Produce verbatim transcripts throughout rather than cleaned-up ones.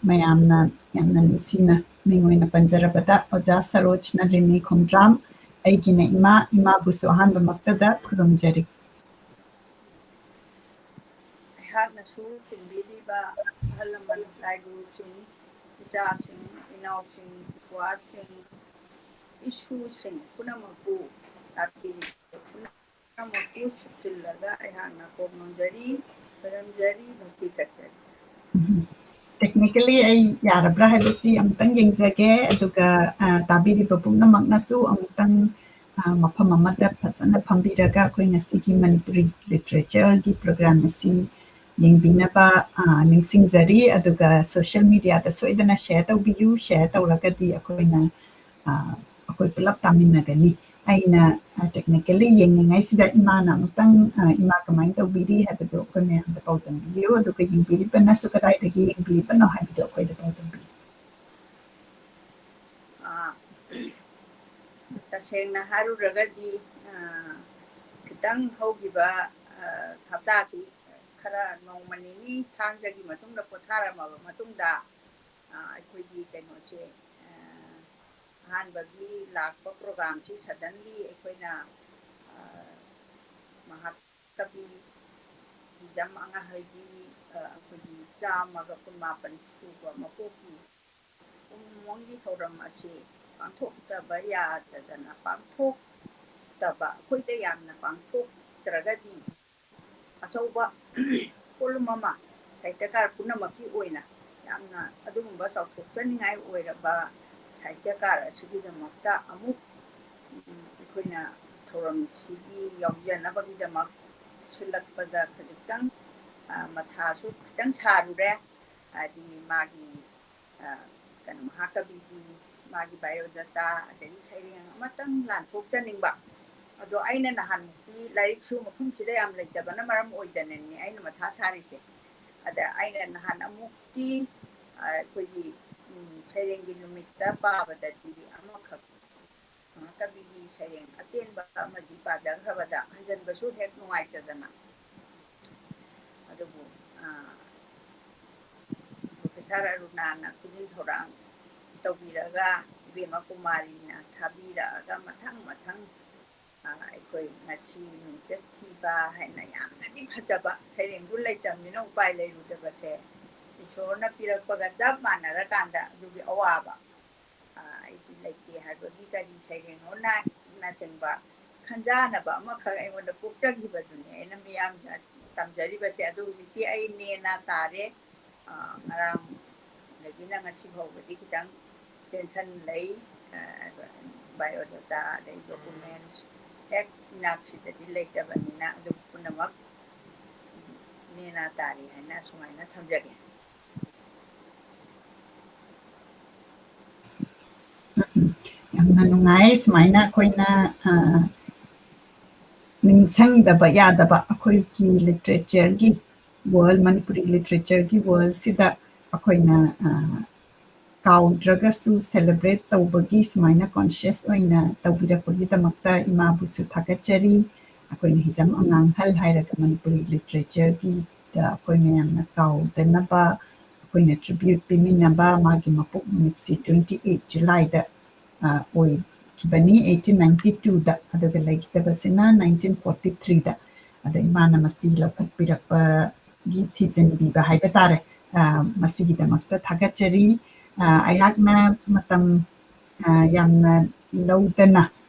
ꯃꯌꯥꯝꯅ ꯌꯥꯝꯅ ꯅꯨꯡꯁꯤꯅ ꯃꯤꯡ ꯑꯣꯏꯅ ꯄꯟꯖꯔꯕꯗ ꯑꯣꯖꯥ ꯁꯔꯣꯖ ꯅꯂꯤꯅꯤ ꯈꯣꯡꯗ꯭ꯔꯥꯝ, ꯑꯩꯒꯤꯅ ꯏꯃꯥ, ꯏꯃꯥꯕꯨꯁꯨ ꯑꯍꯥꯟꯕꯃꯛꯇꯗ ꯈꯨꯔꯨꯝꯖꯔꯤ꯫ ꯑꯩꯍꯥꯛꯅꯁꯨ ꯇꯤꯟꯕꯤꯔꯤꯕ ꯑꯍꯜ ꯂꯃꯟ, ꯂꯥꯏꯒꯨꯔꯨꯁꯤꯡ, ꯏꯆꯥꯁꯤꯡ, ꯏꯅꯥꯎꯁꯤꯡ, ꯏꯄ꯭ꯋꯥꯁꯤꯡ, ꯏꯁꯨꯁꯤꯡ ꯄꯨꯝꯅꯃꯛꯄꯨ ꯇꯥꯛꯄꯤꯔꯤꯕ ꯄꯨꯝꯅꯃꯛꯄꯨ ꯁꯨꯞꯆꯤꯜꯂꯒ ꯑꯩꯍꯥꯛꯅ ꯀꯣꯛ ꯅꯣꯟꯖꯔꯤ, ꯈꯣꯏꯔꯝꯖꯔꯤ, ꯚꯛꯇꯤ ꯀꯠꯆꯔꯤ꯫ Technically ꯑꯩ ꯌꯥꯔꯕ꯭ꯔꯥ ꯍꯥꯏꯕꯁꯤ ꯑꯃꯨꯛꯇꯪ ꯌꯦꯡꯖꯒꯦ, ꯑꯗꯨꯒ, ꯑ, ꯇꯥꯕꯤꯔꯤꯕ ꯄꯨꯝꯅꯃꯛꯅꯁꯨ ꯑꯃꯨꯛꯇꯪ, ꯑ, ꯃꯐꯝ ꯑꯃꯗ ꯐꯖꯅ ꯐꯝꯕꯤꯔꯒ ꯑꯩꯈꯣꯏ ꯉꯁꯤꯒꯤ ꯃꯅꯤꯄꯨꯔꯤ ꯂꯤꯇꯔꯦꯆꯔꯒꯤ ꯄ꯭ꯔꯣꯒ꯭ꯔꯥꯝ ꯑꯁꯤ ꯌꯦꯡꯕꯤꯅꯕ, ꯑ, ꯅꯤꯡꯁꯤꯡꯖꯔꯤ꯫ ꯑꯗꯨꯒ social mediaꯗ ꯁꯣꯏꯗꯅ share ꯇꯧꯕꯤꯌꯨ꯫ Share ꯇꯧꯔꯒꯗꯤ ꯑꯩꯈꯣꯏꯅ, ꯑ, ꯑꯩꯈꯣꯏ ꯄꯨꯂꯞ ꯇꯥꯃꯤꯟꯅꯒꯅꯤ꯫ ꯑꯩꯅ, ꯑ, technically ꯌꯦꯡꯉꯤꯉꯩꯁꯤꯗ ꯏꯃꯥꯅ ꯑꯃꯨꯛꯇꯪ, ꯑ, ꯏꯃꯥ ꯀꯃꯥꯏꯅ ꯇꯧꯕꯤꯔꯤ ꯍꯥꯏꯕꯗꯨ ꯑꯩꯈꯣꯏ ꯃꯌꯥꯝꯗ ꯄꯥꯎꯗꯝꯕꯤꯌꯨ꯫ ꯑꯗꯨꯒ ꯌꯦꯡꯕꯤꯔꯤꯕꯅꯁꯨ ꯀꯗꯥꯏꯗꯒꯤ ꯌꯦꯡꯕꯤꯔꯤꯕꯅꯣ ꯍꯥꯏꯕꯗꯨ ꯑꯩꯈꯣꯏꯗ ꯄꯥꯎꯗꯝꯕꯤꯌꯨ꯫ ꯑ, ꯇꯁꯦꯡꯅ ꯍꯥꯏꯔꯨꯔꯒꯗꯤ, ꯑ, ꯈꯤꯇꯪ ꯍꯧꯈꯤꯕ, ꯑ, ꯍꯞꯇꯥꯁꯤ ꯈꯔ ꯅꯣꯡꯃ ꯅꯤꯅꯤ ꯊꯥꯡꯖꯒꯤ ꯃꯇꯨꯡꯗ ꯄꯣꯊꯥꯔꯝꯃꯕ ꯃꯇꯨꯡꯗ, ꯑ, ꯑꯩꯈꯣꯏꯒꯤ ꯀꯩꯅꯣꯁꯦ, ꯑ, ꯑꯍꯥꯟꯕꯒꯤ ꯂꯥꯛꯄ ꯄ꯭ꯔꯣꯒ꯭ꯔꯥꯝꯁꯤ suddenly ꯑꯩꯈꯣꯏꯅ, ꯑ, ꯃꯍꯥꯛ ꯀꯕꯤ ꯍꯤꯖꯝ ꯑꯉꯥꯍꯩꯒꯤ, ꯑ, ꯑꯩꯈꯣꯏꯒꯤ ꯆꯥꯝꯃꯒ ꯀꯨꯟꯃꯥꯄꯟ ꯁꯨꯕ ꯃꯄꯣꯛꯀꯤ ꯀꯨꯝꯑꯣꯟꯒꯤ ꯊꯧꯔꯝ ꯑꯁꯤ ꯄꯥꯡꯊꯣꯛꯇꯕ ꯌꯥꯗꯗꯅ ꯄꯥꯡꯊꯣꯛꯇꯕ, ꯑꯩꯈꯣꯏꯗ ꯌꯥꯝꯅ ꯄꯥꯡꯊꯣꯛꯇ꯭ꯔꯒꯗꯤ ꯑꯆꯧꯕ ꯄꯣꯠꯂꯨꯝ ꯑꯃ ꯁꯥꯍꯤꯇ꯭ꯌꯀꯥꯔ ꯄꯨꯝꯅꯃꯛꯀꯤ ꯑꯣꯏꯅ ꯌꯥꯝꯅ ꯑꯗꯨꯒꯨꯝꯕ ꯆꯥꯎꯊꯣꯛꯆꯅꯤꯡꯉꯥꯏ ꯑꯣꯏꯔꯕ ꯁꯥꯍꯤꯇ꯭ꯌꯀꯥꯔ ꯑꯁꯤꯒꯤꯗꯃꯛꯇ ꯑꯃꯨꯛ, ꯎꯝ, ꯑꯩꯈꯣꯏꯅ ꯊꯧꯔꯝꯁꯤꯒꯤ ꯌꯥꯎꯖꯅꯕꯒꯤꯗꯃꯛ ꯁꯤꯜꯂꯛꯄꯗ ꯈꯖꯤꯛꯇꯪ, ꯑ, ꯃꯊꯥꯁꯨ ꯈꯤꯇꯪ ꯁꯥꯔꯨꯔꯦ꯫ ꯍꯥꯏꯗꯤ ꯃꯥꯒꯤ, ꯑ, ꯀꯩꯅꯣ, ꯃꯍꯥꯀꯕꯤꯒꯤ ꯃꯥꯒꯤ biodata, ꯑꯗꯒꯤ ꯁꯩꯔꯦꯡ ꯑꯃꯇꯪ ꯂꯥꯟꯊꯣꯛꯆꯅꯤꯡꯕ꯫ ꯑꯗꯣ ꯑꯩꯅ ꯅꯍꯥꯟꯃꯨꯛꯇꯤ ꯂꯥꯏꯔꯤꯛꯁꯨ ꯃꯐꯝꯁꯤꯗ ꯌꯥꯝ ꯂꯩꯇꯕꯅ ꯃꯔꯝ ꯑꯣꯏꯗꯅꯅꯤ ꯑꯩꯅ ꯃꯊꯥ ꯁꯥꯔꯤꯁꯦ꯫ ꯑꯗ ꯑꯩꯅ ꯅꯍꯥꯟ ꯑꯃꯨꯛꯇꯤ, ꯑ, ꯑꯩꯈꯣꯏꯒꯤ, ꯎꯝ, ꯁꯩꯔꯦꯡꯒꯤ ꯅꯨꯃꯤꯠꯇ ꯄꯥꯕꯗꯗꯤ ꯑꯃꯈꯛ ꯃꯍꯥꯀꯕꯤꯒꯤ ꯁꯩꯔꯦꯡ ꯑꯇꯦꯟꯕ ꯑꯃꯗꯤ ꯄꯥꯖꯈ꯭ꯔꯕꯗ ꯍꯟꯖꯟꯕꯁꯨ ꯍꯦꯛ ꯅꯨꯡꯉꯥꯏꯇꯗꯅ꯫ ꯑꯗꯨꯕꯨ, ꯑ, Professor ꯁꯥꯔ ꯑꯔꯨꯅꯥꯅ ꯈꯨꯖꯤꯟ ꯊꯧꯔꯥꯡ ꯇꯧꯕꯤꯔꯒ, ꯏꯕꯦꯝꯃ ꯀꯨꯃꯥꯔꯤꯅ ꯊꯥꯕꯤꯔꯛꯑꯒ, ꯃꯊꯪ ꯃꯊꯪ, ꯑ, ꯑꯩꯈꯣꯏ ꯉꯁꯤ ꯃꯤꯡꯆꯠ ꯊꯤꯕ ꯍꯥꯏꯅ ꯌꯥꯝꯅꯗꯤ ꯐꯖꯕ, ꯁꯩꯔꯦꯡꯗꯨ ꯂꯩꯇꯕꯅꯤꯅ ꯎꯄꯥꯏ ꯂꯩꯔꯨꯗꯕꯁꯦ, ꯏꯁꯣꯔꯅ ꯄꯤꯔꯛꯄꯒ ꯆꯞ ꯃꯥꯟꯅꯔꯀꯥꯟꯗ ꯑꯗꯨꯒꯤ ꯑꯋꯥꯕ, ꯑ, ꯑꯩꯗꯤ ꯂꯩꯇꯦ ꯍꯥꯏꯕꯒꯤ ꯀꯔꯤ ꯁꯩꯔꯦꯡꯅꯣꯅꯆꯤꯡꯕ ꯈꯟꯖꯥꯅꯕ ꯑꯃꯈꯛ ꯑꯩꯉꯣꯟꯗ ꯄꯣꯛꯆꯈꯤꯕꯗꯨꯅꯤ ꯑꯩꯅ ꯃꯤꯌꯥꯝꯗ ꯇꯝꯖꯔꯤꯕꯁꯦ꯫ ꯑꯗꯨ ꯍꯧꯖꯤꯛꯇꯤ ꯑꯩ ꯅꯦꯅꯥ ꯇꯥꯔꯦ꯫ ꯑ, ꯉꯔꯥꯡꯗꯒꯤꯅ ꯉꯁꯤ ꯐꯥꯎꯕꯗꯤ ꯈꯤꯇꯪ tension ꯂꯩ꯫ ꯑ, biodata ꯑꯗꯩ documents ꯍꯦꯛ ꯏꯅꯥꯛꯁꯤꯗꯗꯤ ꯂꯩꯇꯕꯅꯤꯅ, ꯑꯗꯨ ꯄꯨꯝꯅꯃꯛ ꯅꯦꯅꯥ ꯇꯥꯔꯤ ꯍꯥꯏꯅ ꯁꯨꯃꯥꯏꯅ ꯊꯝꯖꯒꯦ꯫ ꯌꯥꯝꯅ ꯅꯨꯡꯉꯥꯏ꯫ ꯁꯨꯃꯥꯏꯅ ꯑꯩꯈꯣꯏꯅ, ꯑ, ꯅꯤꯡꯁꯤꯡꯗꯕ ꯌꯥꯗꯕ ꯑꯩꯈꯣꯏꯒꯤ literature ꯒꯤ world, ꯃꯅꯤꯄꯨꯔꯤ literature ꯒꯤ world ꯁꯤꯗ ꯑꯩꯈꯣꯏꯅ, ꯑ, ꯀꯥꯎꯗ꯭ꯔꯒꯁꯨ celebrate ꯇꯧꯕꯒꯤ ꯁꯨꯃꯥꯏꯅ conscious ꯑꯣꯏꯅ ꯇꯧꯕꯤꯔꯛꯄꯒꯤꯗꯃꯛꯇ ꯏꯃꯥꯕꯨꯁꯨ ꯊꯥꯒꯠꯆꯔꯤ꯫ ꯑꯩꯈꯣꯏꯅ ꯍꯤꯖꯝ ꯑꯉꯥꯡꯍꯜ ꯍꯥꯏꯔꯒ ꯃꯅꯤꯄꯨꯔꯤ literature ꯒꯤꯗ ꯑꯩꯈꯣꯏ ꯃꯌꯥꯝꯅ ꯀꯥꯎꯗꯅꯕ ꯑꯩꯈꯣꯏꯅ tribute ꯄꯤꯃꯤꯟꯅꯕ, ꯃꯥꯒꯤ ꯃꯄꯣꯛ ꯅꯨꯃꯤꯠꯁꯤ twenty eight July ꯗ, ꯑ, ꯑꯣꯏꯈꯤꯕꯅꯤ, eighteen ninety two ꯗ, ꯑꯗꯨꯒ ꯂꯩꯈꯤꯗꯕꯁꯤꯅ nineteen forty three ꯗ꯫ ꯑꯗ ꯏꯃꯥꯅ ꯃꯁꯤ ꯂꯧꯈꯠꯄꯤꯔꯛꯄꯒꯤ ꯊꯤꯖꯤꯟꯕꯤꯕ ꯍꯥꯏꯕ ꯇꯥꯔꯦ꯫ ꯑ, ꯃꯁꯤꯒꯤꯗꯃꯛꯇ ꯊꯥꯒꯠꯆꯔꯤ꯫ ꯑ, ꯑꯩꯍꯥꯛꯅ ꯃꯇꯝ, ꯑ, ꯌꯥꯝꯅ ꯂꯧꯗꯅ,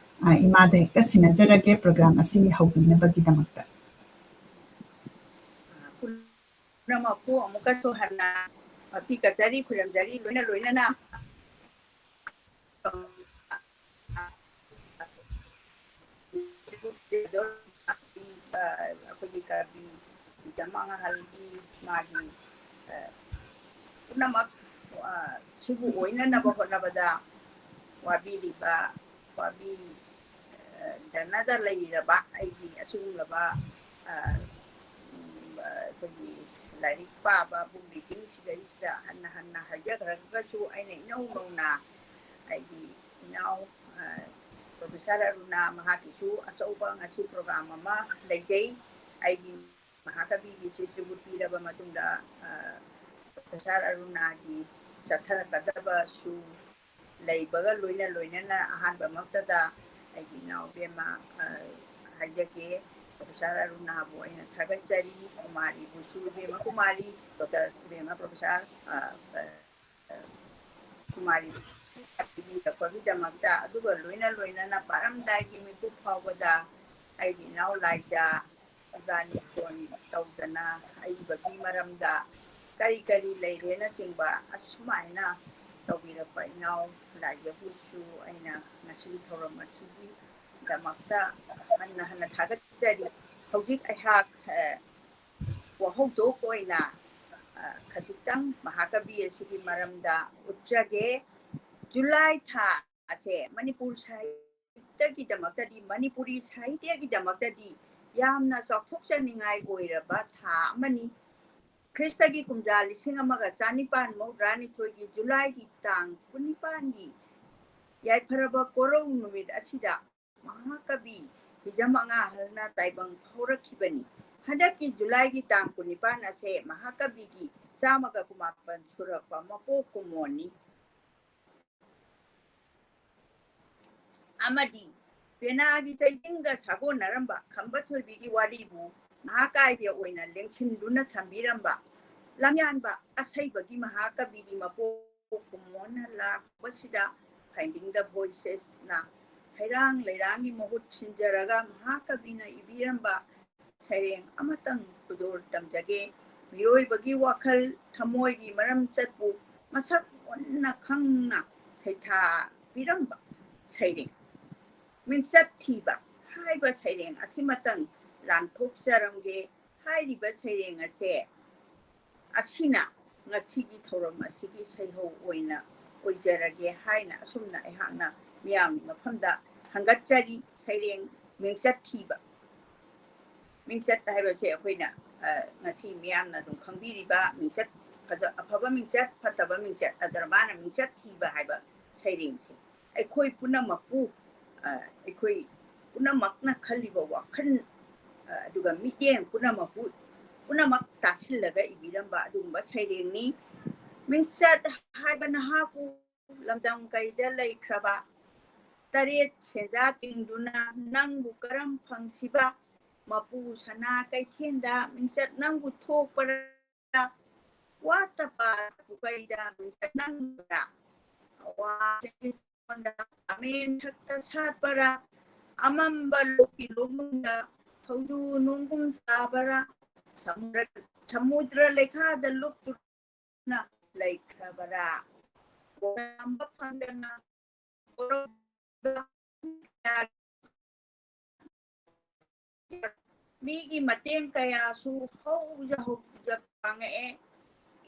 ꯑ, ꯏꯃꯥꯗ ꯍꯦꯛꯇ ꯁꯤꯟꯅꯖꯔꯒꯦ program ꯑꯁꯤ ꯍꯧꯕꯤꯅꯕꯒꯤꯗꯃꯛꯇ꯫ ꯄꯨꯝꯅꯃꯛꯄꯨ ꯑꯃꯨꯛꯀꯁꯨ ꯍꯟꯅ ꯚꯛꯇꯤ ꯀꯠꯆꯔꯤ, ꯈꯨꯔꯨꯝꯖꯔꯤ, ꯂꯣꯏꯅ ꯂꯣꯏꯅꯅ ꯑꯩꯈꯣꯏꯒꯤ ꯀꯕꯤ ꯍꯤꯖꯝ ꯑꯉꯥꯡꯍꯜꯒꯤ ꯃꯥꯒꯤ, ꯑ, ꯄꯨꯝꯅꯃꯛ, ꯑ, ꯁꯤꯕꯨ ꯑꯣꯏꯅꯅꯕ ꯍꯣꯠꯅꯕꯗ ꯋꯥꯕꯤꯔꯤꯕ, ꯋꯥꯕꯤ, ꯑ, ꯗꯅꯗ ꯂꯩꯔꯕ ꯑꯩꯒꯤ ꯑꯁꯤꯒꯨꯝꯂꯕ, ꯑ, ꯎꯝ, ꯑ, ꯑꯩꯈꯣꯏꯒꯤ ꯂꯥꯏꯔꯤꯛ ꯄꯥꯕ, book reading ꯁꯤꯗꯩꯁꯤꯗ ꯍꯟꯅ ꯍꯟꯅ ꯍꯥꯏꯖꯈ꯭ꯔꯒꯁꯨ, ꯑꯩꯅ ꯏꯅꯧ ꯅꯧꯅ ꯑꯩꯒꯤ ꯏꯅꯥꯎ, ꯑ, professor ꯑꯔꯨꯅꯥ, ꯃꯍꯥꯛꯀꯤꯁꯨ ꯑꯆꯧꯕ ꯉꯁꯤ program ꯑꯃ ꯂꯩꯖꯩ꯫ ꯑꯩꯒꯤ ꯃꯍꯥꯀꯕꯤꯒꯤ ꯁꯤꯁꯤꯕꯨ ꯄꯤꯔꯕ ꯃꯇꯨꯡꯗ, ꯑ, ꯄ꯭ꯔꯣꯐꯦꯁꯥꯔ ꯑꯔꯨꯅꯥꯒꯤ ꯆꯠꯊꯔꯛꯀꯗꯕꯁꯨ ꯂꯩꯕꯒ ꯂꯣꯏꯅ ꯂꯣꯏꯅꯅ ꯑꯍꯥꯟꯕꯃꯛꯇꯗ ꯑꯩꯒꯤ ꯏꯅꯥꯎ ꯏꯕꯦꯝꯃ, ꯑ, ꯍꯥꯏꯖꯒꯦ, ꯄ꯭ꯔꯣꯐꯦꯁꯥꯔ ꯑꯔꯨꯅꯥꯕꯨ ꯑꯩꯅ ꯊꯥꯒꯠꯆꯔꯤ, ꯀꯨꯃꯥꯔꯤꯕꯨꯁꯨ, ꯏꯕꯦꯝꯃ ꯀꯨꯃꯥꯔꯤ, ꯗꯣꯛꯇꯔ ꯏꯕꯦꯝꯃ ꯄ꯭ꯔꯣꯐꯦꯁꯥꯔ, ꯑ, ꯑ, ꯀꯨꯃꯥꯔꯤ ꯄꯤꯕꯤꯔꯛꯄꯒꯤꯗꯃꯛꯇ, ꯑꯗꯨꯒ ꯂꯣꯏꯅ ꯂꯣꯏꯅꯅ ꯄꯥꯔꯝꯗꯥꯏꯒꯤ ꯃꯤꯀꯨꯞ ꯐꯥꯎꯕꯗ ꯑꯩꯒꯤ ꯏꯅꯥꯎ ꯂꯥꯏꯖꯥ ꯏꯕꯥꯅꯤ ꯐꯣꯟ ꯇꯧꯗꯅ ꯍꯩꯕꯒꯤ ꯃꯔꯝꯗ ꯀꯔꯤ ꯀꯔꯤ ꯂꯩꯔꯦꯅꯆꯤꯡꯕ ꯑꯁꯨꯃꯥꯏꯅ ꯇꯧꯕꯤꯔꯛꯄ ꯏꯅꯥꯎ ꯂꯥꯏꯖꯥꯕꯨꯁꯨ ꯑꯩꯅ ꯉꯁꯤꯒꯤ ꯊꯧꯔꯝ ꯑꯁꯤꯒꯤꯗꯃꯛꯇ ꯍꯟꯅ ꯍꯟꯅ ꯊꯥꯒꯠꯆꯔꯤ꯫ ꯍꯧꯖꯤꯛ ꯑꯩꯍꯥꯛ, ꯑ, ꯋꯥꯍꯧꯗꯣꯛ ꯑꯣꯏꯅ, ꯑ, ꯈꯖꯤꯛꯇꯪ ꯃꯍꯥꯀꯕꯤ ꯑꯁꯤꯒꯤ ꯃꯔꯝꯗ ꯎꯠꯆꯒꯦ꯫ ꯖꯨꯂꯥꯏ ꯊꯥ ꯑꯁꯦ ꯃꯅꯤꯄꯨꯔ ꯁꯥꯍꯤꯇ꯭ꯌꯒꯤꯗꯃꯛꯇꯗꯤ, ꯃꯅꯤꯄꯨꯔꯤ ꯁꯥꯍꯤꯇ꯭ꯌꯒꯤꯗꯃꯛꯇꯗꯤ ꯌꯥꯝꯅ ꯆꯥꯎꯊꯣꯛꯆꯅꯤꯡꯉꯥꯏ ꯑꯣꯏꯔꯕ ꯊꯥ ꯑꯃꯅꯤ꯫ ꯈ꯭ꯔꯤꯁꯇꯒꯤ ꯀꯨꯝꯖꯥ ꯂꯤꯁꯤꯡ ꯑꯃꯒ ꯆꯥꯅꯤꯄꯥꯟ ꯃꯧꯗ꯭ꯔꯥꯅꯤꯊꯣꯏꯒꯤ ꯖꯨꯂꯥꯏꯒꯤ ꯇꯥꯡ ꯀꯨꯟꯅꯤꯄꯥꯟꯒꯤ ꯌꯥꯏꯐꯔꯕ ꯀꯣꯔꯧ ꯅꯨꯃꯤꯠ ꯑꯁꯤꯗ ꯃꯍꯥꯀꯕꯤ ꯍꯤꯖꯝ ꯑꯉꯥꯍꯜꯅ ꯇꯥꯏꯕꯪ ꯐꯥꯎꯔꯛꯈꯤꯕꯅꯤ꯫ ꯍꯟꯗꯛꯀꯤ ꯖꯨꯂꯥꯏꯒꯤ ꯇꯥꯡ ꯀꯨꯟꯅꯤꯄꯥꯟ ꯑꯁꯦ ꯃꯍꯥꯀꯕꯤꯒꯤ ꯆꯥꯝꯃꯒ ꯀꯨꯟꯃꯥꯄꯟ ꯁꯨꯔꯛꯄ ꯃꯄꯣꯛ ꯀꯨꯝꯑꯣꯟꯅꯤ꯫ ꯑꯃꯗꯤ ꯄꯦꯅꯥꯒꯤ ꯆꯩꯗꯤꯡꯒ ꯁꯥꯒꯣꯟꯅꯔꯝꯕ ꯈꯝꯕ ꯊꯣꯏꯕꯤꯒꯤ ꯋꯥꯔꯤꯕꯨ ꯃꯍꯥꯀꯥꯕ꯭ꯌ ꯑꯣꯏꯅ ꯂꯦꯡꯁꯤꯟꯗꯨꯅ ꯊꯝꯕꯤꯔꯝꯕ ꯂꯝꯌꯥꯟꯕ ꯑꯁꯩꯕꯒꯤ ꯃꯍꯥꯀꯕꯤꯒꯤ ꯃꯄꯣꯛ ꯀꯨꯝꯑꯣꯟꯅ ꯂꯥꯛꯄꯁꯤꯗ Finding the Voicesꯅ ꯍꯩꯔꯥꯡ ꯂꯩꯔꯥꯡꯒꯤ ꯃꯍꯨꯠ ꯁꯤꯟꯖꯔꯒ ꯃꯍꯥꯀꯕꯤꯅ ꯏꯕꯤꯔꯝꯕ ꯁꯩꯔꯦꯡ ꯑꯃꯇꯪ ꯈꯨꯗꯣꯜ ꯇꯝꯖꯒꯦ꯫ ꯃꯤꯑꯣꯏꯕꯒꯤ ꯋꯥꯈꯜ ꯊꯃꯣꯏꯒꯤ ꯃꯔꯝꯆꯠꯄꯨ ꯃꯁꯛ ꯃꯨꯟꯅ ꯈꯪꯅ ꯁꯩꯊꯥꯕꯤꯔꯝꯕ ꯁꯩꯔꯦꯡ ꯃꯤꯡꯆꯠ ꯊꯤꯕ ꯍꯥꯏꯕ ꯁꯩꯔꯦꯡ ꯑꯁꯤꯃꯇꯪ ꯂꯥꯟꯊꯣꯛꯆꯔꯝꯒꯦ꯫ ꯍꯥꯏꯔꯤꯕ ꯁꯩꯔꯦꯡ ꯑꯁꯦ ꯑꯁꯤꯅ ꯉꯁꯤꯒꯤ ꯊꯧꯔꯝ ꯑꯁꯤꯒꯤ ꯁꯩꯍꯧ ꯑꯣꯏꯅ ꯑꯣꯏꯖꯔꯒꯦ ꯍꯥꯏꯅ ꯑꯁꯨꯝꯅ ꯑꯩꯍꯥꯛꯅ ꯃꯤꯌꯥꯝꯒꯤ ꯃꯐꯝꯗ ꯊꯥꯡꯒꯠꯆꯔꯤ꯫ ꯁꯩꯔꯦꯡ ꯃꯤꯡꯆꯠ ꯊꯤꯕ꯫ ꯃꯤꯡꯆꯠ ꯍꯥꯏꯕꯁꯦ ꯑꯩꯈꯣꯏꯅ, ꯑ, ꯉꯁꯤ ꯃꯤꯌꯥꯝꯅ ꯑꯗꯨꯝ ꯈꯪꯕꯤꯔꯤꯕ ꯃꯤꯡꯆꯠ, ꯐꯖ-, ꯑꯐꯕ ꯃꯤꯡꯆꯠ, ꯐꯠꯇꯕ ꯃꯤꯡꯆꯠ, ꯑꯗꯨꯅ ꯃꯥꯅ ꯃꯤꯡꯆꯠ ꯊꯤꯕ ꯍꯥꯏꯕ ꯁꯩꯔꯦꯡꯁꯦ ꯑꯩꯈꯣꯏ ꯄꯨꯝꯅꯃꯛꯄꯨ, ꯑ, ꯑꯩꯈꯣꯏ ꯄꯨꯝꯅꯃꯛꯅ ꯈꯜꯂꯤꯕ ꯋꯥꯈꯜ, ꯑ, ꯑꯗꯨꯒ ꯃꯤꯠꯌꯦꯡ ꯄꯨꯝꯅꯃꯛꯄꯨ ꯄꯨꯝꯅꯃꯛ ꯇꯥꯁꯤꯜꯂꯒ ꯏꯕꯤꯔꯝꯕ ꯑꯗꯨꯒꯨꯝꯕ ꯁꯩꯔꯦꯡꯅꯤ꯫ ꯃꯤꯡꯆꯠ ꯍꯥꯏꯕ ꯅꯍꯥꯛꯄꯨ ꯂꯝꯗꯝ ꯀꯩꯗ ꯂꯩꯈ꯭ꯔꯕ, ꯇꯔꯦꯠ ꯁꯦꯟꯖꯥ ꯇꯤꯡꯗꯨꯅ ꯅꯪꯕꯨ ꯀꯔꯝ ꯐꯪꯁꯤꯕ? ꯃꯄꯨ ꯁꯅꯥ ꯀꯩꯊꯦꯜꯗ ꯃꯤꯡꯆꯠ ꯅꯪꯕꯨ ꯊꯣꯛꯄꯔꯥ? ꯋꯥꯠꯇ ꯄꯥꯠꯇ ꯄꯨꯀꯩꯗ ꯃꯤꯡꯆꯠ ꯅꯪꯕ꯭ꯔꯥ? ꯑꯋꯥ ꯆꯩꯁꯣꯟꯗ ꯑꯃꯦꯟ ꯊꯛꯇ ꯁꯥꯠꯄꯔꯥ? ꯑꯃꯝꯕ ꯂꯣꯛꯀꯤ ꯂꯣꯡꯅꯨꯡꯗ ꯊꯧꯗꯨ ꯅꯨꯡꯒꯨꯝ ꯇꯥꯕꯔꯥ? ꯁꯃꯨꯗ꯭ꯔ, ꯁꯃꯨꯗ꯭ꯔ ꯂꯩꯈꯥꯗ ꯂꯨꯞꯇꯨꯅ ꯂꯩꯈ꯭ꯔꯕꯔꯥ? ꯄꯣꯔꯝꯕ ꯐꯪꯗꯅ ꯄꯣꯔꯝꯕ ꯃꯤꯒꯤ ꯃꯇꯦꯡ ꯀꯌꯥꯁꯨ ꯍꯧꯖ ꯍꯧꯖ ꯄꯥꯡꯉꯛꯑꯦ꯫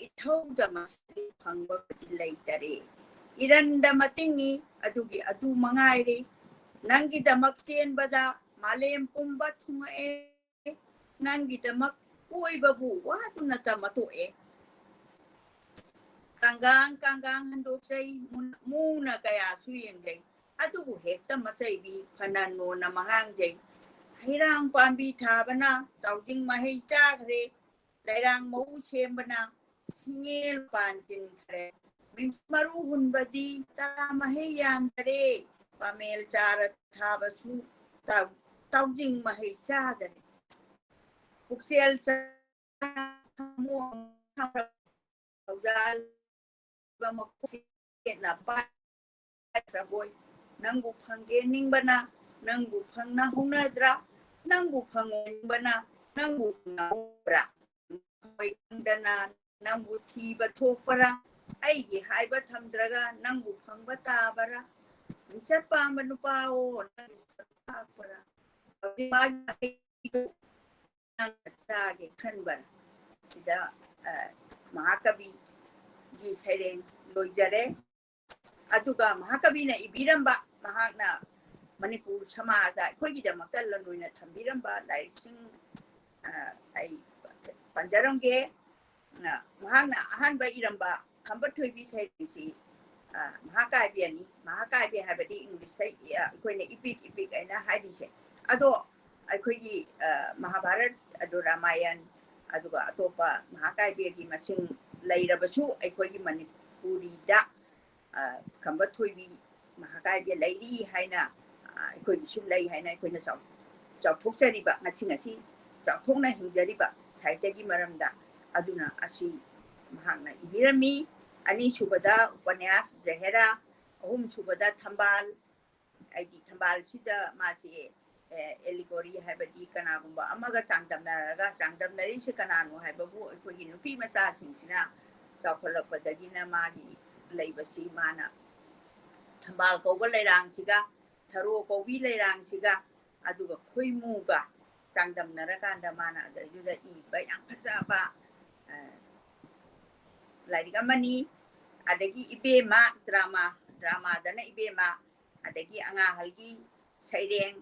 ꯏꯊꯧꯗ ꯃꯁꯤꯡ ꯐꯪꯕꯕꯨꯗꯤ ꯂꯩꯇꯔꯦ꯫ ꯏꯔꯟꯗ ꯃꯇꯤꯡꯉꯤ, ꯑꯗꯨꯒꯤ ꯑꯗꯨ ꯃꯉꯥꯏꯔꯦ꯫ ꯅꯪꯒꯤꯗꯃꯛ ꯆꯦꯟꯕꯗ ꯃꯥꯂꯦꯝ ꯄꯨꯝꯕ ꯊꯨꯡꯉꯛꯑꯦ꯫ ꯅꯪꯒꯤꯗꯃꯛ ꯀꯣꯏꯕꯕꯨ ꯋꯥꯗꯨꯅꯇ ꯃꯇꯣꯛꯑꯦ꯫ ꯀꯥꯡꯒꯥꯡ ꯀꯥꯡꯒꯥꯡ ꯍꯟꯗꯣꯛꯆꯩ, ꯃꯨ-, ꯃꯨꯅ ꯀꯌꯥꯁꯨ ꯌꯦꯡꯖꯩ꯫ ꯑꯗꯨꯕꯨ ꯍꯦꯛꯇ ꯃꯆꯩꯕꯤ ꯐꯅ ꯅꯣꯟꯅ ꯃꯉꯥꯡꯖꯩ꯫ ꯍꯩꯔꯥꯡ ꯄꯥꯝꯕꯤ ꯊꯥꯕꯅ ꯇꯥꯎꯖꯤꯡ ꯃꯍꯩ ꯆꯥꯈ꯭ꯔꯦ꯫ ꯂꯩꯔꯥꯡ ꯃꯎ ꯁꯦꯝꯕꯅ ꯁꯤꯡꯉꯦꯜ ꯄꯥꯟꯁꯤꯟꯈ꯭ꯔꯦ꯫ ꯃꯤꯡꯆꯠ ꯃꯔꯨ ꯍꯨꯟꯕꯗꯤ ꯇꯔꯥ ꯃꯍꯩ ꯌꯥꯟꯗꯔꯦ꯫ ꯄꯥꯃꯦꯜ ꯆꯥꯔ ꯊꯥꯕꯁꯨ ꯇꯥꯎ-, ꯇꯥꯎꯖꯤꯡ ꯃꯍꯩ ꯆꯥꯗꯔꯦ꯫ ꯄꯨꯛꯆꯦꯜ ꯆꯥ-, ꯊꯃꯣꯏ ꯊꯧꯖꯥꯜ ꯃꯈꯣꯡ ꯁꯦꯠꯅ ꯄꯥꯏꯈ꯭ꯔꯕꯣꯏ꯫ ꯅꯪꯕꯨ ꯐꯪꯒꯦ ꯅꯤꯡꯕꯅ ꯅꯪꯕꯨ ꯐꯪꯅ ꯍꯧꯅꯗ꯭ꯔꯥ? ꯅꯪꯕꯨ ꯐꯪꯅꯤꯡꯕꯅ ꯅꯪꯕꯨ ꯐꯪꯅ ꯍꯧꯕ꯭ꯔꯥ? ꯊꯃꯣꯏ ꯈꯪꯗꯅ ꯅꯪꯕꯨ ꯊꯤꯕ ꯊꯣꯛꯄ꯭ꯔꯥ? ꯑꯩꯒꯤ ꯍꯥꯏꯕ ꯊꯝꯗ꯭ꯔꯒ ꯅꯪꯕꯨ ꯐꯪꯕ ꯇꯥꯕ꯭ꯔꯥ? ꯃꯤꯡꯆꯠ ꯄꯥꯝꯕ ꯅꯨꯄꯥ ꯑꯣ, ꯅꯪꯒꯤ ꯁꯛ ꯇꯥꯛꯄ꯭ꯔꯥ? ꯍꯧꯖꯤꯛ ꯃꯥꯒꯤ ꯃꯍꯩꯗꯨ ꯅꯪꯅ ꯆꯥꯒꯦ ꯈꯟꯕ꯭ꯔꯥ? ꯁꯤꯗ, ꯑ, ꯃꯍꯥꯀꯕꯤꯒꯤ ꯁꯩꯔꯦꯡ ꯂꯣꯏꯖꯔꯦ꯫ ꯑꯗꯨꯒ ꯃꯍꯥꯀꯕꯤꯅ ꯏꯕꯤꯔꯝꯕ, ꯃꯍꯥꯛꯅ ꯃꯅꯤꯄꯨꯔ ꯁꯃꯥꯖꯗ ꯑꯩꯈꯣꯏꯒꯤꯗꯃꯛꯇ ꯂꯟ ꯑꯣꯏꯅ ꯊꯝꯕꯤꯔꯝꯕ ꯂꯥꯏꯔꯤꯛꯁꯤꯡ, ꯑ, ꯑꯩ ꯄꯟꯖꯔꯝꯒꯦ꯫ ꯑ, ꯃꯍꯥꯛꯅ ꯑꯍꯥꯟꯕ ꯏꯔꯝꯕ ꯈꯝꯕ ꯊꯣꯏꯕꯤ ꯁꯩꯔꯦꯡꯁꯤ, ꯑ, ꯃꯍꯥꯀꯥꯕ꯭ꯌꯅꯤ꯫ ꯃꯍꯥꯀꯥꯕ꯭ꯌ ꯍꯥꯏꯕꯗꯤ ꯏꯪꯂꯤꯁꯇ, ꯑ, ꯑꯩꯈꯣꯏꯅ ꯏꯄꯤꯛ, ꯏꯄꯤꯛ ꯍꯥꯏꯅ ꯍꯥꯏꯔꯤꯁꯦ꯫ ꯑꯗꯣ ꯑꯩꯈꯣꯏꯒꯤ, ꯑ, ꯃꯍꯥꯚꯥꯔꯠ, ꯑꯗꯨ ꯔꯥꯃꯥꯌꯟ, ꯑꯗꯨꯒ ꯑꯇꯣꯞꯄ ꯃꯍꯥꯀꯥꯕ꯭ꯌꯒꯤ ꯃꯁꯤꯡ ꯂꯩꯔꯕꯁꯨ ꯑꯩꯈꯣꯏꯒꯤ ꯃꯅꯤꯄꯨꯔꯤꯗ, ꯑ, ꯈꯝꯕ ꯊꯣꯏꯕꯤ ꯃꯍꯥꯀꯥꯕ꯭ꯌ ꯂꯩꯔꯤ ꯍꯥꯏꯅ, ꯑ, ꯑꯩꯈꯣꯏꯒꯤꯁꯨ ꯂꯩ ꯍꯥꯏꯅ ꯑꯩꯈꯣꯏꯅ ꯆꯥꯎ-, ꯆꯥꯎꯊꯣꯛꯆꯔꯤꯕ, ꯉꯁꯤ ꯉꯁꯤ ꯆꯥꯎꯊꯣꯛꯅ ꯍꯤꯡꯖꯔꯤꯕ ꯁꯥꯍꯤꯇ꯭ꯌꯒꯤ ꯃꯔꯝꯗ꯫ ꯑꯗꯨꯅ ꯑꯁꯤ ꯃꯍꯥꯛꯅ ꯏꯕꯤꯔꯝꯃꯤ꯫ ꯑꯅꯤꯁꯨꯕꯗ ꯎꯄꯅ꯭ꯌꯥꯁ ꯖꯍꯦꯔꯥ, ꯑꯍꯨꯝꯁꯨꯕꯗ ꯊꯝꯕꯥꯜ, ꯍꯥꯏꯗꯤ ꯊꯝꯕꯥꯜꯁꯤꯗ ꯃꯥꯁꯦ, ꯑꯦ, allegory ꯍꯥꯏꯕꯗꯤ ꯀꯅꯥꯒꯨꯝꯕ ꯑꯃꯒ ꯆꯥꯡꯗꯝꯅꯔꯒ, ꯆꯥꯡꯗꯝꯅꯔꯤꯁꯦ ꯀꯅꯥꯅꯣ ꯍꯥꯏꯕꯕꯨ ꯑꯩꯈꯣꯏꯒꯤ ꯅꯨꯄꯤ ꯃꯆꯥꯁꯤꯡꯁꯤꯅ ꯆꯥꯎꯈꯠꯂꯛꯄꯗꯒꯤꯅ ꯃꯥꯒꯤ ꯂꯩꯕꯁꯤ ꯃꯥꯅ ꯊꯝꯕꯥꯜ ꯀꯧꯕ ꯂꯩꯔꯥꯡꯁꯤꯒ, ꯊꯔꯣ ꯀꯧꯕꯤ ꯂꯩꯔꯥꯡꯁꯤꯒ, ꯑꯗꯨꯒ ꯈꯣꯏꯃꯨꯒ ꯆꯥꯡꯗꯝꯅꯔꯀꯥꯟꯗ ꯃꯥꯅ ꯑꯗꯩꯗꯨꯗ ꯏꯕ ꯌꯥꯝ ꯐꯖꯕ, ꯑ, ꯂꯥꯏꯔꯤꯛ ꯑꯃꯅꯤ꯫ ꯑꯗꯒꯤ ꯏꯕꯦꯝꯃ drama, dramaꯗꯅ ꯏꯕꯦꯝꯃ, ꯑꯗꯒꯤ ꯑꯉꯥꯡꯍꯜꯒꯤ ꯁꯩꯔꯦꯡ,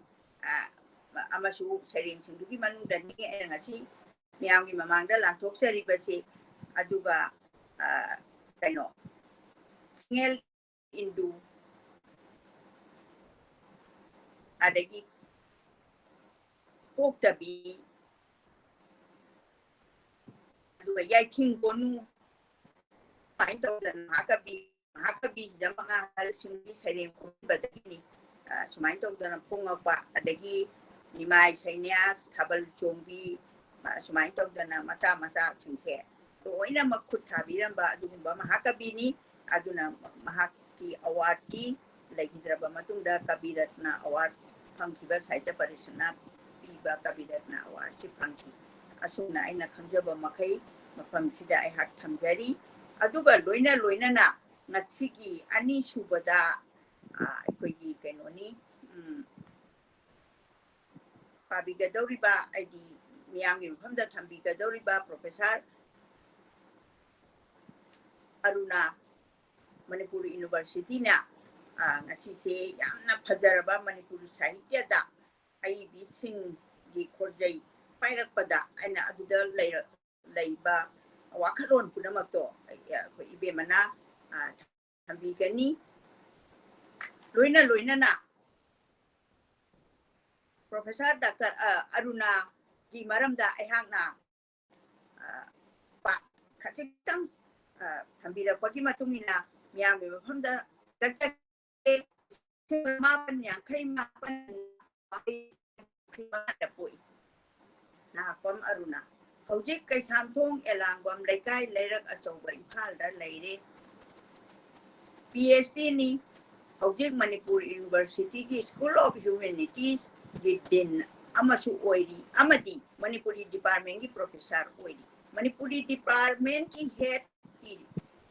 ꯑ, ꯑꯃꯁꯨ ꯁꯩꯔꯦꯡꯁꯤꯡꯗꯨꯒꯤ ꯃꯅꯨꯡꯗꯅꯤ ꯑꯩꯅ ꯉꯁꯤ ꯃꯤꯌꯥꯝꯒꯤ ꯃꯃꯥꯡꯗ ꯂꯥꯟꯊꯣꯛꯆꯔꯤꯕꯁꯤ꯫ ꯑꯗꯨꯒ, ꯑ, ꯀꯩꯅꯣ, ꯁꯤꯡꯍꯦꯜ ꯏꯟꯗꯨ, ꯑꯗꯒꯤ ꯄꯣꯛꯇꯕꯤ, ꯑꯗꯨꯒ ꯌꯥꯏꯊꯤꯡ ꯀꯣꯅꯨ, ꯁꯨꯃꯥꯏꯅ ꯇꯧꯗꯅ ꯃꯍꯥꯀꯕꯤ, ꯃꯍꯥꯀꯕꯤꯁꯤꯗ ꯃꯉꯥ ꯑꯍꯜꯁꯤꯡꯒꯤ ꯁꯩꯔꯦꯡ ꯐꯣꯡꯕꯗꯒꯤꯅꯤ꯫ ꯑ, ꯁꯨꯃꯥꯏꯅ ꯇꯧꯗꯅ ꯐꯣꯡꯉꯛꯄ, ꯑꯗꯒꯤ ꯅꯤꯃꯥꯏ ꯁꯩꯅ꯭ꯌꯥꯁ, ꯊꯥꯕꯜ ꯆꯣꯡꯕꯤ, ꯑ, ꯁꯨꯃꯥꯏꯅ ꯇꯧꯗꯅ ꯃꯆꯥ ꯃꯆꯥꯁꯤꯡꯁꯦ ꯂꯣꯏꯅꯃꯛ ꯈꯨꯠ ꯊꯥꯕꯤꯔꯝꯕ ꯑꯗꯨꯒꯨꯝꯕ ꯃꯍꯥꯀꯕꯤꯅꯤ꯫ ꯑꯗꯨꯅ ꯃꯍꯥꯛꯀꯤ awardꯀꯤ ꯂꯩꯈꯤꯗ꯭ꯔꯕ ꯃꯇꯨꯡꯗ ꯀꯕꯤ ꯔꯠꯅ award ꯐꯪꯈꯤꯕ, ꯁꯥꯍꯤꯇ꯭ꯌ ꯄꯔꯤꯁꯠꯅ ꯄꯤꯕ ꯀꯕꯤ ꯔꯠꯅ awardꯁꯤ ꯐꯪꯈꯤ꯫ ꯑꯁꯨꯝꯅ ꯑꯩꯅ ꯈꯪꯖꯕ ꯃꯈꯩ ꯃꯐꯝꯁꯤꯗ ꯑꯩꯍꯥꯛ ꯊꯝꯖꯔꯤ꯫ ꯑꯗꯨꯒ ꯂꯣꯏꯅ ꯂꯣꯏꯅꯅ ꯉꯁꯤꯒꯤ ꯑꯅꯤꯁꯨꯕꯗ, ꯑ, ꯑꯩꯈꯣꯏꯒꯤ ꯀꯩꯅꯣꯅꯤ, ꯎꯝ, ꯄꯥꯕꯤꯒꯗꯧꯔꯤꯕ, ꯍꯥꯏꯗꯤ ꯃꯤꯌꯥꯝꯒꯤ ꯃꯐꯝꯗ ꯊꯝꯕꯤꯒꯗꯧꯔꯤꯕ professor ꯑꯔꯨꯅꯥ, ꯃꯅꯤꯄꯨꯔ Universityꯅ, ꯑ, ꯉꯁꯤꯁꯦ ꯌꯥꯝꯅ ꯐꯖꯔꯕ ꯃꯅꯤꯄꯨꯔꯤ ꯁꯥꯍꯤꯇ꯭ꯌꯗ ꯑꯏꯕꯤꯁꯤꯡꯒꯤ ꯈꯣꯟꯖꯩ ꯄꯥꯏꯔꯛꯄꯗ ꯑꯩꯅ ꯑꯗꯨꯗ ꯂꯩꯔ-, ꯂꯩꯕ ꯋꯥꯈꯜꯂꯣꯟ ꯄꯨꯝꯅꯃꯛꯇꯣ ꯑꯩ, ꯑꯩꯈꯣꯏ ꯏꯕꯦꯝꯃꯅ, ꯑ, ꯊꯝꯕꯤꯒꯅꯤ꯫ ꯂꯣꯏꯅ ꯂꯣꯏꯅꯅ professor doctor, ꯑ, ꯑꯔꯨꯅꯥꯒꯤ ꯃꯔꯝꯗ ꯑꯩꯍꯥꯛꯅ ꯈꯖꯤꯛꯇꯪ, ꯑ, ꯊꯝꯕꯤꯔꯛꯄꯒꯤ ꯃꯇꯨꯡ ꯏꯟꯅ ꯃꯤꯌꯥꯝꯒꯤ ꯃꯐꯝꯗ ꯆꯠꯆꯒꯦ꯫ ꯂꯤꯁꯤꯡ ꯑꯃ ꯆꯃꯥꯄꯟ ꯌꯥꯡꯈꯩ ꯃꯥꯄꯟ ꯄꯣꯛꯏ꯫ ꯅꯥꯄꯝ ꯑꯔꯨꯅꯥ꯫ ꯍꯧꯖꯤꯛ ꯀꯩꯁꯥꯝꯊꯣꯡ ꯑꯦꯂꯥꯡꯕꯝ ꯂꯩꯀꯥꯏ, ꯂꯩꯔꯛ ꯑꯆꯧꯕ ꯏꯝꯐꯥꯜꯗ ꯂꯩꯔꯦ꯫ ꯄꯤ ꯑꯩꯆ ꯗꯤꯅꯤ꯫ ꯍꯧꯖꯤꯛ ꯃꯅꯤꯄꯨꯔ ꯌꯨꯅꯤꯚꯔꯁꯤꯇꯤꯒꯤ School of Humanities ꯒꯤ dean ꯑꯃꯁꯨ ꯑꯣꯏꯔꯤ ꯑꯃꯗꯤ ꯃꯅꯤꯄꯨꯔꯤ department ꯀꯤ professor ꯑꯣꯏꯔꯤ꯫ ꯃꯅꯤꯄꯨꯔꯤ department ꯀꯤ head ꯀꯤ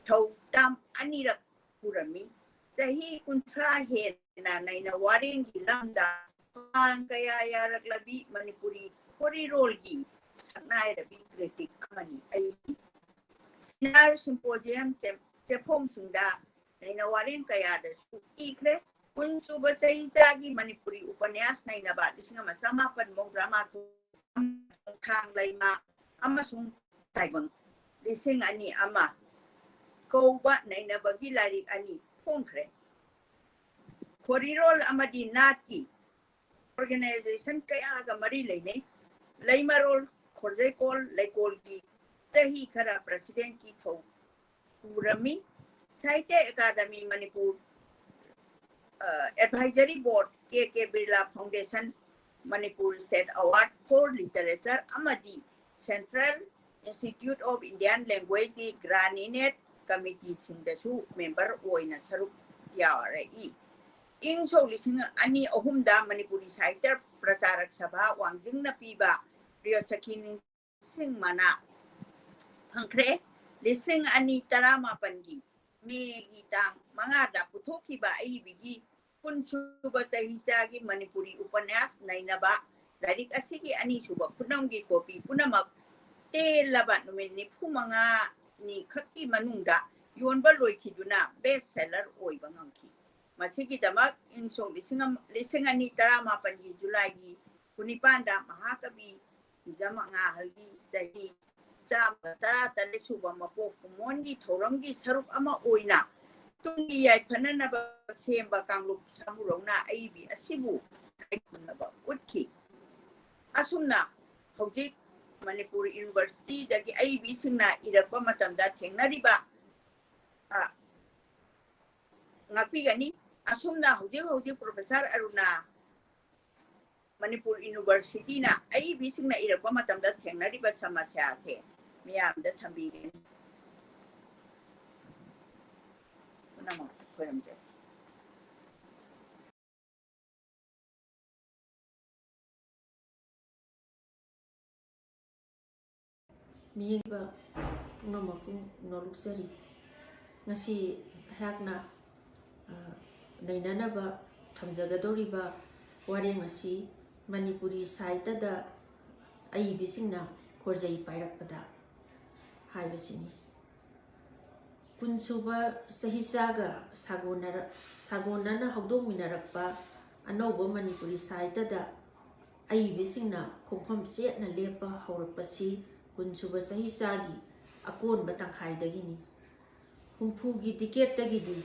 ꯊꯧ term ꯑꯅꯤꯔꯛ ꯄꯨꯔꯝꯃꯤ꯫ ꯆꯍꯤ ꯀꯨꯟꯊ꯭ꯔꯥ ꯍꯦꯟꯅ ꯅꯩꯅ ꯋꯥꯔꯦꯡꯒꯤ ꯂꯝꯗ ꯊꯧꯗꯥꯡ ꯀꯌꯥ ꯌꯥꯔꯛꯂꯕꯤ ꯃꯅꯤꯄꯨꯔꯤ ꯈꯣꯔꯤꯔꯣꯜꯒꯤ ꯁꯛꯅꯥꯏꯔꯕꯤ critic ꯑꯃꯅꯤ꯫ ꯑꯩ seminar, symposium, ꯆꯦ-, ꯆꯦꯐꯣꯡꯁꯤꯡꯗ ꯅꯩꯅ ꯋꯥꯔꯦꯡ ꯀꯌꯥꯗꯁꯨ ꯏꯈ꯭ꯔꯦ꯫ ꯀꯨꯟ ꯁꯨꯕ ꯆꯍꯤꯆꯥꯒꯤ ꯃꯅꯤꯄꯨꯔꯤ ꯎꯄꯅ꯭ꯌꯥꯁ ꯅꯩꯅꯕ ꯂꯤꯁꯤꯡ ꯑꯃ ꯆꯃꯥꯄꯟ ꯃꯧꯗ꯭ꯔꯥ ꯃꯥꯊꯣꯏ, ꯈꯣꯡꯊꯥꯡ ꯂꯩꯃ ꯑꯃꯁꯨꯡ ꯇꯥꯏꯕꯪ ꯂꯤꯁꯤꯡ ꯑꯅꯤ ꯑꯃ ꯀꯧꯕ ꯅꯩꯅꯕꯒꯤ ꯂꯥꯏꯔꯤꯛ ꯑꯅꯤ ꯐꯣꯡꯈ꯭ꯔꯦ꯫ ꯈꯣꯔꯤꯔꯣꯜ ꯑꯃꯗꯤ ꯅꯥꯠꯀꯤ organization ꯀꯌꯥꯒ ꯃꯔꯤ ꯂꯩꯅꯩ꯫ ꯂꯩꯃꯔꯣꯜ ꯈꯣꯔꯖꯩꯀꯣꯜ ꯂꯩꯀꯣꯜꯒꯤ ꯆꯍꯤ ꯈꯔ president ꯀꯤ ꯊꯧ ꯄꯨꯔꯝꯃꯤ꯫ ꯁꯥꯍꯤꯇ꯭ꯌ ꯑꯦꯀꯥꯗꯃꯤ ꯃꯅꯤꯄꯨꯔ, ꯑ, advisory board, K K Birla Foundation, Manipur State Award for Literature ꯑꯃꯗꯤ Central Institute of Indian Language ꯀꯤ Grant in Aid committee ꯁꯤꯡꯗꯁꯨ member ꯑꯣꯏꯅ ꯁꯔꯨꯛ ꯌꯥꯔꯛꯏ꯫ ꯏꯪ ꯁꯣꯛ ꯂꯤꯁꯤꯡ ꯑꯅꯤ ꯑꯍꯨꯝꯗ ꯃꯅꯤꯄꯨꯔꯤ ꯁꯥꯍꯤꯇ꯭ꯌ ꯄ꯭ꯔꯆꯥꯔꯛ ꯁꯚꯥ ꯋꯥꯡꯖꯤꯡꯅ ꯄꯤꯕ ꯄ꯭ꯔꯤꯌꯣꯁꯈꯤ ꯅꯤꯡꯁꯤꯡ ꯃꯅꯥ ꯐꯪꯈ꯭ꯔꯦ꯫ ꯂꯤꯁꯤꯡ ꯑꯅꯤ ꯇꯔꯥꯃꯥꯄꯟꯒꯤ ꯃꯦꯒꯤ ꯇꯥꯡ ꯃꯉꯥꯗ ꯄꯨꯊꯣꯛꯈꯤꯕ ꯑꯏꯕꯤꯒꯤ ꯀꯨꯟ ꯁꯨꯕ ꯆꯍꯤꯆꯥꯒꯤ ꯃꯅꯤꯄꯨꯔꯤ ꯎꯄꯅ꯭ꯌꯥꯁ ꯅꯩꯅꯕ ꯂꯥꯏꯔꯤꯛ ꯑꯁꯤꯒꯤ ꯑꯅꯤꯁꯨꯕ ꯈꯨꯅꯝꯒꯤ copy ꯄꯨꯝꯅꯃꯛ ꯇꯦꯜꯂꯕ ꯅꯨꯃꯤꯠ ꯅꯤꯐꯨ ꯃꯉꯥꯅꯤ ꯈꯛꯀꯤ ꯃꯅꯨꯡꯗ ꯌꯣꯟꯕ ꯂꯣꯏꯈꯤꯗꯨꯅ best seller ꯑꯣꯏꯕ ꯉꯝꯈꯤ꯫ ꯃꯁꯤꯒꯤꯗꯃꯛ ꯏꯪ ꯁꯣꯛ ꯂꯤꯁꯤꯡ ꯑꯃ, ꯂꯤꯁꯤꯡ ꯑꯅꯤ ꯇꯔꯥꯃꯥꯄꯟꯒꯤ ꯖꯨꯂꯥꯏꯒꯤ ꯀꯨꯟꯅꯤꯄꯥꯟꯗ ꯃꯍꯥꯀꯕꯤ ꯍꯤꯖꯝ ꯑꯉꯥꯍꯜꯒꯤ ꯆꯍꯤ ꯆꯥꯝꯃ ꯇꯔꯥ ꯇꯔꯦꯠ ꯁꯨꯕ ꯃꯄꯣꯛ ꯀꯨꯝꯑꯣꯟꯒꯤ ꯊꯧꯔꯝꯒꯤ ꯁꯔꯨꯛ ꯑꯃ ꯑꯣꯏꯅ ꯇꯨꯡꯒꯤ ꯌꯥꯏꯐꯅꯅꯕ ꯁꯦꯝꯕ ꯀꯥꯡꯂꯨꯞ ꯁꯥꯃꯨꯔꯧꯅ ꯑꯏꯕꯤ ꯑꯁꯤꯕꯨ ꯏꯀꯥꯏ ꯈꯨꯝꯅꯕ ꯎꯠꯈꯤ꯫ ꯑꯁꯨꯝꯅ ꯍꯧꯖꯤꯛ ꯃꯅꯤꯄꯨꯔ ꯌꯨꯅꯤꯚꯔꯁꯤꯇꯤꯗꯒꯤ ꯑꯏꯕꯤꯁꯤꯡꯅ ꯏꯔꯛꯄ ꯃꯇꯝꯗ ꯊꯦꯡꯅꯔꯤꯕ, ꯑ, ꯉꯥꯛꯄꯤꯒꯅꯤ꯫ ꯑꯁꯨꯝꯅ ꯍꯧꯖꯤꯛ ꯍꯧꯖꯤꯛ ꯄ꯭ꯔꯣꯐꯦꯁꯔ ꯑꯔꯨꯅꯥ ꯃꯅꯤꯄꯨꯔ ꯌꯨꯅꯤꯚꯔꯁꯤꯇꯤꯅ ꯑꯏꯕꯤꯁꯤꯡꯅ ꯏꯔꯛꯄ ꯃꯇꯝꯗ ꯊꯦꯡꯅꯔꯤꯕ ꯁꯃꯁ꯭ꯌꯥꯁꯦ ꯃꯤꯌꯥꯝꯗ ꯊꯝꯕꯤꯒꯅꯤ꯫ ꯄꯨꯝꯅꯃꯛ ꯈꯣꯏꯔꯝꯖꯔꯤ꯫ ꯃꯤꯌꯦꯡꯕ ꯄꯨꯝꯅꯃꯛꯄꯨ ꯅꯣꯂꯨꯛꯆꯔꯤ꯫ ꯉꯁꯤ ꯑꯩꯍꯥꯛꯅ, ꯑ, ꯅꯩꯅꯅꯕ ꯊꯝꯖꯒꯗꯧꯔꯤꯕ ꯋꯥꯔꯦꯡ ꯑꯁꯤ ꯃꯅꯤꯄꯨꯔꯤ ꯁꯥꯍꯤꯇ꯭ꯌꯗ ꯑꯏꯕꯤꯁꯤꯡꯅ ꯈꯣꯔꯖꯩ ꯄꯥꯏꯔꯛꯄꯗ ꯍꯥꯏꯕꯁꯤꯅꯤ꯫ ꯀꯨꯟꯁꯨꯕ ꯆꯍꯤꯆꯥꯒ ꯁꯥꯒꯣꯟꯅꯔ-, ꯁꯥꯒꯣꯟꯅꯅ ꯍꯧꯗꯣꯛꯃꯤꯟꯅꯔꯛꯄ ꯑꯅꯧꯕ ꯃꯅꯤꯄꯨꯔꯤ ꯁꯥꯍꯤꯇ꯭ꯌꯗ ꯑꯏꯕꯤꯁꯤꯡꯅ ꯈꯣꯡꯐꯝ ꯆꯦꯠꯅ ꯂꯦꯞꯄ ꯍꯧꯔꯛꯄꯁꯤ ꯀꯨꯟꯁꯨꯕ ꯆꯍꯤꯆꯥꯒꯤ ꯑꯀꯣꯟꯕ ꯇꯪꯈꯥꯏꯗꯒꯤꯅꯤ꯫ ꯍꯨꯝꯐꯨꯒꯤ ꯗꯤꯀꯦꯠꯇꯒꯤꯗꯤ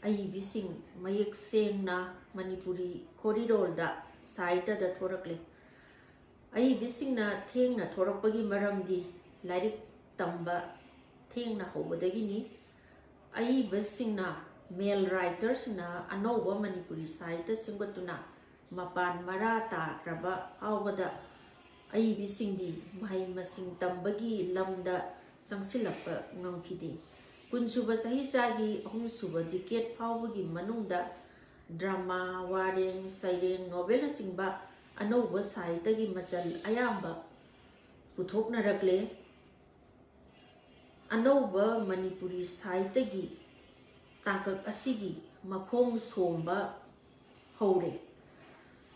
ꯑꯏꯕꯤꯁꯤꯡ ꯃꯌꯦꯛ ꯁꯦꯡꯅ ꯃꯅꯤꯄꯨꯔꯤ ꯈꯣꯔꯤꯔꯣꯜꯗ, ꯁꯥꯍꯤꯇ꯭ꯌꯗ ꯊꯣꯔꯛꯂꯦ꯫ ꯑꯏꯕꯤꯁꯤꯡꯅ ꯊꯦꯡꯅ ꯊꯣꯔꯛꯄꯒꯤ ꯃꯔꯝꯗꯤ ꯂꯥꯏꯔꯤꯛ ꯇꯝꯕ ꯊꯦꯡꯅ ꯍꯧꯕꯗꯒꯤꯅꯤ꯫ ꯑꯏꯕꯁꯤꯡꯅ, ꯃꯦꯜ ꯔꯥꯏꯇꯔꯁꯤꯡꯅ ꯑꯅꯧꯕ ꯃꯅꯤꯄꯨꯔꯤ ꯁꯥꯍꯤꯇ꯭ꯌ ꯁꯦꯝꯒꯠꯇꯨꯅ ꯃꯄꯥꯟ ꯃꯔꯥ ꯇꯥꯈ꯭ꯔꯕ ꯐꯥꯎꯕꯗ ꯑꯏꯕꯤꯁꯤꯡꯗꯤ ꯃꯍꯩ ꯃꯁꯤꯡ ꯇꯝꯕꯒꯤ ꯂꯝꯗ ꯆꯪꯁꯤꯜꯂꯛꯄ ꯉꯝꯈꯤꯗꯦ꯫ ꯀꯨꯟꯁꯨꯕ ꯆꯍꯤꯆꯥꯒꯤ ꯑꯍꯨꯝꯁꯨꯕ ꯗꯤꯀꯦꯠ ꯐꯥꯎꯕꯒꯤ ꯃꯅꯨꯡꯗ ꯗ꯭ꯔꯃꯥ, ꯋꯥꯔꯦꯡ, ꯁꯩꯔꯦꯡ, ꯅꯣꯚꯦꯜꯅꯆꯤꯡꯕ ꯑꯅꯧꯕ ꯁꯥꯍꯤꯇ꯭ꯌꯒꯤ ꯃꯆꯜ ꯑꯌꯥꯝꯕ ꯄꯨꯊꯣꯛꯅꯔꯛꯂꯦ꯫ ꯑꯅꯧꯕ ꯃꯅꯤꯄꯨꯔꯤ ꯁꯥꯍꯤꯇ꯭ꯌꯒꯤ ꯇꯥꯡꯀꯛ ꯑꯁꯤꯒꯤ ꯃꯈꯣꯡ ꯁꯣꯝꯕ ꯍꯧꯔꯦ꯫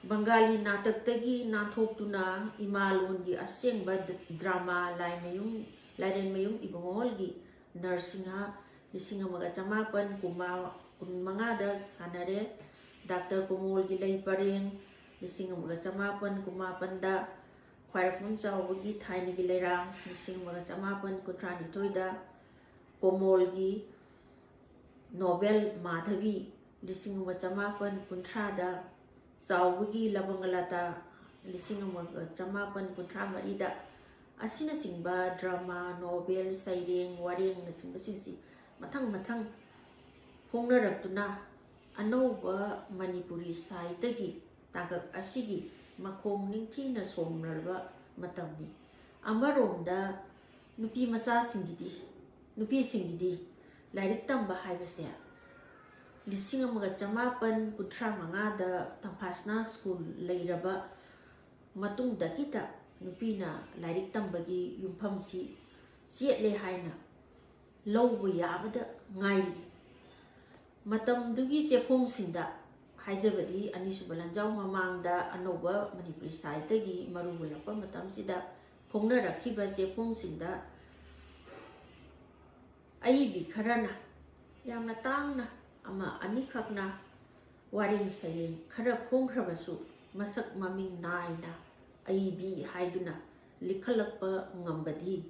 ꯕꯪꯒꯥꯂꯤ ꯅꯥꯇꯛꯇꯒꯤ ꯅꯥꯟꯊꯣꯛꯇꯨꯅ ꯏꯃꯥ ꯂꯣꯟꯒꯤ ꯑꯁꯦꯡꯕ ꯗ-, ꯗ꯭ꯔꯃꯥ ꯂꯥꯏꯃꯌꯨꯝ, ꯂꯥꯏꯔꯦꯟꯃꯌꯨꯝ ꯏꯕꯨꯡꯉꯣ ꯍꯣꯜꯒꯤ ꯅꯔꯁꯤꯡꯍ ꯂꯤꯁꯤꯡ ꯑꯃꯒ ꯆꯃꯥꯄꯟ ꯀꯨꯟꯃꯉꯥꯗ ꯁꯥꯟꯅꯔꯦ꯫ ꯗꯥꯛꯇꯔ ꯀꯣꯃꯣꯜꯒꯤ ꯂꯩ ꯄꯔꯦꯡ ꯂꯤꯁꯤꯡ ꯑꯃꯒ ꯆꯃꯥꯄꯟ ꯀꯨꯟꯃꯥꯄꯟꯗ, ꯈ꯭ꯋꯥꯏꯔꯥꯛꯄꯝ ꯆꯥꯎꯕꯒꯤ ꯊꯥꯏꯅꯒꯤ ꯂꯩꯔꯥꯡ ꯂꯤꯁꯤꯡ ꯑꯃꯒ ꯆꯃꯥꯄꯟ ꯀꯨꯟꯊ꯭ꯔꯥꯅꯤꯊꯣꯏꯗ, ꯀꯣꯃꯣꯜꯒꯤ ꯅꯣꯚꯦꯜ ꯃꯥꯙꯕꯤ ꯂꯤꯁꯤꯡ ꯑꯃꯒ ꯆꯃꯥꯄꯟ ꯀꯨꯟꯊ꯭ꯔꯥꯗ, ꯆꯥꯎꯕꯒꯤ ꯂꯕꯪꯒꯂꯇꯥ ꯂꯤꯁꯤꯡ ꯑꯃꯒ ꯆꯃꯥꯄꯟ ꯀꯨꯟꯊ꯭ꯔꯥ ꯃꯔꯤꯗ ꯑꯁꯤꯅꯆꯤꯡꯕ drama, novel, ꯁꯩꯔꯦꯡ, ꯋꯥꯔꯦꯡꯅꯆꯤꯡꯕꯁꯤꯡꯁꯤ ꯃꯊꯪ ꯃꯊꯪ ꯐꯣꯡꯅꯔꯛꯇꯨꯅ ꯑꯅꯧꯕ ꯃꯅꯤꯄꯨꯔꯤ ꯁꯥꯍꯤꯇ꯭ꯌꯒꯤ ꯇꯥꯡꯀꯛ ꯑꯁꯤꯒꯤ ꯃꯈꯣꯡ ꯅꯤꯡꯊꯤꯅ ꯁꯣꯝꯂꯔꯕ ꯃꯇꯝꯅꯤ꯫ ꯑꯃꯔꯣꯝꯗ ꯅꯨꯄꯤ ꯃꯆꯥꯁꯤꯡꯒꯤꯗꯤ, ꯅꯨꯄꯤꯁꯤꯡꯒꯤꯗꯤ ꯂꯥꯏꯔꯤꯛ ꯇꯝꯕ ꯍꯥꯏꯕꯁꯦ ꯂꯤꯁꯤꯡ ꯑꯃꯒ ꯆꯃꯥꯄꯟ ꯀꯨꯟꯊ꯭ꯔꯥ ꯃꯉꯥꯗ ꯇꯝꯐꯥꯁꯅꯥ ꯁ꯭ꯀꯨꯜ ꯂꯩꯔꯕ ꯃꯇꯨꯡꯗꯒꯤꯇ ꯅꯨꯄꯤꯅ ꯂꯥꯏꯔꯤꯛ ꯇꯝꯕꯒꯤ ꯌꯨꯝꯐꯝꯁꯤ ꯆꯦꯠꯂꯦ ꯍꯥꯏꯅ ꯂꯧꯕ ꯌꯥꯕꯗ ꯉꯥꯏꯔꯤ꯫ ꯃꯇꯝꯗꯨꯒꯤ ꯆꯦꯐꯣꯡꯁꯤꯡꯗ ꯍꯥꯏꯖꯕꯗꯤ, ꯑꯅꯤꯁꯨꯕ ꯂꯥꯟꯖꯥꯎ ꯃꯃꯥꯡꯗ ꯑꯅꯧꯕ ꯃꯅꯤꯄꯨꯔꯤ ꯁꯥꯍꯤꯇ꯭ꯌꯒꯤ ꯃꯔꯨ ꯍꯨꯜꯂꯛꯄ ꯃꯇꯝꯁꯤꯗ ꯐꯣꯡꯅꯔꯛꯈꯤꯕ ꯆꯦꯐꯣꯡꯁꯤꯡꯗ ꯑꯏꯕꯤ ꯈꯔꯅ ꯌꯥꯝꯅ ꯇꯥꯡꯅ ꯑꯃ ꯑꯅꯤꯈꯛꯅ ꯋꯥꯔꯦꯡ ꯁꯩꯔꯦꯡ ꯈꯔ ꯐꯣꯡꯈ꯭ꯔꯕꯁꯨ, ꯃꯁꯛ ꯃꯃꯤꯡ ꯅꯥꯏꯅ ꯑꯏꯕꯤ ꯍꯥꯏꯗꯨꯅ ꯂꯤꯈꯠꯂꯛꯄ ꯉꯝꯕꯗꯤ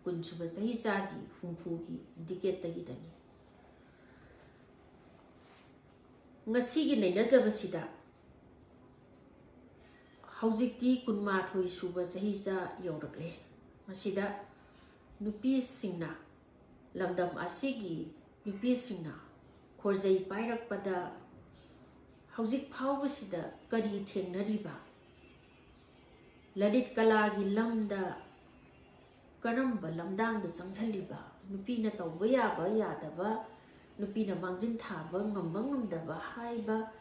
ꯀꯨꯟꯁꯨꯕ ꯆꯍꯤꯆꯥꯒꯤ ꯍꯨꯝꯐꯨꯒꯤ decade ꯇꯒꯤꯗꯅꯤ꯫ ꯉꯁꯤꯒꯤ ꯅꯩꯅꯖꯕꯁꯤꯗ ꯍꯧꯖꯤꯛꯇꯤ ꯀꯨꯟꯃꯥꯊꯣꯏ ꯁꯨꯕ ꯆꯍꯤꯆꯥ ꯌꯧꯔꯛꯂꯦ꯫ ꯃꯁꯤꯗ ꯅꯨꯄꯤꯁꯤꯡꯅ, ꯂꯝꯗꯝ ꯑꯁꯤꯒꯤ ꯅꯨꯄꯤꯁꯤꯡꯅ ꯈꯣꯔꯖꯩ ꯄꯥꯏꯔꯛꯄꯗ ꯍꯧꯖꯤꯛ ꯐꯥꯎꯕꯁꯤꯗ ꯀꯔꯤ ꯊꯦꯡꯅꯔꯤꯕ? ꯂꯂꯤꯠ ꯀꯂꯥꯒꯤ ꯂꯝꯗ ꯀꯔꯝꯕ ꯂꯝꯗꯥꯡꯗ ꯆꯪꯁꯤꯜꯂꯤꯕ? ꯅꯨꯄꯤꯅ ꯇꯧꯕ ꯌꯥꯕ ꯌꯥꯗꯕ, ꯅꯨꯄꯤꯅ ꯃꯥꯡꯖꯤꯟ ꯊꯥꯕ ꯉꯝꯕ ꯉꯝꯗꯕ ꯍꯥꯏꯕ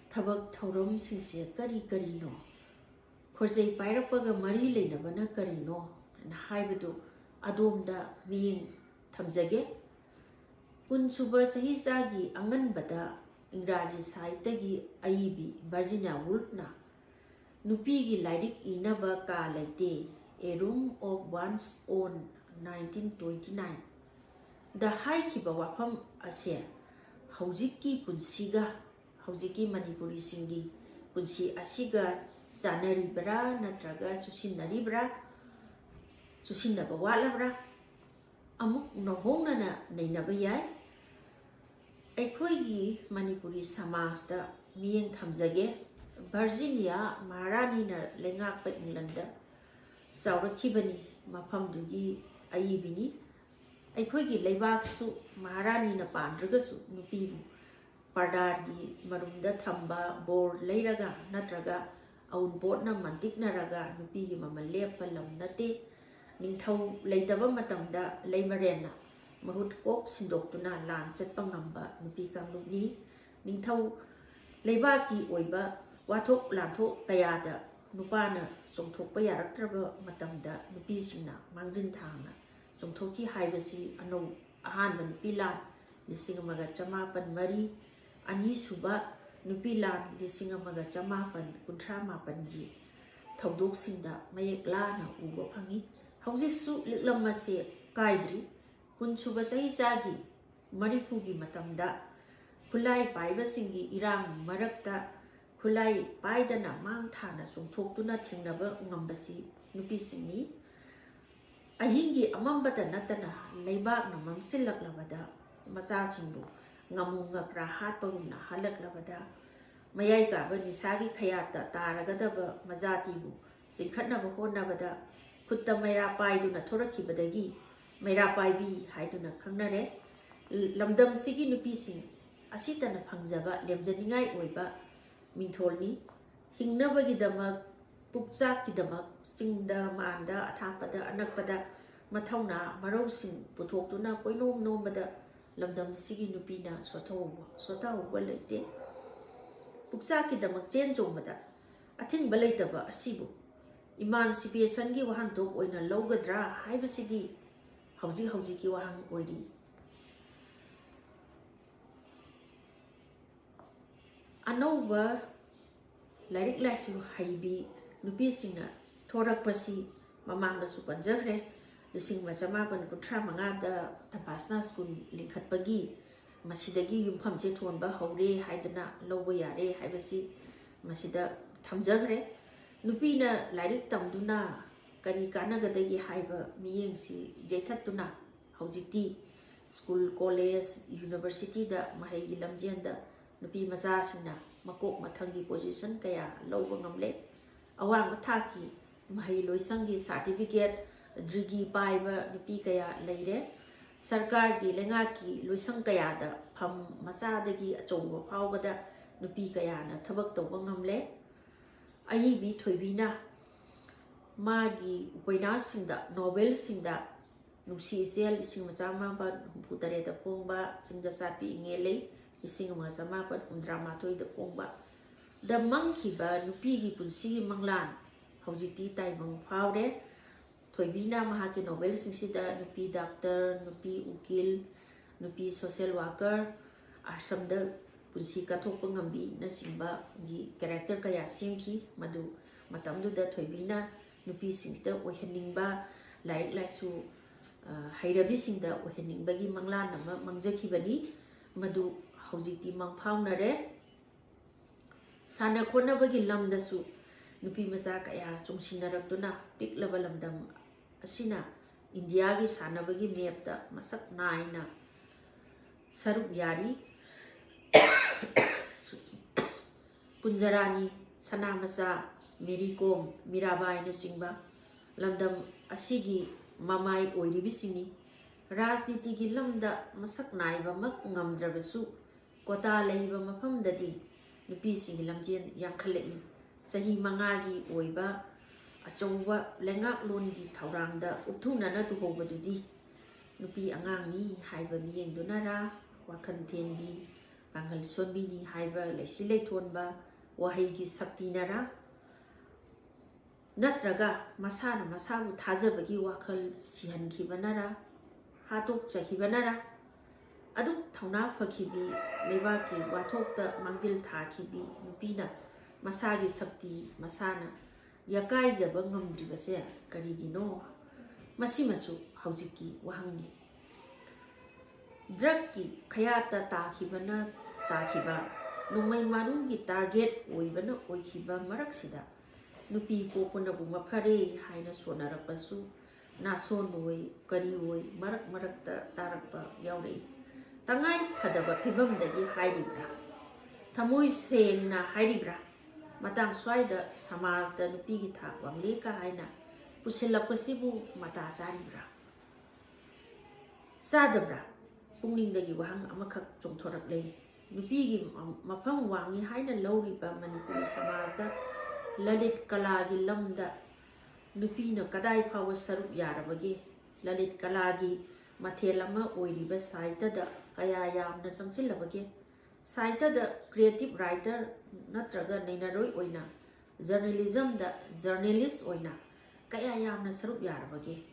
ꯊꯕꯛ ꯊꯧꯔꯝꯁꯤꯡꯁꯦ ꯀꯔꯤ ꯀꯔꯤꯅꯣ? ꯈꯣꯔꯖꯩ ꯄꯥꯏꯔꯛꯄꯒ ꯃꯔꯤ ꯂꯩꯅꯕꯅ ꯀꯔꯤꯅꯣ ꯍꯥꯏꯅ ꯍꯥꯏꯕꯗꯨ ꯑꯗꯣꯝꯗ ꯃꯤꯠꯌꯦꯡ ꯊꯝꯖꯒꯦ꯫ ꯀꯨꯟꯁꯨꯕ ꯆꯍꯤꯆꯥꯒꯤ ꯑꯉꯟꯕꯗ ꯏꯪꯒ꯭ꯔꯥꯖꯤ ꯁꯥꯍꯤꯇ꯭ꯌꯒꯤ ꯑꯏꯕꯤ ꯚꯔꯖꯤꯅꯤꯌꯥ ꯋꯨꯜꯐꯅ ꯅꯨꯄꯤꯒꯤ ꯂꯥꯏꯔꯤꯛ ꯏꯅꯕ ꯀꯥ ꯂꯩꯇꯦ, A Room of One's Own, nineteen twenty nine ꯗ ꯍꯥꯏꯈꯤꯕ ꯋꯥꯐꯝ ꯑꯁꯦ ꯍꯧꯖꯤꯛꯀꯤ ꯄꯨꯟꯁꯤꯒ, ꯍꯧꯖꯤꯛꯀꯤ ꯃꯅꯤꯄꯨꯔꯤꯁꯤꯡꯒꯤ ꯄꯨꯟꯁꯤ ꯑꯁꯤꯒ ꯆꯥꯟꯅꯔꯤꯕ꯭ꯔꯥ ꯅꯠꯇ꯭ꯔꯒ ꯆꯨꯁꯤꯟꯅꯔꯤꯕ꯭ꯔꯥ, ꯆꯨꯁꯤꯟꯅꯕ ꯋꯥꯠꯂꯕ꯭ꯔꯥ? ꯑꯃꯨꯛ ꯅꯧꯍꯧꯅꯅ ꯅꯩꯅꯕ ꯌꯥꯏ꯫ ꯑꯩꯈꯣꯏꯒꯤ ꯃꯅꯤꯄꯨꯔꯤ ꯁꯃꯥꯖꯇ ꯃꯤꯠꯌꯦꯡ ꯊꯝꯖꯒꯦ꯫ Virginia ꯃꯍꯥꯔꯥꯅꯤꯅ ꯂꯩꯉꯥꯛꯄ England ꯆꯥꯎꯔꯛꯈꯤꯕꯅꯤ꯫ ꯃꯐꯝꯗꯨꯒꯤ ꯑꯏꯕꯤꯅꯤ꯫ ꯑꯩꯈꯣꯏꯒꯤ ꯂꯩꯕꯥꯛꯁꯨ ꯃꯍꯥꯔꯥꯅꯤꯅ ꯄꯥꯟꯗ꯭ꯔꯒꯁꯨ ꯅꯨꯄꯤꯕꯨ ꯄꯔꯗꯥꯒꯤ ꯃꯔꯨꯝꯗ ꯊꯝꯕ, ꯕꯣꯔ ꯂꯩꯔꯒ ꯅꯠꯇ꯭ꯔꯒ ꯑꯎꯟꯄꯣꯠꯅ ꯃꯟꯇꯤꯛꯅꯔꯒ ꯅꯨꯄꯤꯒꯤ ꯃꯃꯜ ꯂꯦꯞꯄ ꯂꯝ ꯅꯠꯇꯦ꯫ ꯅꯤꯡꯊꯧ ꯂꯩꯇꯕ ꯃꯇꯝꯗ ꯂꯩꯃꯔꯦꯟꯅ ꯃꯍꯨꯠ ꯀꯣꯛ ꯁꯤꯟꯗꯣꯛꯇꯨꯅ ꯂꯥꯟ ꯆꯠꯄ ꯉꯝꯕ ꯅꯨꯄꯤ ꯀꯥꯡꯂꯨꯞꯅꯤ꯫ ꯅꯤꯡꯊꯧ ꯂꯩꯕꯥꯛꯀꯤ ꯑꯣꯏꯕ ꯋꯥꯊꯣꯛ ꯂꯥꯟꯊꯣꯛ ꯀꯌꯥꯗ ꯅꯨꯄꯥꯅ ꯆꯣꯡꯊꯣꯛꯄ ꯌꯥꯔꯛꯇ꯭ꯔꯕ ꯃꯇꯝꯗ ꯅꯨꯄꯤꯁꯤꯡꯅ ꯃꯥꯡꯖꯤꯟ ꯊꯥꯡꯅ ꯆꯣꯡꯊꯣꯛꯈꯤ ꯍꯥꯏꯕꯁꯤ ꯑꯅꯧ-, ꯑꯍꯥꯟꯕ ꯅꯨꯄꯤ ꯂꯥꯟ ꯂꯤꯁꯤꯡ ꯑꯃꯒ ꯆꯃꯥꯄꯟ ꯃꯔꯤ, ꯑꯅꯤꯁꯨꯕ ꯅꯨꯄꯤ ꯂꯥꯟ ꯂꯤꯁꯤꯡ ꯑꯃꯒ ꯆꯃꯥꯄꯟ ꯀꯨꯟꯊ꯭ꯔꯥ ꯃꯥꯄꯟꯒꯤ ꯊꯧꯗꯣꯛꯁꯤꯡꯗ ꯃꯌꯦꯛ ꯂꯥꯅ ꯎꯕ ꯐꯪꯉꯤ꯫ ꯍꯧꯖꯤꯛꯁꯨ ꯂꯤꯛꯂꯝ ꯑꯁꯦ ꯀꯥꯏꯗ꯭ꯔꯤ꯫ ꯀꯨꯟꯁꯨꯕ ꯆꯍꯤꯆꯥꯒꯤ ꯃꯔꯤꯐꯨꯒꯤ ꯃꯇꯝꯗ ꯈꯨꯠꯂꯥꯏ ꯄꯥꯏꯕꯁꯤꯡꯒꯤ ꯏꯔꯥꯡ ꯃꯔꯛꯇ ꯈꯨꯠꯂꯥꯏ ꯄꯥꯏꯗꯅ ꯃꯥꯡ ꯊꯥꯅ ꯆꯣꯡꯊꯣꯛꯇꯨꯅ ꯊꯦꯡꯅꯕ ꯉꯝꯕꯁꯤ ꯅꯨꯄꯤꯁꯤꯡꯅꯤ꯫ ꯑꯍꯤꯡꯒꯤ ꯑꯃꯝꯕꯇ ꯅꯠꯇꯅ ꯂꯩꯕꯥꯛꯅ ꯃꯝꯁꯤꯜꯂꯛꯂꯕꯗ ꯃꯆꯥꯁꯤꯡꯕꯨ ꯉꯥꯃꯨ ꯉꯀ꯭ꯔꯥ ꯍꯥꯠꯄꯒꯨꯝꯅ ꯍꯜꯂꯛꯂꯕꯗ ꯃꯌꯥꯏ ꯀꯥꯕ ꯅꯤꯁꯥꯒꯤ ꯈꯌꯥꯠꯇ ꯇꯥꯔꯒꯗꯕ ꯃꯖꯥꯇꯤꯕꯨ ꯆꯤꯡꯈꯠꯅꯕ ꯍꯣꯠꯅꯕꯗ ꯈꯨꯠꯇ ꯃꯩꯔꯥ ꯄꯥꯏꯗꯨꯅ ꯊꯣꯔꯛꯈꯤꯕꯗꯒꯤ ꯃꯩꯔꯥ ꯄꯥꯏꯕꯤ ꯍꯥꯏꯗꯨꯅ ꯈꯪꯅꯔꯦ꯫ ꯂꯝꯗꯝꯁꯤꯒꯤ ꯅꯨꯄꯤꯁꯤꯡ ꯑꯁꯤꯇꯅ ꯐꯪꯖꯕ ꯂꯦꯝꯖꯅꯤꯡꯉꯥꯏ ꯑꯣꯏꯕ ꯃꯤꯡꯊꯣꯜꯅꯤ꯫ ꯍꯤꯡꯅꯕꯒꯤꯗꯃꯛ, ꯄꯨꯛꯆꯥꯛꯀꯤꯗꯃꯛ ꯆꯤꯡꯗ, ꯃꯥꯟꯗ, ꯑꯊꯥꯞꯄꯗ, ꯑꯅꯛꯄꯗ ꯃꯊꯧꯅꯥ ꯃꯔꯧꯁꯤꯡ ꯄꯨꯊꯣꯛꯇꯨꯅ ꯀꯣꯏꯅꯣꯝ ꯅꯣꯝꯕꯗ ꯂꯝꯗꯝꯁꯤꯒꯤ ꯅꯨꯄꯤꯅ ꯁꯣꯊꯍꯧꯕ, ꯁꯣꯊꯍꯧꯕ ꯂꯩꯇꯦ꯫ ꯄꯨꯛꯆꯥꯛꯀꯤꯗꯃꯛ ꯆꯦꯟ ꯆꯣꯡꯕꯗ ꯑꯊꯤꯡꯕ ꯂꯩꯇꯕ ꯑꯁꯤꯕꯨ ꯏꯃꯥꯟꯁꯤꯄꯦꯁꯟꯒꯤ ꯋꯥꯍꯟꯊꯣꯛ ꯑꯣꯏꯅ ꯂꯧꯒꯗ꯭ꯔꯥ ꯍꯥꯏꯕꯁꯤꯗꯤ ꯍꯧꯖꯤꯛ ꯍꯧꯖꯤꯛꯀꯤ ꯋꯥꯍꯪ ꯑꯣꯏꯔꯤ꯫ ꯑꯅꯧꯕ ꯂꯥꯏꯔꯤꯛ ꯂꯥꯏꯁꯨ ꯍꯩꯕꯤ ꯅꯨꯄꯤꯁꯤꯡꯅ ꯊꯣꯔꯛꯄꯁꯤ ꯃꯃꯥꯡꯗꯁꯨ ꯄꯟꯖꯈ꯭ꯔꯦ꯫ ꯂꯤꯁꯤꯡ ꯑꯃ ꯆꯃꯥꯄꯟ ꯀꯨꯟꯊ꯭ꯔꯥ ꯃꯉꯥꯗ ꯇꯝꯐꯥꯁꯅꯥ ꯁ꯭ꯀꯨꯜ ꯂꯤꯡꯈꯠꯄꯒꯤ ꯃꯁꯤꯗꯒꯤ ꯌꯨꯝꯐꯝꯁꯦ ꯊꯣꯟꯕ ꯍꯧꯔꯦ ꯍꯥꯏꯗꯅ ꯂꯧꯕ ꯌꯥꯔꯦ ꯍꯥꯏꯕꯁꯤ ꯃꯁꯤꯗ ꯊꯝꯖꯈ꯭ꯔꯦ꯫ ꯅꯨꯄꯤꯅ ꯂꯥꯏꯔꯤꯛ ꯇꯝꯗꯨꯅ ꯀꯔꯤ ꯀꯥꯟꯅꯒꯗꯒꯦ ꯍꯥꯏꯕ ꯃꯤꯠꯌꯦꯡꯁꯤ ꯌꯩꯊꯠꯇꯨꯅ ꯍꯧꯖꯤꯛꯇꯤ ꯁ꯭ꯀꯨꯜ, ꯀꯣꯂꯦꯖ, ꯌꯨꯅꯤꯚꯔꯁꯤꯇꯤꯗ ꯃꯍꯩꯒꯤ ꯂꯝꯖꯦꯟꯗ ꯅꯨꯄꯤ ꯃꯆꯥꯁꯤꯡꯅ ꯃꯀꯣꯛ ꯃꯊꯪꯒꯤ position ꯀꯌꯥ ꯂꯧꯕ ꯉꯝꯂꯦ꯫ ꯑꯋꯥꯡꯕ ꯊꯥꯛꯀꯤ ꯃꯍꯩ ꯂꯣꯏꯁꯪꯒꯤ certificate, degree ꯄꯥꯏꯕ ꯅꯨꯄꯤ ꯀꯌꯥ ꯂꯩꯔꯦ꯫ ꯁꯔꯀꯥꯔꯒꯤ ꯂꯩꯉꯥꯛꯀꯤ ꯂꯣꯏꯁꯪ ꯀꯌꯥꯗ ꯐꯝ ꯃꯆꯥꯗꯒꯤ ꯑꯆꯧꯕ ꯐꯥꯎꯕꯗ ꯅꯨꯄꯤ ꯀꯌꯥꯅ ꯊꯕꯛ ꯇꯧꯕ ꯉꯝꯂꯦ꯫ ꯑꯏꯕꯤ ꯊꯣꯏꯕꯤꯅ ꯃꯥꯒꯤ ꯎꯄꯩꯅꯥꯁꯤꯡꯗ, novelꯁꯤꯡꯗ, ꯅꯨꯡꯁꯤ ꯏꯆꯦꯜ ꯂꯤꯁꯤꯡ ꯑꯃ ꯆꯥꯃꯥꯄꯟ ꯍꯨꯝꯐꯨ ꯇꯔꯦꯠꯇ ꯐꯣꯡꯕ, ꯆꯤꯡꯗ ꯆꯥꯛꯄꯤ ꯏꯉꯦꯜ ꯂꯩ ꯂꯤꯁꯤꯡ ꯑꯃ ꯆꯥꯃꯥꯄꯟ ꯍꯨꯝꯗ꯭ꯔꯥ ꯃꯥꯊꯣꯏꯗ ꯐꯣꯡꯕ, ꯗ ꯃꯪꯈꯤꯕ ꯅꯨꯄꯤꯒꯤ ꯄꯨꯟꯁꯤꯒꯤ ꯃꯪꯂꯥꯟ ꯍꯧꯖꯤꯛꯇꯤ ꯇꯥꯏꯕꯪ ꯐꯥꯎꯔꯦ꯫ ꯊꯣꯏꯕꯤꯅ ꯃꯍꯥꯛꯀꯤ novelꯁꯤꯡꯁꯤꯗ ꯅꯨꯄꯤ ꯗꯥꯛꯇꯔ, ꯅꯨꯄꯤ ꯎꯀꯤꯜ, ꯅꯨꯄꯤ social worker, ꯑꯥꯁ꯭ꯔꯝꯗ ꯄꯨꯟꯁꯤ ꯀꯠꯊꯣꯛꯄ ꯉꯝꯕꯤꯅꯆꯤꯡꯕꯒꯤ character ꯀꯌꯥ ꯁꯦꯝꯈꯤ꯫ ꯃꯗꯨ ꯃꯇꯝꯗꯨꯗ ꯊꯣꯏꯕꯤꯅ ꯅꯨꯄꯤꯁꯤꯡꯁꯤꯗ ꯑꯣꯏꯍꯟꯅꯤꯡꯕ, ꯂꯥꯏꯔꯤꯛ ꯂꯥꯏꯁꯨ, ꯑ, ꯍꯩꯔꯕꯤꯁꯤꯡꯗ ꯑꯣꯏꯍꯟꯅꯤꯡꯕꯒꯤ ꯃꯪꯂꯥꯟ ꯑꯃ ꯃꯪꯖꯈꯤꯕꯅꯤ꯫ ꯃꯗꯨ ꯍꯧꯖꯤꯛꯇꯤ ꯃꯪꯐꯥꯎꯅꯔꯦ꯫ ꯁꯥꯟꯅ ꯈꯣꯠꯅꯕꯒꯤ ꯂꯝꯗꯁꯨ ꯅꯨꯄꯤ ꯃꯆꯥ ꯀꯌꯥ ꯆꯣꯡꯁꯤꯟꯅꯔꯛꯇꯨꯅ ꯄꯤꯛꯂꯕ ꯂꯝꯗꯝ ꯑꯁꯤꯅ ꯏꯟꯗꯤꯌꯥꯒꯤ ꯁꯥꯟꯅꯕꯒꯤ mapꯇ ꯃꯁꯛ ꯅꯥꯏꯅ ꯁꯔꯨꯛ ꯌꯥꯔꯤ꯫ ꯀꯨꯟꯖꯔꯥꯅꯤ, ꯁꯅꯥꯃꯆꯥ, ꯃꯦꯔꯤ ꯀꯣꯝ, ꯃꯤꯔꯥꯕꯥꯏꯅꯆꯤꯡꯕ ꯂꯝꯗꯝ ꯑꯁꯤꯒꯤ ꯃꯃꯥꯏ ꯑꯣꯏꯔꯤꯕꯁꯤꯡꯅꯤ꯫ ꯔꯥꯖꯅꯤꯇꯤꯒꯤ ꯂꯝꯗ ꯃꯁꯛ ꯅꯥꯏꯕꯃꯛ ꯉꯝꯗ꯭ꯔꯕꯁꯨ, ꯀꯣꯇꯥ ꯂꯩꯕ ꯃꯐꯝꯗꯗꯤ ꯅꯨꯄꯤꯁꯤꯡꯒꯤ ꯂꯝꯖꯦꯜ ꯌꯥꯡꯈꯠꯂꯛꯏ꯫ ꯆꯍꯤ ꯃꯉꯥꯒꯤ ꯑꯣꯏꯕ ꯑꯆꯧꯕ ꯂꯩꯉꯥꯛꯂꯣꯟꯒꯤ ꯊꯧꯔꯥꯡꯗ ꯎꯠꯊꯨꯅꯅ ꯇꯨꯍꯧꯕꯗꯨꯗꯤ ꯅꯨꯄꯤ ꯑꯉꯥꯡꯅꯤ ꯍꯥꯏꯕ ꯃꯤꯠꯌꯦꯡꯗꯨꯅꯔꯥ, ꯋꯥꯈꯜ ꯊꯦꯟꯕꯤ, ꯄꯥꯡꯒꯜ ꯁꯣꯟꯕꯤꯅꯤ ꯍꯥꯏꯕ ꯂꯩꯁꯤ ꯂꯩꯊꯣꯟꯕ ꯋꯥꯍꯩꯒꯤ ꯁꯛꯇꯤꯅꯔꯥ, ꯅꯠꯇ꯭ꯔꯒ ꯃꯁꯥꯅ ꯃꯁꯥꯕꯨ ꯊꯥꯖꯕꯒꯤ ꯋꯥꯈꯜ ꯁꯤꯍꯟꯈꯤꯕꯅꯔꯥ, ꯍꯥꯠꯇꯣꯛꯆꯈꯤꯕꯅꯔꯥ, ꯑꯗꯨꯛ ꯊꯧꯅꯥ ꯐꯈꯤꯕꯤ, ꯂꯩꯕꯥꯛꯀꯤ ꯋꯥꯊꯣꯛꯇ ꯃꯥꯡꯖꯤꯜ ꯊꯥꯈꯤꯕꯤ ꯅꯨꯄꯤꯅ ꯃꯁꯥꯒꯤ ꯁꯛꯇꯤ ꯃꯁꯥꯅ ꯌꯀꯥꯏꯖꯕ ꯉꯝꯗ꯭ꯔꯤꯕꯁꯦ ꯀꯔꯤꯒꯤꯅꯣ? ꯃꯁꯤꯃꯁꯨ ꯍꯧꯖꯤꯛꯀꯤ ꯋꯥꯍꯪꯅꯤ꯫ ꯗ꯭ꯔꯒꯀꯤ ꯈꯌꯥꯠꯇ ꯇꯥꯈꯤꯕꯅ ꯇꯥꯈꯤꯕ, ꯅꯣꯡꯃꯩ ꯃꯔꯨꯒꯤ target ꯑꯣꯏꯕꯅ ꯑꯣꯏꯈꯤꯕ ꯃꯔꯛꯁꯤꯗ, ꯅꯨꯄꯤ ꯄꯣꯛꯄꯅꯕꯨ ꯃꯐꯔꯦ ꯍꯥꯏꯅ ꯁꯣꯟꯅꯔꯛꯄꯁꯨ ꯅꯥꯁꯣꯟ ꯑꯣꯏ, ꯀꯔꯤ ꯑꯣꯏ, ꯃꯔꯛ ꯃꯔꯛꯇ ꯇꯥꯔꯛꯄ ꯌꯥꯎꯔꯛꯏ꯫ ꯇꯉꯥꯏ ꯐꯗꯕ ꯐꯤꯕꯝꯗꯒꯤ ꯍꯥꯏꯔꯤꯕ꯭ꯔꯥ? ꯊꯃꯣꯏ ꯁꯦꯡꯅ ꯍꯥꯏꯔꯤꯕ꯭ꯔꯥ? ꯃꯇꯥꯡ ꯁ꯭ꯋꯥꯏꯗ ꯁꯃꯥꯖꯗ ꯅꯨꯄꯤꯒꯤ ꯊꯥꯛ ꯋꯥꯡꯂꯦ ꯀ ꯍꯥꯏꯅ ꯄꯨꯁꯤꯜꯂꯛꯄꯁꯤꯕꯨ ꯃꯇꯥ ꯆꯥꯔꯤꯕ꯭ꯔꯥ? ꯆꯥꯗꯕ꯭ꯔꯥ? ꯄꯨꯛꯅꯤꯡꯗꯒꯤ ꯋꯥꯍꯪ ꯑꯃꯈꯛ ꯆꯣꯡꯊꯣꯔꯛꯂꯦ꯫ ꯅꯨꯄꯤꯒꯤ ꯃꯐꯝ ꯋꯥꯡꯉꯤ ꯍꯥꯏꯅ ꯂꯧꯔꯤꯕ ꯃꯅꯤꯄꯨꯔꯤ ꯁꯃꯥꯖꯗ ꯂꯂꯤꯠ ꯀꯂꯥꯒꯤ ꯂꯝꯗ ꯅꯨꯄꯤꯅ ꯀꯗꯥꯏ ꯐꯥꯎꯕ ꯁꯔꯨꯛ ꯌꯥꯔꯕꯒꯦ? ꯂꯂꯤꯠ ꯀꯂꯥꯒꯤ ꯃꯊꯦꯜ ꯑꯃ ꯑꯣꯏꯔꯤꯕ ꯁꯥꯍꯤꯇ꯭ꯌꯗ ꯀꯌꯥ ꯌꯥꯝꯅ ꯆꯪꯁꯤꯜꯂꯕꯒꯦ? ꯁꯥꯍꯤꯇ꯭ꯌꯗ creative writer ꯅꯠꯇ꯭ꯔꯒ ꯅꯩꯅꯔꯣꯏ ꯑꯣꯏꯅ, ꯖꯔꯅꯦꯂꯤꯖꯝꯗ ꯖꯔꯅꯦꯂꯤꯁ ꯑꯣꯏꯅ ꯀꯌꯥ ꯌꯥꯝꯅ ꯁꯔꯨꯛ ꯌꯥꯔꯕꯒꯦ?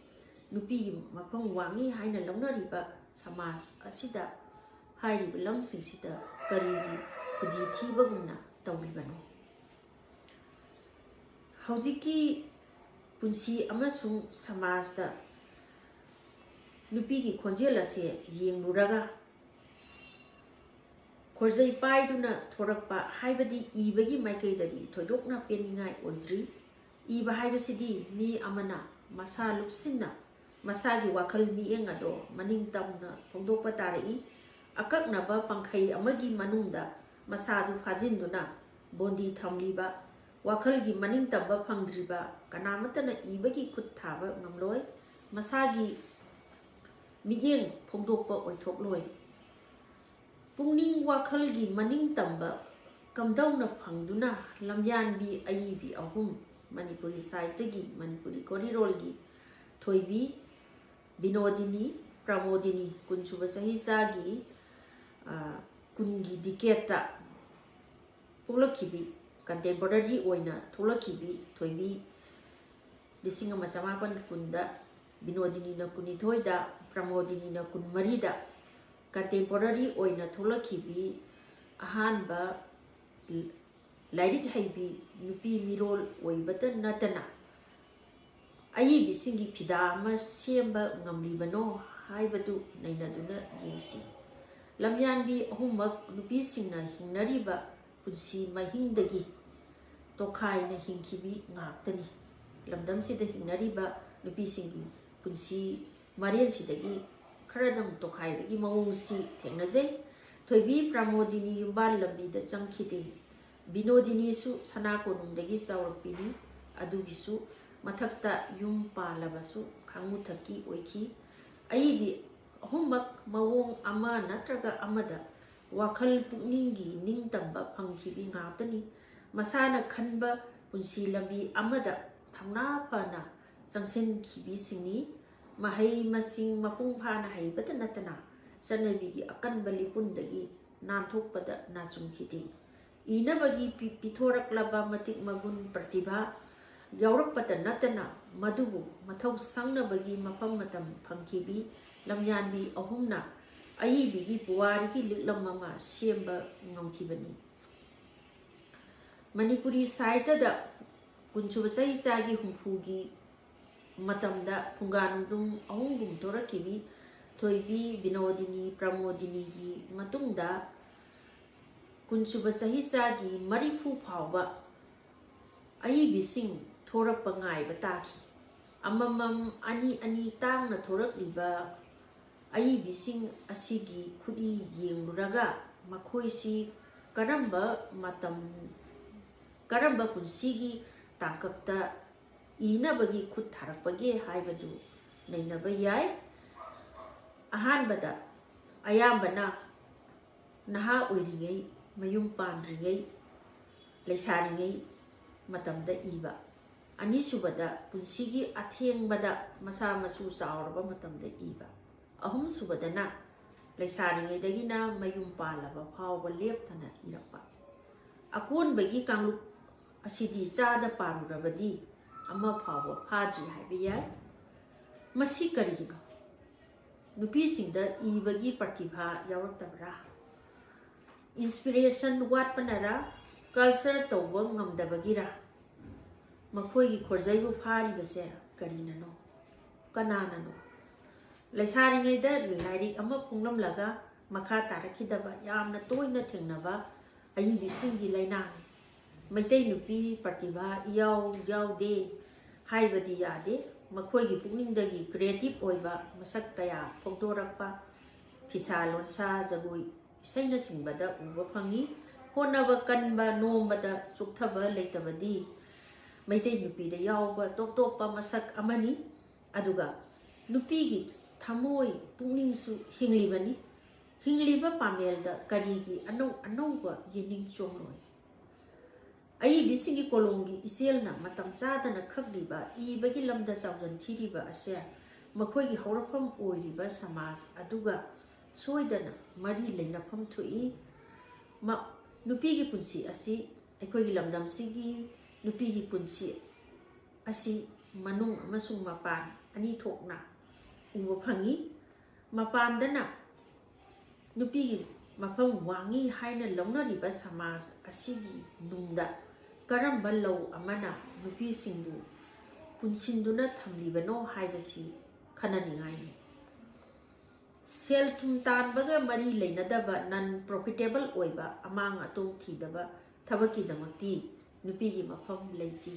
ꯅꯨꯄꯤꯒꯤ ꯃꯐꯝ ꯋꯥꯡꯉꯤ ꯍꯥꯏꯅ ꯂꯧꯅꯔꯤꯕ ꯁꯃꯥꯖ ꯑꯁꯤꯗ ꯍꯥꯏꯔꯤꯕ ꯂꯝꯁꯤꯡꯁꯤꯗ ꯀꯔꯤꯒꯤ ꯈꯨꯗꯤ ꯊꯤꯕꯒꯨꯝꯅ ꯇꯧꯔꯤꯕꯅꯣ? ꯍꯧꯖꯤꯛꯀꯤ ꯄꯨꯟꯁꯤ ꯑꯃꯁꯨꯡ ꯁꯃꯥꯖꯇ ꯅꯨꯄꯤꯒꯤ ꯈꯣꯟꯖꯦꯜ ꯑꯁꯦ ꯌꯦꯡꯂꯨꯔꯒ, ꯈꯣꯔꯖꯩ ꯄꯥꯏꯗꯨꯅ ꯊꯣꯔꯛꯄ ꯍꯥꯏꯕꯗꯤ ꯏꯕꯒꯤ ꯃꯥꯏꯀꯩꯗꯗꯤ ꯊꯣꯏꯗꯣꯛꯅ ꯄꯦꯟꯅꯤꯡꯉꯥꯏ ꯑꯣꯏꯗ꯭ꯔꯤ꯫ ꯏꯕ ꯍꯥꯏꯕꯁꯤꯗꯤ ꯃꯤ ꯑꯃꯅ ꯃꯁꯥ ꯂꯨꯞꯁꯤꯟꯅ ꯃꯁꯥꯒꯤ ꯋꯥꯈꯜ ꯃꯤꯠꯌꯦꯡ ꯑꯗꯣ ꯃꯅꯤꯡ ꯇꯝꯅ ꯐꯣꯡꯗꯣꯛꯄ ꯇꯥꯔꯛꯏ꯫ ꯑꯀꯛꯅꯕ ꯄꯪꯈꯩ ꯑꯃꯒꯤ ꯃꯅꯨꯡꯗ ꯃꯁꯥꯗꯨ ꯐꯥꯖꯤꯟꯗꯨꯅ ꯕꯣꯟꯗꯤ ꯊꯝꯂꯤꯕ, ꯋꯥꯈꯜꯒꯤ ꯃꯅꯤꯡ ꯇꯝꯕ ꯐꯪꯗ꯭ꯔꯤꯕ ꯀꯅꯥꯃꯠꯇꯅ ꯏꯕꯒꯤ ꯈꯨꯠ ꯊꯥꯕ ꯉꯝꯂꯣꯏ, ꯃꯁꯥꯒꯤ ꯃꯤꯠꯌꯦꯡ ꯐꯣꯡꯗꯣꯛꯄ ꯑꯣꯏꯊꯣꯛꯂꯣꯏ꯫ ꯄꯨꯛꯅꯤꯡ ꯋꯥꯈꯜꯒꯤ ꯃꯅꯤꯡ ꯇꯝꯕ ꯀꯝꯗꯧꯅ ꯐꯪꯗꯨꯅ ꯂꯝꯌꯥꯟꯕꯤ ꯑꯏꯕꯤ ꯑꯍꯨꯝ, ꯃꯅꯤꯄꯨꯔꯤ ꯁꯥꯍꯤꯇ꯭ꯌꯒꯤ, ꯃꯅꯤꯄꯨꯔꯤ ꯈꯣꯔꯤꯔꯣꯜꯒꯤ ꯊꯣꯏꯕꯤ, ꯕꯤꯅꯣꯗꯤꯅꯤ, ꯄ꯭ꯔꯃꯣꯗꯤꯅꯤ, ꯀꯨꯟꯁꯨꯕ ꯆꯍꯤꯆꯥꯒꯤ, ꯑ, ꯀꯨꯟꯒꯤ decade ꯇ ꯄꯣꯛꯂꯛꯈꯤꯕꯤ, contemporary ꯑꯣꯏꯅ ꯊꯣꯛꯂꯛꯈꯤꯕꯤ ꯊꯣꯏꯕꯤ, ꯂꯤꯁꯤꯡ ꯑꯃ ꯆꯃꯥꯄꯟ ꯀꯨꯟꯗ, ꯕꯤꯅꯣꯗꯤꯅꯤꯅ ꯀꯨꯟꯅꯤꯊꯣꯏꯗ, ꯄ꯭ꯔꯃꯣꯗꯤꯅꯤꯅ ꯀꯨꯟꯃꯔꯤꯗ, contemporary ꯑꯣꯏꯅ ꯊꯣꯛꯂꯛꯈꯤꯕꯤ ꯑꯍꯥꯟꯕ ꯂꯥꯏꯔꯤꯛ ꯍꯩꯕꯤ ꯅꯨꯄꯤ ꯃꯤꯔꯣꯜ ꯑꯣꯏꯕꯇ ꯅꯠꯇꯅ ꯑꯏꯕꯤꯁꯤꯡꯒꯤ ꯐꯤꯗꯥ ꯑꯃ ꯁꯦꯝꯕ ꯉꯝꯂꯤꯕꯅꯣ ꯍꯥꯏꯕꯗꯨ ꯅꯩꯅꯗꯨꯅ ꯌꯦꯡꯁꯤ꯫ ꯂꯝꯌꯥꯟꯕꯤ ꯑꯍꯨꯝꯃꯛ ꯅꯨꯄꯤꯁꯤꯡꯅ ꯍꯤꯡꯅꯔꯤꯕ ꯄꯨꯟꯁꯤ ꯃꯍꯤꯡꯗꯒꯤ ꯇꯣꯈꯥꯏꯅ ꯍꯤꯡꯈꯤꯕꯤ ꯉꯥꯛꯇꯅꯤ꯫ ꯂꯝꯗꯝꯁꯤꯗ ꯍꯤꯡꯅꯔꯤꯕ ꯅꯨꯄꯤꯁꯤꯡꯒꯤ ꯄꯨꯟꯁꯤ ꯃꯔꯦꯜꯁꯤꯗꯒꯤ ꯈꯔꯗꯪ ꯇꯣꯈꯥꯏꯕꯒꯤ ꯃꯑꯣꯡꯁꯤ ꯊꯦꯡꯅꯖꯩ꯫ ꯊꯣꯏꯕꯤ ꯄ꯭ꯔꯃꯣꯗꯤꯅꯤ ꯌꯨꯝꯕꯥꯜ ꯂꯝꯕꯤꯗ ꯆꯪꯈꯤꯗꯦ꯫ ꯕꯤꯅꯣꯗꯤꯅꯤꯁꯨ ꯁꯅꯥ ꯀꯣꯅꯨꯡꯗꯒꯤ ꯆꯥꯎꯔꯛꯄꯤꯅꯤ꯫ ꯑꯗꯨꯒꯤꯁꯨ ꯃꯊꯛꯇ ꯌꯨꯝ ꯄꯥꯜꯂꯕꯁꯨ ꯈꯥꯡꯃꯨꯊꯛꯀꯤ ꯑꯣꯏꯈꯤ꯫ ꯑꯏꯕꯤ ꯑꯍꯨꯝꯃꯛ ꯃꯑꯣꯡ ꯑꯃ ꯅꯠꯇ꯭ꯔꯒ ꯑꯃꯗ ꯋꯥꯈꯜ ꯄꯨꯛꯅꯤꯡꯒꯤ ꯅꯤꯡꯇꯝꯕ ꯐꯪꯈꯤꯕꯤ ꯉꯥꯛꯇꯅꯤ꯫ ꯃꯁꯥꯅ ꯈꯟꯕ ꯄꯨꯟꯁꯤ ꯂꯝꯕꯤ ꯑꯃꯗ ꯊꯧꯅꯥ ꯐꯅ ꯆꯪꯁꯤꯟꯈꯤꯕꯤꯁꯤꯡꯅꯤ꯫ ꯃꯍꯩ ꯃꯁꯤꯡ ꯃꯄꯨꯡ ꯐꯥꯅ ꯍꯩꯕꯇ ꯅꯠꯇꯅ ꯆꯠꯅꯕꯤꯒꯤ ꯑꯀꯟꯕ ꯂꯤꯄꯨꯟꯗꯒꯤ ꯅꯥꯟꯊꯣꯛꯄꯗ ꯅꯥꯆꯨꯡꯈꯤꯗꯦ꯫ ꯏꯅꯕꯒꯤ ꯄꯤ-, ꯄꯤꯊꯣꯔꯛꯂꯕ ꯃꯇꯤꯛ ꯃꯒꯨꯟ ꯄ꯭ꯔꯇꯤꯚꯥ ꯌꯥꯎꯔꯛꯄꯇ ꯅꯠꯇꯅ ꯃꯗꯨꯕꯨ ꯃꯊꯧ ꯁꯪꯅꯕꯒꯤ ꯃꯐꯝ ꯃꯇꯝ ꯐꯪꯈꯤꯕꯤ ꯂꯝꯌꯥꯟꯕꯤ ꯑꯍꯨꯝꯅ ꯑꯏꯕꯤꯒꯤ ꯄꯨꯋꯥꯔꯤꯒꯤ ꯂꯤꯛꯂꯝ ꯑꯃ ꯁꯦꯝꯕ ꯉꯝꯈꯤꯕꯅꯤ꯫ ꯃꯅꯤꯄꯨꯔꯤ ꯁꯥꯍꯤꯇ꯭ꯌꯗ ꯀꯨꯟꯁꯨꯕ ꯆꯍꯤꯆꯥꯒꯤ ꯍꯨꯝꯐꯨꯒꯤ ꯃꯇꯝꯗ ꯐꯨꯡꯒꯥ ꯅꯨꯡꯗꯨꯝ ꯑꯍꯨꯝꯒꯨꯝ ꯊꯣꯔꯛꯈꯤꯕꯤ ꯊꯣꯏꯕꯤ, ꯕꯤꯅꯣꯗꯤꯅꯤ, ꯄ꯭ꯔꯃꯣꯗꯤꯅꯤꯒꯤ ꯃꯇꯨꯡꯗ ꯀꯨꯟꯁꯨꯕ ꯆꯍꯤꯆꯥꯒꯤ ꯃꯔꯤꯐꯨ ꯐꯥꯎꯕ ꯑꯏꯕꯤꯁꯤꯡ ꯊꯣꯔꯛꯄ ꯉꯥꯏꯕ ꯇꯥꯈꯤ꯫ ꯑꯃꯃꯝ ꯑꯅꯤ ꯑꯅꯤ ꯇꯥꯡꯅ ꯊꯣꯔꯛꯂꯤꯕ ꯑꯏꯕꯤꯁꯤꯡ ꯑꯁꯤꯒꯤ ꯈꯨꯠꯏ ꯌꯦꯡꯂꯨꯔꯒ ꯃꯈꯣꯏꯁꯤ ꯀꯔꯝꯕ ꯃꯇꯝ, ꯀꯔꯝꯕ ꯄꯨꯟꯁꯤꯒꯤ ꯇꯥꯡꯀꯛꯇ ꯏꯅꯕꯒꯤ ꯈꯨꯠ ꯊꯥꯔꯛꯄꯒꯦ ꯍꯥꯏꯕꯗꯨ ꯅꯩꯅꯕ ꯌꯥꯏ꯫ ꯑꯍꯥꯟꯕꯗ, ꯑꯌꯥꯝꯕꯅ ꯅꯍꯥ ꯑꯣꯏꯔꯤꯉꯩ, ꯃꯌꯨꯝ ꯄꯥꯟꯗ꯭ꯔꯤꯉꯩ, ꯂꯩꯁꯥꯔꯤꯉꯩ ꯃꯇꯝꯗ ꯏꯕ꯫ ꯑꯅꯤꯁꯨꯕꯗ, ꯄꯨꯟꯁꯤꯒꯤ ꯑꯊꯦꯡꯕꯗ ꯃꯁꯥ ꯃꯁꯨ ꯆꯥꯎꯔꯕ ꯃꯇꯝꯗ ꯏꯕ꯫ ꯑꯍꯨꯝꯁꯨꯕꯗꯅ, ꯂꯩꯁꯥꯔꯤꯉꯩꯗꯒꯤꯅ ꯃꯌꯨꯝ ꯄꯥꯜꯂꯕ ꯐꯥꯎꯕ ꯂꯦꯞꯇꯅ ꯏꯔꯛꯄ꯫ ꯑꯀꯣꯟꯕꯒꯤ ꯀꯥꯡꯂꯨꯞ ꯑꯁꯤꯗꯤ ꯆꯥꯗ ꯄꯥꯔꯨꯔꯕꯗꯤ ꯑꯃ ꯐꯥꯎꯕ ꯐꯥꯗ꯭ꯔꯤ ꯍꯥꯏꯕ ꯌꯥꯏ꯫ ꯃꯁꯤ ꯀꯔꯤꯒꯤꯅꯣ? ꯅꯨꯄꯤꯁꯤꯡꯗ ꯏꯕꯒꯤ ꯄ꯭ꯔꯇꯤꯚꯥ ꯌꯥꯎꯔꯛꯇꯕ꯭ꯔꯥ? Inspiration ꯋꯥꯠꯄꯅꯔꯥ? Culture ꯇꯧꯕ ꯉꯝꯗꯕꯒꯤꯔꯥ? ꯃꯈꯣꯏꯒꯤ ꯈꯣꯔꯖꯩꯕꯨ ꯐꯥꯔꯤꯕꯁꯦ ꯀꯔꯤꯅꯅꯣ? ꯀꯅꯥꯅꯅꯣ? ꯂꯩꯁꯥꯔꯤꯉꯩꯗ ꯂꯥꯏꯔꯤꯛ ꯑꯃ ꯐꯣꯡꯂꯝꯂꯒ ꯃꯈꯥ ꯇꯥꯔꯛꯈꯤꯗꯕ ꯌꯥꯝꯅ ꯇꯣꯏꯅ ꯊꯦꯡꯅꯕ ꯑꯏꯕꯤꯁꯤꯡꯒꯤ ꯂꯩꯅꯥꯅꯤ꯫ ꯃꯩꯇꯩ ꯅꯨꯄꯤ ꯄ꯭ꯔꯇꯤꯚꯥ ꯏꯌꯥꯎ ꯌꯥꯎꯗꯦ ꯍꯥꯏꯕꯗꯤ ꯌꯥꯗꯦ꯫ ꯃꯈꯣꯏꯒꯤ ꯄꯨꯛꯅꯤꯡꯗꯒꯤ creative ꯑꯣꯏꯕ ꯃꯁꯛ ꯀꯌꯥ ꯐꯣꯡꯗꯣꯔꯛꯄ, ꯐꯤꯁꯥ ꯂꯣꯟꯁꯥ, ꯖꯒꯣꯏ, ꯏꯁꯩꯅꯆꯤꯡꯕꯗ ꯎꯕ ꯐꯪꯉꯤ꯫ ꯍꯣꯠꯅꯕ ꯀꯟꯕ, ꯅꯣꯝꯕꯗ ꯆꯣꯛꯊꯕ ꯂꯩꯇꯕꯗꯤ ꯃꯩꯇꯩ ꯅꯨꯄꯤꯗ ꯌꯥꯎꯕ ꯇꯣꯞ ꯇꯣꯞꯄ ꯃꯁꯛ ꯑꯃꯅꯤ꯫ ꯑꯗꯨꯒ ꯅꯨꯄꯤꯒꯤ ꯊꯃꯣꯏ ꯄꯨꯛꯅꯤꯡꯁꯨ ꯍꯤꯡꯂꯤꯕꯅꯤ꯫ ꯍꯤꯡꯂꯤꯕ ꯄꯥꯃꯦꯜꯗ ꯀꯔꯤꯒꯤ ꯑꯅꯧ ꯑꯅꯧꯕ ꯌꯦꯅꯤꯡ ꯆꯣꯡꯂꯣꯏ? ꯑꯏꯕꯤꯁꯤꯡꯒꯤ ꯀꯣꯂꯣꯝꯒꯤ ꯏꯆꯦꯜꯅ ꯃꯇꯝ ꯆꯥꯗꯅ ꯈꯛꯂꯤꯕ, ꯏꯕꯒꯤ ꯂꯝꯗ ꯆꯥꯎꯖꯟ ꯊꯤꯔꯤꯕ ꯑꯁꯦ ꯃꯈꯣꯏꯒꯤ ꯍꯧꯔꯛꯐꯝ ꯑꯣꯏꯔꯤꯕ ꯁꯃꯥꯖ ꯑꯗꯨꯒ ꯁꯣꯏꯗꯅ ꯃꯔꯤ ꯂꯩꯅꯐꯝ ꯊꯣꯛꯏ꯫ ꯃ-, ꯅꯨꯄꯤꯒꯤ ꯄꯨꯟꯁꯤ ꯑꯁꯤ, ꯑꯩꯈꯣꯏꯒꯤ ꯂꯝꯗꯝꯁꯤꯒꯤ ꯅꯨꯄꯤꯒꯤ ꯄꯨꯟꯁꯤ ꯑꯁꯤ ꯃꯅꯨꯡ ꯑꯃꯁꯨꯡ ꯃꯄꯥꯟ ꯑꯅꯤ ꯊꯣꯛꯅ ꯎꯕ ꯐꯪꯉꯤ꯫ ꯃꯄꯥꯟꯗꯅ ꯅꯨꯄꯤꯒꯤ ꯃꯐꯝ ꯋꯥꯡꯉꯤ ꯍꯥꯏꯅ ꯂꯧꯅꯔꯤꯕ ꯁꯃꯥꯖ ꯑꯁꯤꯒꯤ ꯅꯨꯡꯗ ꯀꯔꯝꯕ ꯂꯧ ꯑꯃꯅ ꯅꯨꯄꯤꯁꯤꯡꯕꯨ ꯄꯨꯟꯁꯤꯟꯗꯨꯅ ꯊꯝꯂꯤꯕꯅꯣ ꯍꯥꯏꯕꯁꯤ ꯈꯟꯅꯅꯤꯡꯉꯥꯏꯅꯤ꯫ ꯁꯦꯜ ꯊꯨꯝ ꯇꯥꯟꯕꯒ ꯃꯔꯤ ꯂꯩꯅꯗꯕ, non profitable ꯑꯣꯏꯕ, ꯑꯃꯥꯡ ꯑꯇꯣꯡ ꯊꯤꯗꯕ ꯊꯕꯛꯀꯤꯗꯃꯛꯇꯤ ꯅꯨꯄꯤꯒꯤ ꯃꯐꯝ ꯂꯩꯇꯦ꯫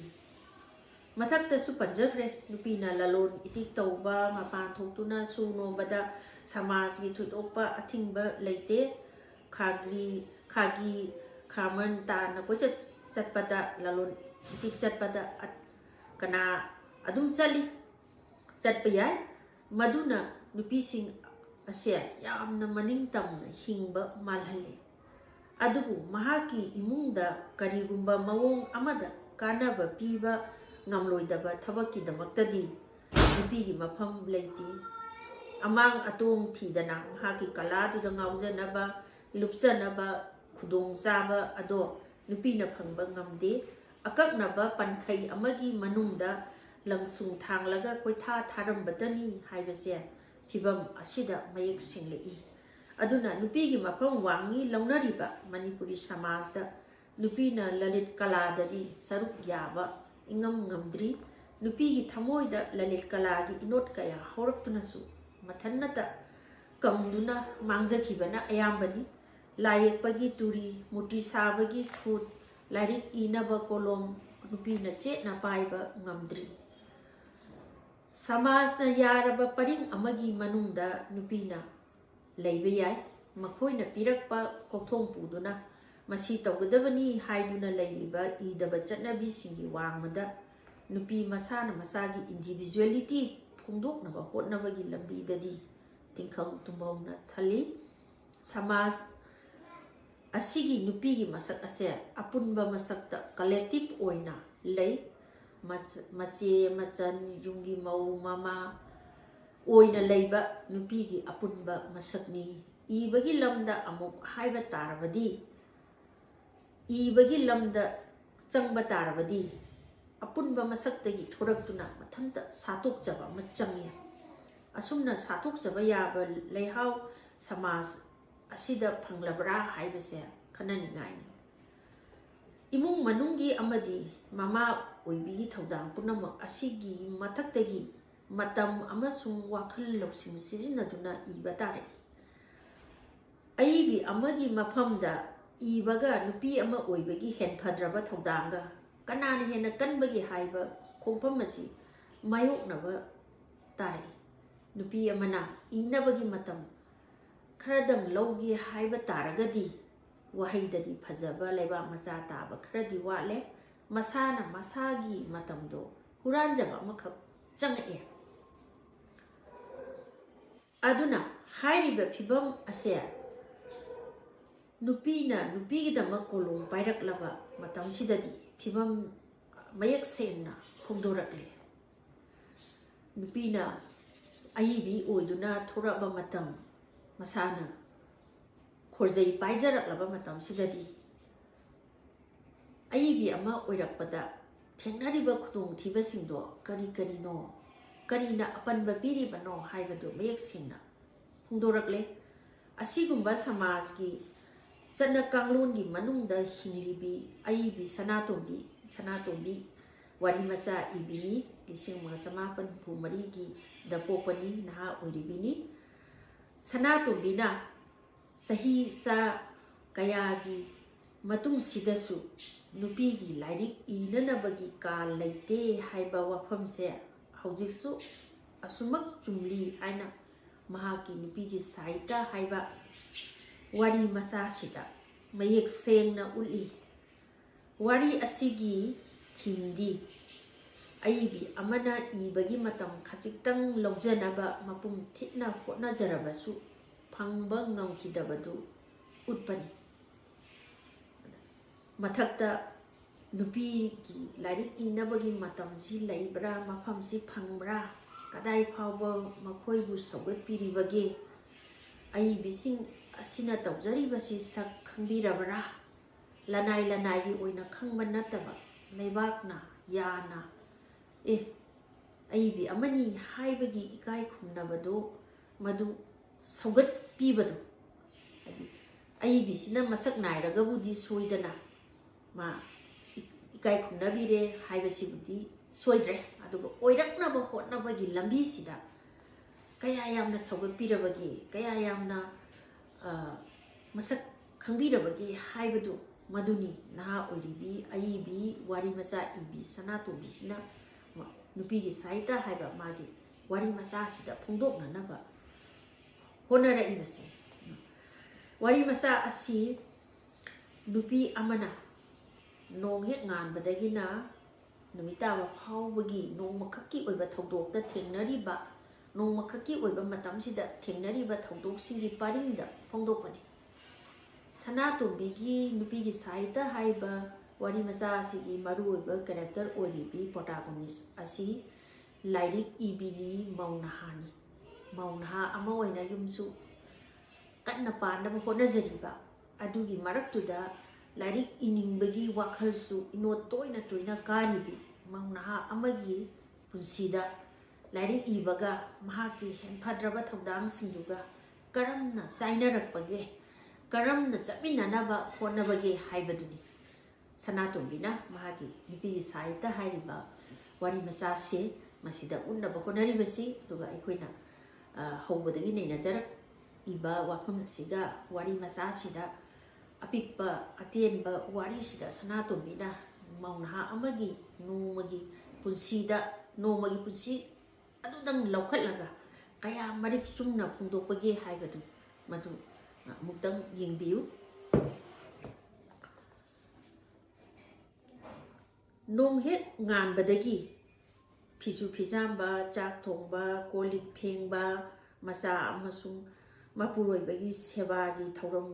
ꯃꯊꯛꯇꯁꯨ ꯄꯟꯖꯈ꯭ꯔꯦ, ꯅꯨꯄꯤꯅ ꯂꯂꯣꯟ ꯏꯇꯤꯛ ꯇꯧꯕ, ꯃꯄꯥꯟ ꯊꯣꯛꯇꯨꯅ ꯁꯨ ꯅꯣꯝꯕꯗ ꯁꯃꯥꯖꯒꯤ ꯊꯣꯏꯗꯣꯛꯄ ꯑꯊꯤꯡꯕ ꯂꯩꯇꯦ꯫ ꯈꯥꯒꯤ, ꯈꯥꯒꯤ ꯈꯥꯃꯟ ꯇꯥꯟꯅ ꯀꯣꯏꯆꯠ ꯆꯠꯄꯗ, ꯂꯂꯣꯟ ꯏꯇꯤꯛ ꯆꯠꯄꯗ ꯑꯠ-, ꯀꯅꯥ ꯑꯗꯨꯝ ꯆꯠꯂꯤ, ꯆꯠꯄ ꯌꯥꯏ꯫ ꯃꯗꯨꯅ ꯅꯨꯄꯤꯁꯤꯡ ꯑꯁꯦ ꯌꯥꯝꯅ ꯃꯅꯤꯡ ꯇꯝꯅ ꯍꯤꯡꯕ ꯃꯥꯜꯍꯜꯂꯤ꯫ ꯑꯗꯨꯕꯨ ꯃꯍꯥꯛꯀꯤ ꯏꯃꯨꯡꯗ ꯀꯔꯤꯒꯨꯝꯕ ꯃꯑꯣꯡ ꯑꯃꯗ ꯀꯥꯟꯅꯕ ꯄꯤꯕ ꯉꯝꯂꯣꯏꯗꯕ ꯊꯕꯛꯀꯤꯗꯃꯛꯇꯗꯤ ꯅꯨꯄꯤꯒꯤ ꯃꯐꯝ ꯂꯩꯇꯦ꯫ ꯑꯃꯥꯡ ꯑꯇꯣꯡ ꯊꯤꯗꯅ ꯃꯍꯥꯛꯀꯤ ꯀꯂꯥꯗꯨꯗ ꯉꯥꯎꯖꯅꯕ, ꯂꯨꯞꯆꯅꯕ ꯈꯨꯗꯣꯡꯆꯥꯕ ꯑꯗꯣ ꯅꯨꯄꯤꯅ ꯐꯪꯕ ꯉꯝꯗꯦ꯫ ꯑꯀꯛꯅꯕ ꯄꯟꯈꯩ ꯑꯃꯒꯤ ꯃꯅꯨꯡꯗ ꯂꯪꯁꯨꯡ ꯊꯥꯡꯂꯒ ꯀꯣꯏꯊꯥ ꯊꯥꯔꯝꯕꯇꯅꯤ ꯍꯥꯏꯕꯁꯦ ꯐꯤꯚꯝ ꯑꯁꯤꯗ ꯃꯌꯦꯛ ꯁꯦꯡꯂꯛꯏ꯫ ꯑꯗꯨꯅ ꯅꯨꯄꯤꯒꯤ ꯃꯐꯝ ꯋꯥꯡꯉꯤ ꯂꯧꯅꯔꯤꯕ ꯃꯅꯤꯄꯨꯔꯤ ꯁꯃꯥꯖꯗ ꯅꯨꯄꯤꯅ ꯂꯂꯤꯠ ꯀꯂꯥꯗꯗꯤ ꯁꯔꯨꯛ ꯌꯥꯕ ꯏꯉꯝ ꯉꯝꯗ꯭ꯔꯤ꯫ ꯅꯨꯄꯤꯒꯤ ꯊꯃꯣꯏꯗ ꯂꯂꯤꯠ ꯀꯂꯥꯒꯤ ꯏꯅꯣꯠ ꯀꯌꯥ ꯍꯧꯔꯛꯇꯨꯅꯁꯨ ꯃꯊꯟꯅꯇ ꯀꯪꯗꯨꯅ ꯃꯥꯡꯖꯈꯤꯕꯅ ꯑꯌꯥꯝꯕꯅꯤ꯫ ꯂꯥꯏ ꯌꯦꯛꯄꯒꯤ ꯇꯨꯔꯤ, ꯃꯨꯔꯇꯤ ꯁꯥꯕꯒꯤ ꯈꯨꯠ, ꯂꯥꯏꯔꯤꯛ ꯏꯅꯕ ꯀꯣꯂꯣꯝ ꯅꯨꯄꯤꯅ ꯆꯦꯠꯅ ꯄꯥꯏꯕ ꯉꯝꯗ꯭ꯔꯤ꯫ ꯁꯃꯥꯖꯅ ꯌꯥꯔꯕ ꯄꯔꯤꯡ ꯑꯃꯒꯤ ꯃꯅꯨꯡꯗ ꯅꯨꯄꯤꯅ ꯂꯩꯕ ꯌꯥꯏ꯫ ꯃꯈꯣꯏꯅ ꯄꯤꯔꯛꯄ ꯀꯣꯛꯊꯣꯡ ꯄꯨꯗꯨꯅ ꯃꯁꯤ ꯇꯧꯒꯗꯕꯅꯤ ꯍꯥꯏꯗꯨꯅ ꯂꯩꯔꯤꯕ ꯏꯗꯕ ꯆꯠꯅꯕꯤꯁꯤꯡꯒꯤ ꯋꯥꯡꯃꯗ ꯅꯨꯄꯤ ꯃꯁꯥꯅ ꯃꯁꯥꯒꯤ individuality ꯐꯣꯡꯗꯣꯛꯅꯕ ꯍꯣꯠꯅꯕꯒꯤ ꯂꯝꯕꯤꯗꯗꯤ ꯇꯤꯡꯈꯪ ꯇꯨꯝꯕꯧꯅ ꯊꯜꯂꯤ꯫ ꯁꯃꯥꯖ ꯑꯁꯤꯒꯤ ꯅꯨꯄꯤꯒꯤ ꯃꯁꯛ ꯑꯁꯦ ꯑꯄꯨꯟꯕ ꯃꯁꯛꯇ collective ꯑꯣꯏꯅ ꯂꯩ꯫ ꯃꯆ-, ꯃꯆꯦ, ꯃꯆꯟ, ꯌꯨꯝꯒꯤ ꯃꯧ, ꯃꯃꯥ ꯑꯣꯏꯅ ꯂꯩꯕ ꯅꯨꯄꯤꯒꯤ ꯑꯄꯨꯟꯕ ꯃꯁꯛꯅꯤ꯫ ꯏꯕꯒꯤ ꯂꯝꯗ ꯑꯃꯨꯛ ꯍꯥꯏꯕ ꯇꯥꯔꯕꯗꯤ, ꯏꯕꯒꯤ ꯂꯝꯗ ꯆꯪꯕ ꯇꯥꯔꯕꯗꯤ, ꯑꯄꯨꯟꯕ ꯃꯁꯛꯇꯒꯤ ꯊꯣꯔꯛꯇꯨꯅ ꯃꯊꯟꯇ ꯁꯥꯇꯣꯛꯆꯕ ꯑꯃ ꯆꯪꯉꯤ꯫ ꯑꯁꯨꯝꯅ ꯁꯥꯇꯣꯛꯆꯕ ꯌꯥꯕ ꯂꯩꯍꯥꯎ ꯁꯃꯥꯖ ꯑꯁꯤꯗ ꯐꯪꯂꯕ꯭ꯔꯥ ꯍꯥꯏꯕꯁꯦ ꯈꯟꯅꯅꯤꯡꯉꯥꯏꯅꯤ꯫ ꯏꯃꯨꯡ ꯃꯅꯨꯡꯒꯤ ꯑꯃꯗꯤ ꯃꯃꯥ ꯑꯣꯏꯕꯤꯒꯤ ꯊꯧꯗꯥꯡ ꯄꯨꯝꯅꯃꯛ ꯑꯁꯤꯒꯤ ꯃꯊꯛꯇꯒꯤ ꯃꯇꯝ ꯑꯃꯁꯨꯡ ꯋꯥꯈꯜ ꯂꯧꯁꯤꯡ ꯁꯤꯖꯤꯟꯅꯗꯨꯅ ꯏꯕ ꯇꯥꯔꯛꯏ꯫ ꯑꯏꯕꯤ ꯑꯃꯒꯤ ꯃꯐꯝꯗ ꯏꯕꯒ ꯅꯨꯄꯤ ꯑꯃ ꯑꯣꯏꯕꯒꯤ ꯍꯦꯟꯐꯗ꯭ꯔꯕ ꯊꯧꯗꯥꯡꯒ ꯀꯅꯥꯅ ꯍꯦꯟꯅ ꯀꯟꯕꯒꯦ ꯍꯥꯏꯕ ꯈꯣꯡꯐꯝ ꯑꯁꯤ ꯃꯥꯌꯣꯛꯅꯕ ꯇꯥꯔꯛꯏ꯫ ꯅꯨꯄꯤ ꯑꯃꯅ ꯏꯅꯕꯒꯤ ꯃꯇꯝ ꯈꯔꯗꯪ ꯂꯧꯒꯦ ꯍꯥꯏꯕ ꯇꯥꯔꯒꯗꯤ, ꯋꯥꯍꯩꯗꯗꯤ ꯐꯖꯕ ꯂꯩꯕꯥꯛ ꯃꯆꯥ ꯇꯥꯕ ꯈꯔꯗꯤ ꯋꯥꯠꯂꯦ꯫ ꯃꯁꯥꯅ ꯃꯁꯥꯒꯤ ꯃꯇꯝꯗꯣ ꯍꯨꯔꯥꯟꯖꯕ ꯑꯃꯈꯛ ꯆꯪꯉꯛꯑꯦ꯫ ꯑꯗꯨꯅ ꯍꯥꯏꯔꯤꯕ ꯐꯤꯕꯝ ꯑꯁꯦ ꯅꯨꯄꯤꯅ ꯅꯨꯄꯤꯒꯤꯗꯃꯛ ꯀꯣꯂꯣꯝ ꯄꯥꯏꯔꯛꯂꯕ ꯃꯇꯝꯁꯤꯗꯗꯤ ꯐꯤꯕꯝ ꯃꯌꯦꯛ ꯁꯦꯡꯅ ꯐꯣꯡꯗꯣꯔꯛꯂꯤ꯫ ꯅꯨꯄꯤꯅ ꯑꯏꯕꯤ ꯑꯣꯏꯗꯨꯅ ꯊꯣꯔꯛꯑꯕ ꯃꯇꯝ, ꯃꯁꯥꯅ ꯈꯣꯔꯖꯩ ꯄꯥꯏꯖꯔꯛꯂꯕ ꯃꯇꯝꯁꯤꯗꯗꯤ ꯑꯏꯕꯤ ꯑꯃ ꯑꯣꯏꯔꯛꯄꯗ ꯊꯦꯡꯅꯔꯤꯕ ꯈꯨꯗꯣꯡꯊꯤꯕꯁꯤꯡꯗꯣ ꯀꯔꯤ ꯀꯔꯤꯅꯣ, ꯀꯔꯤꯅ ꯑꯄꯟꯕ ꯄꯤꯔꯤꯕꯅꯣ ꯍꯥꯏꯕꯗꯨ ꯃꯌꯦꯛ ꯁꯦꯡꯅ ꯐꯣꯡꯗꯣꯔꯛꯂꯦ꯫ ꯑꯁꯤꯒꯨꯝꯕ ꯁꯃꯥꯖꯀꯤ ꯆꯠꯅ ꯀꯥꯡꯂꯣꯟꯒꯤ ꯃꯅꯨꯡꯗ ꯍꯤꯡꯂꯤꯕꯤ ꯑꯏꯕꯤ ꯁꯅꯥꯇꯣꯝꯕꯤ, ꯁꯅꯥꯇꯣꯝꯕꯤ ꯋꯥꯔꯤ ꯃꯆꯥ ꯏꯕꯤꯅꯤ꯫ ꯂꯤꯁꯤꯡ ꯑꯃꯒ ꯆꯃꯥꯄꯟ ꯍꯨꯝꯐꯨ ꯃꯔꯤꯒꯤꯗ ꯄꯣꯛꯄꯅꯤ, ꯅꯍꯥ ꯑꯣꯏꯔꯤꯕꯤꯅꯤ꯫ ꯁꯅꯥꯇꯣꯝꯕꯤꯅ ꯆꯍꯤ ꯆꯥ ꯀꯌꯥꯒꯤ ꯃꯇꯨꯡꯁꯤꯗꯁꯨ ꯅꯨꯄꯤꯒꯤ ꯂꯥꯏꯔꯤꯛ ꯏꯅꯅꯕꯒꯤ ꯀꯥ ꯂꯩꯇꯦ ꯍꯥꯏꯕ ꯋꯥꯐꯝꯁꯦ ꯍꯧꯖꯤꯛꯁꯨ ꯑꯁꯨꯃꯛ ꯆꯨꯝꯂꯤ ꯍꯥꯏꯅ ꯃꯍꯥꯛꯀꯤ ꯅꯨꯄꯤꯒꯤ ꯁꯥꯍꯤꯇ꯭ꯌ ꯍꯥꯏꯕ ꯋꯥꯔꯤ ꯃꯆꯥꯁꯤꯗ ꯃꯌꯦꯛ ꯁꯦꯡꯅ ꯎꯠꯂꯤ꯫ ꯋꯥꯔꯤ ꯑꯁꯤꯒꯤ ꯊꯤꯝꯗꯤ ꯑꯏꯕꯤ ꯑꯃꯅ ꯏꯕꯒꯤ ꯃꯇꯝ ꯈꯖꯤꯛꯇꯪ ꯂꯧꯖꯅꯕ ꯃꯄꯨꯝ ꯊꯤꯠꯅ ꯍꯣꯠꯅꯖꯔꯕꯁꯨ ꯐꯪꯕ ꯉꯝꯈꯤꯗꯕꯗꯨ ꯎꯠꯄꯅꯤ꯫ ꯃꯊꯛꯇ ꯅꯨꯄꯤꯒꯤ ꯂꯥꯏꯔꯤꯛ ꯏꯅꯕꯒꯤ ꯃꯇꯝꯁꯤ ꯂꯩꯕ꯭ꯔꯥ, ꯃꯐꯝꯁꯤ ꯐꯪꯕ꯭ꯔꯥ, ꯀꯗꯥꯏ ꯐꯥꯎꯕ ꯃꯈꯣꯏꯕꯨ ꯁꯧꯒꯠꯄꯤꯔꯤꯕꯒꯦ, ꯑꯏꯕꯤꯁꯤꯡ ꯑꯁꯤꯅ ꯇꯧꯖꯔꯤꯕꯁꯤ ꯁꯛ ꯈꯪꯕꯤꯔꯕ꯭ꯔꯥ? ꯂꯅꯥꯏ ꯂꯅꯥꯏꯒꯤ ꯑꯣꯏꯅ ꯈꯪꯕ ꯅꯠꯇꯕ ꯂꯩꯕꯥꯛꯅ ꯌꯥꯅ ꯑꯦ ꯑꯏꯕꯤ ꯑꯃꯅꯤ ꯍꯥꯏꯕꯒꯤ ꯏꯀꯥꯏ ꯈꯨꯝꯅꯕꯗꯨ ꯃꯗꯨ ꯁꯧꯒꯠꯄꯤꯕꯗꯨ, ꯍꯥꯏꯗꯤ ꯑꯏꯕꯤꯁꯤꯅ ꯃꯁꯛ ꯅꯥꯏꯔꯒꯕꯨꯗꯤ ꯁꯣꯏꯗꯅ ꯃꯥ ꯏꯀꯥꯏ ꯈꯨꯝꯅꯕꯤꯔꯦ ꯍꯥꯏꯕꯁꯤꯕꯨꯗꯤ ꯁꯣꯏꯗ꯭ꯔꯦ꯫ ꯑꯗꯨꯒ ꯑꯣꯏꯔꯛꯅꯕ ꯍꯣꯠꯅꯕꯒꯤ ꯂꯝꯕꯤꯁꯤꯗ ꯀꯌꯥ ꯌꯥꯝꯅ ꯁꯧꯒꯠꯄꯤꯔꯕꯒꯦ, ꯀꯌꯥ ꯌꯥꯝꯅ ꯃꯁꯛ ꯈꯪꯕꯤꯔꯕꯒꯦ ꯍꯥꯏꯕꯗꯨ ꯃꯗꯨꯅꯤ ꯅꯍꯥ ꯑꯣꯏꯔꯤꯕꯤ ꯑꯏꯕꯤ ꯋꯥꯔꯤ ꯃꯆꯥ ꯏꯕꯤ ꯁꯅꯥꯇꯣꯝꯕꯤꯁꯤꯅ ꯅꯨꯄꯤꯒꯤ ꯁꯥꯍꯤꯇ ꯍꯥꯏꯕ ꯃꯥꯒꯤ ꯋꯥꯔꯤ ꯃꯆꯥꯁꯤꯗ ꯐꯣꯡꯗꯣꯛꯅꯅꯕ ꯍꯣꯠꯅꯔꯛꯏꯕꯁꯦ꯫ ꯋꯥꯔꯤ ꯃꯆꯥ ꯑꯁꯤ ꯅꯨꯄꯤ ꯑꯃꯅ ꯅꯣꯡ ꯍꯦꯛ ꯉꯥꯟꯕꯗꯒꯤꯅ ꯅꯨꯃꯤꯠ ꯇꯥꯕ ꯐꯥꯎꯕꯒꯤ ꯅꯣꯡꯃꯈꯛꯀꯤ ꯑꯣꯏꯕ ꯊꯧꯗꯣꯛꯇ ꯊꯦꯡꯅꯔꯤꯕ, ꯅꯣꯡꯃꯈꯛꯀꯤ ꯑꯣꯏꯕ ꯃꯇꯝꯁꯤꯗ ꯊꯦꯡꯅꯔꯤꯕ ꯊꯧꯗꯣꯛꯁꯤꯡꯒꯤ ꯄꯔꯤꯡꯗ ꯐꯣꯡꯗꯣꯛꯄꯅꯤ꯫ ꯁꯅꯥꯇꯣꯝꯕꯤꯒꯤ ꯅꯨꯄꯤꯒꯤ ꯁꯥꯍꯤꯇ ꯍꯥꯏꯕ ꯋꯥꯔꯤ ꯃꯆꯥ ꯑꯁꯤꯒꯤ ꯃꯔꯨꯑꯣꯏꯕ ꯀꯦꯔꯦꯛꯇꯔ ꯑꯣꯏꯔꯤꯕꯤ ꯄ꯭ꯔꯣꯇꯥꯒꯣꯅꯤꯁ ꯑꯁꯤ ꯂꯥꯏꯔꯤꯛ ꯏꯕꯤꯅꯤ, ꯃꯧ ꯅꯍꯥꯅꯤ꯫ ꯃꯧ ꯅꯍꯥ ꯑꯃ ꯑꯣꯏꯅ ꯌꯨꯝꯁꯨ ꯀꯟꯅ ꯄꯥꯟꯅꯕ ꯍꯣꯠꯅꯖꯔꯤꯕ ꯑꯗꯨꯒꯤ ꯃꯔꯛꯇꯨꯗ ꯂꯥꯏꯔꯤꯛ ꯏꯅꯤꯡꯕꯒꯤ ꯋꯥꯈꯜꯁꯨ ꯏꯅꯣꯠ ꯇꯣꯏꯅ ꯇꯣꯏꯅ ꯀꯥꯔꯤꯕꯤ ꯃꯧ ꯅꯍꯥ ꯑꯃꯒꯤ ꯄꯨꯟꯁꯤꯗ ꯂꯥꯏꯔꯤꯛ ꯏꯕꯒ ꯃꯍꯥꯛꯀꯤ ꯍꯦꯟꯐꯗ꯭ꯔꯕ ꯊꯧꯗꯥꯡꯁꯤꯡꯗꯨꯒ ꯀꯔꯝꯅ ꯆꯥꯏꯅꯔꯛꯄꯒꯦ, ꯀꯔꯝꯅ ꯆꯠꯃꯤꯟꯅꯅꯕ ꯍꯣꯠꯅꯕꯒꯦ ꯍꯥꯏꯕꯗꯨꯅꯤ ꯁꯅꯥꯇꯣꯝꯕꯤꯅ ꯃꯍꯥꯛꯀꯤ ꯅꯨꯄꯤꯒꯤ ꯁꯥꯍꯤꯇ ꯍꯥꯏꯔꯤꯕ ꯋꯥꯔꯤ ꯃꯆꯥꯁꯦ ꯃꯁꯤꯗ ꯎꯠꯅꯕ ꯍꯣꯠꯅꯔꯤꯕꯁꯤ꯫ ꯑꯗꯨꯒ ꯑꯩꯈꯣꯏꯅ, ꯑ, ꯍꯧꯕꯗꯒꯤ ꯅꯩꯅꯖꯔꯛꯏꯕ ꯋꯥꯐꯝ ꯑꯁꯤꯒ ꯋꯥꯔꯤ ꯃꯆꯥꯁꯤꯗ ꯑꯄꯤꯛꯄ ꯑꯇꯦꯟꯕ ꯋꯥꯔꯤꯁꯤꯗ ꯁꯅꯥꯇꯣꯝꯕꯤꯅ ꯃꯧ ꯅꯍꯥ ꯑꯃꯒꯤ ꯅꯣꯡꯃꯒꯤ ꯄꯨꯟꯁꯤꯗ, ꯅꯣꯡꯃꯒꯤ ꯄꯨꯟꯁꯤ ꯑꯗꯨꯗꯪ ꯂꯧꯈꯠꯂꯒ ꯀꯌꯥ ꯃꯔꯤꯛ ꯆꯨꯝꯅ ꯐꯣꯡꯗꯣꯛꯄꯒꯦ ꯍꯥꯏꯕꯗꯨ ꯃꯗꯨ ꯑꯃꯨꯛꯇꯪ ꯌꯦꯡꯕꯤꯌꯨ꯫ ꯅꯣꯡ ꯍꯦꯛ ꯉꯥꯟꯕꯗꯒꯤ ꯐꯤꯁꯨ ꯐꯤꯖꯥꯝꯕ, ꯆꯥꯛ ꯊꯣꯡꯕ, ꯀꯣꯜ ꯂꯤꯛ ꯐꯦꯡꯕ, ꯃꯆꯥ ꯑꯃꯁꯨꯡ ꯃꯄꯨꯔꯣꯏꯕꯒꯤ ꯁꯦꯕꯥꯒꯤ ꯊꯧꯔꯝ,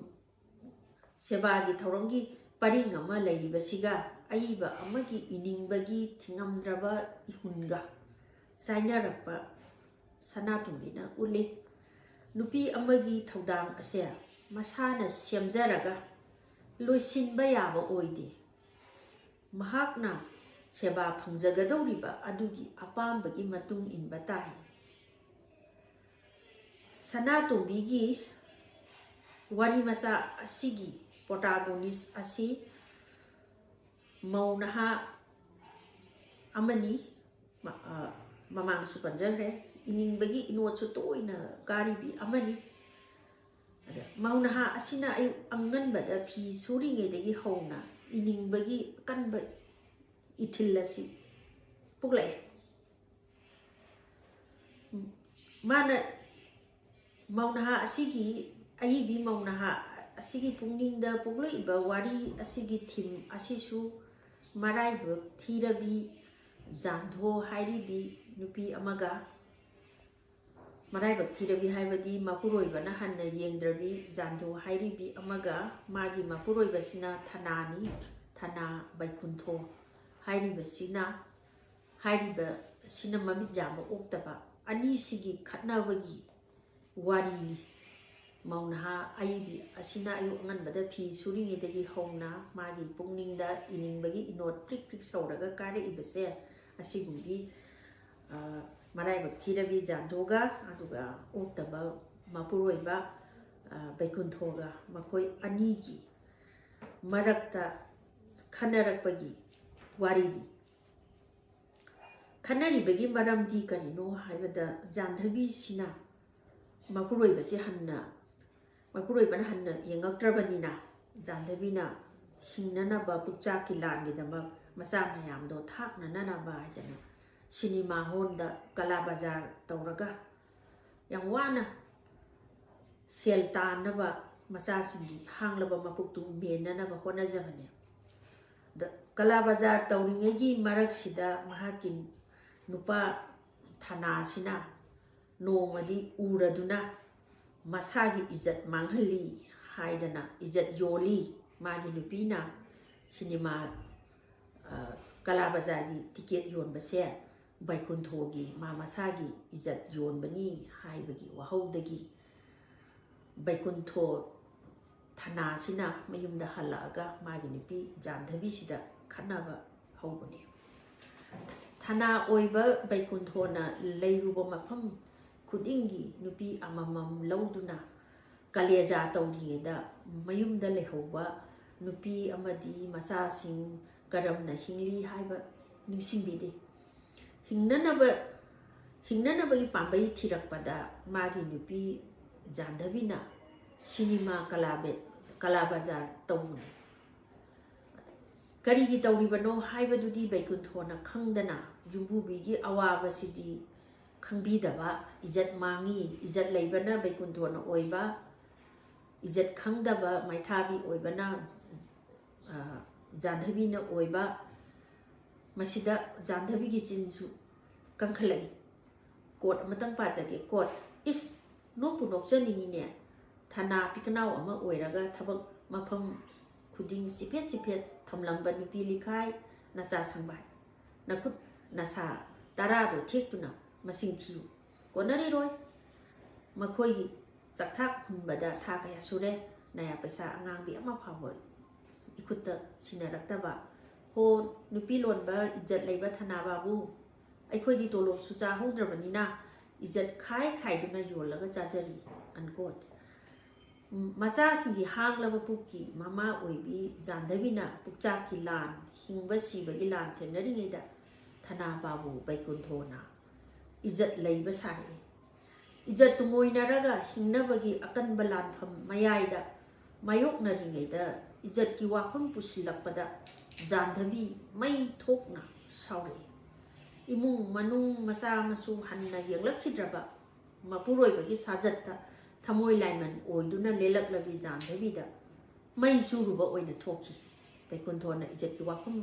ꯁꯦꯕꯥꯒꯤ ꯊꯧꯔꯝꯒꯤ ꯄꯔꯤꯡ ꯑꯃ ꯂꯩꯔꯤꯕꯁꯤꯒ, ꯑꯏꯕ ꯑꯃꯒꯤ ꯏꯅꯤꯡꯕꯒꯤ ꯊꯤꯉꯝꯗ꯭ꯔꯕ ꯏꯍꯨꯟꯒ ꯆꯥꯏꯅꯔꯛꯄ ꯁꯅꯥꯇꯣꯝꯕꯤꯅ ꯎꯠꯂꯤ꯫ ꯅꯨꯄꯤ ꯑꯃꯒꯤ ꯊꯧꯗꯥꯡ ꯑꯁꯦ ꯃꯁꯥꯅ ꯁꯦꯝꯖꯔꯒ ꯂꯣꯏꯁꯤꯟꯕ ꯌꯥꯕ ꯑꯣꯏꯗꯦ꯫ ꯃꯍꯥꯛꯅ ꯁꯦꯕꯥ ꯐꯪꯖꯒꯗꯧꯔꯤꯕ ꯑꯗꯨꯒꯤ ꯑꯄꯥꯝꯕꯒꯤ ꯃꯇꯨꯡ ꯏꯟꯕ ꯇꯥꯏ꯫ ꯁꯅꯥꯇꯣꯝꯕꯤꯒꯤ ꯋꯥꯔꯤ ꯃꯆꯥ ꯑꯁꯤꯒꯤ protagonist ꯑꯁꯤ ꯃꯧ ꯅꯍꯥ ꯑꯃꯅꯤ꯫ ꯃ-, ꯑ, ꯃꯃꯥꯡꯁꯨ ꯄꯟꯖꯈ꯭ꯔꯦ, ꯏꯅꯤꯡꯕꯒꯤ ꯏꯅꯣꯠꯁꯨ ꯇꯣꯏꯅ ꯀꯥꯔꯤꯕꯤ ꯑꯃꯅꯤ꯫ ꯑꯗ ꯃꯧ ꯅꯍꯥ ꯑꯁꯤꯅ ꯑꯌꯨꯛ ꯑꯉꯟꯕꯗ ꯐꯤ ꯁꯨꯔꯤꯉꯩꯗꯒꯤ ꯍꯧꯅ ꯏꯅꯤꯡꯕꯒꯤ ꯑꯀꯟꯕ ꯏꯊꯤꯜ ꯑꯁꯤ ꯄꯣꯛꯂꯛꯑꯦ꯫ ꯃꯥꯅ ꯃꯧ ꯅꯍꯥ ꯑꯁꯤꯒꯤ, ꯑꯏꯕꯤ ꯃꯧ ꯅꯍꯥ ꯑꯁꯤꯒꯤ ꯄꯨꯛꯅꯤꯡꯗ ꯄꯣꯛꯂꯛꯏꯕ ꯋꯥꯔꯤ ꯑꯁꯤꯒꯤ theme ꯑꯁꯤꯁꯨ ꯃꯔꯥꯏꯕꯛ ꯊꯤꯔꯕꯤ ꯖꯥꯟꯙꯣ ꯍꯥꯏꯔꯤꯕꯤ ꯅꯨꯄꯤ ꯑꯃꯒ, ꯃꯔꯥꯏꯕꯛ ꯊꯤꯔꯕꯤ ꯍꯥꯏꯕꯗꯤ ꯃꯄꯨꯔꯣꯏꯕꯅ ꯍꯟꯅ ꯌꯦꯡꯗ꯭ꯔꯕꯤ ꯖꯥꯟꯙꯣ ꯍꯥꯏꯔꯤꯕꯤ ꯑꯃꯒ, ꯃꯥꯒꯤ ꯃꯄꯨꯔꯣꯏꯕꯁꯤꯅ ꯊꯅꯥꯅꯤ, ꯊꯅꯥ ꯕꯩꯀꯨꯟꯊꯣ ꯍꯥꯏꯔꯤꯕꯁꯤꯅ, ꯍꯥꯏꯔꯤꯕꯁꯤꯅ ꯃꯃꯤꯠ ꯌꯥꯝꯕ ꯑꯣꯛꯇꯕ ꯑꯅꯤꯁꯤꯒꯤ ꯈꯠꯅꯕꯒꯤ ꯋꯥꯔꯤꯅꯤ꯫ ꯃꯧ ꯅꯍꯥ ꯑꯏꯕꯤ ꯑꯁꯤꯅ ꯑꯌꯨꯛ ꯑꯉꯟꯕꯗ ꯐꯤ ꯁꯨꯔꯤꯉꯩꯗꯒꯤ ꯍꯧꯅ ꯃꯥꯒꯤ ꯄꯨꯛꯅꯤꯡꯗ ꯏꯅꯤꯡꯕꯒꯤ ꯏꯅꯣꯠ ꯄ꯭ꯔꯤꯛ ꯄ꯭ꯔꯤꯛ ꯁꯧꯔꯒ ꯀꯥꯔꯛꯏꯕꯁꯦ, ꯑꯁꯤꯒꯨꯝꯕꯤ, ꯑ, ꯃꯔꯥꯏꯕꯛ ꯊꯤꯔꯕꯤ ꯖꯥꯟꯙꯣꯒ, ꯑꯗꯨꯒ ꯑꯣꯛꯇꯕ ꯃꯄꯨꯔꯣꯏꯕ, ꯑ, ꯕꯩꯀꯨꯟꯊꯣꯒ, ꯃꯈꯣꯏ ꯑꯅꯤꯒꯤ ꯃꯔꯛꯇ ꯈꯟꯅꯔꯛꯄꯒꯤ ꯋꯥꯔꯤꯅꯤ꯫ ꯈꯟꯅꯔꯤꯕꯒꯤ ꯃꯔꯝꯗꯤ ꯀꯔꯤꯅꯣ ꯍꯥꯏꯕꯗ, ꯖꯥꯟꯙꯕꯤꯁꯤꯅ ꯃꯄꯨꯔꯣꯏꯕꯁꯤ ꯍꯟꯅ, ꯃꯄꯨꯔꯣꯏꯕꯅ ꯍꯟꯅ ꯌꯦꯡꯉꯛꯇ꯭ꯔꯕꯅꯤꯅ, ꯖꯥꯟꯙꯕꯤꯅ ꯍꯤꯡꯅꯅꯕ ꯄꯨꯛꯆꯥꯛꯀꯤ ꯂꯥꯟꯒꯤꯗꯃꯛ ꯃꯆꯥ ꯃꯌꯥꯝꯗꯣ ꯊꯥꯛꯅꯅꯅꯕ ꯍꯥꯏꯗꯅ ꯁꯤꯅꯦꯃꯥ ꯍꯣꯜꯗ ꯀꯂꯥ ꯕꯖꯥꯔ ꯇꯧꯔꯒ ꯌꯥꯝ ꯋꯥꯅ ꯁꯦꯜ ꯇꯥꯟꯅꯕ, ꯃꯆꯥꯁꯤꯡꯒꯤ ꯍꯥꯡꯂꯕ ꯃꯄꯨꯛꯇꯨ ꯃꯦꯟꯅꯅꯕ ꯍꯣꯠꯅꯖꯕꯅꯦ꯫ ꯑꯗ ꯀꯂꯥ ꯕꯖꯥꯔ ꯇꯧꯔꯤꯉꯩꯒꯤ ꯃꯔꯛꯁꯤꯗ ꯃꯍꯥꯛꯀꯤ ꯅꯨꯄꯥ ꯊꯅꯥꯁꯤꯅ ꯅꯣꯡꯃꯗꯤ ꯎꯔꯗꯨꯅ ꯃꯁꯥꯒꯤ ꯏꯖꯠ ꯃꯥꯡꯍꯜꯂꯤ ꯍꯥꯏꯗꯅ ꯏꯖꯠ ꯌꯣꯜꯂꯤ꯫ ꯃꯥꯒꯤ ꯅꯨꯄꯤꯅ ꯁꯤꯅꯦꯃꯥ, ꯑ, ꯀꯂꯥ ꯕꯖꯥꯔꯒꯤ ꯇꯤꯀꯦꯠ ꯌꯣꯟꯕꯁꯦ ꯕꯩꯀꯨꯟꯊꯣꯒꯤ ꯃꯥ ꯃꯁꯥꯒꯤ ꯏꯖꯠ ꯌꯣꯟꯕꯅꯤ ꯍꯥꯏꯕꯒꯤ ꯋꯥꯍꯧꯗꯒꯤ ꯕꯩꯀꯨꯟꯊꯣ ꯊꯅꯥꯁꯤꯅ ꯃꯌꯨꯝꯗ ꯍꯜꯂꯛꯑꯒ ꯃꯥꯒꯤ ꯅꯨꯄꯤ ꯖꯥꯟꯙꯕꯤꯁꯤꯗ ꯈꯠꯅꯕ ꯍꯧꯕꯅꯦ꯫ ꯊꯅꯥ ꯑꯣꯏꯕ ꯕꯩꯀꯨꯟꯊꯣꯅ ꯂꯩꯔꯨꯕ ꯃꯐꯝ ꯈꯨꯗꯤꯡꯒꯤ ꯅꯨꯄꯤ ꯑꯃꯃꯝ ꯂꯧꯗꯨꯅ ꯀꯂꯦꯖꯥ ꯇꯧꯔꯤꯉꯩꯗ ꯃꯌꯨꯝꯗ ꯂꯩꯍꯧꯕ ꯅꯨꯄꯤ ꯑꯃꯗꯤ ꯃꯆꯥꯁꯤꯡ ꯀꯔꯝꯅ ꯍꯤꯡꯂꯤ ꯍꯥꯏꯕ ꯅꯤꯡꯁꯤꯡꯕꯤꯗꯦ꯫ ꯍꯤꯡꯅꯅꯕ, ꯍꯤꯡꯅꯅꯕꯒꯤ ꯄꯥꯝꯕꯩ ꯊꯤꯔꯛꯄꯗ ꯃꯥꯒꯤ ꯅꯨꯄꯤ ꯖꯥꯟꯙꯕꯤꯅ ꯁꯤꯅꯦꯃꯥ ꯀꯂꯥ ꯕꯦ-, ꯀꯂꯥ ꯕꯖꯥꯔ ꯇꯧꯕꯅꯤ꯫ ꯀꯔꯤꯒꯤ ꯇꯧꯔꯤꯕꯅꯣ ꯍꯥꯏꯕꯗꯨꯗꯤ ꯕꯩꯀꯨꯟꯊꯣꯅ ꯈꯪꯗꯅ ꯌꯨꯝꯕꯨꯕꯤꯒꯤ ꯑꯋꯥꯕꯁꯤꯗꯤ ꯈꯪꯕꯤꯗꯕ, ꯏꯖꯠ ꯃꯥꯡꯉꯤ, ꯏꯖꯠ ꯂꯩꯕꯅ ꯕꯩꯀꯨꯟꯊꯣꯅ ꯑꯣꯏꯕ, ꯏꯖꯠ ꯈꯪꯗꯕ ꯃꯩꯊꯥꯕꯤ ꯑꯣꯏꯕꯅ, ꯑ, ꯖꯥꯟꯙꯕꯤꯅ ꯑꯣꯏꯕ, ꯃꯁꯤꯗ ꯖꯥꯟꯙꯕꯤꯒꯤ ꯆꯤꯟꯁꯨ ꯀꯟꯈꯠꯂꯛꯏ꯫ ꯀꯣꯠ ꯑꯃꯇꯪ ꯄꯥꯖꯒꯦ꯫ ꯀꯣꯠ, "ꯏꯁ, ꯅꯣꯛꯄꯨ ꯅꯣꯛꯆꯅꯤꯡꯉꯤꯅꯦ꯫ ꯊꯅꯥ ꯄꯤꯀꯅꯥꯎ ꯑꯃ ꯑꯣꯏꯔꯒ ꯊꯕꯛ ꯃꯐꯝ ꯈꯨꯗꯤꯡ ꯆꯤꯐꯦꯠ ꯆꯤꯐꯦꯠ ꯊꯝꯂꯝꯕ ꯅꯨꯄꯤ ꯂꯤꯈꯥꯏ ꯅꯆꯥ ꯁꯪꯕꯥꯏ꯫ ꯅꯈꯨꯠ ꯅꯁꯥ ꯇꯔꯥꯗꯣ ꯊꯦꯛꯇꯨꯅ ꯃꯁꯤꯡ ꯊꯤꯌꯨ꯫ ꯀꯣꯟꯅꯔꯤꯔꯣꯏ꯫ ꯃꯈꯣꯏꯒꯤ ꯆꯥꯛꯊꯥꯛ ꯍꯨꯟꯕꯗ ꯊꯥ ꯀꯌꯥ ꯁꯨꯔꯦ? ꯅꯌꯥ ꯄꯩꯁꯥ ꯑꯉꯥꯡꯕꯤ ꯑꯃ ꯐꯥꯎꯕ ꯏꯈꯨꯠꯇ ꯁꯤꯟꯅꯔꯛꯇꯕ꯫ ꯍꯣ, ꯅꯨꯄꯤ ꯂꯣꯟꯕ ꯏꯖꯠ ꯂꯩꯕ ꯊꯅꯥ ꯕꯥꯕꯨ, ꯑꯩꯈꯣꯏꯗꯤ ꯇꯣꯂꯣꯞꯁꯨ ꯆꯥꯍꯧꯗ꯭ꯔꯕꯅꯤꯅ ꯏꯖꯠ ꯈꯥꯏ ꯈꯥꯏꯗꯨꯅ ꯌꯣꯜꯂꯒ ꯆꯥꯖꯔꯤ", unquote꯫ ꯃꯆꯥꯁꯤꯡꯒꯤ ꯍꯥꯡꯂꯕ ꯄꯨꯛꯀꯤ ꯃꯃꯥ ꯑꯣꯏꯕꯤ ꯖꯥꯟꯙꯕꯤꯅ ꯄꯨꯛꯆꯥꯛꯀꯤ ꯂꯥꯟ, ꯍꯤꯡꯕ ꯁꯤꯕꯒꯤ ꯂꯥꯟ ꯊꯦꯡꯅꯔꯤꯉꯩꯗ ꯊꯅꯥ ꯕꯥꯕꯨ ꯕꯩꯀꯨꯟꯊꯣꯅ ꯏꯖꯠ ꯂꯩꯕ ꯁꯥꯔꯛꯏ꯫ ꯏꯖꯠ ꯇꯨꯡꯑꯣꯏꯅꯔꯒ ꯍꯤꯡꯅꯕꯒꯤ ꯑꯀꯟꯕ ꯂꯥꯟꯐꯝ ꯃꯌꯥꯏꯗ ꯃꯥꯌꯣꯛꯅꯔꯤꯉꯩꯗ ꯏꯖꯠꯀꯤ ꯋꯥꯐꯝ ꯄꯨꯁꯤꯜꯂꯛꯄꯗ ꯖꯥꯟꯙꯕꯤ ꯃꯩ ꯊꯣꯛꯅ ꯁꯥꯎꯔꯛꯏ꯫ ꯏꯃꯨꯡ ꯃꯅꯨꯡ ꯃꯆꯥ ꯃꯁꯨ ꯍꯟꯅ ꯌꯦꯡꯂꯛꯈꯤꯗ꯭ꯔꯕ ꯃꯄꯨꯔꯣꯏꯕꯒꯤ ꯁꯥꯖꯠꯇ ꯊꯃꯣꯏ ꯂꯥꯏꯃꯟ ꯑꯣꯏꯗꯨꯅ ꯂꯦꯜꯂꯛꯂꯕꯤ ꯖꯥꯟꯙꯕꯤꯗ ꯃꯩ ꯆꯨꯔꯨꯕ ꯑꯣꯏꯅ ꯊꯣꯛꯈꯤ꯫ ꯕꯩꯀꯨꯟꯊꯣꯅ ꯏꯖꯠꯀꯤ ꯋꯥꯐꯝ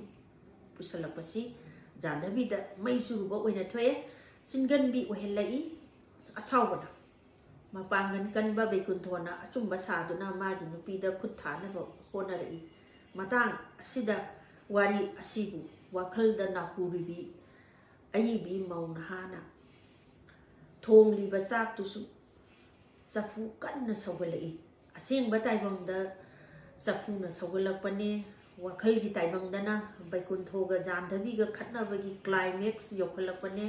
ꯄꯨꯁꯜꯂꯛꯄꯁꯤ ꯖꯥꯟꯙꯕꯤꯗ ꯃꯩ ꯆꯨꯔꯨꯕ ꯑꯣꯏꯅ ꯊꯣꯛꯑꯦ꯫ ꯆꯤꯟꯒꯟꯕꯤ ꯑꯣꯏꯍꯜꯂꯛꯏ꯫ ꯑꯁꯥꯎꯕꯅ ꯃꯄꯥꯡꯒꯜ ꯀꯟꯕ ꯕꯩꯀꯨꯟꯊꯣꯅ ꯑꯆꯨꯝꯕ ꯁꯥꯗꯨꯅ ꯃꯥꯒꯤ ꯅꯨꯄꯤꯗ ꯈꯨꯠ ꯊꯥꯅꯕ ꯍꯣꯠꯅꯔꯛꯏ꯫ ꯃꯇꯥꯡ ꯑꯁꯤꯗ ꯋꯥꯔꯤ ꯑꯁꯤꯕꯨ ꯋꯥꯈꯜꯗ ꯅꯥꯍꯨꯔꯤꯕꯤ ꯑꯏꯕꯤ ꯃꯧ ꯅꯍꯥꯅ ꯊꯣꯡꯂꯤꯕ ꯆꯥꯛꯇꯨꯁꯨ ꯆꯐꯨ ꯀꯟꯅ ꯁꯧꯒꯠꯂꯛꯏ꯫ ꯑꯁꯦꯡꯕ ꯇꯥꯏꯕꯪꯗ ꯆꯐꯨꯅ ꯁꯧꯒꯠꯂꯛꯄꯅꯦ꯫ ꯋꯥꯈꯜꯒꯤ ꯇꯥꯏꯕꯪꯗꯅ ꯕꯩꯀꯨꯟꯊꯣꯒ ꯖꯥꯟꯙꯕꯤꯒ ꯈꯠꯅꯕꯒꯤ climax ꯌꯧꯈꯠꯂꯛꯄꯅꯦ꯫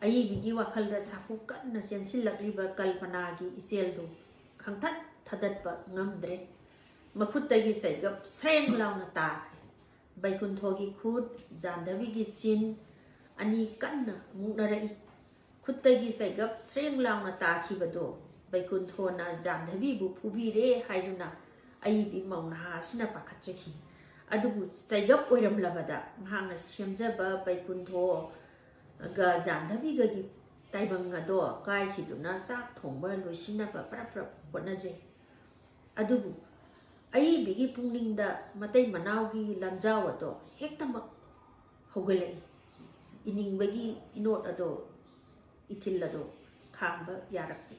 ꯑꯏꯕꯤꯒꯤ ꯋꯥꯈꯜꯗ ꯆꯐꯨ ꯀꯟꯅ ꯆꯦꯟꯁꯤꯜꯂꯛꯂꯤꯕ ꯀꯜꯄꯅꯥꯒꯤ ꯏꯆꯦꯜꯗꯨ ꯈꯪꯊꯠ ꯊꯗꯠꯄ ꯉꯝꯗ꯭ꯔꯦ꯫ ꯃꯈꯨꯠꯇꯒꯤ ꯆꯩꯒꯞ ꯁ꯭ꯔꯦꯡ ꯂꯥꯎꯅ ꯇꯥꯈ꯭ꯔꯦ꯫ ꯕꯩꯀꯨꯟꯊꯣꯒꯤ ꯈꯨꯠ, ꯖꯥꯟꯙꯕꯤꯒꯤ ꯆꯤꯟ ꯑꯅꯤ ꯀꯟꯅ ꯃꯨꯛꯅꯔꯛꯏ꯫ ꯈꯨꯠꯇꯒꯤ ꯆꯩꯒꯞ ꯁ꯭ꯔꯦꯡ ꯂꯥꯎꯅ ꯇꯥꯈꯤꯕꯗꯣ ꯕꯩꯀꯨꯟꯊꯣꯅ ꯖꯥꯟꯙꯕꯤꯕꯨ ꯐꯨꯕꯤꯔꯦ ꯍꯥꯏꯗꯨꯅ ꯑꯏꯕꯤ ꯃꯧ ꯅꯍꯥ ꯑꯁꯤꯅ ꯄꯥꯈꯠꯆꯈꯤ꯫ ꯑꯗꯨꯕꯨ ꯆꯩꯒꯞ ꯑꯣꯏꯔꯝꯂꯕꯗ ꯃꯍꯥꯛꯅ ꯁꯦꯝꯖꯕ ꯕꯩꯀꯨꯟꯊꯣꯒ ꯖꯥꯟꯙꯕꯤꯒꯒꯤ ꯇꯥꯏꯕꯪ ꯑꯗꯣ ꯀꯥꯏꯈꯤꯗꯨꯅ ꯆꯥꯛ ꯊꯣꯡꯕ ꯂꯣꯏꯁꯤꯟꯅꯕ ꯄꯔꯞ ꯄꯔꯞ ꯍꯣꯠꯅꯖꯩ꯫ ꯑꯗꯨꯕꯨ ꯑꯏꯕꯤꯒꯤ ꯄꯨꯛꯅꯤꯡꯗ ꯃꯇꯩ ꯃꯅꯥꯎꯒꯤ ꯂꯥꯟꯖꯥꯎ ꯑꯗꯣ ꯍꯦꯛꯇꯃꯛ ꯍꯧꯒꯠꯂꯛꯏ꯫ ꯏꯅꯤꯡꯕꯒꯤ ꯏꯅꯣꯠ ꯑꯗꯣ, ꯏꯊꯤꯜ ꯑꯗꯣ ꯈꯥꯡꯕ ꯌꯥꯔꯛꯇꯦ꯫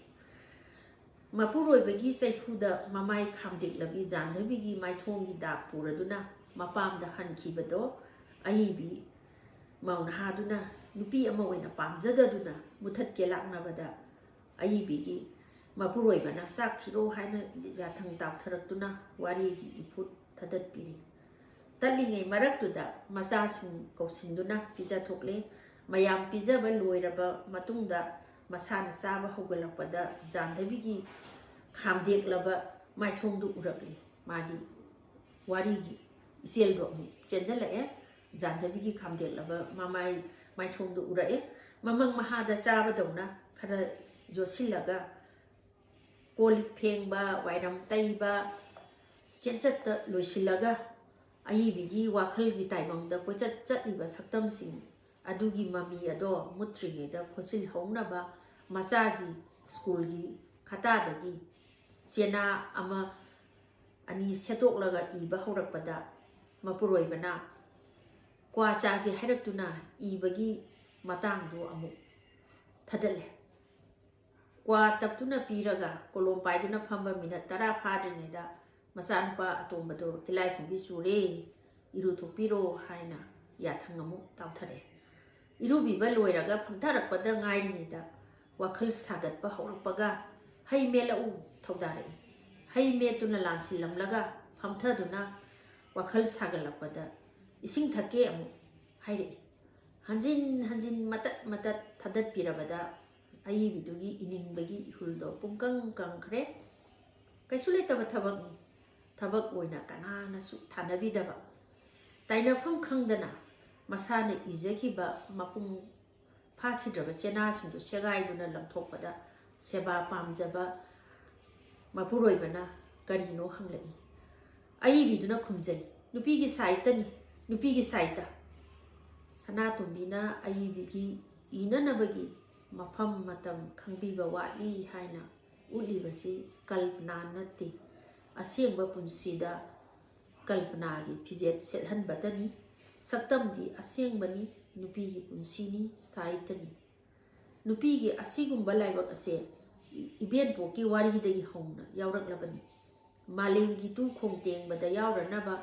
ꯃꯄꯨꯔꯣꯏꯕꯒꯤ ꯆꯩꯐꯨꯗ ꯃꯃꯥꯏ ꯈꯥꯝꯗꯦꯛꯂꯕꯤ ꯖꯥꯟꯙꯕꯤꯒꯤ ꯃꯥꯏꯊꯣꯡꯒꯤ ꯗꯥꯛ ꯄꯨꯔꯗꯨꯅ ꯃꯄꯥꯝꯗ ꯍꯟꯈꯤꯕꯗꯣ ꯑꯏꯕꯤ ꯃꯧ ꯅꯍꯥꯗꯨꯅ ꯅꯨꯄꯤ ꯑꯃ ꯑꯣꯏꯅ ꯄꯥꯝꯖꯗꯗꯨꯅ ꯃꯨꯊꯠꯀꯦ ꯂꯥꯛꯅꯕꯗ ꯑꯏꯕꯤꯒꯤ ꯃꯄꯨꯔꯣꯏꯕꯅ ꯆꯥꯛ ꯊꯤꯔꯣ ꯍꯥꯏꯅ ꯌꯥꯊꯪ ꯇꯥꯛꯊꯔꯛꯇꯨꯅ ꯋꯥꯔꯤꯒꯤ ꯏꯐꯨꯠ ꯊꯥꯗꯠꯄꯤꯔꯤ꯫ ꯇꯠꯂꯤꯉꯩ ꯃꯔꯛꯇꯨꯗ ꯃꯆꯥꯁꯤꯡ ꯀꯧꯁꯤꯟꯗꯨꯅ ꯄꯤꯖꯊꯣꯛꯂꯦ꯫ ꯃꯌꯥꯝ ꯄꯤꯖꯕ ꯂꯣꯏꯔꯕ ꯃꯇꯨꯡꯗ ꯃꯁꯥꯅ ꯆꯥꯕ ꯍꯧꯒꯠꯂꯛꯄꯗ ꯖꯥꯟꯙꯕꯤꯒꯤ ꯈꯥꯝꯗꯦꯛꯂꯕ ꯃꯥꯏꯊꯣꯡꯗꯨ ꯎꯔꯛꯂꯦ꯫ ꯃꯥꯒꯤ ꯋꯥꯔꯤꯒꯤ ꯏꯆꯦꯜꯗꯣ ꯑꯃꯨꯛ ꯆꯦꯟꯖꯜꯂꯛꯑꯦ꯫ ꯖꯥꯟꯙꯕꯤꯒꯤ ꯈꯥꯝꯗꯦꯛꯂꯕ ꯃꯃꯥꯏ ꯃꯥꯏꯊꯣꯡꯗꯨ ꯎꯔꯛꯑꯦ꯫ ꯃꯃꯪ ꯃꯍꯥꯗ ꯆꯥꯕꯗꯧꯅ ꯈꯔ ꯌꯣꯠꯁꯤꯜꯂꯒ ꯀꯣꯜ ꯂꯤꯛ ꯐꯦꯡꯕ, ꯋꯥꯏꯔꯝ ꯇꯩꯕ, ꯆꯦꯟꯆꯠꯇ ꯂꯣꯏꯁꯤꯜꯂꯒ ꯑꯏꯕꯤꯒꯤ ꯋꯥꯈꯜꯒꯤ ꯇꯥꯏꯕꯪꯗ ꯀꯣꯏꯆꯠ ꯆꯠꯂꯤꯕ ꯁꯛꯇꯝꯁꯤꯡ ꯑꯗꯨꯒꯤ ꯃꯃꯤ ꯑꯗꯣ ꯃꯨꯠꯇ꯭ꯔꯤꯉꯩꯗ ꯐꯣꯠꯆꯤꯜꯍꯧꯅꯕ ꯃꯆꯥꯒꯤ ꯁ꯭ꯀꯨꯜꯒꯤ ꯈꯇꯥꯗꯒꯤ ꯆꯦꯅꯥ ꯑꯃ ꯑꯅꯤ ꯁꯦꯠꯇꯣꯛꯂꯒ ꯏꯕ ꯍꯧꯔꯛꯄꯗ ꯃꯄꯨꯔꯣꯏꯕꯅ ꯀ꯭ꯋꯥ ꯆꯥꯒꯦ ꯍꯥꯏꯔꯛꯇꯨꯅ ꯏꯕꯒꯤ ꯃꯇꯥꯡꯗꯨ ꯑꯃꯨꯛ ꯊꯗꯠꯂꯦ꯫ ꯀ꯭ꯋꯥ ꯇꯞꯇꯨꯅ ꯄꯤꯔꯒ ꯀꯣꯂꯣꯝ ꯄꯥꯏꯗꯨꯅ ꯐꯝꯕ ꯃꯤꯅꯠ ꯇꯔꯥ ꯐꯥꯗ꯭ꯔꯤꯉꯩꯗ ꯃꯆꯥꯅꯨꯄꯥ ꯑꯇꯣꯝꯕꯗꯣ "ꯇꯤꯜꯂꯥꯏꯈꯨꯝꯕꯤ ꯆꯨꯔꯦ, ꯏꯔꯨ ꯊꯣꯛꯄꯤꯔꯣ" ꯍꯥꯏꯅ ꯌꯥꯊꯪ ꯑꯃꯨꯛ ꯇꯥꯎꯊꯔꯛꯑꯦ꯫ ꯏꯔꯨꯕꯤꯕ ꯂꯣꯏꯔꯒ ꯐꯝꯊꯔꯛꯄꯗ ꯉꯥꯏꯔꯤꯉꯩꯗ ꯋꯥꯈꯜ ꯁꯥꯒꯠꯄ ꯍꯧꯔꯛꯄꯒ ꯍꯩ ꯃꯦꯠꯂꯛꯎ ꯊꯧꯗꯥꯔꯛꯏ꯫ ꯍꯩ ꯃꯦꯠꯇꯨꯅ ꯂꯥꯟꯁꯤꯜꯂꯝꯂꯒ ꯐꯝꯊꯗꯨꯅ ꯋꯥꯈꯜ ꯁꯥꯒꯠꯂꯛꯄꯗ "ꯏꯁꯤꯡ ꯊꯛꯀꯦ" ꯑꯃꯨꯛ ꯍꯥꯏꯔꯛꯏ꯫ ꯍꯟꯖꯤꯟ ꯍꯟꯖꯤꯟ ꯃꯇꯠ ꯃꯇꯠ ꯊꯥꯗꯠꯄꯤꯔꯕꯗ ꯑꯏꯕꯤꯗꯨꯒꯤ ꯏꯅꯤꯡꯕꯒꯤ ꯏꯍꯨꯜꯗꯣ ꯄꯨꯡꯀꯪ ꯀꯪꯈ꯭ꯔꯦ꯫ ꯀꯩꯁꯨ ꯂꯩꯇꯕ ꯊꯕꯛꯅꯤ꯫ ꯊꯕꯛ ꯑꯣꯏꯅ ꯀꯅꯥꯅꯁꯨ ꯊꯥꯅꯕꯤꯗꯕ, ꯇꯥꯏꯅꯐꯝ ꯈꯪꯗꯅ ꯃꯁꯥꯅ ꯏꯖꯈꯤꯕ ꯃꯄꯨꯡ ꯐꯥꯈꯤꯗ꯭ꯔꯕ ꯆꯦꯅꯥꯁꯤꯡꯗꯨ ꯁꯦꯒꯥꯏꯗꯨꯅ ꯂꯪꯊꯣꯛꯄꯗ ꯁꯦꯕꯥ ꯄꯥꯝꯖꯕ ꯃꯄꯨꯔꯣꯏꯕꯅ ꯀꯔꯤꯅꯣ ꯍꯪꯂꯛꯏ꯫ ꯑꯏꯕꯤꯗꯨꯅ ꯈꯨꯝꯖꯩ, "ꯅꯨꯄꯤꯒꯤ ꯁꯥꯏꯠꯇꯅꯤ, ꯅꯨꯄꯤꯒꯤ ꯁꯥꯏꯠꯇ"꯫ ꯁꯅꯥꯇꯣꯝꯕꯤꯅ ꯑꯏꯕꯤꯒꯤ ꯏꯅꯅꯕꯒꯤ ꯃꯐꯝ ꯃꯇꯝ ꯈꯪꯕꯤꯕ ꯋꯥꯠꯂꯤ ꯍꯥꯏꯅ ꯎꯠꯂꯤꯕꯁꯤ ꯀꯜꯄꯅꯥ ꯅꯠꯇꯦ꯫ ꯑꯁꯦꯡꯕ ꯄꯨꯟꯁꯤꯗ ꯀꯜꯄꯅꯥꯒꯤ ꯐꯤꯖꯦꯠ ꯁꯦꯠꯍꯟꯕꯇꯅꯤ꯫ ꯁꯛꯇꯝꯗꯤ ꯑꯁꯦꯡꯕꯅꯤ, ꯅꯨꯄꯤꯒꯤ ꯄꯨꯟꯁꯤꯅꯤ, ꯁꯥꯏꯠꯇꯅꯤ꯫ ꯅꯨꯄꯤꯒꯤ ꯑꯁꯤꯒꯨꯝꯕ ꯂꯥꯏꯕꯛ ꯑꯁꯦ ꯏ-, ꯏꯕꯦꯟꯄꯣꯛꯀꯤ ꯋꯥꯔꯤꯗꯒꯤ ꯍꯧꯅ ꯌꯥꯎꯔꯛꯂꯕꯅꯤ꯫ ꯃꯥꯂꯦꯝꯒꯤ ꯇꯨ ꯈꯣꯡ ꯇꯦꯡꯕꯗ ꯌꯥꯎꯔꯅꯕ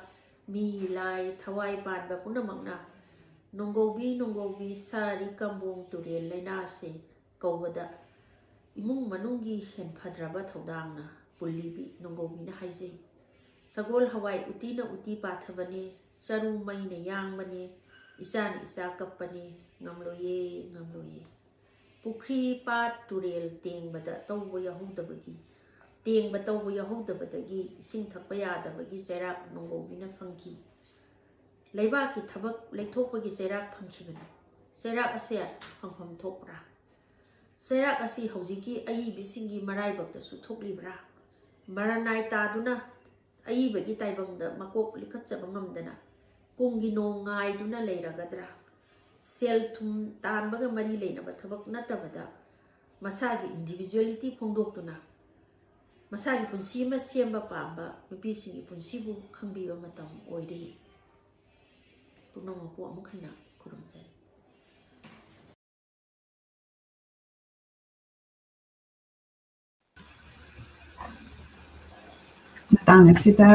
ꯃꯤ, ꯂꯥꯏ, ꯊꯋꯥꯏ ꯄꯥꯟꯕ ꯄꯨꯝꯅꯃꯛꯅ "ꯅꯣꯡꯒꯧꯕꯤ, ꯅꯣꯡꯒꯧꯕꯤ, ꯁꯥꯔꯤ ꯀꯝꯕꯣꯡ ꯇꯨꯔꯦꯜ ꯂꯩꯅꯥꯁꯦ" ꯀꯧꯕꯗ ꯏꯃꯨꯡ ꯃꯅꯨꯡꯒꯤ ꯍꯦꯟꯐꯗ꯭ꯔꯕ ꯊꯧꯗꯥꯡꯅ ꯄꯨꯜꯂꯤꯕꯤ ꯅꯣꯡꯒꯧꯕꯤꯅ ꯍꯥꯏꯖꯩ꯫ "ꯁꯒꯣꯜ ꯍꯋꯥꯏ ꯎꯇꯤꯅ ꯎꯇꯤ ꯄꯥꯊꯕꯅꯦ, ꯆꯔꯨ ꯃꯩꯅ ꯌꯥꯡꯕꯅꯦ, ꯏꯆꯥꯅ ꯏꯆꯥ ꯀꯞꯄꯅꯦ, ꯉꯝꯂꯣꯏꯌꯦ, ꯉꯝꯂꯣꯏꯌꯦ"꯫ ꯄꯨꯈ꯭ꯔꯤ, ꯄꯥꯠ, ꯇꯨꯔꯦꯜ ꯇꯦꯡꯕꯗ ꯇꯧꯕ ꯌꯥꯍꯧꯗꯕꯒꯤ, ꯇꯦꯡꯕ ꯇꯧꯕ ꯌꯥꯍꯧꯗꯕꯗꯒꯤ ꯏꯁꯤꯡ ꯊꯛꯄ ꯌꯥꯗꯕꯒꯤ ꯆꯩꯔꯥꯛ ꯅꯣꯡꯒꯧꯕꯤꯅ ꯐꯪꯈꯤ꯫ ꯂꯩꯕꯥꯛꯀꯤ ꯊꯕꯛ ꯂꯩꯊꯣꯛꯄꯒꯤ ꯆꯩꯔꯥꯛ ꯐꯪꯈꯤꯕꯅꯤ꯫ ꯆꯩꯔꯥꯛ ꯑꯁꯦ ꯐꯪꯐꯝ ꯊꯣꯛꯄ꯭ꯔꯥ? ꯆꯩꯔꯥꯛ ꯑꯁꯤ ꯍꯧꯖꯤꯛꯀꯤ ꯑꯏꯕꯤꯁꯤꯡꯒꯤ ꯃꯔꯥꯏꯕꯛꯇꯁꯨ ꯊꯣꯛꯂꯤꯕ꯭ꯔꯥ? ꯃꯔꯅꯥꯏ ꯇꯥꯗꯨꯅ ꯑꯏꯕꯒꯤ ꯇꯥꯏꯕꯪꯗ ꯃꯀꯣꯛ ꯂꯤꯈꯠꯆꯕ ꯉꯝꯗꯅ ꯀꯨꯝꯒꯤ ꯅꯣꯡ ꯉꯥꯏꯗꯨꯅ ꯂꯩꯔꯒꯗ꯭ꯔꯥ? ꯁꯦꯜ ꯊꯨꯝ ꯇꯥꯟꯕꯒ ꯃꯔꯤ ꯂꯩꯅꯕ ꯊꯕꯛ ꯅꯠꯇꯕꯗ ꯃꯁꯥꯒꯤ individuality ꯐꯣꯡꯗꯣꯛꯇꯨꯅ ꯃꯁꯥꯒꯤ ꯄꯨꯟꯁꯤ ꯑꯃ ꯁꯦꯝꯕ ꯄꯥꯝꯕ ꯅꯨꯄꯤꯁꯤꯡꯒꯤ ꯄꯨꯟꯁꯤꯕꯨ ꯈꯪꯕꯤꯕ ꯃꯇꯝ ꯑꯣꯏꯔꯤ꯫ ꯄꯨꯝꯅꯃꯛꯄꯨ ꯑꯃꯨꯛ ꯍꯟꯅ ꯈꯨꯔꯨꯝꯖꯔꯤ꯫ ꯃꯇꯥꯡ ꯑꯁꯤꯗ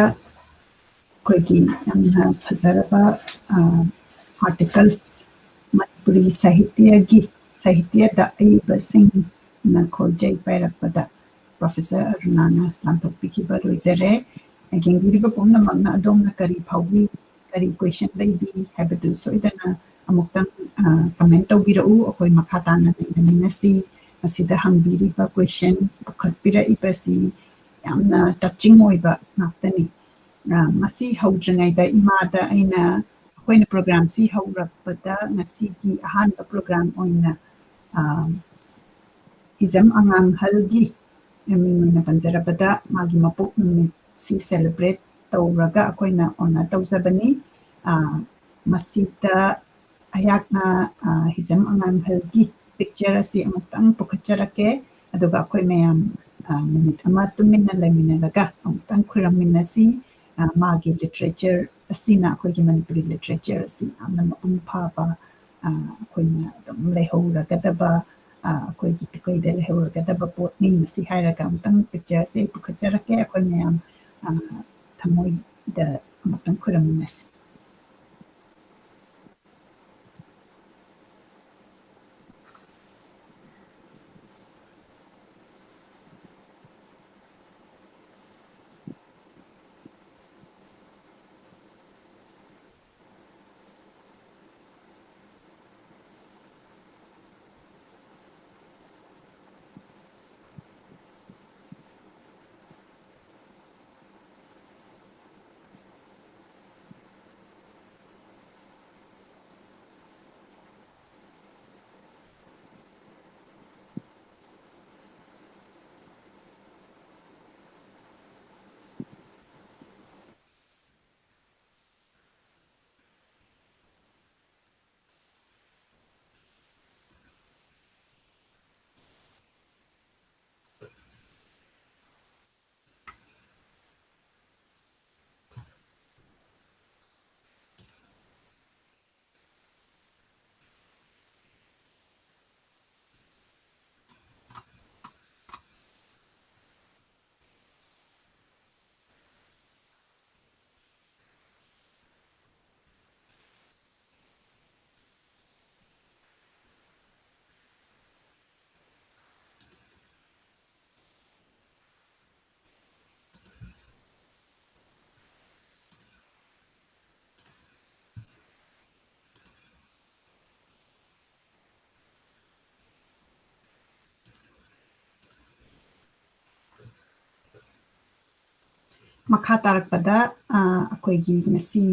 ꯑꯩꯈꯣꯏꯒꯤ ꯌꯥꯝꯅ ꯐꯖꯔꯕ, ꯑ, article, ꯃꯅꯤꯄꯨꯔꯤ ꯁꯥꯍꯤꯇ꯭ꯌꯒꯤ, ꯁꯥꯍꯤꯇ꯭ꯌꯗ ꯑꯏꯕꯁꯤꯡꯅ ꯈꯣꯟꯖꯦꯜ ꯄꯥꯏꯔꯛꯄꯗ Professor ꯑꯔꯨꯅꯥꯅ ꯂꯥꯟꯊꯣꯛꯄꯤꯈꯤꯕ ꯂꯣꯏꯖꯔꯦ꯫ ꯌꯦꯡꯕꯤꯔꯤꯕ ꯄꯨꯝꯅꯃꯛꯅ ꯑꯗꯣꯝꯅ ꯀꯔꯤ ꯐꯥꯎꯕꯤ, ꯀꯔꯤ question ꯂꯩꯕꯤ ꯍꯥꯏꯕꯗꯨ ꯁꯣꯏꯗꯅ ꯑꯃꯨꯛꯇꯪ, ꯑ, comment ꯇꯧꯕꯤꯔꯛꯎ꯫ ꯑꯩꯈꯣꯏ ꯃꯈꯥ ꯇꯥꯅ ꯅꯩꯅꯃꯤꯟꯅꯁꯤ꯫ ꯃꯁꯤꯗ ꯍꯪꯕꯤꯔꯤꯕ question, ꯄꯨꯈꯠꯄꯤꯔꯛꯏꯕꯁꯤ ꯌꯥꯝꯅ touching ꯑꯣꯏꯕ ꯉꯥꯛꯇꯅꯤ꯫ ꯑ, ꯃꯁꯤ ꯍꯧꯗ꯭ꯔꯤꯉꯩꯗ ꯏꯃꯥꯗ ꯑꯩꯅ, ꯑꯩꯈꯣꯏꯅ programꯁꯤ ꯍꯧꯔꯛꯄꯗ ꯉꯁꯤꯒꯤ ꯑꯍꯥꯟꯕ program ꯑꯣꯏꯅ, ꯑ, ꯍꯤꯖꯝ ꯑꯉꯥꯡꯍꯜꯒꯤ ꯃꯤꯡ ꯑꯣꯏꯅ ꯄꯟꯖꯔꯕꯗ ꯃꯥꯒꯤ ꯃꯄꯣꯛ ꯅꯨꯃꯤꯠꯁꯤ celebrate ꯇꯧꯔꯒ ꯑꯩꯈꯣꯏꯅ honour ꯇꯧꯖꯕꯅꯤ꯫ ꯑ, ꯃꯁꯤꯗ ꯑꯩꯍꯥꯛꯅ, ꯑ, ꯍꯤꯖꯝ ꯑꯉꯥꯡꯍꯜꯒꯤ picture ꯑꯁꯤ ꯑꯃꯨꯛꯇꯪ ꯄꯨꯈꯠꯆꯔꯛꯀꯦ꯫ ꯑꯗꯨꯒ ꯑꯩꯈꯣꯏ ꯃꯌꯥꯝ, ꯑ, minute ꯑꯃ ꯇꯨꯃꯤꯟꯅ ꯂꯩꯃꯤꯟꯅꯔꯒ ꯑꯃꯨꯛꯇꯪ ꯈꯨꯔꯝꯃꯤꯟꯅꯁꯤ꯫ ꯑ, ꯃꯥꯒꯤ literature ꯑꯁꯤꯅ ꯑꯩꯈꯣꯏꯒꯤ ꯃꯅꯤꯄꯨꯔꯤ literature ꯑꯁꯤ ꯌꯥꯝꯅ ꯃꯄꯨꯡ ꯐꯥꯕ, ꯑ, ꯑꯩꯈꯣꯏꯅ ꯑꯗꯨꯝ ꯂꯩꯍꯧꯔꯒꯗꯕ, ꯑ, ꯑꯩꯈꯣꯏꯒꯤ ꯄꯤꯀꯩꯗ ꯂꯩꯍꯧꯔꯒꯗꯕ ꯄꯣꯠꯅꯤ꯫ ꯃꯁꯤ ꯍꯥꯏꯔꯒ ꯑꯃꯨꯛꯇꯪ picture ꯑꯁꯤ ꯑꯩ ꯄꯨꯈꯠꯆꯔꯛꯀꯦ꯫ ꯑꯩꯈꯣꯏ ꯃꯌꯥꯝ, ꯑ, ꯊꯃꯣꯏꯗ ꯑꯃꯨꯛꯇꯪ ꯈꯨꯔꯝꯃꯤꯟꯅꯁꯤ꯫ ꯃꯈꯥ ꯇꯥꯔꯛꯄꯗ ꯑꯩꯈꯣꯏꯒꯤ ꯉꯁꯤ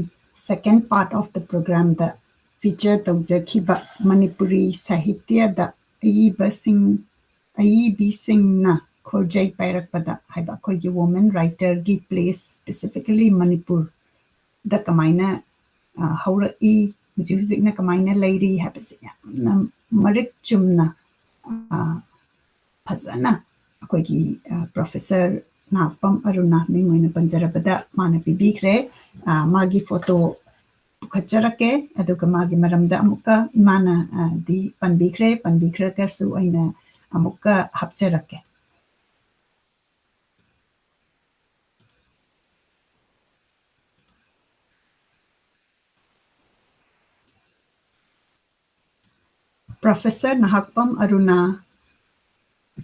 second part of the programꯗ feature ꯇꯧꯖꯈꯤꯕ ꯃꯅꯤꯄꯨꯔꯤ ꯁꯥꯍꯤꯇ꯭ꯌꯗ ꯑꯏꯕꯁꯤꯡ ꯑꯏꯕꯤꯁꯤꯡꯅ ꯈꯣꯔꯖꯩ ꯄꯥꯏꯔꯛꯄꯗ ꯍꯥꯏꯕ ꯑꯩꯈꯣꯏꯒꯤ woman writerꯒꯤ place specifically ꯃꯅꯤꯄꯨꯔꯗ ꯀꯃꯥꯏꯅ ꯍꯧꯔꯛꯏ, ꯍꯧꯖꯤꯛ ꯍꯧꯖꯤꯛꯅ ꯀꯃꯥꯏꯅ ꯂꯩꯔꯤ ꯍꯥꯏꯕꯁꯦ ꯌꯥꯝꯅ ꯃꯔꯤꯛ ꯆꯨꯝꯅ ꯐꯖꯅ ꯑꯩꯈꯣꯏꯒꯤ professor ꯅꯍꯥꯛꯄꯝ ꯑꯔꯨꯅꯥ ꯃꯤꯡ ꯑꯣꯏꯅ ꯄꯟꯖꯔꯕꯗ ꯃꯥꯅ ꯄꯤꯕꯤꯈ꯭ꯔꯦ꯫ ꯃꯥꯒꯤ photo ꯄꯨꯈꯠꯆꯔꯛꯀꯦ, ꯑꯗꯨꯒ ꯃꯥꯒꯤ ꯃꯔꯝꯗ ꯑꯃꯨꯛꯀ ꯏꯃꯥꯅ ꯗꯤ ꯄꯟꯕꯤꯈ꯭ꯔꯦ, ꯄꯟꯕꯤꯈ꯭ꯔꯒꯁꯨ ꯑꯩꯅ ꯑꯃꯨꯛꯀ ꯍꯥꯞꯆꯔꯛꯀꯦ꯫ Professor ꯅꯍꯥꯛꯄꯝ ꯑꯔꯨꯅꯥ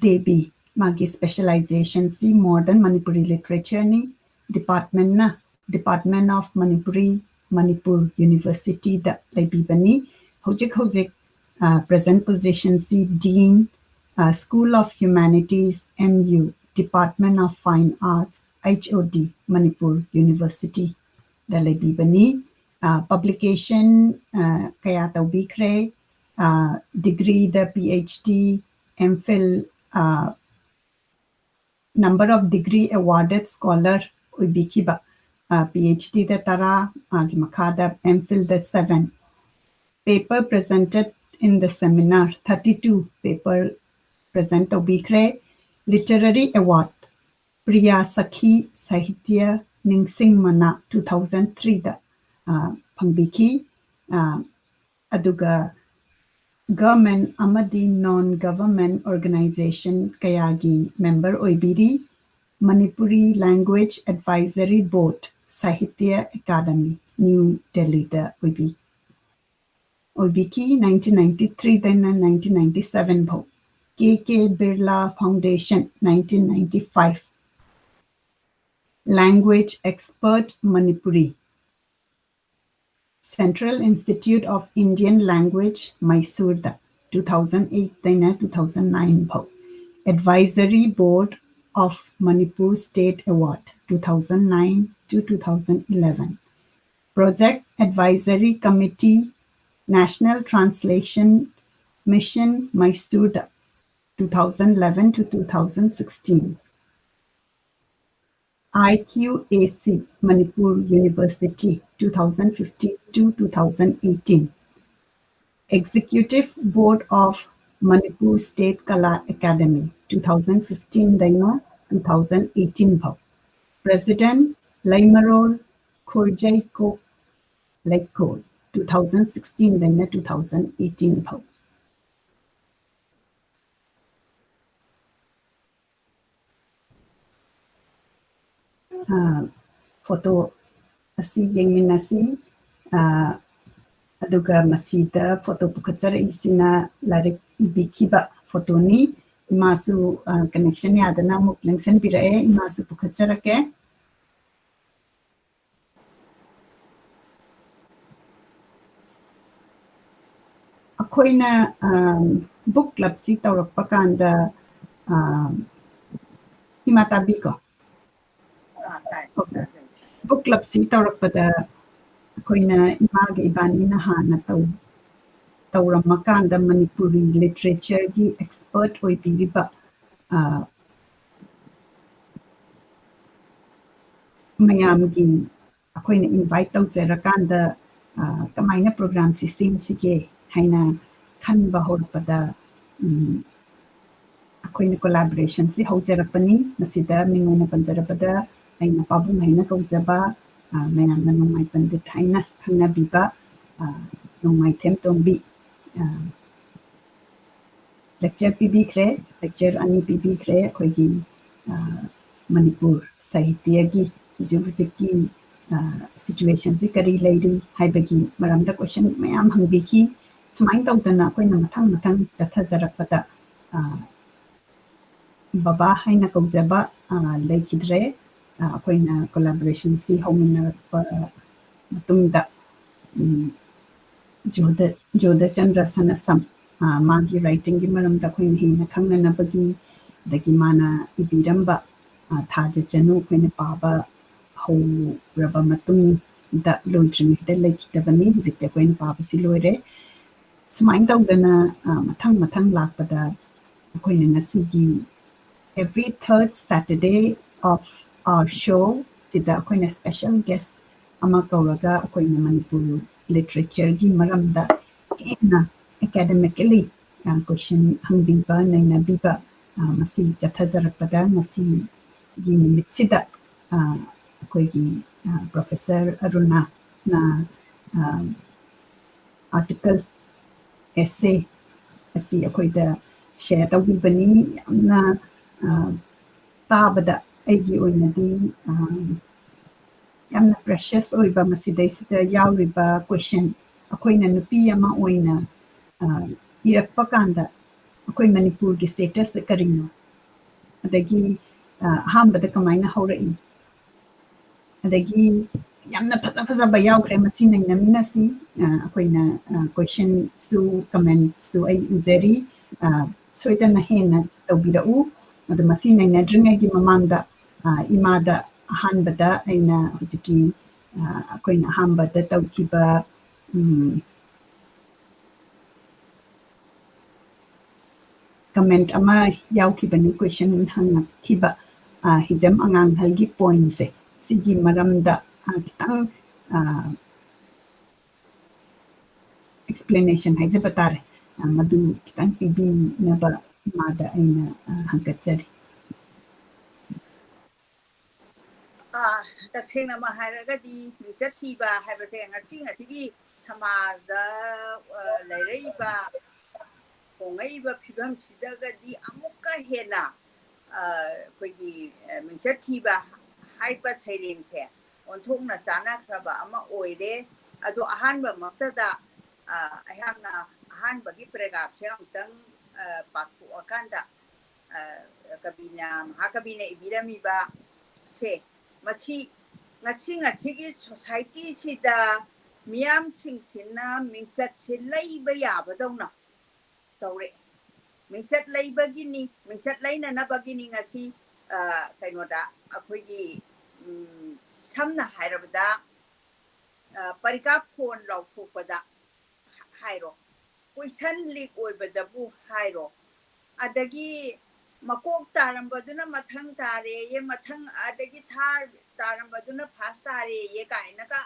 ꯗꯦꯕꯤ, ꯃꯥꯒꯤ specializationꯁꯤ modern Manipuri literatureꯅꯤ꯫ Departmentꯅ Department of Manipuri, Manipur Universityꯗ ꯂꯩꯕꯤꯕꯅꯤ꯫ ꯍꯧꯖꯤꯛ ꯍꯧꯖꯤꯛ present positionꯁꯤ Dean, School of Humanities, M U, Department of Fine Arts, H O D, Manipur Universityꯗ ꯂꯩꯕꯤꯕꯅꯤ꯫ Publication ꯀꯌꯥ ꯇꯧꯕꯤꯈ꯭ꯔꯦ꯫ Degreeꯗ P H D, M Phil, number of degree awarded scholar ꯑꯣꯏꯕꯤꯈꯤꯕ, P H Dꯗ ꯇꯔꯥ, ꯃꯥꯒꯤ ꯃꯈꯥꯗ M Philꯗ seven, paper presented in the seminar thirty two paper present ꯇꯧꯕꯤꯈ꯭ꯔꯦ꯫ Literary award Priya ꯁꯈꯤ ꯁꯥꯍꯤꯇ꯭ꯌ ꯅꯤꯡꯁꯤꯡ ꯃꯅꯥ two thousand threeꯗ ꯐꯪꯕꯤꯈꯤ꯫ ꯑꯗꯨꯒ government ꯑꯃꯗꯤ non government organization ꯀꯌꯥꯒꯤ member ꯑꯣꯏꯕꯤꯔꯤ꯫ Manipuri Language Advisory Board, Sahitya Academy, New Delhiꯗ ꯑꯣꯏꯕꯤ ꯑꯣꯏꯕꯤꯈꯤ nineteen ninety threeꯗꯩꯅ nineteen ninety seven ꯐꯥꯎ꯫ K K Birla Foundation, nineteen ninety five. Language Expert Manipuri, Central Institute of Indian Language, Mysoreꯗ two thousand eightꯗꯩꯅ two thousand nine ꯐꯥꯎ꯫ Advisory Board, of Manipur State Award two thousand nine to two thousand eleven. Project Advisory Committee, National Translation Mission, Mysore, two thousand eleven to two thousand sixteen. I Q A C, Manipur University, two thousand fifteen to two thousand eighteen. Executive Board of Manipur State Kala Academy, two thousand fifteen ꯗꯩꯅ two thousand eighteen ꯐꯥꯎ. President Leimarol Khorjaikok Leikol, two thousand sixteen ꯗꯩꯅ two thousand eighteen ꯐꯥꯎ. ꯑ, photo ꯑꯁꯤ ꯌꯦꯡꯃꯤꯟꯅꯁꯤ꯫ ꯑ, ꯑꯗꯨꯒ ꯃꯁꯤꯗ photo ꯄꯨꯈꯠꯆꯔꯛꯏꯁꯤꯅ ꯂꯥꯏꯔꯤꯛ ꯏꯕꯤꯈꯤꯕ photoꯅꯤ꯫ ꯏꯃꯥꯁꯨ, ꯑ, connection ꯌꯥꯗꯅ ꯑꯃꯨꯛ ꯂꯦꯡꯁꯤꯟꯕꯤꯔꯛꯑꯦ꯫ ꯏꯃꯥꯁꯨ ꯄꯨꯈꯠꯆꯔꯛꯀꯦ꯫ ꯑꯩꯈꯣꯏꯅ, ꯑ, book clubꯁꯤ ꯇꯧꯔꯛꯄ ꯀꯥꯟꯗ, ꯑ, ꯏꯃꯥ ꯇꯥꯕꯤꯀꯣ? ꯑꯥ, ꯇꯥꯏ꯫ Okay. Book clubꯁꯤ ꯇꯧꯔꯛꯄꯗ ꯑꯩꯈꯣꯏꯅ ꯏꯃꯥꯒ ꯏꯕꯥꯅꯤꯅ ꯍꯥꯟꯅ ꯇꯧ-, ꯇꯧꯔꯝꯃꯀꯥꯟꯗ ꯃꯅꯤꯄꯨꯔꯤ literatureꯒꯤ expert ꯑꯣꯏꯕꯤꯔꯤꯕ, ꯑ, ꯃꯌꯥꯝꯒꯤ ꯑꯩꯈꯣꯏꯅ invite ꯇꯧꯖꯔꯀꯥꯟꯗ, ꯑ, ꯀꯃꯥꯏꯅ programꯁꯤ ꯁꯦꯝꯁꯤꯒꯦ ꯍꯥꯏꯅ ꯈꯟꯕ ꯍꯧꯔꯛꯄꯗ, ꯎꯝ, ꯑꯩꯈꯣꯏꯅ collaborationꯁꯤ ꯍꯧꯖꯔꯛꯄꯅꯤ꯫ ꯃꯁꯤꯗ ꯃꯤꯡ ꯑꯣꯏꯅ ꯄꯟꯖꯔꯕꯗ ꯑꯩꯅ ꯄꯥꯕꯨꯡ ꯍꯥꯏꯅ ꯀꯧꯖꯕ, ꯑ, ꯃꯌꯥꯝꯅ ꯅꯣꯡꯃꯥꯏ ꯄꯟꯗꯤꯠ ꯍꯥꯏꯅ ꯈꯪꯅꯕꯤꯕ, ꯑ, ꯅꯣꯡꯃꯥꯏꯊꯦꯝ ꯇꯣꯝꯕꯤ, ꯑ, lecture ꯄꯤꯕꯤꯈ꯭ꯔꯦ, lecture ꯑꯅꯤ ꯄꯤꯕꯤꯈ꯭ꯔꯦ ꯑꯩꯈꯣꯏꯒꯤ, ꯑ, ꯃꯅꯤꯄꯨꯔ ꯁꯥꯍꯤꯇ꯭ꯌꯒꯤ ꯍꯧꯖꯤꯛ ꯍꯧꯖꯤꯛꯀꯤ, ꯑ, situationꯁꯤ ꯀꯔꯤ ꯂꯩꯔꯤ ꯍꯥꯏꯕꯒꯤ ꯃꯔꯝꯗ question ꯃꯌꯥꯝ ꯍꯪꯕꯤꯈꯤ꯫ ꯁꯨꯃꯥꯏꯅ ꯇꯧꯗꯅ ꯑꯩꯈꯣꯏꯅ ꯃꯊꯪ ꯃꯊꯪ ꯆꯠꯊꯖꯔꯛꯄꯗ, ꯑ, ꯕꯕꯥ ꯍꯥꯏꯅ ꯀꯧꯖꯕ, ꯑ, ꯂꯩꯈꯤꯗ꯭ꯔꯦ꯫ ꯑ, ꯑꯩꯈꯣꯏꯅ collaborationꯁꯤ ꯍꯧꯃꯤꯟꯅꯔꯛꯄ ꯃꯇꯨꯡꯗ, ꯎꯝ, ꯖꯣꯙ-, ꯖꯣꯙꯆꯟꯗ꯭ꯔ ꯁꯅꯥꯁꯝ, ꯑ, ꯃꯥꯒꯤ writingꯒꯤ ꯃꯔꯝꯗ ꯑꯩꯈꯣꯏꯅ ꯍꯦꯟꯅ ꯈꯪꯅꯅꯕꯒꯤ ꯑꯗꯒꯤ ꯃꯥꯅ ꯏꯕꯤꯔꯝꯕ, ꯑ, ꯊꯥꯖ ꯆꯅꯨ ꯑꯩꯈꯣꯏꯅ ꯄꯥꯕ ꯍꯧꯔꯕ ꯃꯇꯨꯡꯗ ꯂꯣꯏꯗ꯭ꯔꯤꯉꯩꯗ ꯂꯩꯈꯤꯗꯕꯅꯤ꯫ ꯍꯧꯖꯤꯛꯇꯤ ꯑꯩꯈꯣꯏꯅ ꯄꯥꯕꯁꯤ ꯂꯣꯏꯔꯦ꯫ ꯁꯨꯃꯥꯏꯅ ꯇꯧꯗꯅ, ꯑ, ꯃꯊꯪ ꯃꯊꯪ ꯂꯥꯛꯄꯗ ꯑꯩꯈꯣꯏꯅ ꯉꯁꯤꯒꯤ every third Saturday of our show ꯁꯤꯗ ꯑꯩꯈꯣꯏꯅ special guest ꯑꯃ ꯀꯧꯔꯒ ꯑꯩꯈꯣꯏꯅ ꯃꯅꯤꯄꯨꯔ literature ꯒꯤ ꯃꯔꯝꯗ ꯍꯦꯟꯅ academically, ꯑ, question ꯍꯪꯕꯤꯕ, ꯅꯩꯅꯕꯤꯕ, ꯑ, ꯃꯁꯤ ꯆꯠꯊꯖꯔꯛꯄꯗ ꯉꯁꯤꯒꯤ ꯅꯨꯃꯤꯠꯁꯤꯗ, ꯑ, ꯑꯩꯈꯣꯏꯒꯤ, ꯑ, Professor ꯑꯔꯨꯅꯥꯅ, ꯑ, article essay ꯑꯁꯤ ꯑꯩꯈꯣꯏꯗ share ꯇꯧꯕꯤꯕꯅꯤ꯫ ꯌꯥꯝꯅ, ꯑ, ꯇꯥꯕꯗ ꯑꯩꯒꯤ ꯑꯣꯏꯅꯗꯤ, ꯑ, ꯌꯥꯝꯅ precious ꯑꯣꯏꯕ, ꯃꯁꯤꯗꯩꯁꯤꯗ ꯌꯥꯎꯔꯤꯕ question, ꯑꯩꯈꯣꯏꯅ ꯅꯨꯄꯤ ꯑꯃ ꯑꯣꯏꯅ, ꯑ, ꯏꯔꯛꯄ ꯀꯥꯟꯗ ꯑꯩꯈꯣꯏ ꯃꯅꯤꯄꯨꯔꯒꯤ status ꯁꯦ ꯀꯔꯤꯅꯣ? ꯑꯗꯒꯤ, ꯑ, ꯑꯍꯥꯟꯕꯗ ꯀꯃꯥꯏꯅ ꯍꯧꯔꯛꯏ? ꯑꯗꯒꯤ ꯌꯥꯝꯅ ꯐꯖ ꯐꯖꯕ ꯌꯥꯎꯈ꯭ꯔꯦ, ꯃꯁꯤ ꯅꯩꯅꯃꯤꯟꯅꯁꯤ꯫ ꯑ, ꯑꯩꯈꯣꯏꯅ, ꯑ, question ꯁꯨ comment ꯁꯨ ꯑꯩ ꯎꯖꯔꯤ꯫ ꯑ, ꯁꯣꯏꯗꯅ ꯍꯦꯟꯅ ꯇꯧꯕꯤꯔꯛꯎ꯫ ꯑꯗꯣ ꯃꯁꯤ ꯅꯩꯅꯗ꯭ꯔꯤꯉꯩꯒꯤ ꯃꯃꯥꯡꯗ, ꯑ, ꯏꯃꯥꯗ ꯑꯍꯥꯟꯕꯗ ꯑꯩꯅ ꯍꯧꯖꯤꯛꯀꯤ, ꯑ, ꯑꯩꯈꯣꯏꯅ ꯑꯍꯥꯟꯕꯗ ꯇꯧꯈꯤꯕ, ꯎꯝ, comment ꯑꯃ ꯌꯥꯎꯈꯤꯕꯅꯤ, question ꯍꯪꯉꯛꯈꯤꯕ, ꯑ, ꯍꯤꯖꯝ ꯑꯉꯥꯡꯍꯜꯒꯤ point ꯁꯦ, ꯁꯤꯒꯤ ꯃꯔꯝꯗ, ꯑ, ꯈꯤꯇꯪ, ꯑ, explanation ꯍꯥꯏꯖꯕ ꯇꯥꯔꯦ, ꯑ, ꯃꯗꯨ ꯈꯤꯇꯪ ꯄꯤꯕꯤꯅꯕ ꯏꯃꯥꯗ ꯑꯩꯅ, ꯑ, ꯍꯪꯒꯠꯆꯔꯤ꯫ ꯑꯥ, ꯇꯁꯦꯡꯅꯃꯛ ꯍꯥꯏꯔꯒꯗꯤ ꯃꯤꯡꯆꯠ ꯊꯤꯕ ꯍꯥꯏꯕꯁꯦ ꯉꯁꯤ ꯉꯁꯤꯒꯤ ꯁꯃꯥꯖꯗ, ꯑ, ꯂꯩꯔꯛꯏꯕ, ꯍꯣꯡꯉꯛꯏꯕ ꯐꯤꯕꯝꯁꯤꯗꯒꯗꯤ ꯑꯃꯨꯛꯀ ꯍꯦꯟꯅ, ꯑ, ꯑꯩꯈꯣꯏꯒꯤ, ꯑ, ꯃꯤꯡꯆꯠ ꯊꯤꯕ ꯍꯥꯏꯕ ꯁꯩꯔꯦꯡꯁꯦ ꯑꯣꯟꯊꯣꯛꯅ ꯆꯥꯟꯅꯈ꯭ꯔꯕ ꯑꯃ ꯑꯣꯏꯔꯦ꯫ ꯑꯗꯣ ꯑꯍꯥꯟꯕꯃꯛꯇꯗ, ꯑ, ꯑꯩꯍꯥꯛꯅ ꯑꯍꯥꯟꯕꯒꯤ paragraph ꯁꯦ ꯑꯃꯨꯛꯇꯪ, ꯑ, ꯄꯥꯊꯣꯛꯑꯀꯥꯟꯗ, ꯑ, ꯀꯕꯤꯅ, ꯃꯍꯥꯀꯕꯤꯅ ꯏꯕꯤꯔꯝꯃꯤꯕ ꯁꯦ, ꯃꯁꯤ ꯉꯁꯤ ꯉꯁꯤꯒꯤ society ꯁꯤꯗ ꯃꯤꯌꯥꯝꯁꯤꯡꯁꯤꯅ ꯃꯤꯡꯆꯠꯁꯦ ꯂꯩꯕ ꯌꯥꯕꯗꯧꯅ ꯇꯧꯔꯛꯑꯦ꯫ ꯃꯤꯡꯆꯠ ꯂꯩꯕꯒꯤꯅꯤ, ꯃꯤꯡꯆꯠ ꯂꯩꯅꯅꯕꯒꯤꯅꯤ ꯉꯁꯤ, ꯑ, ꯀꯩꯅꯣꯗ ꯑꯩꯈꯣꯏꯒꯤ, ꯎꯝ, ꯁꯝꯅ ꯍꯥꯏꯔꯕꯗ, ꯑ, ꯄꯔꯤꯈꯥ ꯐꯣꯟ ꯂꯥꯎꯊꯣꯛꯄꯗ ꯍꯥꯏꯔꯣ, ꯀꯣꯏꯁꯟ ꯂꯤꯛ ꯑꯣꯏꯕꯗꯕꯨ ꯍꯥꯏꯔꯣ, ꯑꯗꯒꯤ ꯃꯀꯣꯛ ꯇꯥꯔꯝꯕꯗꯨꯅ ꯃꯊꯪ ꯇꯥꯔꯦꯌꯦ, ꯃꯊꯪ ꯑꯗꯒꯤ ꯊꯥꯔ ꯇꯥꯔꯝꯕꯗꯨꯅ ꯐꯥꯔꯁ ꯇꯥꯔꯦꯌꯦ ꯀꯥꯏꯅꯒ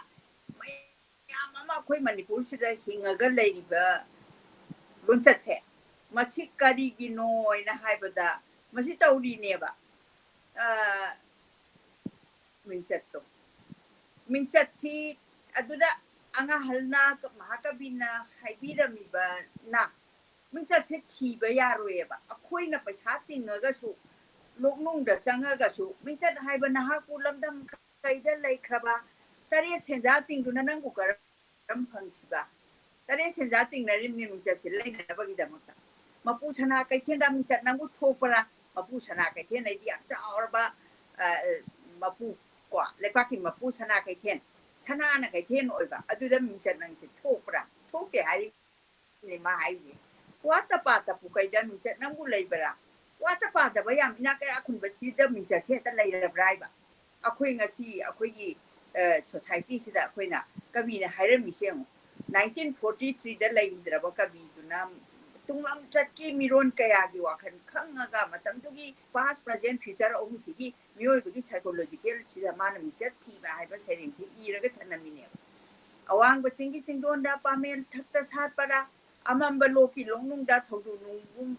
ꯃꯌꯥꯝ ꯑꯃ ꯑꯩꯈꯣꯏ ꯃꯅꯤꯄꯨꯔꯁꯤꯗ ꯍꯤꯡꯉꯒ ꯂꯩꯔꯤꯕ ꯂꯣꯟꯆꯠꯁꯦ, ꯃꯁꯤ ꯀꯔꯤꯒꯤꯅꯣ ꯍꯥꯏꯅ ꯍꯥꯏꯕꯗ, ꯃꯁꯤ ꯇꯧꯔꯤꯅꯦꯕ꯫ ꯑ, ꯃꯤꯡꯆꯠꯇꯣ, ꯃꯤꯡꯆꯠꯁꯤ ꯑꯗꯨꯗ ꯑꯉꯥꯡꯍꯜꯅ, ꯃꯍꯥꯀꯕꯤꯅ ꯍꯥꯏꯕꯤꯔꯝꯃꯤꯕꯅ, ꯃꯤꯡꯆꯠꯁꯦ ꯊꯤꯕ ꯌꯥꯔꯣꯏꯑꯕ꯫ ꯑꯩꯈꯣꯏꯅ ꯄꯩꯁꯥ ꯇꯤꯡꯉꯒꯁꯨ, ꯂꯣꯛꯅꯨꯡꯗ ꯆꯪꯉꯒꯁꯨ, ꯃꯤꯡꯆꯠ ꯍꯥꯏꯕ ꯅꯍꯥꯛꯄꯨ ꯂꯝꯗꯝ ꯀꯩꯗ ꯂꯩꯈ꯭ꯔꯕ, ꯇꯔꯦꯠ ꯁꯦꯟꯖꯥ ꯇꯤꯡꯗꯨꯅ ꯅꯪꯕꯨ ꯀꯔꯝ ꯐꯪꯈꯤꯕ? ꯇꯔꯦꯠ ꯁꯦꯟꯖꯥ ꯇꯤꯡꯅꯔꯤꯕꯅꯤ ꯃꯤꯡꯆꯠꯁꯦ ꯂꯩꯅꯅꯕꯒꯤꯗꯃꯛꯇ꯫ ꯃꯄꯨ ꯁꯅꯥ ꯀꯩꯊꯦꯜꯗ ꯃꯤꯡꯆꯠ ꯅꯪꯕꯨ ꯊꯣꯛꯄ꯭ꯔꯥ? ꯃꯄꯨ ꯁꯅꯥ ꯀꯩꯊꯦꯜ ꯍꯥꯏꯗꯤ ꯌꯥꯝ ꯆꯥꯎꯔꯕ, ꯑ, ꯃꯄꯨ, ꯀꯣ, ꯂꯩꯄꯥꯛꯀꯤ ꯃꯄꯨ ꯁꯅꯥ ꯀꯩꯊꯦꯜ, ꯁꯅꯥꯅ ꯀꯩꯊꯦꯜ ꯑꯣꯏꯕ, ꯑꯗꯨꯗ ꯃꯤꯡꯆꯠ ꯅꯪꯁꯦ ꯊꯣꯛꯄ꯭ꯔꯥ? ꯊꯣꯛꯇꯦ ꯍꯥꯏꯔꯤꯕꯅꯤ ꯃꯥ ꯍꯥꯏꯁꯦ꯫ ꯋꯥꯠꯇ ꯄꯥꯠꯇ ꯄꯨꯀꯩꯗ ꯃꯤꯡꯆꯠ ꯅꯪꯕꯨ ꯂꯩꯕ꯭ꯔꯥ? ꯋꯥꯠꯇ ꯄꯥꯗꯕ ꯌꯥꯝ ꯏꯅꯥꯛ ꯀꯩꯔꯥꯛ ꯈꯨꯟꯕ ꯁꯤꯗ ꯃꯤꯡꯆꯠꯁꯦ ꯍꯦꯛꯇ ꯂꯩꯔꯕ꯭ꯔꯥ ꯍꯥꯏꯕ꯫ ꯑꯩꯈꯣꯏ ꯉꯁꯤ ꯑꯩꯈꯣꯏꯒꯤ, ꯑ, ꯁꯣꯁꯥꯏꯇꯤꯁꯤꯗ ꯑꯩꯈꯣꯏꯅ ꯀꯕꯤꯅ ꯍꯥꯏꯔꯝꯃꯤꯁꯦ ꯌꯦꯡꯉꯨ, ꯅꯥꯏꯟꯇꯤꯟ ꯐꯣꯔꯇꯤ ꯊ꯭ꯔꯤꯗ ꯂꯩꯈꯤꯗ꯭ꯔꯕ ꯀꯕꯤꯗꯨꯅ ꯇꯨꯡꯂꯝꯆꯠꯀꯤ ꯃꯤꯔꯣꯟ ꯀꯌꯥꯒꯤ ꯋꯥꯈꯜ ꯈꯪꯉꯒ ꯃꯇꯝꯗꯨꯒꯤ past, present, future ꯑꯍꯨꯝꯁꯤꯒꯤ ꯃꯤꯑꯣꯏꯕꯒꯤ psychological ꯁꯤꯗ ꯃꯥꯅ ꯃꯤꯡꯆꯠ ꯊꯤꯕ ꯍꯥꯏꯕ ꯁꯩꯔꯦꯡꯁꯤ ꯏꯔꯒ ꯊꯝꯂꯝꯃꯤꯅꯦꯕ꯫ ꯑꯋꯥꯡꯕ ꯆꯤꯡꯒꯤ ꯆꯤꯡꯗꯣꯟꯗ ꯄꯥꯃꯦꯟ ꯊꯛꯇ ꯁꯥꯠꯄꯔꯥ, ꯑꯃꯝꯕ ꯂꯣꯛꯀꯤ ꯂꯣꯡꯅꯨꯡꯗ ꯊꯧꯗꯨ ꯅꯨꯡꯒꯨꯝ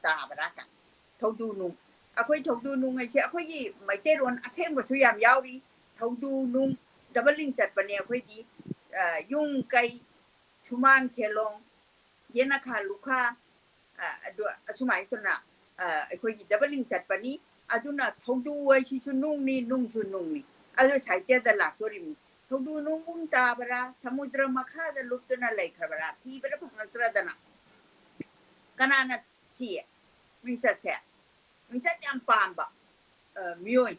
ꯇꯥꯕꯔꯥ ꯀꯥꯏ꯫ ꯊꯧꯗꯨ ꯅꯨꯡ, ꯑꯩꯈꯣꯏ ꯊꯧꯗꯨ ꯅꯨꯡ ꯍꯥꯏꯁꯦ ꯑꯩꯈꯣꯏꯒꯤ ꯃꯩꯇꯩꯔꯣꯟ ꯑꯁꯦꯡꯕꯁꯨ ꯌꯥꯝ ꯌꯥꯎꯔꯤ꯫ ꯊꯧꯗꯨ ꯅꯨꯡ ꯗꯕꯂꯤꯡ ꯆꯠꯄꯅꯦ ꯑꯩꯈꯣꯏꯗꯤ꯫ ꯑ, ꯌꯨꯝ ꯀꯩ, ꯁꯨꯃꯥꯡ ꯊꯦꯂꯣꯡ, ꯌꯦꯅꯈꯥ ꯂꯨꯈꯥ, ꯑ, ꯑꯗꯨ ꯑꯁꯨꯃꯥꯏꯅ ꯇꯧꯅ, ꯑ, ꯑꯩꯈꯣꯏꯒꯤ ꯗꯕꯂꯤꯡ ꯆꯠꯄꯅꯤ꯫ ꯑꯗꯨꯅ ꯊꯧꯗꯨ ꯍꯥꯏꯁꯤꯁꯨ ꯅꯨꯡꯅꯤ, ꯅꯨꯡꯁꯨ ꯅꯨꯡꯅꯤ꯫ ꯑꯗꯨ ꯁꯥꯍꯤꯇ꯭ꯌꯗ ꯂꯥꯛꯇꯣꯔꯤꯕꯅꯤ꯫ ꯊꯧꯗꯨ ꯅꯨꯡꯕꯨꯡ ꯇꯥꯕ꯭ꯔꯥ, ꯁꯃꯨꯗ꯭ꯔ ꯃꯈꯥꯗ ꯂꯨꯞꯇꯨꯅ ꯂꯩꯈ꯭ꯔꯕ꯭ꯔꯥ, ꯊꯤꯕꯗ ꯐꯪꯂꯛꯇ꯭ꯔꯗꯅ꯫ ꯀꯅꯥꯅ ꯊꯤꯌꯦ? ꯃꯤꯡꯆꯠꯁꯦ, ꯃꯤꯡꯆꯠ ꯌꯥꯝ ꯄꯥꯝꯕ, ꯑ, ꯃꯤꯑꯣꯏ,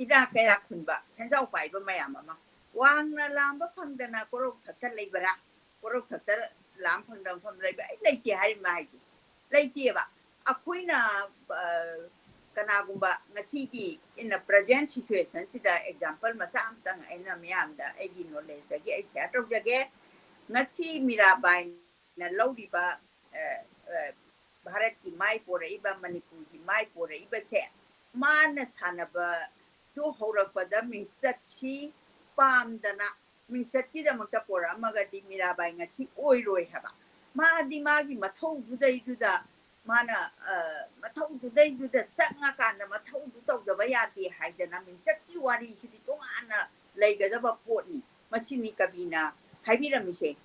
ꯏꯅꯥꯛ ꯀꯩꯔꯥꯛ ꯈꯨꯟꯕ, ꯁꯦꯟꯖꯥꯎ ꯄꯥꯏꯕ ꯃꯌꯥꯝ ꯑꯃ꯫ ꯋꯥꯡꯅ ꯂꯥꯝꯕ ꯐꯪꯗꯅ ꯀꯣꯔꯧꯊꯛꯇ ꯂꯩꯕꯔꯥ? ꯀꯣꯔꯧꯊꯛꯇ ꯂꯥꯝ ꯐꯪꯗꯕ ꯃꯐꯝ ꯂꯩꯕ ꯑꯩ ꯂꯩꯇꯦ ꯍꯥꯏꯔꯤꯕ ꯍꯥꯏꯁꯦ꯫ ꯂꯩꯇꯦꯕ꯫ ꯑꯩꯈꯣꯏꯅ ꯀꯅꯥꯒꯨꯝꯕ ꯉꯁꯤꯒꯤ in a present situation ꯁꯤꯗ example ꯃꯆꯥ ꯑꯃꯇꯪ ꯑꯩꯅ ꯃꯌꯥꯝꯗ ꯑꯩꯒꯤ knowledge ꯇꯒꯤ ꯑꯩ share ꯇꯧꯖꯒꯦ꯫ ꯉꯁꯤ ꯃꯤꯔꯥꯕꯥꯏꯅ ꯂꯧꯔꯤꯕ ꯚꯥꯔꯠꯀꯤ ꯃꯥꯏ ꯄꯣꯔꯛꯏꯕ, ꯃꯅꯤꯄꯨꯔꯒꯤ ꯃꯥꯏ ꯄꯣꯔꯛꯏꯕꯁꯦ ꯃꯥꯅ ꯁꯥꯟꯅꯕꯗꯨ ꯍꯧꯔꯛꯄꯗ ꯃꯤꯡꯆꯠꯁꯤ ꯄꯥꯝꯗꯅ ꯃꯤꯡꯆꯠꯀꯤꯗꯃꯛꯇ ꯄꯣꯔꯛꯑꯝꯃꯒꯗꯤ ꯃꯤꯔꯥꯕꯥꯏ ꯉꯁꯤ ꯑꯣꯏꯔꯣꯏ ꯍꯥꯏꯕ꯫ ꯃꯥꯗꯤ ꯃꯥꯒꯤ ꯃꯊꯧꯗꯨꯗꯩꯗꯨꯗ ꯃꯥꯅ ꯃꯊꯧꯗꯨꯗꯩꯗꯨꯗ ꯆꯪꯉꯀꯥꯟꯗ ꯃꯊꯧꯗꯨ ꯇꯧꯗꯕ ꯌꯥꯗꯦ ꯍꯥꯏꯗꯅ ꯃꯤꯡꯆꯠꯀꯤ ꯋꯥꯔꯤꯁꯤꯗꯤ ꯇꯣꯉꯥꯟꯅ ꯂꯩꯒꯗꯕ ꯄꯣꯠꯅꯤ꯫ ꯃꯁꯤꯅꯤ ꯀꯕꯤꯅ ꯍꯥꯏꯕꯤꯔꯝꯃꯤꯁꯦ꯫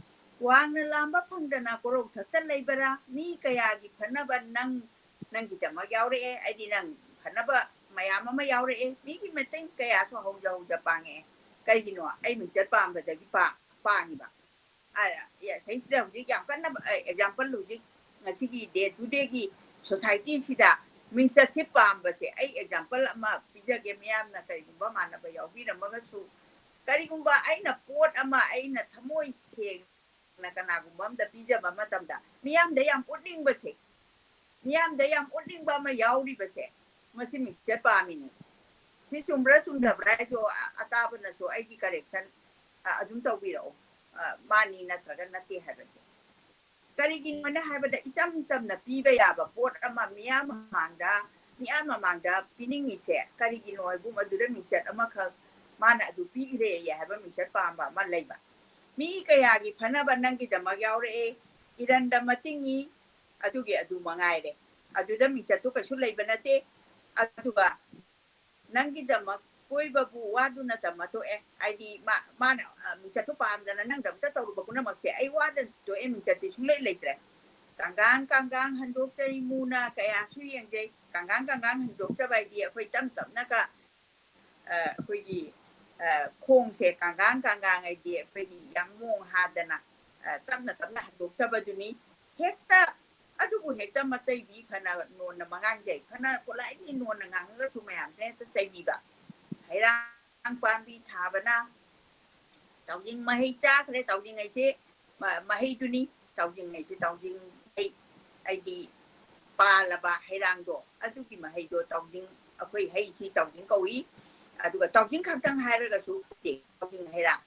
ꯋꯥꯡꯅ ꯂꯥꯝꯕ ꯐꯪꯗꯅ ꯀꯣꯔꯧꯊꯛꯇ ꯂꯩꯕꯔꯥ? ꯃꯤ ꯀꯌꯥꯒꯤ ꯐꯅꯕ ꯅꯪ, ꯅꯪꯒꯤꯗꯃꯛ ꯌꯥꯎꯔꯛꯑꯦ, ꯑꯩꯗꯤ ꯅꯪ ꯐꯅꯕ ꯃꯌꯥꯝ ꯑꯃ ꯌꯥꯎꯔꯛꯑꯦ꯫ ꯃꯤꯒꯤ ꯃꯇꯦꯡ ꯀꯌꯥꯁꯨ ꯍꯧꯖ ꯍꯧꯖ ꯄꯥꯡꯉꯛꯑꯦ꯫ ꯀꯔꯤꯒꯤꯅꯣ? ꯑꯩ ꯃꯤꯡꯆꯠ ꯄꯥꯝꯕꯗꯒꯤ ꯄꯥꯡꯉꯤꯕ꯫ ꯁꯤꯗ ꯍꯧꯖꯤꯛ ꯌꯥꯝ ꯀꯟꯅ example ꯍꯧꯖꯤꯛ ꯉꯁꯤꯒꯤ day to day ꯒꯤ society ꯁꯤꯗ ꯃꯤꯡꯆꯠꯁꯦ ꯄꯥꯝꯕꯁꯦ ꯑꯩ example ꯑꯃ ꯄꯤꯖꯒꯦ꯫ ꯃꯤꯌꯥꯝꯅ ꯀꯔꯤꯒꯨꯝꯕ ꯃꯥꯟꯅꯕ ꯌꯥꯎꯕꯤꯔꯝꯃꯒꯁꯨ, ꯀꯔꯤꯒꯨꯝꯕ ꯑꯩꯅ ꯄꯣꯠ ꯑꯃ ꯑꯩꯅ ꯊꯃꯣꯏ ꯁꯦꯡꯅ ꯀꯅꯥꯒꯨꯝꯕ ꯑꯝꯗ ꯄꯤꯖꯕ ꯃꯇꯝꯗ ꯃꯤꯌꯥꯝꯗ ꯌꯥꯝ ꯎꯠꯅꯤꯡꯕꯁꯦ, ꯃꯤꯌꯥꯝꯗ ꯌꯥꯝ ꯎꯠꯅꯤꯡꯕ ꯑꯃ ꯌꯥꯎꯔꯤꯕꯁꯦ, ꯃꯁꯤ ꯃꯤꯡꯆꯠ ꯄꯥꯝꯃꯤꯅꯤ꯫ ꯁꯤ ꯆꯨꯝꯕ꯭ꯔꯥ ꯆꯨꯝꯗꯕ꯭ꯔꯥ ꯍꯥꯏꯗꯣ ꯑꯇꯥꯕꯅꯁꯨ ꯑꯩꯒꯤ correction ꯑꯗꯨꯝ ꯇꯧꯕꯤꯔꯛꯑꯣ꯫ ꯃꯥꯅꯤ ꯅꯠꯇ꯭ꯔꯒ ꯅꯠꯇꯦ ꯍꯥꯏꯕꯁꯦ꯫ ꯀꯔꯤꯒꯤꯅꯣꯅ ꯍꯥꯏꯕꯗ ꯏꯆꯝ ꯆꯝꯅ ꯄꯤꯕ ꯌꯥꯕ ꯄꯣꯠ ꯑꯃ ꯃꯤꯌꯥꯝ ꯃꯃꯥꯡꯗ, ꯃꯤꯌꯥꯝ ꯃꯃꯥꯡꯗ ꯄꯤꯅꯤꯡꯉꯤꯁꯦ ꯀꯔꯤꯒꯤꯅꯣ ꯍꯥꯏꯕꯨ ꯃꯗꯨꯗ ꯃꯤꯡꯆꯠ ꯑꯃꯈꯛ ꯃꯥꯅ ꯑꯗꯨ ꯄꯤꯈ꯭ꯔꯦ ꯍꯥꯏꯕ ꯃꯤꯡꯆꯠ ꯄꯥꯝꯕ ꯑꯃ ꯂꯩꯕ꯫ ꯃꯤ ꯀꯌꯥꯒꯤ ꯐꯅꯕ ꯅꯪꯒꯤꯗꯃꯛ ꯌꯥꯎꯔꯛꯑꯦ, ꯏꯔꯟꯗ ꯃꯇꯤꯡꯉꯤ, ꯑꯗꯨꯒꯤ ꯑꯗꯨ ꯃꯉꯥꯏꯔꯦ꯫ ꯑꯗꯨꯗ ꯃꯤꯡꯆꯠꯇꯨ ꯀꯩꯁꯨ ꯂꯩꯕ ꯅꯠꯇꯦ꯫ ꯑꯗꯨꯒ ꯅꯪꯒꯤꯗꯃꯛ ꯀꯣꯏꯕꯕꯨ ꯋꯥꯗꯨꯅꯇ ꯃꯇꯣꯛꯑꯦ꯫ ꯍꯥꯏꯗꯤ ꯃꯥ-, ꯃꯥꯅ, ꯑ, ꯃꯤꯡꯆꯠꯇꯨ ꯄꯥꯝꯗꯅ ꯅꯪꯒꯤꯗꯃꯛꯇ ꯇꯧꯔꯨꯕ ꯄꯨꯝꯅꯃꯛꯁꯦ ꯑꯩ ꯋꯥꯗꯅ ꯇꯣꯛꯑꯦ, ꯃꯤꯡꯆꯠꯇꯤ ꯁꯨꯡꯂꯩ ꯂꯩꯇ꯭ꯔꯦ꯫ ꯀꯥꯡꯒꯥꯡ ꯀꯥꯡꯒꯥꯡ ꯍꯟꯗꯣꯛꯆꯩ ꯃꯨꯅ ꯀꯌꯥꯁꯨ ꯌꯦꯡꯖꯩ꯫ ꯀꯥꯡꯒꯥꯡ ꯀꯥꯡꯒꯥꯡ ꯍꯟꯗꯣꯛꯆꯕ ꯍꯥꯏꯗꯤ ꯑꯩꯈꯣꯏ ꯇꯞ ꯇꯞꯅꯒ, ꯑ, ꯑꯩꯈꯣꯏꯒꯤ, ꯑ, ꯈꯣꯡꯁꯦ ꯀꯥꯡꯒꯥꯡ ꯀꯥꯡꯒꯥꯡ ꯍꯥꯏꯗꯤ ꯑꯩꯈꯣꯏꯒꯤ ꯌꯥꯡꯃꯣꯡ ꯍꯥꯗꯅ, ꯑ, ꯇꯞꯅ ꯇꯞꯅ ꯍꯟꯗꯣꯛꯆꯕꯗꯨꯅꯤ꯫ ꯍꯦꯛꯇ, ꯑꯗꯨꯕꯨ ꯍꯦꯛꯇ ꯃꯆꯩꯕꯤ ꯐꯅ ꯅꯣꯟꯅ ꯃꯉꯥꯡꯖꯩ, ꯐꯅ politely ꯅꯣꯟꯅ ꯉꯥꯡꯉꯒꯁꯨ ꯃꯌꯥꯝꯁꯤꯅ ꯍꯦꯛꯇ ꯆꯩꯕꯤꯕ꯫ ꯍꯩꯔꯥꯡ ꯄꯥꯝꯕꯤ ꯊꯥꯕꯅ ꯇꯥꯎꯖꯤꯡ ꯃꯍꯩ ꯆꯥꯈ꯭ꯔꯦ꯫ ꯇꯥꯎꯖꯤꯡ ꯍꯥꯏꯁꯦ ꯃ-, ꯃꯍꯩꯗꯨꯅꯤ꯫ ꯇꯥꯎꯖꯤꯡ ꯍꯥꯏꯁꯦ ꯇꯥꯎꯖꯤꯡ ꯍꯩ, ꯍꯥꯏꯗꯤ ꯄꯥꯜꯂꯕ ꯍꯩꯔꯥꯡꯗꯣ, ꯑꯗꯨꯒꯤ ꯃꯍꯩꯗꯣ ꯇꯥꯎꯖꯤꯡ, ꯑꯩꯈꯣꯏ ꯍꯩꯁꯤ ꯇꯥꯎꯖꯤꯡ ꯀꯧꯏ꯫ ꯑꯗꯨꯒ ꯇꯥꯎꯖꯤꯡ ꯈꯛꯇꯪ ꯍꯥꯏꯔꯒꯁꯨ ꯇꯥꯎꯖꯤꯡ ꯍꯩꯔꯥꯡ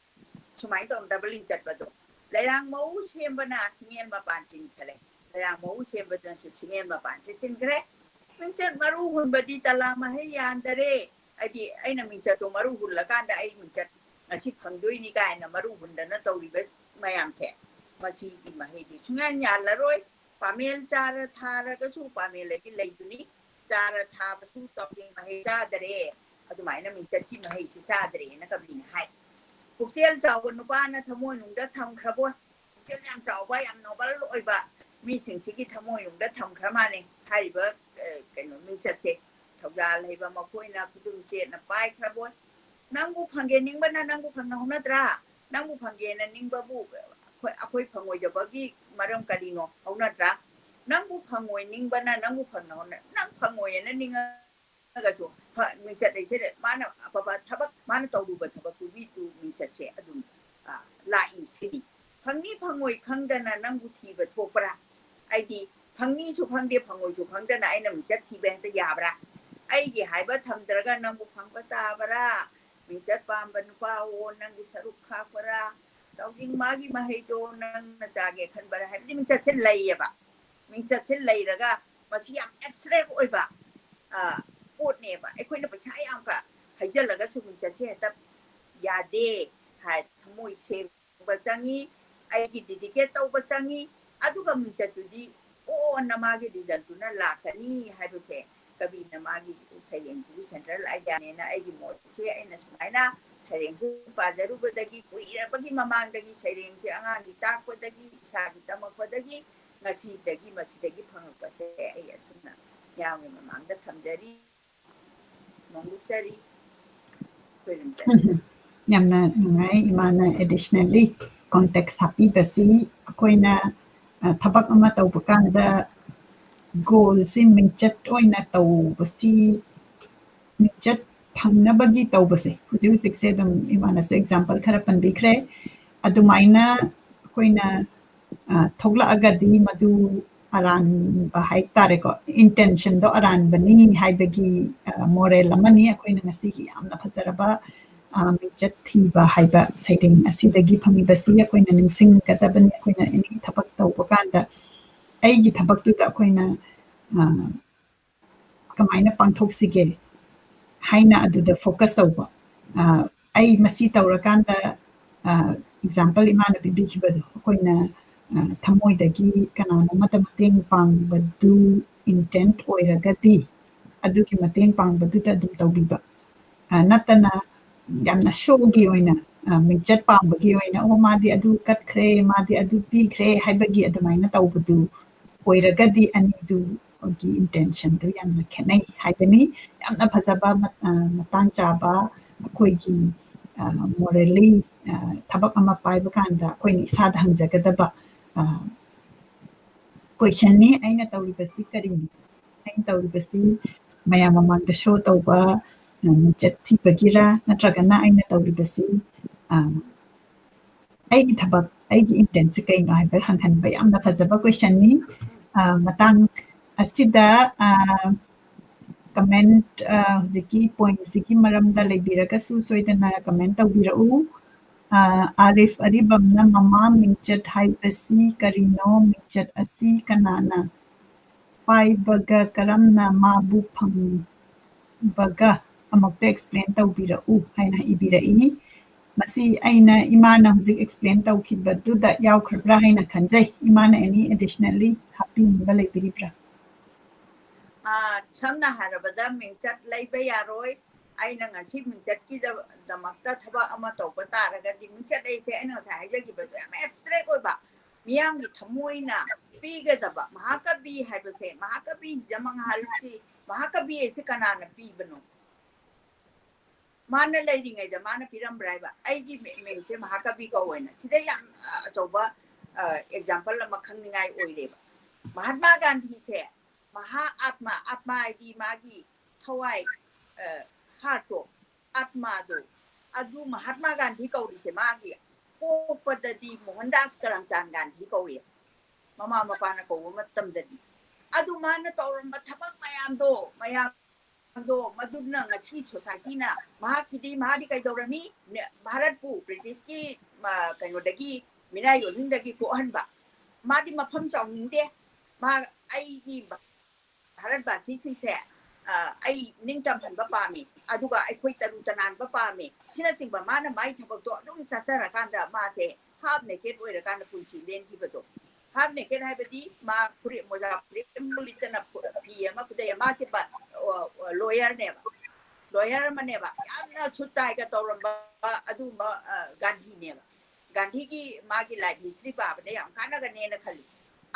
ꯁꯨꯃꯥꯏꯅ ꯇꯧꯅ doubling ꯆꯠꯄꯗꯣ꯫ ꯂꯩꯔꯥꯡ ꯃꯎ ꯁꯦꯝꯕꯅ ꯁꯤꯡꯉꯦꯜ ꯃꯄꯥꯟ ꯆꯤꯟꯈꯔꯦ꯫ ꯂꯩꯔꯥꯡ ꯃꯎ ꯁꯦꯝꯕꯗꯨꯅꯁꯨ ꯁꯤꯡꯉꯦꯜ ꯃꯄꯥꯟꯁꯦ ꯆꯤꯟꯈ꯭ꯔꯦ꯫ ꯃꯤꯡꯆꯠ ꯃꯔꯨ ꯍꯨꯟꯕꯗꯤ ꯇꯂꯥ ꯃꯍꯩ ꯌꯥꯟꯗꯔꯦ꯫ ꯍꯥꯏꯗꯤ ꯑꯩꯅ ꯃꯤꯡꯆꯠꯇꯣ ꯃꯔꯨ ꯍꯨꯜꯂꯀꯥꯟꯗ ꯑꯩ ꯃꯤꯡꯆꯠ ꯉꯁꯤ ꯐꯪꯗꯣꯏꯅꯤ ꯀꯥꯏꯅ ꯃꯔꯨ ꯍꯨꯟꯗꯅ ꯇꯧꯔꯤꯕ ꯃꯌꯥꯝꯁꯦ, ꯃꯁꯤꯒꯤ ꯃꯍꯩꯗꯤ ꯁꯨꯡꯌꯥꯟ ꯌꯥꯜꯂꯔꯣꯏ꯫ ꯄꯥꯃꯦꯜ ꯆꯥꯔ ꯊꯥꯔꯒꯁꯨ ꯄꯥꯃꯦꯜ ꯑꯗꯤ ꯂꯩꯗꯨꯅꯤ, ꯆꯥꯔ ꯊꯥꯕꯁꯨ ꯇꯥꯎꯖꯤꯡ ꯃꯍꯩ ꯆꯥꯗꯔꯦ꯫ ꯑꯗꯨꯃꯥꯏꯅ ꯃꯤꯡꯆꯠꯀꯤ ꯃꯍꯩꯁꯤ ꯆꯥꯗ꯭ꯔꯦꯅ ꯀꯕꯤꯅ ꯍꯥꯏ꯫ ꯄꯨꯛꯆꯦꯜ ꯆꯥꯎꯕ ꯅꯨꯄꯥꯅ ꯊꯃꯣꯏ ꯅꯨꯡꯗ ꯊꯝꯈ꯭ꯔꯕꯣꯏ꯫ ꯄꯨꯛꯆꯦꯜ ꯌꯥꯝ ꯆꯥꯎꯕ, ꯌꯥꯝ noble ꯑꯣꯏꯕ ꯃꯤꯁꯤꯡꯁꯤꯒꯤ ꯊꯃꯣꯏꯅꯨꯡꯗ ꯊꯝꯈ꯭ꯔ ꯃꯥꯜꯂꯦ ꯍꯥꯏꯔꯤꯕ, ꯑ, ꯀꯩꯅꯣ, ꯃꯤꯡꯆꯠꯁꯦ꯫ ꯊꯧꯖꯥꯜ ꯍꯩꯕ ꯃꯈꯣꯏꯅ ꯈꯨꯗꯨꯝ ꯆꯦꯠꯅ ꯄꯥꯏꯈ꯭ꯔꯕꯣꯏ꯫ ꯅꯪꯕꯨ ꯐꯪꯒꯦ ꯅꯤꯡꯕꯅ ꯅꯪꯕꯨ ꯐꯪꯅ ꯍꯧꯅꯗ꯭ꯔꯥ? ꯅꯪꯕꯨ ꯐꯪꯒꯦꯅ ꯅꯤꯡꯕꯕꯨ ꯑꯩꯈꯣꯏ, ꯑꯩꯈꯣꯏ ꯐꯪꯉꯣꯏꯗꯕꯒꯤ ꯃꯔꯝ ꯀꯔꯤꯅꯣ? ꯍꯧꯅꯗ꯭ꯔꯥ? ꯅꯪꯕꯨ ꯐꯪꯉꯣꯏ ꯅꯤꯡꯕꯅ ꯅꯪꯕꯨ ꯐꯪꯅ ꯍꯧꯅ-, ꯅꯪ ꯐꯪꯉꯣꯏꯅ ꯅꯤꯡꯉꯒꯁꯨ ꯐ-, ꯃꯤꯡꯆꯠ ꯂꯩꯁꯦ ꯃꯥꯅ ꯑꯐꯕ ꯊꯕꯛ, ꯃꯥꯅ ꯇꯧꯔꯨꯕ ꯊꯕꯛꯇꯨꯒꯤꯗꯨ ꯃꯤꯡꯆꯠꯁꯦ ꯑꯗꯨꯝ, ꯑ, ꯂꯥꯛꯏ ꯁꯤꯅꯤ꯫ ꯐꯪꯅꯤ ꯐꯪꯉꯣꯏ ꯈꯪꯗꯅ ꯅꯪꯕꯨ ꯊꯤꯕ ꯊꯣꯛꯄ꯭ꯔꯥ? ꯑꯩꯗꯤ ꯐꯪꯅꯤꯁꯨ ꯈꯪꯗꯦ, ꯐꯪꯉꯣꯏꯁꯨ ꯈꯪꯗꯅ ꯑꯩꯅ ꯃꯤꯡꯆꯠ ꯊꯤꯕ ꯍꯦꯛꯇ ꯌꯥꯕ꯭ꯔꯥ? ꯑꯩꯒꯤ ꯍꯥꯏꯕ ꯊꯝꯗ꯭ꯔꯒ ꯅꯪꯕꯨ ꯐꯪꯕ ꯇꯥꯕ꯭ꯔꯥ? ꯃꯤꯡꯆꯠ ꯄꯥꯝꯕ ꯅꯨꯄꯥ ꯑꯣ, ꯅꯪꯒꯤ ꯁꯔꯨꯛ ꯈꯥꯛꯄꯔꯥ? ꯇꯥꯎꯖꯤꯡ ꯃꯥꯒꯤ ꯃꯍꯩꯗꯣ ꯅꯪꯅ ꯆꯥꯒꯦ ꯈꯟꯕꯔꯥ ꯍꯥꯏꯕꯗꯤ ꯃꯤꯡꯆꯠꯁꯦ ꯂꯩꯌꯦꯕ꯫ ꯃꯤꯡꯆꯠꯁꯦ ꯂꯩꯔꯒ ꯃꯁꯤ ꯌꯥꯝ abstract ꯑꯣꯏꯕ, ꯑ, ꯄꯣꯠꯅꯦꯕ꯫ ꯑꯩꯈꯣꯏꯅ ꯄꯩꯁꯥ ꯌꯥꯝ ꯀ-, ꯍꯩꯖꯜꯂꯒꯁꯨ ꯃꯤꯡꯆꯠꯁꯦ ꯍꯦꯛꯇ ꯌꯥꯗꯦ ꯍꯥꯏ꯫ ꯊꯃꯣꯏ ꯁꯦꯡꯕ ꯆꯪꯉꯤ, ꯑꯩꯒꯤ dedicate ꯇꯧꯕ ꯆꯪꯉꯤ, ꯑꯗꯨꯒ ꯃꯤꯡꯆꯠꯇꯨꯗꯤ ꯀꯣꯟꯅ ꯃꯥꯒꯤ resultꯇꯨꯅ ꯂꯥꯛꯀꯅꯤ ꯍꯥꯏꯕꯁꯦ ꯀꯕꯤꯅ ꯃꯥꯒꯤ ꯁꯩꯔꯦꯡꯁꯤꯒꯤ central ideaꯅꯦꯅ ꯑꯩꯒꯤ ꯃꯣꯠꯁꯦ ꯑꯩꯅ ꯁꯨꯃꯥꯏꯅ ꯁꯩꯔꯦꯡꯁꯦ ꯄꯥꯖꯔꯨꯕꯗꯒꯤ, ꯀꯨꯏꯔꯕꯒꯤ ꯃꯃꯥꯡꯗꯒꯤ ꯁꯩꯔꯦꯡꯁꯦ ꯑꯉꯥꯡꯒꯤ ꯇꯥꯛꯄꯗꯒꯤ, ꯏꯁꯥꯒꯤ ꯇꯝꯃꯛꯄꯗꯒꯤ, ꯉꯁꯤꯗꯒꯤ ꯃꯁꯤꯗꯒꯤ ꯐꯪꯉꯛꯄꯁꯦ ꯑꯩ ꯑꯁꯨꯝꯅ ꯃꯌꯥꯝꯒꯤ ꯃꯃꯥꯡꯗ ꯊꯝꯖꯔꯤ, ꯐꯣꯡꯗꯣꯛꯆꯔꯤ꯫ ꯈꯣꯏꯔꯝꯖꯔꯤ꯫ ꯌꯥꯝꯅ ꯅꯨꯡꯉꯥꯏ, ꯏꯃꯥꯅ additionally context ꯍꯥꯞꯄꯤꯕꯁꯤ꯫ ꯑꯩꯈꯣꯏꯅ, ꯑ, ꯊꯕꯛ ꯑꯃ ꯇꯧꯕ ꯀꯥꯟꯗ goalꯁꯤ ꯃꯤꯡꯆꯠ ꯑꯣꯏꯅ ꯇꯧꯕꯁꯤ, ꯃꯤꯡꯆꯠ ꯐꯪꯅꯕꯒꯤ ꯇꯧꯕꯁꯦ, ꯍꯧꯖꯤꯛ ꯍꯧꯖꯤꯛꯁꯦ ꯑꯗꯨꯝ ꯏꯃꯥꯅꯁꯨ example ꯈꯔ ꯄꯟꯕꯤꯈ꯭ꯔꯦ꯫ ꯑꯗꯨꯃꯥꯏꯅ ꯑꯩꯈꯣꯏꯅ, ꯑ, ꯊꯣꯛꯂꯛꯑꯒꯗꯤ ꯃꯗꯨ ꯑꯔꯥꯟꯕ ꯍꯥꯏꯇꯥꯔꯦꯀꯣ, intentionꯗꯣ ꯑꯔꯥꯟꯕꯅꯤ ꯍꯥꯏꯕꯒꯤ, ꯑ, moral ꯑꯃꯅꯤ꯫ ꯑꯩꯈꯣꯏꯅ ꯉꯁꯤꯒꯤ ꯌꯥꯝꯅ ꯐꯖꯔꯕ, ꯑ, ꯃꯤꯡꯆꯠ ꯊꯤꯕ ꯍꯥꯏꯕ ꯁꯩꯔꯦꯡ ꯑꯁꯤꯗꯒꯤ ꯐꯪꯉꯤꯕꯁꯤ ꯑꯩꯈꯣꯏꯅ ꯅꯤꯡꯁꯤꯡꯒꯗꯕꯅꯤ꯫ ꯑꯩꯈꯣꯏꯅ any ꯊꯕꯛ ꯇꯧꯕ ꯀꯥꯟꯗ ꯑꯩꯒꯤ ꯊꯕꯛꯇꯨꯗ ꯑꯩꯈꯣꯏꯅ, ꯑ, ꯀꯃꯥꯏꯅ ꯄꯥꯡꯊꯣꯛꯁꯤꯒꯦ ꯍꯥꯏꯅ ꯑꯗꯨꯗ focus ꯇꯧꯕ꯫ ꯑ, ꯑꯩ ꯃꯁꯤ ꯇꯧꯔꯀꯥꯟꯗ, ꯑ, example ꯏꯃꯥꯅ ꯄꯤꯕꯤꯈꯤꯕꯗꯣ, ꯑꯩꯈꯣꯏꯅ, ꯑ, ꯊꯃꯣꯏꯗꯒꯤ ꯀꯅꯥꯅꯣ ꯑꯃꯗ ꯃꯇꯦꯡ ꯄꯥꯡꯕꯗꯨ intent ꯑꯣꯏꯔꯒꯗꯤ, ꯑꯗꯨꯒꯤ ꯃꯇꯦꯡ ꯄꯥꯡꯕꯗꯨꯗ ꯑꯗꯨꯝ ꯇꯧꯕꯤꯕ꯫ ꯑ, ꯅꯠꯇꯅ ꯌꯥꯝꯅ showꯒꯤ ꯑꯣꯏꯅ, ꯑ, ꯃꯤꯡꯆꯠ ꯄꯥꯝꯕꯒꯤ ꯑꯣꯏꯅ, "ꯑꯣ, ꯃꯥꯗꯤ ꯑꯗꯨ ꯀꯠꯈ꯭ꯔꯦ, ꯃꯥꯗꯤ ꯑꯗꯨ ꯄꯤꯈ꯭ꯔꯦ" ꯍꯥꯏꯕꯒꯤ ꯑꯗꯨꯃꯥꯏꯅ ꯇꯧꯕꯗꯨ ꯑꯣꯏꯔꯒꯗꯤ ꯑꯅꯤꯗꯨꯒꯤ intentionꯗꯨ ꯌꯥꯝꯅ ꯈꯦꯠꯅꯩ ꯍꯥꯏꯕꯅꯤ꯫ ꯌꯥꯝꯅ ꯐꯖꯕ ꯃ-, ꯑ, ꯃꯇꯥꯡ ꯆꯥꯕ ꯑꯩꯈꯣꯏꯒꯤ, ꯑ, morally, ꯑ, ꯊꯕꯛ ꯑꯃ ꯄꯥꯏꯕ ꯀꯥꯟꯗ ꯑꯩꯈꯣꯏꯅ ꯏꯁꯥꯗ ꯍꯪꯖꯒꯗꯕ, ꯑ, questionꯅꯤ, "ꯑꯩꯅ ꯇꯧꯔꯤꯕꯁꯤ ꯀꯔꯤꯅꯣ? ꯑꯩꯅ ꯇꯧꯔꯤꯕꯁꯤ ꯃꯌꯥꯝ ꯃꯃꯥꯡꯗ show ꯇꯧꯕ, ꯑ, ꯃꯤꯡꯆꯠ ꯊꯤꯕꯒꯤꯔꯥ? ꯅꯠꯇ꯭ꯔꯒꯅ ꯑꯩꯅ ꯇꯧꯔꯤꯕꯁꯤ, ꯑ, ꯑꯩꯒꯤ ꯊꯕꯛ, ꯑꯩꯒꯤ intentꯁꯤ ꯀꯩꯅꯣ?" ꯍꯥꯏꯕ ꯍꯪꯍꯟꯕ ꯌꯥꯝꯅ ꯐꯖꯕ questionꯅꯤ꯫ ꯑ, ꯃꯇꯥꯡ ꯑꯁꯤꯗ, ꯑ, comment, ꯑ, ꯍꯧꯖꯤꯛꯀꯤ pointꯁꯤꯒꯤ ꯃꯔꯝꯗ ꯂꯩꯕꯤꯔꯒꯁꯨ ꯁꯣꯏꯗꯅ comment ꯇꯧꯕꯤꯔꯛꯎ꯫ ꯑ, ꯑꯥꯔꯤꯐ ꯑꯔꯤꯕꯝꯅ, "ꯃꯃꯥ ꯃꯤꯡꯆꯠ ꯍꯥꯏꯕꯁꯤ ꯀꯔꯤꯅꯣ? ꯃꯤꯡꯆꯠ ꯑꯁꯤ ꯀꯅꯥꯅ ꯄꯥꯏꯕꯒ ꯀꯔꯝꯅ ꯃꯥꯕꯨ ꯐꯪꯕꯒ ꯑꯃꯨꯛꯇ explain ꯇꯧꯕꯤꯔꯛꯎ" ꯍꯥꯏꯅ ꯏꯕꯤꯔꯛꯏ꯫ ꯃꯁꯤ ꯑꯩꯅ ꯏꯃꯥꯅ ꯍꯧꯖꯤꯛ explain ꯇꯧꯈꯤꯕꯗꯨꯗ ꯌꯥꯎꯈ꯭ꯔꯕ꯭ꯔꯥ ꯍꯥꯏꯅ ꯈꯟꯖꯩ꯫ ꯏꯃꯥꯅ any additionally ꯍꯥꯞꯄꯤꯅꯤꯡꯕ ꯂꯩꯕꯤꯔꯤꯕ꯭ꯔꯥ? ꯑ, ꯁꯝꯅ ꯍꯥꯏꯔꯕꯗ, ꯃꯤꯡꯆꯠ ꯂꯩꯕ ꯌꯥꯔꯣꯏ, ꯑꯩꯅ ꯉꯁꯤ ꯃꯤꯡꯆꯠꯀꯤꯗꯃꯛꯇ ꯊꯕꯛ ꯑꯃ ꯇꯧꯕ ꯇꯥꯔꯒꯗꯤ, ꯃꯤꯡꯆꯠ ꯂꯩꯁꯦ ꯑꯩꯅ ꯉꯁꯥꯏ ꯍꯥꯏꯖꯈꯤꯕꯗꯣ ꯌꯥꯝ abstract ꯑꯣꯏꯕ, ꯃꯤꯌꯥꯝꯒꯤ ꯊꯃꯣꯏꯅ ꯄꯤꯒꯗꯕ꯫ ꯃꯍꯥꯀꯕꯤ ꯍꯥꯏꯕꯁꯦ, ꯃꯍꯥꯀꯕꯤ ꯖꯃꯪꯍꯜꯁꯤ, ꯃꯍꯥꯀꯕꯤ ꯍꯥꯏꯁꯤ ꯀꯅꯥꯅ ꯄꯤꯕꯅꯣ? ꯃꯥꯅ ꯂꯩꯔꯤꯉꯩꯗ ꯃꯥꯅ ꯄꯤꯔꯝꯕ꯭ꯔꯥ ꯍꯥꯏꯕ? ꯑꯩꯒꯤ ꯃꯤ-, ꯃꯤꯡꯁꯦ ꯃꯍꯥꯀꯕꯤ ꯀꯧꯋꯦꯅ꯫ ꯁꯤꯗ ꯌꯥꯝ, ꯑ, ꯑꯆꯧꯕ, ꯑ, example ꯑꯃ ꯈꯪꯅꯤꯡꯉꯥꯏ ꯑꯣꯏꯔꯦꯕ꯫ ꯃꯍꯥꯠꯃꯥ ꯒꯥꯟꯙꯤꯁꯦ ꯃꯍꯥ ꯑꯥꯠꯃꯥ, ꯑꯥꯠꯃꯥ ꯍꯥꯏꯗꯤ ꯃꯥꯒꯤ ꯊꯋꯥꯏ, ꯑ, heartꯇꯣ, ꯑꯥꯠꯃꯥꯗꯣ, ꯑꯗꯨ ꯃꯍꯥꯠꯃꯥ ꯒꯥꯟꯙꯤ ꯀꯧꯔꯤꯁꯦ ꯃꯥꯒꯤ ꯄꯣꯛꯄꯗꯗꯤ ꯃꯣꯍꯟꯗꯥꯁ ꯀꯔꯝꯆꯥꯟ ꯒꯥꯟꯙꯤ ꯀꯧꯏ꯫ ꯃꯃꯥ ꯃꯄꯥꯅ ꯀꯧꯕ ꯃꯇꯝꯗꯗꯤ꯫ ꯑꯗꯨ ꯃꯥꯅ ꯇꯧꯔꯝꯕ ꯊꯕꯛ ꯃꯌꯥꯝꯗꯣ, ꯃꯌꯥꯝꯗꯣ ꯃꯗꯨꯅ ꯉꯁꯤ ꯁꯣꯁꯥꯏꯇꯤꯅ ꯃꯍꯥꯛꯀꯤꯗꯤ, ꯃꯥꯗꯤ ꯀꯩꯗꯧꯔꯝꯃꯤ? ꯅꯦ-, ꯚꯥꯔꯠꯄꯨ ꯕ꯭ꯔꯤꯇꯤꯁꯀꯤ, ꯑ, ꯀꯩꯅꯣꯗꯒꯤ, ꯃꯤꯅꯥꯏ ꯑꯣꯟꯅꯤꯡꯗꯒꯤ ꯀꯣꯛꯍꯟꯕ꯫ ꯃꯥꯗꯤ ꯃꯐꯝ ꯆꯥꯎꯅꯤꯡꯗꯦ꯫ ꯃꯥ, "ꯑꯩꯒꯤ ꯚꯥꯔꯠ ꯚꯥꯁꯤꯁꯤꯡꯁꯦ, ꯑ, ꯑꯩ ꯅꯤꯡꯇꯝꯍꯟꯕ ꯄꯥꯝꯃꯤ, ꯑꯗꯨꯒ ꯑꯩꯈꯣꯏ ꯇꯔꯨ ꯇꯅꯥꯟꯕ ꯄꯥꯝꯃꯤ" ꯁꯤꯅꯆꯤꯡꯕ ꯃꯥꯅ ꯃꯥꯏ ꯊꯕꯛꯇꯣ ꯑꯗꯨꯝ ꯆꯠꯆꯔꯀꯥꯟꯗ ꯃꯥꯁꯦ ꯍꯥꯐ ꯅꯦꯀꯦꯠ ꯑꯣꯏꯔꯀꯥꯟꯗ ꯄꯨꯟꯁꯤ ꯂꯦꯟꯈꯤꯕꯗꯣ꯫ ꯍꯥꯐ ꯅꯦꯀꯦꯠ ꯍꯥꯏꯕꯗꯤ ꯃꯥ ꯐꯨꯔꯤꯠ ꯃꯣꯖꯥ ꯐꯨꯔꯤꯠ ꯑꯃ ꯂꯤꯠꯇꯅ ꯐꯨ-, ꯐꯤ ꯑꯃ ꯈꯨꯗꯩ ꯑꯃ, ꯃꯥꯁꯦ ꯕ-, ꯑ, ꯑ, ꯂꯣꯌꯔꯅꯦꯕ꯫ ꯂꯣꯌꯔ ꯑꯃꯅꯦꯕ꯫ ꯌꯥꯝꯅ ꯁꯨꯠ ꯇꯥꯏꯒ ꯇꯧꯔꯝꯕ ꯑꯗꯨꯒꯨꯝꯕ, ꯑ, ꯒꯥꯟꯙꯤꯅꯦꯕ꯫ ꯒꯥꯟꯙꯤꯒꯤ ꯃꯥꯒꯤ ꯂꯥꯏꯐ ꯍꯤꯁꯇ꯭ꯔꯤ ꯄꯥꯕꯗ ꯌꯥꯝ ꯀꯥꯟꯅꯒꯅꯦꯅ ꯈꯜꯂꯤ꯫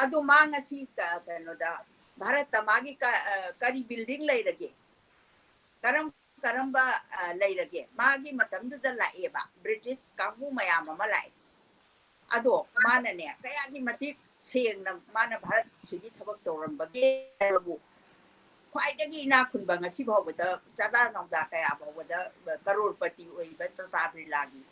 ꯑꯗꯣ ꯃꯥ ꯉꯁꯤ ꯀ-, ꯀꯩꯅꯣꯗ ꯚꯥꯔꯠꯇ ꯃꯥꯒꯤ ꯀ-, ꯑ, ꯀꯔꯤ ꯕꯤꯜꯗꯤꯡ ꯂꯩꯔꯒꯦ? ꯀꯔꯝ ꯀꯔꯝꯕ, ꯑ, ꯂꯩꯔꯒꯦ? ꯃꯥꯒꯤ ꯃꯇꯝꯗꯨꯗ ꯂꯥꯛꯑꯦꯕ, ꯕ꯭ꯔꯤꯇꯤꯁ ꯀꯥꯡꯕꯨ ꯃꯌꯥꯝ ꯑꯃ ꯂꯥꯛꯑꯦ꯫ ꯑꯗꯣ ꯃꯥꯅꯅꯦ, ꯀꯌꯥꯒꯤ ꯃꯇꯤꯛ ꯁꯦꯡꯅ ꯃꯥꯅ ꯚꯥꯔꯠꯁꯤꯒꯤ ꯊꯕꯛ ꯇꯧꯔꯝꯕꯒꯦ ꯍꯥꯏꯕꯕꯨ, ꯈ꯭ꯋꯥꯏꯗꯒꯤ ꯏꯅꯥꯛ ꯈꯨꯟꯕ, ꯉꯁꯤ ꯐꯥꯎꯕꯗ ꯆꯥꯗꯥ ꯅꯧꯗꯥ ꯀꯌꯥ ꯐꯥꯎꯕꯗ ꯀꯔꯣꯔꯄꯇꯤ ꯑꯣꯏꯔꯤꯕ ꯇꯥꯇꯥ ꯕꯤꯔꯂꯥꯒꯤ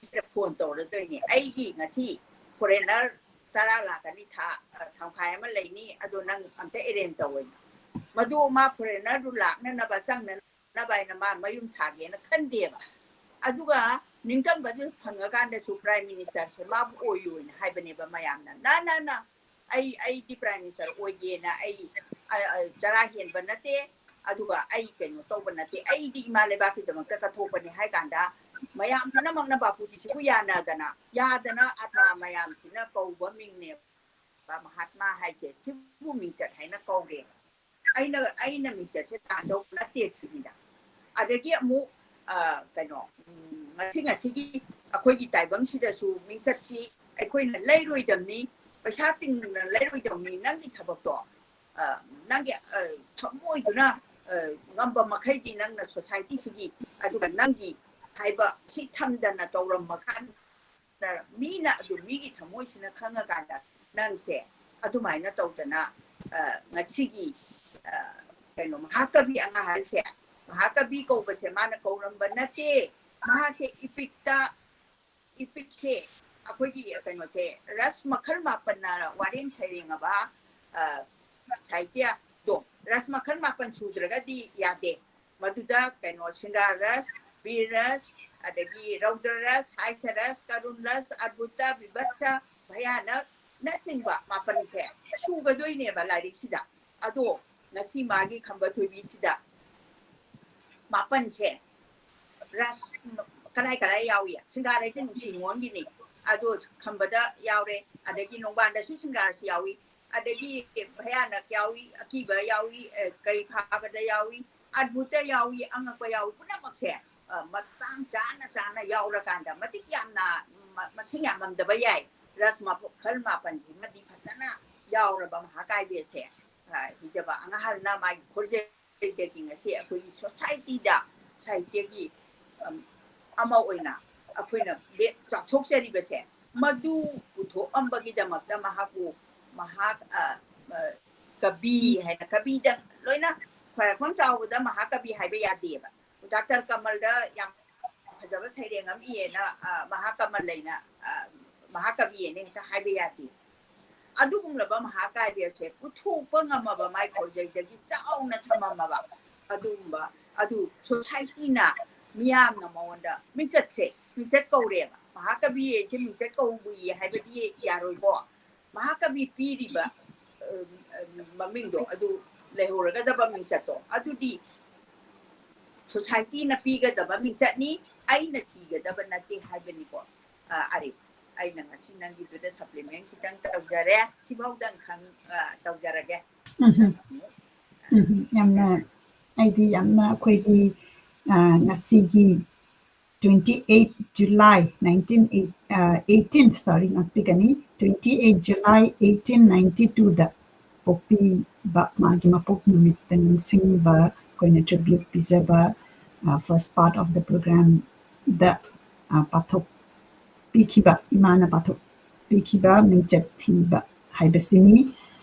ꯁꯤꯗ ꯐꯣꯟ ꯇꯧꯔꯗꯣꯏꯅꯦ, "ꯑꯩꯒꯤ ꯉꯁꯤ ꯐꯣꯔꯦꯅꯔ ꯇꯔꯥ ꯂꯥꯛꯀꯅꯤ, ꯊꯥ, ꯑ, ꯇꯪꯈꯥꯏ ꯑꯃ ꯂꯩꯅꯤ, ꯑꯗꯣ ꯅꯪ ꯑꯝꯇ ꯑꯦꯔꯦꯟꯖ ꯇꯧꯑꯣꯅ"꯫ ꯃꯗꯨ ꯃꯥ ꯐꯣꯔꯦꯅꯔꯗꯨ ꯂꯥꯛꯅꯅꯕ, ꯆꯪꯅꯅꯕ ꯍꯥꯏꯅ ꯃꯥ ꯃꯌꯨꯝ ꯁꯥꯒꯦꯅ ꯈꯟꯗꯦꯕ꯫ ꯑꯗꯨꯒ ꯅꯤꯡꯇꯝꯕꯗꯨ ꯐꯪꯉꯀꯥꯟꯗꯁꯨ ꯄ꯭ꯔꯥꯏꯝ ꯃꯤꯅꯤꯁꯇꯔꯁꯦ ꯃꯥꯕꯨ ꯑꯣꯏꯌꯨꯅ ꯍꯥꯏꯕꯅꯦꯕ ꯃꯌꯥꯝꯅ꯫ "ꯅ, ꯅ, ꯅ, ꯑꯩ, ꯑꯩꯗꯤ ꯄ꯭ꯔꯥꯏꯝ ꯃꯤꯅꯤꯁꯇꯔ ꯑꯣꯏꯒꯦꯅ ꯑꯩ, ꯑ, ꯑ, ꯆꯔꯥ ꯍꯦꯟꯕ ꯅꯠꯇꯦ, ꯑꯗꯨꯒ ꯑꯩ ꯀꯩꯅꯣ ꯇꯧꯕ ꯅꯠꯇꯦ, ꯑꯩꯗꯤ ꯏꯃꯥ ꯂꯩꯕꯥꯛꯀꯤꯗꯃꯛꯇ ꯀꯠꯊꯣꯛꯄꯅꯦ" ꯍꯥꯏ ꯀꯥꯟꯗ, ꯃꯌꯥꯝ ꯄꯨꯝꯅꯃꯛꯅ ꯕꯥꯄꯨꯖꯤꯁꯤꯕꯨ ꯌꯥꯅꯗꯅ, ꯌꯥꯗꯅ ꯑꯥꯇ꯭ꯃꯥ ꯃꯌꯥꯝꯁꯤꯅ ꯀꯧꯕ ꯃꯤꯡꯅꯦꯕ ꯃꯍꯥꯠꯃꯥ ꯍꯥꯏꯁꯦ꯫ ꯁꯤꯕꯨ ꯃꯤꯡꯆꯠ ꯍꯥꯏꯅ ꯀꯧꯔꯦ꯫ ꯑꯩꯅ, ꯑꯩꯅ ꯃꯤꯡꯆꯠꯁꯦ ꯇꯥꯟꯗꯧ ꯅꯠꯇꯦ ꯁꯤꯅꯤꯗ꯫ ꯑꯗꯒꯤ ꯑꯃꯨꯛ, ꯑ, ꯀꯩꯅꯣ, ꯎꯝ, ꯉꯁꯤ, ꯉꯁꯤꯒꯤ ꯑꯩꯈꯣꯏꯒꯤ ꯇꯥꯏꯕꯪꯁꯤꯗꯁꯨ ꯃꯤꯡꯆꯠꯁꯤ ꯑꯩꯈꯣꯏꯅ ꯂꯩꯔꯣꯏꯗꯕꯅꯤ, ꯄꯩꯁꯥ ꯇꯤꯡꯅ ꯂꯩꯔꯣꯏꯗꯕꯅꯤ꯫ ꯅꯪꯒꯤ ꯊꯕꯛꯇꯣ, ꯑ, ꯅꯪꯒꯤ, ꯑ, ꯊꯃꯣꯏꯗꯨꯅ, ꯑ, ꯉꯝꯕ ꯃꯈꯩꯗꯤ ꯅꯪꯅ ꯁꯣꯁꯥꯏꯇꯤꯁꯤꯒꯤ, ꯑꯗꯨꯒ ꯅꯪꯒꯤ ꯍꯥꯏꯕ ꯁꯤ ꯊꯝꯗꯅ ꯇꯧꯔꯝꯃꯀꯥꯟꯗ, ꯃꯤꯅ ꯑꯗꯨ, ꯃꯤꯒꯤ ꯊꯃꯣꯏꯁꯤꯅ ꯈꯪꯉꯀꯥꯟꯗ ꯅꯪꯁꯦ ꯑꯗꯨꯃꯥꯏꯅ ꯇꯧꯗꯅ, ꯑ, ꯉꯁꯤꯒꯤ, ꯑ, ꯀꯩꯅꯣ, ꯃꯍꯥꯀꯕꯤ ꯑꯉꯥ ꯍꯥꯏꯁꯦ, ꯃꯍꯥꯀꯕꯤ ꯀꯧꯕꯁꯦ ꯃꯥꯅ ꯀꯧꯔꯝꯕ ꯅꯠꯇꯦ꯫ ꯃꯍꯥꯛꯁꯦ ꯏꯄꯤꯛꯇ, ꯏꯄꯤꯛꯁꯦ ꯑꯩꯈꯣꯏꯒꯤ ꯀꯩꯅꯣꯁꯦ, ꯔꯁ ꯃꯈꯜ ꯃꯥꯄꯟꯅ ꯋꯥꯔꯦꯡ ꯁꯩꯔꯦꯡꯉꯕ, ꯑ, ꯁꯥꯍꯤꯇ꯭ꯌꯗꯣ, ꯔꯁ ꯃꯈꯜ ꯃꯥꯄꯟ ꯁꯨꯗ꯭ꯔꯒꯗꯤ ꯌꯥꯗꯦ꯫ ꯃꯗꯨꯗ ꯀꯩꯅꯣ, ꯁꯤꯡꯒꯥꯔ ꯔꯁ, ꯕꯤꯔ ꯔꯁ, ꯑꯗꯒꯤ ꯔꯧꯗ꯭ꯔ ꯔꯁ, ꯍꯥꯏꯁ ꯔꯁ, ꯀꯔꯨꯟ ꯔꯁ, ꯑꯗꯚꯨꯇ, ꯕꯤꯚꯠꯁ, ꯚꯌꯥꯅꯛꯅꯆꯤꯡꯕ ꯃꯥꯄꯟꯁꯦ ꯁꯨꯒꯗꯣꯏꯅꯦꯕ ꯂꯥꯏꯔꯤꯛꯁꯤꯗ꯫ ꯑꯗꯣ ꯉꯁꯤ ꯃꯥꯒꯤ ꯈꯝꯕ ꯊꯣꯏꯕꯤꯁꯤꯗ ꯃꯥꯄꯟꯁꯦ ꯔꯁ ꯀꯗꯥꯏ ꯀꯗꯥꯏ ꯌꯥꯎꯏ? ꯁꯤꯡꯒꯥꯔꯩꯗꯤ ꯅꯨꯡꯁꯤ ꯅꯨꯡꯉꯣꯟꯒꯤꯅꯤ꯫ ꯑꯗꯣ ꯈꯝꯕꯗ ꯌꯥꯎꯔꯦ, ꯑꯗꯒꯤ ꯅꯣꯡꯕꯥꯟꯗꯁꯨ ꯁꯤꯡꯒꯥꯔꯁꯤ ꯌꯥꯎꯏ, ꯑꯗꯒꯤ ꯚꯌꯥꯅꯛ ꯌꯥꯎꯏ, ꯑꯀꯤꯕ ꯌꯥꯎꯏ, ꯑ, ꯀꯩ ꯐꯥꯕꯗ ꯌꯥꯎꯏ, ꯑꯗꯚꯨꯇ ꯌꯥꯎꯏ, ꯑꯉꯛꯄ ꯌꯥꯎꯏ, ꯄꯨꯝꯅꯃꯛꯁꯦ, ꯑ, ꯃꯇꯥꯡ ꯆꯥꯅ ꯆꯥꯅ ꯌꯥꯎꯔꯀꯥꯟꯗ ꯃꯇꯤꯛ ꯌꯥꯝꯅ, ꯃ-, ꯃꯁꯤꯡ ꯌꯥꯝꯃꯝꯗꯕ ꯌꯥꯏ꯫ ꯔꯁ ꯃꯈꯜ ꯃꯥꯄꯟꯁꯤꯃꯗꯤ ꯐꯖꯅ ꯌꯥꯎꯔꯕ ꯃꯍꯥꯀꯥꯕ꯭ꯌꯁꯦ꯫ ꯑ, ꯍꯤꯖꯕ ꯑꯉꯥꯡꯍꯜꯅ ꯃꯥꯒꯤ ꯈꯣꯟꯖꯦꯜꯗꯒꯤ ꯉꯁꯤ ꯑꯩꯈꯣꯏꯒꯤ ꯁꯣꯁꯥꯏꯇꯤꯗ ꯁꯥꯍꯤꯇ꯭ꯌꯒꯤ, ꯑꯝ, ꯑꯃ ꯑꯣꯏꯅ ꯑꯩꯈꯣꯏꯅ ꯂꯦꯞ-, ꯆꯥꯎꯊꯣꯛꯆꯔꯤꯕꯁꯦ, ꯃꯗꯨ ꯄꯨꯊꯣꯛꯑꯝꯕꯒꯤꯗꯃꯛꯇ ꯃꯍꯥꯛꯄꯨ ꯃꯍꯥꯛ, ꯑ, ꯑ, ꯀꯕꯤ ꯍꯥꯏꯅ, ꯀꯕꯤꯗ ꯂꯣꯏꯅ ꯈ꯭ꯋꯥꯏꯔꯥꯛꯄꯝ ꯆꯥꯎꯕꯗ ꯃꯍꯥꯀꯕꯤ ꯍꯥꯏꯕ ꯌꯥꯗꯦꯕ꯫ ꯗꯥꯛꯇꯔ ꯀꯃꯜꯗ ꯌꯥꯝ ꯐꯖꯕ ꯁꯩꯔꯦꯡ ꯑꯃ ꯏꯌꯦꯅ, ꯑ, ꯃꯍꯥꯀꯃꯜ ꯂꯩꯅ, ꯑ, ꯃꯍꯥꯀꯕꯤ ꯍꯥꯏꯅ ꯍꯦꯛꯇ ꯍꯥꯏꯕ ꯌꯥꯗꯦ꯫ ꯑꯗꯨꯒꯨꯝꯂꯕ ꯃꯍꯥꯀꯥꯕ꯭ꯌꯁꯦ ꯄꯨꯊꯣꯛꯄ ꯉꯝꯃꯕ, ꯃꯥꯏ ꯈꯣꯟꯖꯩꯗꯒꯤ ꯆꯥꯎꯅ ꯊꯝꯃꯝꯃꯕ ꯑꯗꯨꯒꯨꯝꯕ, ꯑꯗꯨ ꯁꯣꯁꯥꯏꯇꯤꯅ, ꯃꯤꯌꯥꯝꯅ ꯃꯉꯣꯟꯗ ꯃꯤꯡꯆꯠꯁꯦ, ꯃꯤꯡꯆꯠ ꯀꯧꯔꯦꯕ꯫ ꯃꯍꯥꯀꯕꯤ ꯍꯥꯏꯁꯦ ꯃꯤꯡꯆꯠ ꯀꯧꯏ ꯍꯥꯏꯕꯗꯤ ꯌꯥꯔꯣꯏꯀꯣ꯫ ꯃꯍꯥꯀꯕꯤ ꯄꯤꯔꯤꯕ, ꯑ, ꯑ, ꯃꯃꯤꯡꯗꯣ, ꯑꯗꯨ ꯂꯩꯍꯧꯔꯒꯗꯕ ꯃꯤꯡꯆꯠꯇꯣ, ꯑꯗꯨꯗꯤ ꯁꯣꯁꯥꯏꯇꯤꯅ ꯄꯤꯒꯗꯕ ꯃꯤꯡꯆꯠꯅꯤ, ꯑꯩꯅ ꯊꯤꯒꯗꯕ ꯅꯠꯇꯦ ꯍꯥꯏꯕꯅꯤꯀꯣ꯫ ꯑ, ꯑꯔꯦ, ꯑꯩꯅ ꯉꯁꯤ ꯅꯪꯒꯤꯗꯨꯗ ꯁꯄ꯭ꯂꯤꯃꯦꯟ ꯈꯤꯇꯪ ꯇꯧꯖꯔꯦ, ꯁꯤꯐꯥꯎꯗꯪ ꯈꯪ-, ꯑ, ꯇꯧꯖꯔꯒꯦ꯫ ꯎꯝ, ꯌꯥꯝꯅ, ꯑꯩꯗꯤ ꯌꯥꯝꯅ ꯑꯩꯈꯣꯏꯒꯤ, ꯑ, ꯉꯁꯤꯒꯤ twenty eight July nineteen, ꯑ, eighteen, sorry, ꯉꯥꯛꯄꯤꯒꯅꯤ, twenty eight July eighteen ninety two ꯗ ꯄꯣꯛꯄꯤꯕ, ꯃꯥꯒꯤ ꯃꯄꯣꯛ ꯅꯨꯃꯤꯠꯇ ꯅꯤꯡꯁꯤꯡꯕ, ꯑꯩꯈꯣꯏꯅ tribute ꯄꯤꯖꯕ, ꯑ, first part of the program ꯗ, ꯑ, ꯄꯥꯊꯣꯛ-, ꯄꯤꯈꯤꯕ, ꯏꯃꯥꯅ ꯄꯥꯊꯣꯛꯄꯤꯈꯤꯕ ꯃꯤꯡꯆꯠ ꯊꯤꯕ ꯍꯥꯏꯕꯁꯤꯅꯤ꯫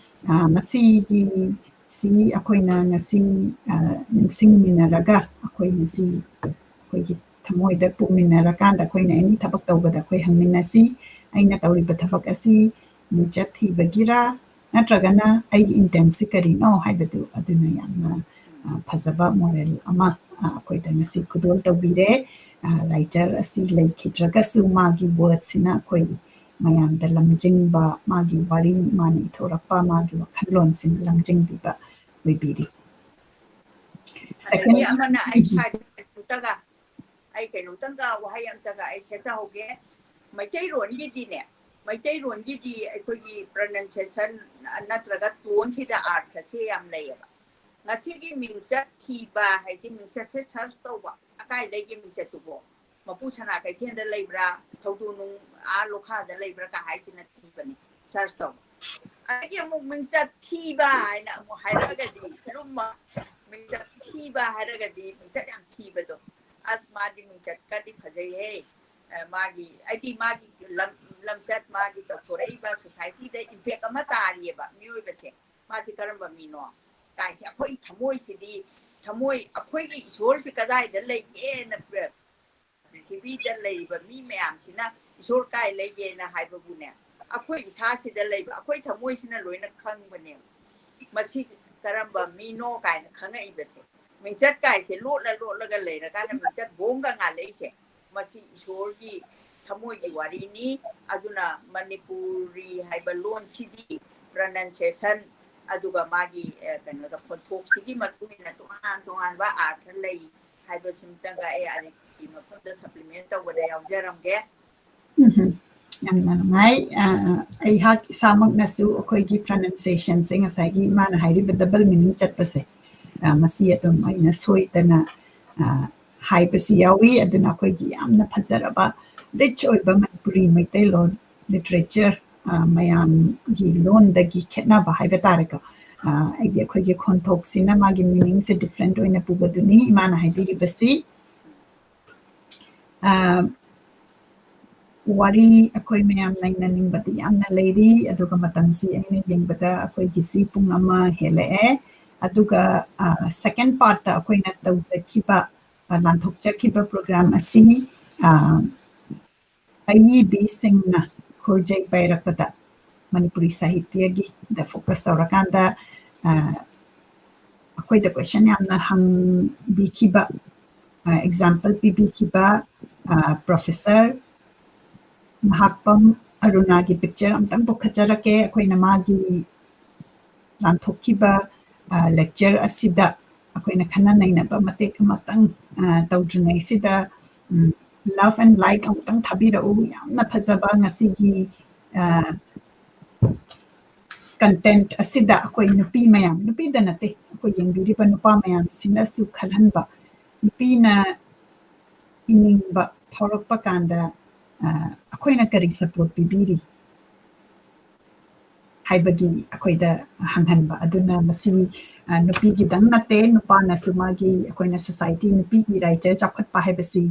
ꯑ, ꯃꯁꯤꯒꯤ, ꯁꯤ ꯑꯩꯈꯣꯏꯅ ꯉꯁꯤ, ꯑ, ꯅꯤꯡꯁꯤꯡꯃꯤꯟꯅꯔꯒ, ꯑꯩꯈꯣꯏ ꯉꯁꯤ ꯑꯩꯈꯣꯏꯒꯤ ꯊꯃꯣꯏꯗ ꯄꯨꯛꯃꯤꯟꯅꯔꯀꯥꯟꯗ ꯑꯩꯈꯣꯏꯅ any ꯊꯕꯛ ꯇꯧꯕꯗ ꯑꯩꯈꯣꯏ ꯍꯪꯃꯤꯟꯅꯁꯤ꯫ ꯑꯩꯅ ꯇꯧꯔꯤꯕ ꯊꯕꯛ ꯑꯁꯤ ꯃꯤꯡꯆꯠ ꯊꯤꯕꯒꯤꯔꯥ, ꯅꯠꯇ꯭ꯔꯒꯅ ꯑꯩꯒꯤ intentꯁꯤ ꯀꯔꯤꯅꯣ ꯍꯥꯏꯕꯗꯨ ꯑꯗꯨꯅ ꯌꯥꯝꯅ, ꯑ, ꯐꯖꯕ moral ꯑꯃ, ꯑ, ꯑꯩꯈꯣꯏꯗ ꯉꯁꯤ ꯈꯨꯗꯣꯜ ꯇꯧꯕꯤꯔꯦ꯫ ꯑ, writer ꯑꯁꯤ ꯂꯩꯈꯤꯗ꯭ꯔꯒꯁꯨ ꯃꯥꯒꯤ wordꯁꯤꯅ ꯑꯩꯈꯣꯏ ꯃꯌꯥꯝꯗ ꯂꯝꯖꯤꯡꯕ, ꯃꯥꯒꯤ ꯋꯥꯔꯤ, ꯃꯥꯅ ꯏꯊꯣꯔꯛꯄ, ꯃꯥꯒꯤ ꯋꯥꯈꯜꯂꯣꯟꯁꯤꯡ ꯂꯝꯖꯤꯡꯕꯤꯕ ꯑꯣꯏꯕꯤꯔꯤ꯫ ꯑꯗꯒꯤ second ꯑꯃꯅ ꯑꯩ ꯁ꯭ꯋꯥꯏꯗ ꯀꯩꯅꯣꯝꯇꯒ, ꯑꯩ ꯀꯩꯅꯣꯝꯇꯪꯒ ꯋꯥꯍꯩ ꯑꯝꯇꯒ ꯑꯩ ꯊꯦꯠꯆꯍꯧꯒꯦ꯫ ꯃꯩꯇꯩꯔꯣꯟꯒꯤꯗꯤꯅꯦ, ꯃꯩꯇꯩꯔꯣꯟꯒꯤꯗꯤ ꯑꯩꯈꯣꯏꯒꯤ pronunciation ꯅꯠꯇ꯭ꯔꯒ toneꯁꯤꯗ ꯑꯥꯔꯊꯁꯦ ꯌꯥꯝ ꯂꯩꯌꯦꯕ꯫ ꯉꯁꯤꯒꯤ ꯃꯤꯡꯆꯠ ꯊꯤꯕ ꯍꯥꯏꯗꯤ ꯃꯤꯡꯆꯠꯁꯦ search ꯇꯧꯕ, ꯑꯀꯥꯏ ꯂꯩꯒꯦ ꯃꯤꯡꯆꯠꯇꯨꯕꯣ? ꯃꯄꯨ ꯁꯅꯥ ꯀꯩꯊꯦꯜꯗ ꯂꯩꯕ꯭ꯔꯥ, ꯊꯧꯗꯣ ꯅꯨꯡ ꯑꯥ ꯂꯣꯈꯥꯗ ꯂꯩꯕ꯭ꯔꯥ ꯀ ꯍꯥꯏꯁꯤꯅ ꯊꯤꯕꯅꯤ, search ꯇꯧꯕ꯫ ꯑꯗꯒꯤ ꯑꯃꯨꯛ ꯃꯤꯡꯆꯠ ꯊꯤꯕ ꯍꯥꯏꯅ ꯑꯃꯨꯛ ꯍꯥꯏꯔꯛꯑꯒꯗꯤ ꯂꯨꯝꯃ, ꯃꯤꯡꯆꯠ ꯊꯤꯕ ꯍꯥꯏꯔꯒꯗꯤ ꯃꯤꯡꯆꯠ ꯌꯥꯝ ꯊꯤꯕꯗꯣ꯫ ꯑꯁ, ꯃꯥꯗꯤ ꯃꯤꯡꯆꯠꯀꯗꯤ ꯐꯖꯩꯍꯦ꯫ ꯑ, ꯃꯥꯒꯤ, ꯍꯥꯏꯗꯤ ꯃꯥꯒꯤ ꯂꯝ-, ꯂꯝꯆꯠ, ꯃꯥꯒꯤ ꯇꯧꯊꯣꯔꯛꯏꯕ societyꯗ impact ꯑꯃ ꯇꯥꯔꯤꯑꯕ ꯃꯤꯑꯣꯏꯕꯁꯦ꯫ ꯃꯥꯁꯤ ꯀꯔꯝꯕ ꯃꯤꯅꯣ ꯀꯥꯏꯁꯦ ꯑꯩꯈꯣꯏ ꯊꯃꯣꯏꯁꯤꯗꯤ, ꯊꯃꯣꯏ, ꯑꯩꯈꯣꯏꯒꯤ ꯏꯁꯣꯔꯁꯤ ꯀꯗꯥꯏꯗ ꯂꯩꯒꯦꯅ ꯄ꯭ꯔ-, ꯄ꯭ꯔꯤꯊꯤꯕꯤꯗ ꯂꯩꯔꯤꯕ ꯃꯤ ꯃꯌꯥꯝꯁꯤꯅ ꯏꯁꯣꯔ ꯀꯥꯏ ꯂꯩꯒꯦꯅ ꯍꯥꯏꯕꯕꯨꯅꯦ, ꯑꯩꯈꯣꯏ ꯏꯁꯥꯁꯤꯗ ꯂꯩꯕ ꯑꯩꯈꯣꯏ ꯊꯃꯣꯏꯁꯤꯅ ꯂꯣꯏꯅ ꯈꯪꯕꯅꯦꯕ꯫ ꯃꯁꯤ ꯀꯔꯝꯕ ꯃꯤꯅꯣ ꯀꯥꯏꯅ ꯈꯪꯉꯛꯏꯕꯁꯦ꯫ ꯃꯤꯡꯆꯠ ꯀꯥꯏꯁꯦ ꯂꯣꯠꯂ ꯂꯣꯠꯂꯒ ꯂꯩꯔꯀꯥꯟꯗ ꯃꯤꯡꯆꯠ ꯕꯣꯝꯒ ꯉꯥꯜꯂꯛꯏꯁꯦ, ꯃꯁꯤ ꯏꯁꯣꯔꯒꯤ ꯊꯃꯣꯏꯒꯤ ꯋꯥꯔꯤꯅꯤ꯫ ꯑꯗꯨꯅ ꯃꯅꯤꯄꯨꯔꯤ ꯍꯥꯏꯕ ꯂꯣꯟꯁꯤꯗꯤ pronunciation ꯑꯗꯨꯒ ꯃꯥꯒꯤ, ꯑ, ꯀꯩꯅꯣꯗ ꯈꯣꯟꯊꯣꯛꯁꯤꯒꯤ ꯃꯇꯨꯡ ꯏꯟꯅ ꯇꯣꯉꯥꯟ ꯇꯣꯉꯥꯟꯕ ꯑꯥꯔꯊ ꯂꯩ ꯍꯥꯏꯕꯁꯤꯃꯇꯪꯒ ꯑꯩ ꯑꯥꯔ ꯏ ꯄꯤꯒꯤ ꯃꯐꯝꯗ supplement ꯇꯧꯕꯗ ꯌꯥꯎꯖꯔꯝꯒꯦ꯫ ꯎꯝꯍꯨꯝ꯫ ꯌꯥꯝꯅ ꯅꯨꯡꯉꯥꯏ꯫ ꯑ, ꯑꯩꯍꯥꯛ ꯏꯁꯥꯃꯛꯅꯁꯨ ꯑꯩꯈꯣꯏꯒꯤ pronunciationꯁꯦ ꯉꯁꯥꯏꯒꯤ ꯏꯃꯥꯅ ꯍꯥꯏꯔꯤꯕ double meaning ꯆꯠꯄꯁꯦ, ꯑ, ꯃꯁꯤ ꯑꯗꯨꯝ ꯑꯩꯅ ꯁꯣꯏꯗꯅ, ꯑ, ꯍꯥꯏꯕꯁꯨ ꯌꯥꯎꯏ꯫ ꯑꯗꯨꯅ ꯑꯩꯈꯣꯏꯒꯤ ꯌꯥꯝꯅ ꯐꯖꯔꯕ, rich ꯑꯣꯏꯕ ꯃꯅꯤꯄꯨꯔꯤ ꯃꯩꯇꯩꯂꯣꯟ literature, ꯑ, ꯃꯌꯥꯝꯒꯤ ꯂꯣꯟꯗꯒꯤ ꯈꯦꯠꯅꯕ ꯍꯥꯏꯕ ꯇꯥꯔꯦꯀꯣ꯫ ꯑ, ꯑꯩꯗꯤ ꯑꯩꯈꯣꯏꯒꯤ ꯈꯣꯟꯊꯣꯛꯁꯤꯅ ꯃꯥꯒꯤ meaningꯁꯦ different ꯑꯣꯏꯅ ꯄꯨꯕꯗꯨꯅꯤ ꯏꯃꯥꯅ ꯍꯥꯏꯕꯤꯔꯤꯕꯁꯤ꯫ ꯑ, ꯋꯥꯔꯤ ꯑꯩꯈꯣꯏ ꯃꯌꯥꯝ ꯅꯩꯅꯅꯤꯡꯕꯗꯤ ꯌꯥꯝꯅ ꯂꯩꯔꯤ, ꯑꯗꯨꯒ ꯃꯇꯝꯁꯤ ꯑꯩꯅ ꯌꯦꯡꯕꯗ ꯑꯩꯈꯣꯏꯒꯤꯁꯤ ꯄꯨꯡ ꯑꯃ ꯍꯦꯜꯂꯛꯑꯦ꯫ ꯑꯗꯨꯒ, ꯑ, second partꯇ ꯑꯩꯈꯣꯏꯅ ꯇꯧꯖꯈꯤꯕ, ꯑ, ꯂꯥꯟꯊꯣꯛꯆꯈꯤꯕ program ꯑꯁꯤ, ꯑ, ꯑꯏꯕꯤ ꯁꯤꯡꯅ ꯈꯨꯔꯖꯩ ꯄꯥꯏꯔꯛꯄꯗ ꯃꯅꯤꯄꯨꯔꯤ ꯁꯥꯍꯤꯇ꯭ꯌꯒꯤꯗ focus ꯇꯧꯔꯀꯥꯟꯗ ꯑꯩꯈꯣꯏꯗ question ꯌꯥꯝꯅ ꯍꯪꯕꯤꯈꯤꯕ, example ꯄꯤꯕꯤꯈꯤꯕ professor ꯃꯍꯥꯛꯄꯝ ꯑꯔꯨꯅꯥꯒꯤ picture ꯑꯝꯇꯪ ꯄꯨꯈꯠꯆꯔꯛꯀꯦ꯫ ꯑꯩꯈꯣꯏꯅ ꯃꯥꯒꯤ ꯂꯥꯟꯊꯣꯛꯈꯤꯕ lecture ꯑꯁꯤꯗ ꯑꯩꯈꯣꯏꯅ ꯈꯟꯅ ꯅꯩꯅꯕ ꯃꯇꯦꯛ ꯑꯃꯇꯪ ꯇꯧꯗ꯭ꯔꯤꯉꯩꯁꯤꯗ, love and like ꯑꯃꯨꯛꯇꯪ ꯊꯥꯕꯤꯔꯛꯎ꯫ ꯌꯥꯝꯅ ꯐꯖꯕ ꯉꯁꯤꯒꯤ content ꯑꯁꯤꯗ ꯑꯩꯈꯣꯏ ꯅꯨꯄꯤ ꯃꯌꯥꯝ, ꯅꯨꯄꯤꯗ ꯅꯠꯇꯦ, ꯑꯩꯈꯣꯏ ꯌꯦꯡꯕꯤꯔꯤꯕ ꯅꯨꯄꯥ ꯃꯌꯥꯝꯁꯤꯅꯁꯨ ꯈꯜꯍꯟꯕ, ꯅꯨꯄꯤꯅ ꯏꯅꯤꯡꯕ ꯐꯥꯎꯔꯛꯄ ꯀꯥꯟꯗ ꯑꯩꯈꯣꯏꯅ ꯀꯔꯤ support ꯄꯤꯕꯤꯔꯤ ꯍꯥꯏꯕꯒꯤ ꯑꯩꯈꯣꯏꯗ ꯍꯪꯍꯟꯕ꯫ ꯑꯗꯨꯅ ꯃꯁꯤ ꯅꯨꯄꯤꯒꯤꯗꯪ ꯅꯠꯇꯦ, ꯅꯨꯄꯥꯅꯁꯨ ꯃꯥꯒꯤ, ꯑꯩꯈꯣꯏꯅ society, ꯅꯨꯄꯤꯒꯤ writer ꯆꯥꯎꯈꯠꯄ ꯍꯥꯏꯕꯁꯤ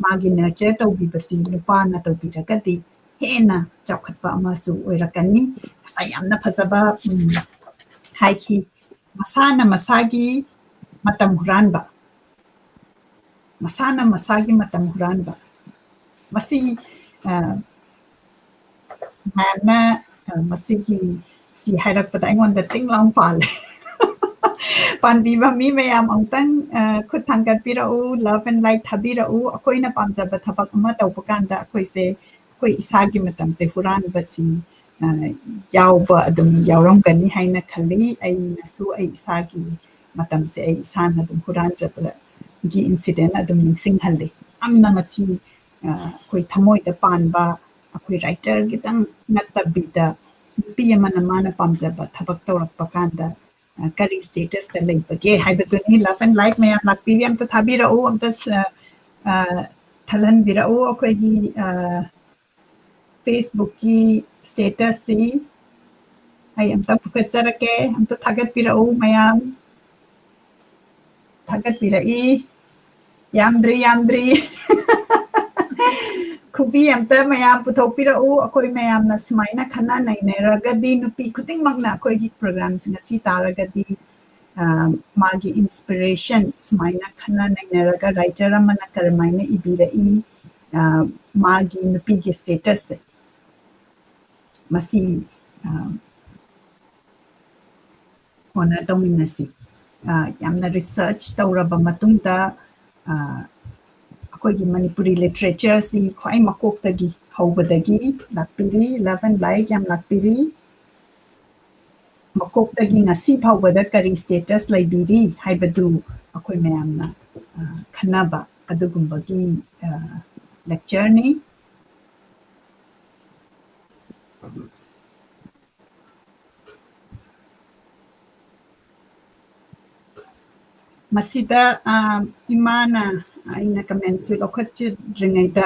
ꯃꯥꯒꯤ nurture ꯇꯧꯕꯤꯕꯁꯤ ꯅꯨꯄꯥꯅ ꯇꯧꯕꯤꯔꯒꯗꯤ ꯍꯦꯟꯅ ꯆꯥꯎꯈꯠꯄ ꯑꯃꯁꯨ ꯑꯣꯏꯔꯛꯀꯅꯤ꯫ ꯉꯁꯥꯏ ꯌꯥꯝꯅ ꯐꯖꯕ ꯍꯥꯏꯈꯤ, ꯃꯁꯥꯅ ꯃꯁꯥꯒꯤ ꯃꯇꯝ ꯍꯨꯔꯥꯟꯕ, ꯃꯁꯥꯅ ꯃꯁꯥꯒꯤ ꯃꯇꯝ ꯍꯨꯔꯥꯟꯕ꯫ ꯃꯁꯤ ꯃꯌꯥꯝꯅ ꯃꯁꯤꯒꯤ ꯁꯤ ꯍꯥꯏꯔꯛꯄꯗ ꯑꯩꯉꯣꯟꯗ ꯇꯤꯡ ꯂꯥꯎ ꯄꯥꯜꯂꯦ꯫ ꯄꯥꯟꯕꯤꯕ ꯃꯤ ꯃꯌꯥꯝ ꯑꯃꯨꯛꯇꯪ ꯈꯨꯠ ꯊꯥꯡꯒꯠꯄꯤꯔꯛꯎ, love and like ꯊꯥꯕꯤꯔꯛꯎ꯫ ꯑꯩꯈꯣꯏꯅ ꯄꯥꯝꯖꯕ ꯊꯕꯛ ꯑꯃ ꯇꯧꯕ ꯀꯥꯟꯗ ꯑꯩꯈꯣꯏꯁꯦ, ꯑꯩꯈꯣꯏ ꯏꯁꯥꯒꯤ ꯃꯇꯝꯁꯦ ꯍꯨꯔꯥꯟꯕꯁꯤ ꯌꯥꯎꯕ ꯑꯗꯨꯝ ꯌꯥꯎꯔꯝꯒꯅꯤ ꯍꯥꯏꯅ ꯈꯜꯂꯤ꯫ ꯑꯩꯅꯁꯨ ꯑꯩ ꯏꯁꯥꯒꯤ ꯃꯇꯝꯁꯦ ꯑꯩ ꯏꯁꯥꯅ ꯑꯗꯨꯝ ꯍꯨꯔꯥꯟꯖꯕꯒꯤ incident ꯑꯗꯨꯝ ꯅꯤꯡꯁꯤꯡꯍꯜꯂꯤ꯫ ꯌꯥꯝꯅ ꯃꯁꯤ ꯑꯩꯈꯣꯏ ꯊꯃꯣꯏꯗ ꯄꯥꯟꯕ, ꯑꯩꯈꯣꯏ writer ꯒꯤꯗꯪ ꯅꯠꯇꯕꯤꯗ ꯅꯨꯄꯤ ꯑꯃꯅ ꯃꯥꯅ ꯄꯥꯝꯖꯕ ꯊꯕꯛ ꯇꯧꯔꯛꯄ ꯀꯥꯟꯗ ꯀꯔꯤ status ꯇ ꯂꯩꯕꯒꯦ ꯍꯥꯏꯕꯗꯨꯅꯤ꯫ Love and like ꯃꯌꯥꯝ ꯂꯥꯛꯄꯤꯔꯤ, ꯑꯝꯇ ꯊꯥꯕꯤꯔꯛꯎ, ꯑꯝꯇ ꯊꯜꯍꯟꯕꯤꯔꯛꯎ꯫ ꯑꯩꯈꯣꯏꯒꯤ Facebook ꯀꯤ status ꯁꯤ ꯑꯩ ꯑꯝꯇ ꯐꯨꯒꯠꯆꯔꯛꯀꯦ, ꯑꯝꯇ ꯊꯥꯒꯠꯄꯤꯔꯛꯎ ꯃꯌꯥꯝ꯫ ꯊꯥꯒꯠꯄꯤꯔꯛꯏ꯫ ꯌꯥꯝꯗ꯭ꯔꯤ, ꯌꯥꯝꯗ꯭ꯔꯤ꯫ ꯈꯨꯕꯤ ꯑꯝꯇ ꯃꯌꯥꯝ ꯄꯨꯊꯣꯛꯄꯤꯔꯛꯎ꯫ ꯑꯩꯈꯣꯏ ꯃꯌꯥꯝꯅ ꯁꯨꯃꯥꯏꯅ ꯈꯟꯅ ꯅꯩꯅꯔꯒꯗꯤ, ꯅꯨꯄꯤ ꯈꯨꯗꯤꯡꯃꯛꯅ ꯑꯩꯈꯣꯏꯒꯤ program ꯁꯤꯡ ꯑꯁꯤ ꯇꯥꯔꯒꯗꯤ, ꯃꯥꯒꯤ inspiration ꯁꯨꯃꯥꯏꯅ ꯈꯟꯅ ꯅꯩꯅꯔꯒ writer ꯑꯃꯅ ꯀꯔꯝꯍꯥꯏꯅ ꯏꯕꯤꯔꯛꯏ, ꯃꯥꯒꯤ ꯅꯨꯄꯤꯒꯤ status ꯁꯦ꯫ ꯃꯁꯤ ꯑ, ꯍꯣꯠꯅ ꯇꯧꯃꯤꯟꯅꯁꯤ꯫ ꯑ, ꯌꯥꯝꯅ research ꯇꯧꯔꯕ ꯃꯇꯨꯡꯗ, ꯑ, ꯑꯩꯈꯣꯏꯒꯤ ꯃꯅꯤꯄꯨꯔꯤ literature ꯁꯤ ꯈ꯭ꯋꯥꯏ ꯃꯀꯣꯛꯇꯒꯤ ꯍꯧꯕꯗꯒꯤ ꯂꯥꯛꯄꯤꯔꯤ, love and light ꯌꯥꯝ ꯂꯥꯛꯄꯤꯔꯤ꯫ ꯃꯀꯣꯛꯇꯒꯤ ꯉꯁꯤ ꯐꯥꯎꯕꯗ ꯀꯔꯤ status ꯂꯩꯕꯤꯔꯤ ꯍꯥꯏꯕꯗꯨ ꯑꯩꯈꯣꯏ ꯃꯌꯥꯝꯅ, ꯑ, ꯈꯟꯅꯕ ꯑꯗꯨꯒꯨꯝꯕꯒꯤ, ꯑ, lecture ꯅꯤ꯫ ꯃꯁꯤꯗ, ꯑ, ꯏꯃꯥꯅ ꯑꯩꯅ comment ꯁꯨ ꯂꯧꯈꯠꯆꯗ꯭ꯔꯤꯉꯩꯗ,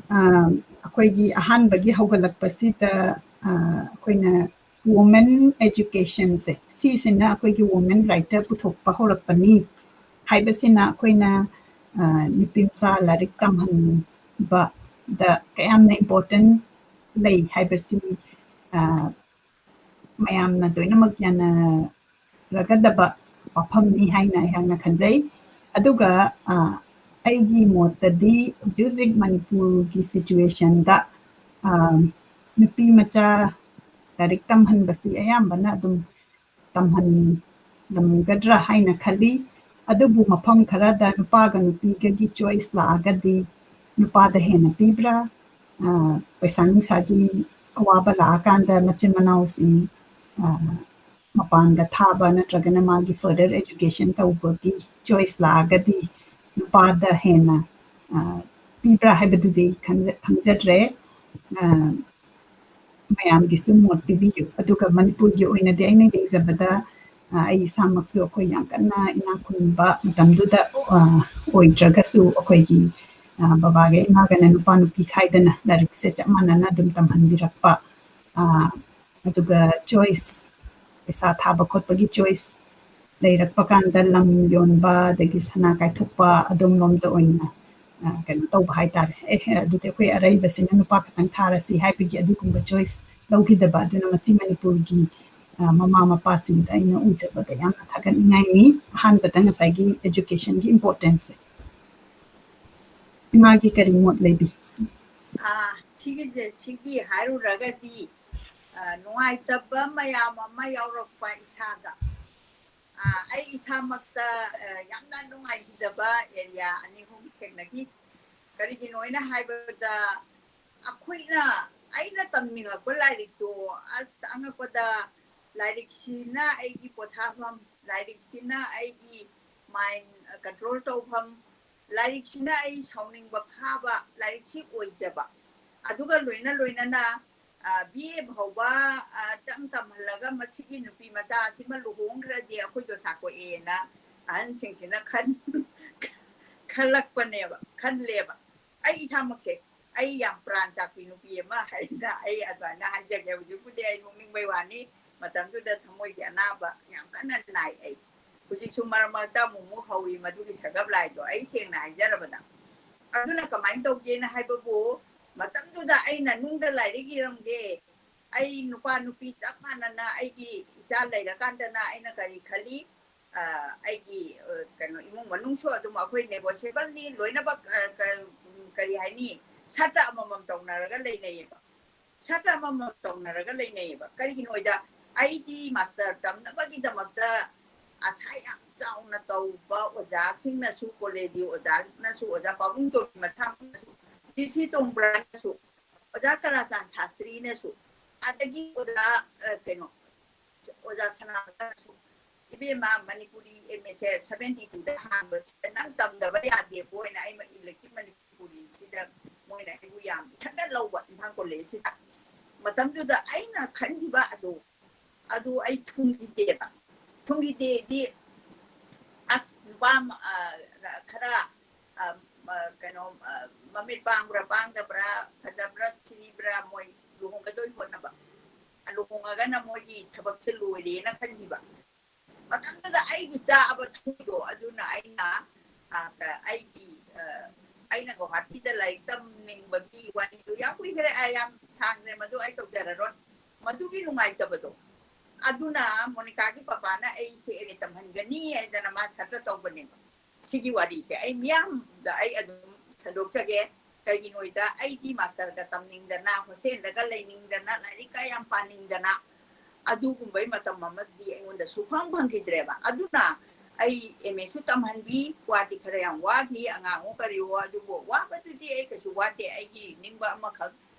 ꯑ, ꯑꯩꯈꯣꯏꯒꯤ ꯑꯍꯥꯟꯕꯒꯤ ꯍꯧꯒꯠꯂꯛꯄꯁꯤꯗ, ꯑ, ꯑꯩꯈꯣꯏꯅ women education ꯁꯦ, ꯁꯤꯁꯤꯅ ꯑꯩꯈꯣꯏꯒꯤ women writer ꯄꯨꯊꯣꯛꯄ ꯍꯧꯔꯛꯄꯅꯤ ꯍꯥꯏꯕꯁꯤꯅ ꯑꯩꯈꯣꯏꯅ, ꯑ, ꯅꯨꯄꯤ ꯃꯆꯥ ꯂꯥꯏꯔꯤꯛ ꯇꯝꯍꯟꯕꯗ ꯀꯌꯥꯝꯅ important ꯂꯩ ꯍꯥꯏꯕꯁꯤ, ꯑ, ꯃꯌꯥꯝꯅ ꯂꯣꯏꯅꯃꯛ ꯌꯥꯅꯔꯒꯗꯕ ꯋꯥꯐꯝꯅꯤ ꯍꯥꯏꯅ ꯑꯩꯍꯥꯛꯅ ꯈꯟꯖꯩ꯫ ꯑꯗꯨꯒ, ꯑ, ꯑꯩꯒꯤ ꯃꯣꯠꯇꯗꯤ ꯍꯧꯖꯤꯛ ꯍꯧꯖꯤꯛ ꯃꯅꯤꯄꯨꯔꯒꯤ situation ꯗ, ꯑ, ꯅꯨꯄꯤ ꯃꯆꯥ ꯂꯥꯏꯔꯤꯛ ꯇꯝꯍꯟꯕꯁꯤ ꯑꯌꯥꯝꯕꯅ ꯑꯗꯨꯝ ꯇꯝꯍꯜꯂꯝꯒꯗ꯭ꯔꯥ ꯍꯥꯏꯅ ꯈꯜꯂꯤ꯫ ꯑꯗꯨꯕꯨ ꯃꯐꯝ ꯈꯔꯗ ꯅꯨꯄꯥꯒ ꯅꯨꯄꯤꯒꯒꯤ choice ꯂꯥꯛꯑꯒꯗꯤ ꯅꯨꯄꯥꯗ ꯍꯦꯟꯅ ꯄꯤꯕ꯭ꯔꯥ? ꯑ, ꯄꯩꯁꯥ ꯅꯨꯡꯁꯥꯒꯤ ꯑꯋꯥꯕ ꯂꯥꯛꯑꯀꯥꯟꯗ ꯃꯆꯤꯟ ꯃꯅꯥꯎꯁꯤ, ꯑ, ꯃꯄꯥꯟꯗ ꯊꯥꯕ ꯅꯠꯇ꯭ꯔꯒꯅ ꯃꯥꯒꯤ further education ꯇꯧꯕꯒꯤ choice ꯂꯥꯛꯑꯒꯗꯤ ꯅꯨꯄꯥꯗ ꯍꯦꯟꯅ, ꯑ, ꯄꯤꯕ꯭ꯔꯥ ꯍꯥꯏꯕꯗꯨꯗꯤ ꯈꯪꯖ-, ꯈꯪꯖꯗ꯭ꯔꯦ꯫ ꯑ, ꯃꯌꯥꯝꯒꯤꯁꯨ ꯃꯣꯠ ꯄꯤꯕꯤꯌꯨ꯫ ꯑꯗꯨꯒ ꯃꯅꯤꯄꯨꯔꯒꯤ ꯑꯣꯏꯅꯗꯤ ꯑꯩꯅ ꯌꯦꯡꯖꯕꯗ, ꯑ, ꯑꯩ ꯏꯁꯥꯃꯛꯁꯨ ꯑꯩꯈꯣꯏ ꯌꯥꯝ ꯀꯟꯅ ꯏꯅꯥꯛ ꯈꯨꯟꯕ ꯃꯇꯝꯗꯨꯗ, ꯑ, ꯑꯣꯏꯗ꯭ꯔꯒꯁꯨ ꯑꯩꯈꯣꯏꯒꯤ, ꯑ, ꯕꯕꯥꯒ ꯏꯃꯥꯒꯅ ꯅꯨꯄꯥ ꯅꯨꯄꯤ ꯈꯥꯏꯗꯅ ꯂꯥꯏꯔꯤꯛꯁꯦ ꯆꯞ ꯃꯥꯟꯅꯅ ꯑꯗꯨꯝ ꯇꯝꯍꯟꯕꯤꯔꯛꯄ, ꯑ, ꯑꯗꯨꯒ choice, ꯄꯩꯁꯥ ꯊꯥꯕ ꯈꯣꯠꯄꯒꯤ choice ꯂꯩꯔꯛꯄ ꯀꯥꯟꯗ ꯂꯝ ꯌꯣꯟꯕ, ꯑꯗꯒꯤ ꯁꯅꯥ ꯀꯥꯏꯊꯣꯛꯄ, ꯑꯗꯣꯝꯂꯣꯝꯗ ꯑꯣꯏꯅ, ꯑ, ꯀꯩꯅꯣ ꯇꯧꯕ ꯍꯥꯏꯇꯥꯔꯦ꯫ "ꯑꯦ, ꯑꯗꯨꯗꯤ ꯑꯩꯈꯣꯏ ꯑꯔꯩꯕꯁꯤꯅ ꯅꯨꯄꯥ ꯈꯛꯇꯪ ꯊꯥꯔꯁꯤ" ꯍꯥꯏꯕꯒꯤ ꯑꯗꯨꯒꯨꯝꯕ choice ꯂꯧꯈꯤꯗꯕ꯫ ꯑꯗꯨꯅ ꯃꯁꯤ ꯃꯅꯤꯄꯨꯔꯒꯤ, ꯑ, ꯃꯃꯥ ꯃꯄꯥꯁꯤꯡꯗ ꯑꯩꯅ ꯎꯖꯕꯗ ꯌꯥꯝꯅ ꯊꯥꯒꯠꯅꯤꯡꯉꯥꯏꯅꯤ꯫ ꯑꯍꯥꯟꯕꯗ ꯉꯁꯥꯏꯒꯤ education ꯒꯤ importance ꯁꯦ꯫ ꯏꯃꯥꯒꯤ ꯀꯔꯤ ꯃꯣꯠ ꯂꯩꯕꯤ? ꯑꯥ, ꯁꯤꯒꯤꯁꯦ, ꯁꯤꯒꯤ ꯍꯥꯏꯔꯨꯔꯒꯗꯤ ꯑ, ꯅꯨꯡꯉꯥꯏꯇꯕ ꯃꯌꯥꯝ ꯑꯃ ꯌꯥꯎꯔꯛꯄ ꯏꯁꯥꯗ꯫ ꯑ, ꯑꯩ ꯏꯁꯥꯃꯛꯇ, ꯑ, ꯌꯥꯝꯅ ꯅꯨꯡꯉꯥꯏꯈꯤꯗꯕ ꯑꯦꯔꯤꯌꯥ ꯑꯅꯤ ꯑꯍꯨꯝ ꯊꯦꯡꯅꯈꯤ꯫ ꯀꯔꯤꯒꯤꯅꯣ ꯍꯥꯏꯅ ꯍꯥꯏꯕꯗ, ꯑꯩꯈꯣꯏꯅ, ꯑꯩꯅ ꯇꯝꯅꯤꯡꯉꯛꯄ ꯂꯥꯏꯔꯤꯛꯇꯣ, ꯑꯁ, ꯑꯉꯛꯄꯗ, ꯂꯥꯏꯔꯤꯛꯁꯤꯅ ꯑꯩꯒꯤ ꯄꯣꯊꯥꯐꯝ, ꯂꯥꯏꯔꯤꯛꯁꯤꯅ ꯑꯩꯒꯤ ꯃꯥꯏꯟ ꯀꯟꯇ꯭ꯔꯣꯜ ꯇꯧꯐꯝ, ꯂꯥꯏꯔꯤꯛꯁꯤꯅ ꯑꯩ ꯁꯥꯎꯅꯤꯡꯕ ꯐꯥꯕ ꯂꯥꯏꯔꯤꯛꯁꯤ ꯑꯣꯏꯖꯕ꯫ ꯑꯗꯨꯒ ꯂꯣꯏꯅ ꯂꯣꯏꯅꯅ, ꯑ, ꯕꯤ ꯑꯦ ꯐꯥꯎꯕ, ꯑ, ꯇꯪ ꯇꯝꯍꯜꯂꯒ ꯃꯁꯤꯒꯤ ꯅꯨꯄꯤ ꯃꯆꯥ ꯑꯁꯤꯃ ꯂꯨꯍꯣꯡꯈ꯭ꯔꯗꯤ ꯑꯩꯈꯣꯏ ꯗꯣꯁꯥ ꯀꯣꯛꯑꯦꯅ ꯑꯍꯟꯁꯤꯡꯁꯤꯅ ꯈꯟ-, ꯈꯜꯂꯛꯄꯅꯦꯕ, ꯈꯜꯂꯦꯕ꯫ ꯑꯩ ꯏꯁꯥꯃꯛꯁꯦ, ꯑꯩ ꯌꯥꯝ ꯄ꯭ꯔꯥꯟ ꯆꯥꯛꯄꯤ ꯅꯨꯄꯤ ꯑꯃ ꯍꯥꯏꯅ ꯑꯩ ꯑꯗꯨꯃꯥꯏꯅ ꯍꯥꯏꯖꯒꯦ꯫ ꯍꯧꯖꯤꯛꯄꯨꯗꯤ ꯑꯩ ꯅꯣꯛꯅꯤꯡꯕꯩ ꯋꯥꯅꯤ, ꯃꯇꯝꯗꯨꯗ ꯊꯃꯣꯏꯒꯤ ꯑꯅꯥꯕ ꯌꯥꯝ ꯀꯟꯅ ꯅꯥꯏ ꯑꯩ꯫ ꯍꯧꯖꯤꯛꯁꯨ ꯃꯔꯛ ꯃꯔꯛꯇ ꯑꯃꯨꯛ ꯑꯃꯨꯛ ꯍꯧꯏ ꯃꯗꯨꯒꯤ ꯁꯒꯞ ꯂꯥꯏꯗꯣ, ꯑꯩ ꯁꯦꯡꯅ ꯍꯥꯏꯖꯔꯕꯗ꯫ ꯑꯗꯨꯅ ꯀꯃꯥꯏꯅ ꯇꯧꯒꯦꯅ ꯍꯥꯏꯕꯕꯨ, ꯃꯇꯝꯗꯨꯗ ꯑꯩꯅ ꯅꯨꯡꯗ ꯂꯥꯏꯔꯤꯛ ꯏꯔꯝꯒꯦ, ꯑꯩ ꯅꯨꯄꯥ ꯅꯨꯄꯤ ꯆꯞ ꯃꯥꯟꯅꯅ ꯑꯩꯒꯤ ꯏꯆꯥ ꯂꯩꯔꯀꯥꯟꯗꯅ ꯑꯩꯅ ꯀꯔꯤ ꯈꯜꯂꯤ, ꯑ, ꯑꯩꯒꯤ, ꯑ, ꯀꯩꯅꯣ, ꯏꯃꯨꯡ ꯃꯅꯨꯡꯁꯨ ꯑꯗꯨꯝ ꯑꯩꯈꯣꯏ negotiable ꯅꯤ ꯂꯣꯏꯅꯃꯛ, ꯑ, ꯀ-, ꯀꯔꯤ ꯍꯥꯏꯅꯤ, ꯁꯠꯇ ꯑꯃꯃꯝ ꯇꯧꯅꯔꯒ ꯂꯩꯅꯩꯌꯦꯕ꯫ ꯁꯠꯇ ꯑꯃꯃꯝ ꯇꯧꯅꯔꯒ ꯂꯩꯅꯩꯌꯦꯕ꯫ ꯀꯔꯤꯒꯤꯅꯣ ꯍꯥꯏꯗ, ꯑꯩꯗꯤ ꯃꯥꯁꯇꯔ ꯇꯝꯅꯕꯒꯤꯗꯃꯛꯇ ꯑꯁꯥ ꯌꯥꯝ ꯆꯥꯎꯅ ꯇꯧꯕ ꯑꯣꯖꯥꯁꯤꯡꯅꯁꯨ, ꯀꯣꯂꯦꯖꯀꯤ ꯑꯣꯖꯥꯅꯁꯨ, ꯑꯣꯖꯥ ꯄꯥꯕꯨꯡ ꯇꯣꯝꯕꯤ ꯃꯁꯥꯃꯛꯅꯁꯨ, ꯗꯤ ꯁꯤ ꯇꯣꯡꯕ꯭ꯔꯥꯅꯁꯨ, ꯑꯣꯖꯥ ꯀꯂꯥꯆꯥꯟ ꯁꯥꯁꯇ꯭ꯔꯤꯅꯁꯨ, ꯑꯗꯒꯤ ꯑꯣꯖꯥ, ꯑ, ꯀꯩꯅꯣ, ꯑꯣꯖꯥ ꯁꯅꯥꯇꯅꯁꯨ, "ꯏꯕꯦꯝꯃ, ꯃꯅꯤꯄꯨꯔꯤ ꯑꯦꯝ ꯑꯦꯁꯦ seventy two ꯗ ꯍꯥꯡꯕꯁꯤꯗ ꯅꯪ ꯇꯝꯗꯕ ꯌꯥꯗꯦꯀꯣ" ꯍꯥꯏꯅ ꯑꯩ ꯏꯂꯦꯛꯇꯤꯚ ꯃꯅꯤꯄꯨꯔꯤꯁꯤꯗ ꯃꯣꯏꯅ ꯑꯩꯕꯨ ꯌꯥꯝ ꯏꯊꯠꯅ ꯂꯧꯕ ꯏꯝꯐꯥꯜ ꯀꯣꯂꯦꯖꯁꯤꯗ꯫ ꯃꯇꯝꯗꯨꯗ ꯑꯩꯅ ꯈꯟꯈꯤꯕ ꯑꯗꯨ, ꯑꯗꯨ ꯑꯩ ꯊꯨꯡꯈꯤꯗꯦꯕ꯫ ꯊꯨꯡꯈꯤꯗꯦꯗꯤ, ꯑꯁ, ꯅꯨꯄꯥ ꯑꯃ, ꯑ, ꯈꯔ, ꯑ, ꯑ, ꯀꯩꯅꯣ, ꯑ, ꯃꯃꯤꯠ ꯄꯥꯡꯕ꯭ꯔꯥ ꯄꯥꯡꯗꯕ꯭ꯔꯥ, ꯐꯖꯕ꯭ꯔꯥ ꯊꯤꯕ꯭ꯔꯥ, ꯃꯣꯏ ꯂꯨꯍꯣꯡꯒꯗꯣꯏ ꯍꯣꯠꯅꯕ, ꯂꯨꯍꯣꯡꯉꯒꯅ ꯃꯣꯏꯒꯤ ꯊꯕꯛꯁꯦ ꯂꯣꯏꯔꯦꯅ ꯈꯟꯈꯤꯕ꯫ ꯃꯇꯝꯗꯨꯗ ꯑꯩꯒꯤ ꯆꯥꯕ ꯊꯛꯄꯗꯣ, ꯑꯗꯨꯅ ꯑꯩꯅ, ꯑ, ꯑꯩꯒꯤ, ꯑ, ꯑꯩꯅ ꯒꯧꯍꯥꯇꯤꯗ ꯂꯥꯏꯔꯤꯛ ꯇꯝꯅꯤꯡꯕꯒꯤ ꯋꯥꯔꯤꯗꯨ ꯌꯥꯝ ꯀꯨꯏꯈ꯭ꯔꯦ, ꯑ, ꯌꯥꯝ ꯁꯥꯡꯈ꯭ꯔꯦ, ꯃꯗꯨ ꯑꯩ ꯇꯧꯖꯔꯔꯣꯏ꯫ ꯃꯗꯨꯒꯤ ꯅꯨꯡꯉꯥꯏꯇꯕꯗꯣ, ꯑꯗꯨꯅ ꯃꯣꯅꯤꯀꯥꯒꯤ ꯄꯄꯥꯅ ꯑꯩꯁꯦ ꯑꯦꯝ ꯑꯦ ꯇꯝꯍꯟꯒꯅꯤ ꯍꯥꯏꯗꯅ ꯃꯥ ꯁꯠꯇ ꯇꯧꯕꯅꯦꯕ꯫ ꯁꯤꯒꯤ ꯋꯥꯔꯤꯁꯦ ꯑꯩ ꯃꯤꯌꯥꯝꯗ ꯑꯩ ꯑꯗꯨꯝ ꯁꯟꯗꯣꯛꯆꯒꯦ꯫ ꯀꯩꯒꯤꯅꯣꯗ ꯑꯩꯗꯤ ꯃꯥꯁꯇꯔꯒ ꯇꯝꯅꯤꯡꯗꯅ, ꯍꯣꯁꯇꯦꯜꯗꯒ ꯂꯩꯅꯤꯡꯗꯅ, ꯂꯥꯏꯔꯤꯛꯀ ꯌꯥꯝ ꯄꯥꯅꯤꯡꯗꯅ, ꯑꯗꯨꯒꯨꯝꯕꯩ ꯃꯇꯝ ꯑꯃꯗꯤ ꯑꯩꯉꯣꯟꯗ ꯁꯨꯐꯪ ꯐꯪꯈꯤꯗ꯭ꯔꯦꯕ꯫ ꯑꯗꯨꯅ ꯑꯩ ꯑꯦꯝ ꯑꯦꯁꯨ ꯇꯝꯍꯟꯕꯤ, ꯋꯥꯗꯤ ꯈꯔ ꯌꯥꯝ ꯋꯥꯈꯤ, ꯑꯉꯥꯡꯉꯣ ꯀꯔꯤꯋꯣ, ꯑꯗꯨꯕꯨ ꯋꯥꯕꯗꯨꯗꯤ ꯑꯩ ꯀꯩꯁꯨ ꯋꯥꯗꯦ, ꯑꯩꯒꯤ ꯅꯤꯡꯕ ꯑꯃꯈꯛ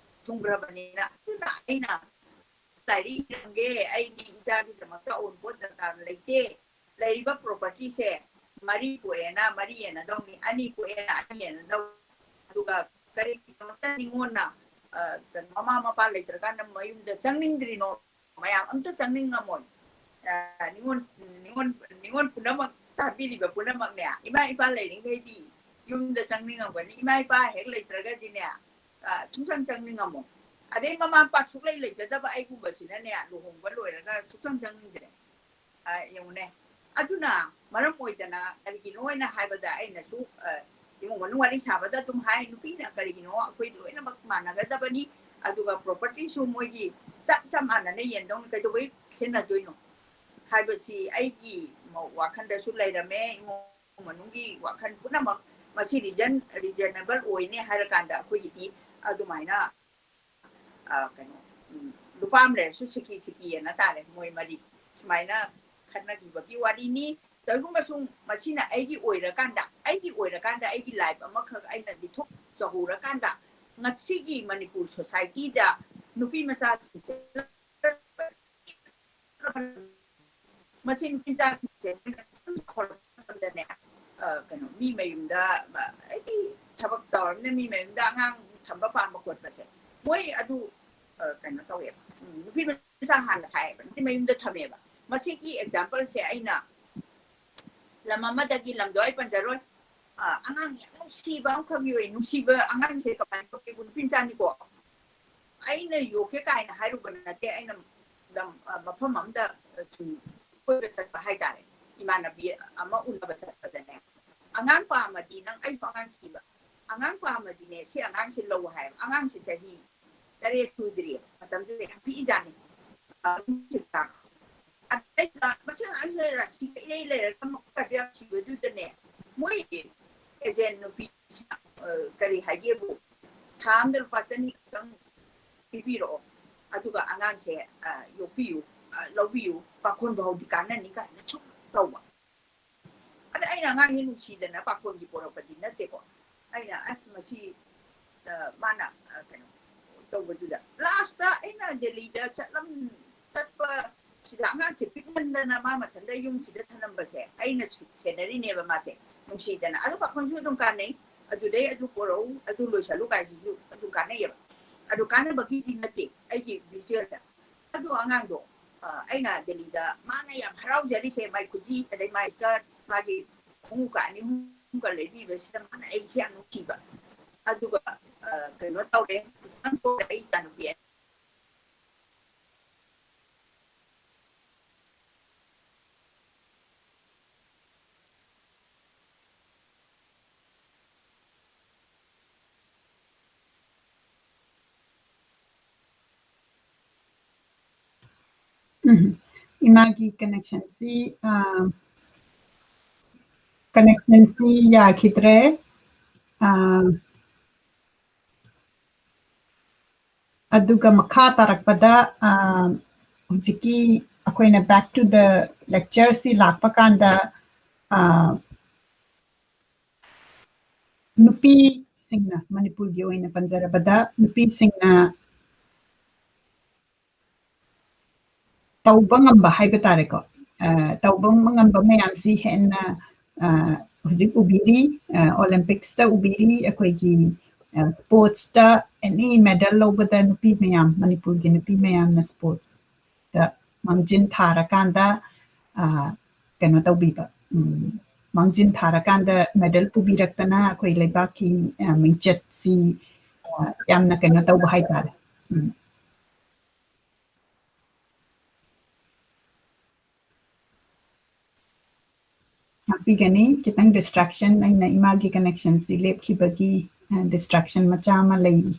ꯊꯨꯡꯈ꯭ꯔꯕꯅꯤꯅ꯫ ꯑꯗꯨꯅ ꯑꯩꯅ ꯂꯥꯏꯔꯤꯛ ꯏꯔꯝꯒꯦ, ꯑꯩꯒꯤ ꯏꯆꯥꯒꯤꯗꯃꯛꯇ ꯑꯎꯟꯄꯣꯠ ꯗꯔꯀꯥꯔ ꯂꯩꯇꯦ, ꯂꯩꯔꯤꯕ ꯄ꯭ꯔꯣꯄꯔꯇꯤꯁꯦ ꯃꯔꯤ ꯄꯣꯛꯑꯦꯅ ꯃꯔꯤ ꯌꯦꯟꯅꯗꯧꯅꯤ, ꯑꯅꯤ ꯄꯣꯛꯑꯦꯅ ꯑꯅꯤ ꯌꯦꯟꯅꯗꯧꯅꯤ, ꯑꯗꯨꯒ ꯀꯔꯤꯒꯤꯗꯃꯛꯇ ꯅꯤꯉꯣꯟꯅ, ꯑ, ꯀꯩꯅꯣ, ꯃꯃꯥ ꯃꯄꯥ ꯂꯩꯇ꯭ꯔꯀꯥꯟꯗ ꯃꯌꯨꯝꯗ ꯆꯪꯅꯤꯡꯗ꯭ꯔꯤꯅꯣ? ꯃꯌꯥꯝ ꯑꯝꯇ ꯆꯪꯅꯤꯡꯉꯝꯃꯣꯏ꯫ ꯑ, ꯅꯤꯉꯣꯟ, ꯅꯤꯉꯣꯟ, ꯅꯤꯉꯣꯟ ꯄꯨꯝꯅꯃꯛ, ꯇꯥꯕꯤꯔꯤꯕ ꯄꯨꯝꯅꯃꯛꯅꯦ, ꯏꯃꯥ ꯏꯄꯥ ꯂꯩꯔꯤꯉꯩꯗꯤ ꯌꯨꯝꯗ ꯆꯪꯅꯤꯡꯉꯝꯒꯅꯤ, ꯏꯃꯥ ꯏꯄꯥ ꯍꯦꯛ ꯂꯩꯇ꯭ꯔꯒꯗꯤꯅꯦ, ꯑ, ꯁꯨꯡꯆꯪ ꯆꯪꯅꯤꯡꯉꯝꯃꯣꯏ꯫ ꯑꯗꯩ ꯃꯃꯥ ꯃꯄꯥ ꯁꯨꯛꯂꯩ ꯂꯩꯖꯗꯕ ꯑꯩꯒꯨꯝꯕꯁꯤꯅꯅꯦ, ꯂꯨꯍꯣꯡꯕ ꯂꯣꯏꯔꯒ ꯁꯨꯡꯆꯪ ꯆꯪꯅꯤꯡꯗ꯭ꯔꯦ꯫ ꯑ, ꯌꯦꯡꯉꯨꯅꯦ꯫ ꯑꯗꯨꯅ ꯃꯔꯝ ꯑꯣꯏꯗꯅ ꯀꯔꯤꯒꯤꯅꯣ ꯍꯥꯏꯅ ꯍꯥꯏꯕꯗ ꯑꯩꯅꯁꯨ, ꯑ, ꯏꯃꯨꯡ ꯃꯅꯨꯡ ꯋꯥꯔꯤ ꯁꯥꯕꯗ ꯑꯗꯨꯝ ꯍꯥꯏ, ꯅꯨꯄꯤꯅ ꯀꯔꯤꯒꯤꯅꯣ ꯑꯩꯈꯣꯏ ꯂꯣꯏꯅꯃꯛ ꯃꯥꯟꯅꯒꯗꯕꯅꯤ, ꯑꯗꯨꯒ ꯄ꯭ꯔꯣꯄꯔꯇꯤꯁꯨ ꯃꯣꯏꯒꯤ ꯆꯞ ꯆꯞ ꯃꯥꯟꯅꯅ ꯌꯦꯟꯗꯧꯅꯤ, ꯀꯩꯗꯧꯕꯩ ꯈꯦꯠꯅꯗꯣꯏꯅꯣ ꯍꯥꯏꯕꯁꯤ ꯑꯩꯒꯤ ꯋꯥꯈꯜꯗꯁꯨ ꯂꯩꯔꯝꯃꯦ꯫ ꯏꯃꯨꯡ ꯃꯅꯨꯡꯒꯤ ꯋꯥꯈꯜ ꯄꯨꯝꯅꯃꯛ ꯃꯁꯤ ꯔꯤꯖꯟ, ꯔꯤꯖꯅꯦꯕꯜ ꯑꯣꯏꯅꯦ ꯍꯥꯏꯔꯀꯥꯟꯗ ꯑꯩꯈꯣꯏꯒꯤꯗꯤ ꯑꯗꯨꯃꯥꯏꯅ, ꯑ, ꯀꯩꯅꯣ, ꯎꯝ, ꯂꯨꯄꯥ ꯑꯃ ꯂꯩꯔꯁꯨ ꯁꯤꯀꯤ ꯁꯤꯀꯤ ꯍꯥꯏꯅ ꯇꯥꯔꯦ, ꯃꯣꯏ ꯃꯔꯤ ꯁꯨꯃꯥꯏꯅ ꯈꯠꯅꯈꯤꯕꯒꯤ ꯋꯥꯔꯤꯅꯤ꯫ ꯀꯔꯤꯒꯨꯝꯕ ꯁꯨꯝ ꯃꯁꯤꯅ ꯑꯩꯒꯤ ꯑꯣꯏꯔꯀꯥꯟꯗ, ꯑꯩꯒꯤ ꯑꯣꯏꯔꯀꯥꯟꯗ ꯑꯩꯒꯤ ꯂꯥꯏꯐ ꯑꯃꯈꯛ ꯑꯩꯅ ꯂꯤꯊꯣꯛꯆꯍꯧꯔꯀꯥꯟꯗ, ꯉꯁꯤꯒꯤ ꯃꯅꯤꯄꯨꯔ ꯁꯣꯁꯥꯏꯇꯤꯗ ꯅꯨꯄꯤ ꯃꯆꯥꯁꯤꯡꯁꯦ ꯃꯁꯤ ꯅꯨꯄꯤ ꯃꯆꯥꯁꯤꯡꯁꯦ ꯃꯇꯝꯗꯅꯦ, ꯑ, ꯀꯩꯅꯣ, ꯃꯤ ꯃꯌꯨꯝꯗ, ꯑ, ꯑꯩꯗꯤ ꯊꯕꯛ ꯇꯧꯔꯕꯅꯤꯅ ꯃꯤ ꯃꯌꯨꯝꯗ ꯑꯉꯥꯡ ꯊꯝꯕ ꯄꯥꯝꯕ ꯈꯣꯠꯄꯁꯦ, ꯃꯣꯏ ꯑꯗꯨ, ꯑ, ꯀꯩꯅꯣ ꯇꯧꯋꯦꯕ꯫ ꯎꯝ, ꯅꯨꯄꯤ ꯃꯆꯥ ꯍꯥꯟꯅ ꯊꯥꯏꯑꯕ, ꯅꯨꯄꯤ ꯃꯌꯨꯝꯗ ꯊꯝꯃꯦꯕ꯫ ꯃꯁꯤꯒꯤ ꯑꯦꯛꯖꯥꯝꯄꯜꯁꯦ ꯑꯩꯅ ꯂꯝ ꯑꯃꯗꯒꯤ, ꯂꯝꯗꯣ ꯑꯩ ꯄꯟꯖꯔꯣꯏ, ꯑ, ꯑꯉꯥꯡ ꯌꯥꯝ ꯅꯨꯡꯁꯤꯕ ꯑꯃꯈꯛ ꯌꯣꯛꯑꯦ꯫ ꯅꯨꯡꯁꯤꯕ ꯑꯉꯥꯡꯁꯦ ꯀꯃꯥꯏꯅ ꯇꯧꯒꯦꯕꯨ, ꯅꯨꯄꯤ ꯃꯆꯥꯅꯤꯀꯣ, ꯑꯩꯅ ꯌꯣꯛꯀꯦ ꯀꯥꯏꯅ ꯍꯥꯏꯔꯨꯕ ꯅꯠꯇꯦ꯫ ꯑꯩꯅ ꯂꯝ, ꯑ, ꯃꯐꯝ ꯑꯃꯗ ꯁꯨꯝ ꯀꯣꯏꯕ ꯆꯠꯄ ꯍꯥꯏꯇꯥꯔꯦ, ꯏꯃꯥꯟꯅꯕꯤ ꯑꯃ ꯎꯅꯕ ꯆꯠꯄꯗꯅꯦ, "ꯑꯉꯥꯡ ꯄꯥꯝꯃꯗꯤ ꯅꯪ," ꯑꯩꯁꯨ ꯑꯉꯥꯡ ꯊꯤꯕ, "ꯑꯉꯥꯡ ꯄꯥꯝꯃꯗꯤꯅꯦ ꯁꯤ ꯑꯉꯥꯡꯁꯦ ꯂꯧ" ꯍꯥꯏꯕ꯫ ꯑꯉꯥꯡꯁꯦ ꯆꯍꯤ ꯇꯔꯦꯠ ꯁꯨꯗ꯭ꯔꯤꯑꯕ, ꯃꯇꯝꯗꯨꯗ ꯌꯥꯝ ꯄꯤꯛꯏꯖꯥꯠꯅꯤ꯫ ꯑ, ꯑꯗꯩꯗ ꯃꯁꯤ ꯑꯉꯥꯡꯁꯦ ꯔꯥꯁꯤꯒ ꯏꯔꯩ ꯂꯩꯔꯒ ꯃꯈꯣꯏ ꯌꯥꯝ ꯊꯤꯕꯗꯨꯗꯅꯦ, ꯃꯣꯏ ꯑꯦꯖꯦꯟ ꯅꯨꯄꯤꯁꯤꯅ ꯀꯔꯤ ꯍꯥꯏꯒꯦꯕꯨ, ꯊꯥ ꯑꯃꯗ ꯂꯨꯄꯥ ꯆꯅꯤ ꯈꯛꯇꯪ ꯄꯤꯕꯤꯔꯛꯑꯣ, ꯑꯗꯨꯒ ꯑꯉꯥꯡꯁꯦ ꯌꯣꯛꯄꯤꯌꯨ, ꯂꯧꯕꯤꯌꯨ, ꯄꯥꯈꯣꯟ ꯐꯥꯎꯗꯤ ꯀꯥꯟꯅꯅꯤ ꯀꯥꯏꯅ ꯁꯨꯝ ꯇꯧꯕ꯫ ꯑꯗ ꯑꯩꯅ ꯑꯉꯥꯡꯁꯦ ꯅꯨꯡꯁꯤꯗꯅ ꯄꯥꯈꯣꯟꯒꯤ ꯄꯣꯔꯛꯄꯗꯤ ꯅꯠꯇꯦꯀꯣ꯫ ꯑꯩꯅ ꯑꯁ ꯃꯁꯤ ꯃꯥꯅ ꯀꯩꯅꯣ ꯇꯧꯕꯗꯨꯗ, ꯂꯥꯁꯇ ꯑꯩꯅ ꯗꯦꯜꯂꯤꯗ ꯆꯠꯂꯝ ꯆꯠꯄ ꯁꯤꯗ ꯑꯉꯥꯡꯁꯦ ꯄꯤꯛꯃꯟꯗꯅ ꯃꯥ ꯃꯊꯟꯇ ꯌꯨꯝꯁꯤꯗ ꯊꯅꯝꯕꯁꯦ ꯑꯩꯅ ꯁꯦꯟꯅꯔꯤꯅꯦꯕ ꯃꯥꯁꯦ ꯅꯨꯡꯁꯤꯗꯅ꯫ ꯑꯗꯨ ꯄꯥꯈꯣꯟꯁꯨ ꯑꯗꯨꯝ ꯀꯥꯟꯅꯩ, ꯑꯗꯨꯗꯩ ꯑꯗꯨ ꯄꯣꯔꯛꯎ, ꯑꯗꯨ ꯂꯣꯏꯁꯜꯂꯨ ꯀꯥꯏꯁꯤꯁꯨ ꯑꯗꯨꯝ ꯀꯥꯟꯅꯩꯌꯦꯕ꯫ ꯑꯗꯨ ꯀꯥꯟꯅꯕꯒꯤꯗꯤ ꯅꯠꯇꯦ ꯑꯩꯒꯤ ꯚꯤꯖꯨꯋꯦꯜꯗ꯫ ꯑꯗꯨ ꯑꯉꯥꯡꯗꯣ ꯑꯩꯅ ꯗꯦꯜꯂꯤꯗ ꯃꯥꯅ ꯌꯥꯝ ꯍꯔꯥꯎꯖꯔꯤꯁꯦ, ꯃꯥꯏ ꯈꯨꯖꯤ, ꯑꯗꯩ ꯃꯥꯏ ꯁ꯭ꯀꯔꯠ, ꯃꯥꯒꯤ ꯈꯣꯡꯎꯞꯀ ꯑꯅꯤ ꯑꯍꯨꯝꯒ ꯂꯩꯕꯤꯕꯁꯤꯗ ꯃꯥꯅ ꯑꯩꯁꯦ ꯌꯥꯝ ꯅꯨꯡꯁꯤꯕ꯫ ꯑꯗꯨꯒ ꯀꯩꯅꯣ ꯇꯧꯔꯦ, ꯍꯧꯖꯤꯛꯇꯪ ꯄꯣꯔꯛꯑꯦ ꯑꯩ ꯏꯆꯥꯅꯨꯄꯤ ꯑꯅꯤ꯫ ꯎꯝ, ꯏꯃꯥꯒꯤ ꯀꯅꯦꯛꯁꯟꯁꯤ ꯀꯅꯦꯛꯁꯟꯁꯤ ꯌꯥꯈꯤꯗ꯭ꯔꯦ꯫ ꯑꯗꯨꯒ ꯃꯈꯥ ꯇꯥꯔꯛꯄꯗ ꯍꯧꯖꯤꯛꯀꯤ ꯑꯩꯈꯣꯏꯅ back to the lectureꯁꯤ ꯂꯥꯛꯄ ꯀꯥꯟꯗ ꯅꯨꯄꯤꯁꯤꯡꯅ, ꯃꯅꯤꯄꯨꯔꯒꯤ ꯑꯣꯏꯅ ꯄꯟꯖꯔꯕꯗ ꯅꯨꯄꯤꯁꯤꯡꯅ ꯇꯧꯕ ꯉꯝꯕ ꯍꯥꯏꯕ ꯇꯥꯔꯦꯀꯣ, ꯇꯧꯕ ꯉꯝꯕ ꯃꯌꯥꯝꯁꯤ ꯍꯦꯟꯅ ꯍꯧꯖꯤꯛ ꯎꯕꯤꯔꯤ, Olympicsꯇ ꯎꯕꯤꯔꯤ, ꯑꯩꯈꯣꯏꯒꯤ sportsꯇ any medal ꯂꯧꯕꯗ ꯅꯨꯄꯤ ꯃꯌꯥꯝ, ꯃꯅꯤꯄꯨꯔꯒꯤ ꯅꯨꯄꯤ ꯃꯌꯥꯝꯅ sportsꯇ ꯃꯥꯡꯖꯤꯟ ꯊꯥꯔꯀꯥꯟꯗ ꯀꯩꯅꯣ ꯇꯧꯕꯤꯕ, ꯃꯥꯡꯖꯤꯟ ꯊꯥꯔꯀꯥꯟꯗ medal ꯄꯨꯕꯤꯔꯛꯇꯅ ꯑꯩꯈꯣꯏ ꯂꯩꯕꯥꯛꯀꯤ ꯃꯤꯡꯆꯠꯁꯤ ꯌꯥꯝꯅ ꯀꯩꯅꯣ ꯇꯧꯕ ꯍꯥꯏꯇꯥꯔꯦ꯫ ꯎꯝ꯫ ꯉꯥꯛꯄꯤꯒꯅꯤ, ꯈꯤꯇꯪ distraction, ꯑꯩꯅ ꯏꯃꯥꯒꯤ connectionꯁꯤ ꯂꯦꯞꯈꯤꯕꯒꯤ distraction ꯃꯆꯥ ꯑꯃ ꯂꯩꯔꯤ꯫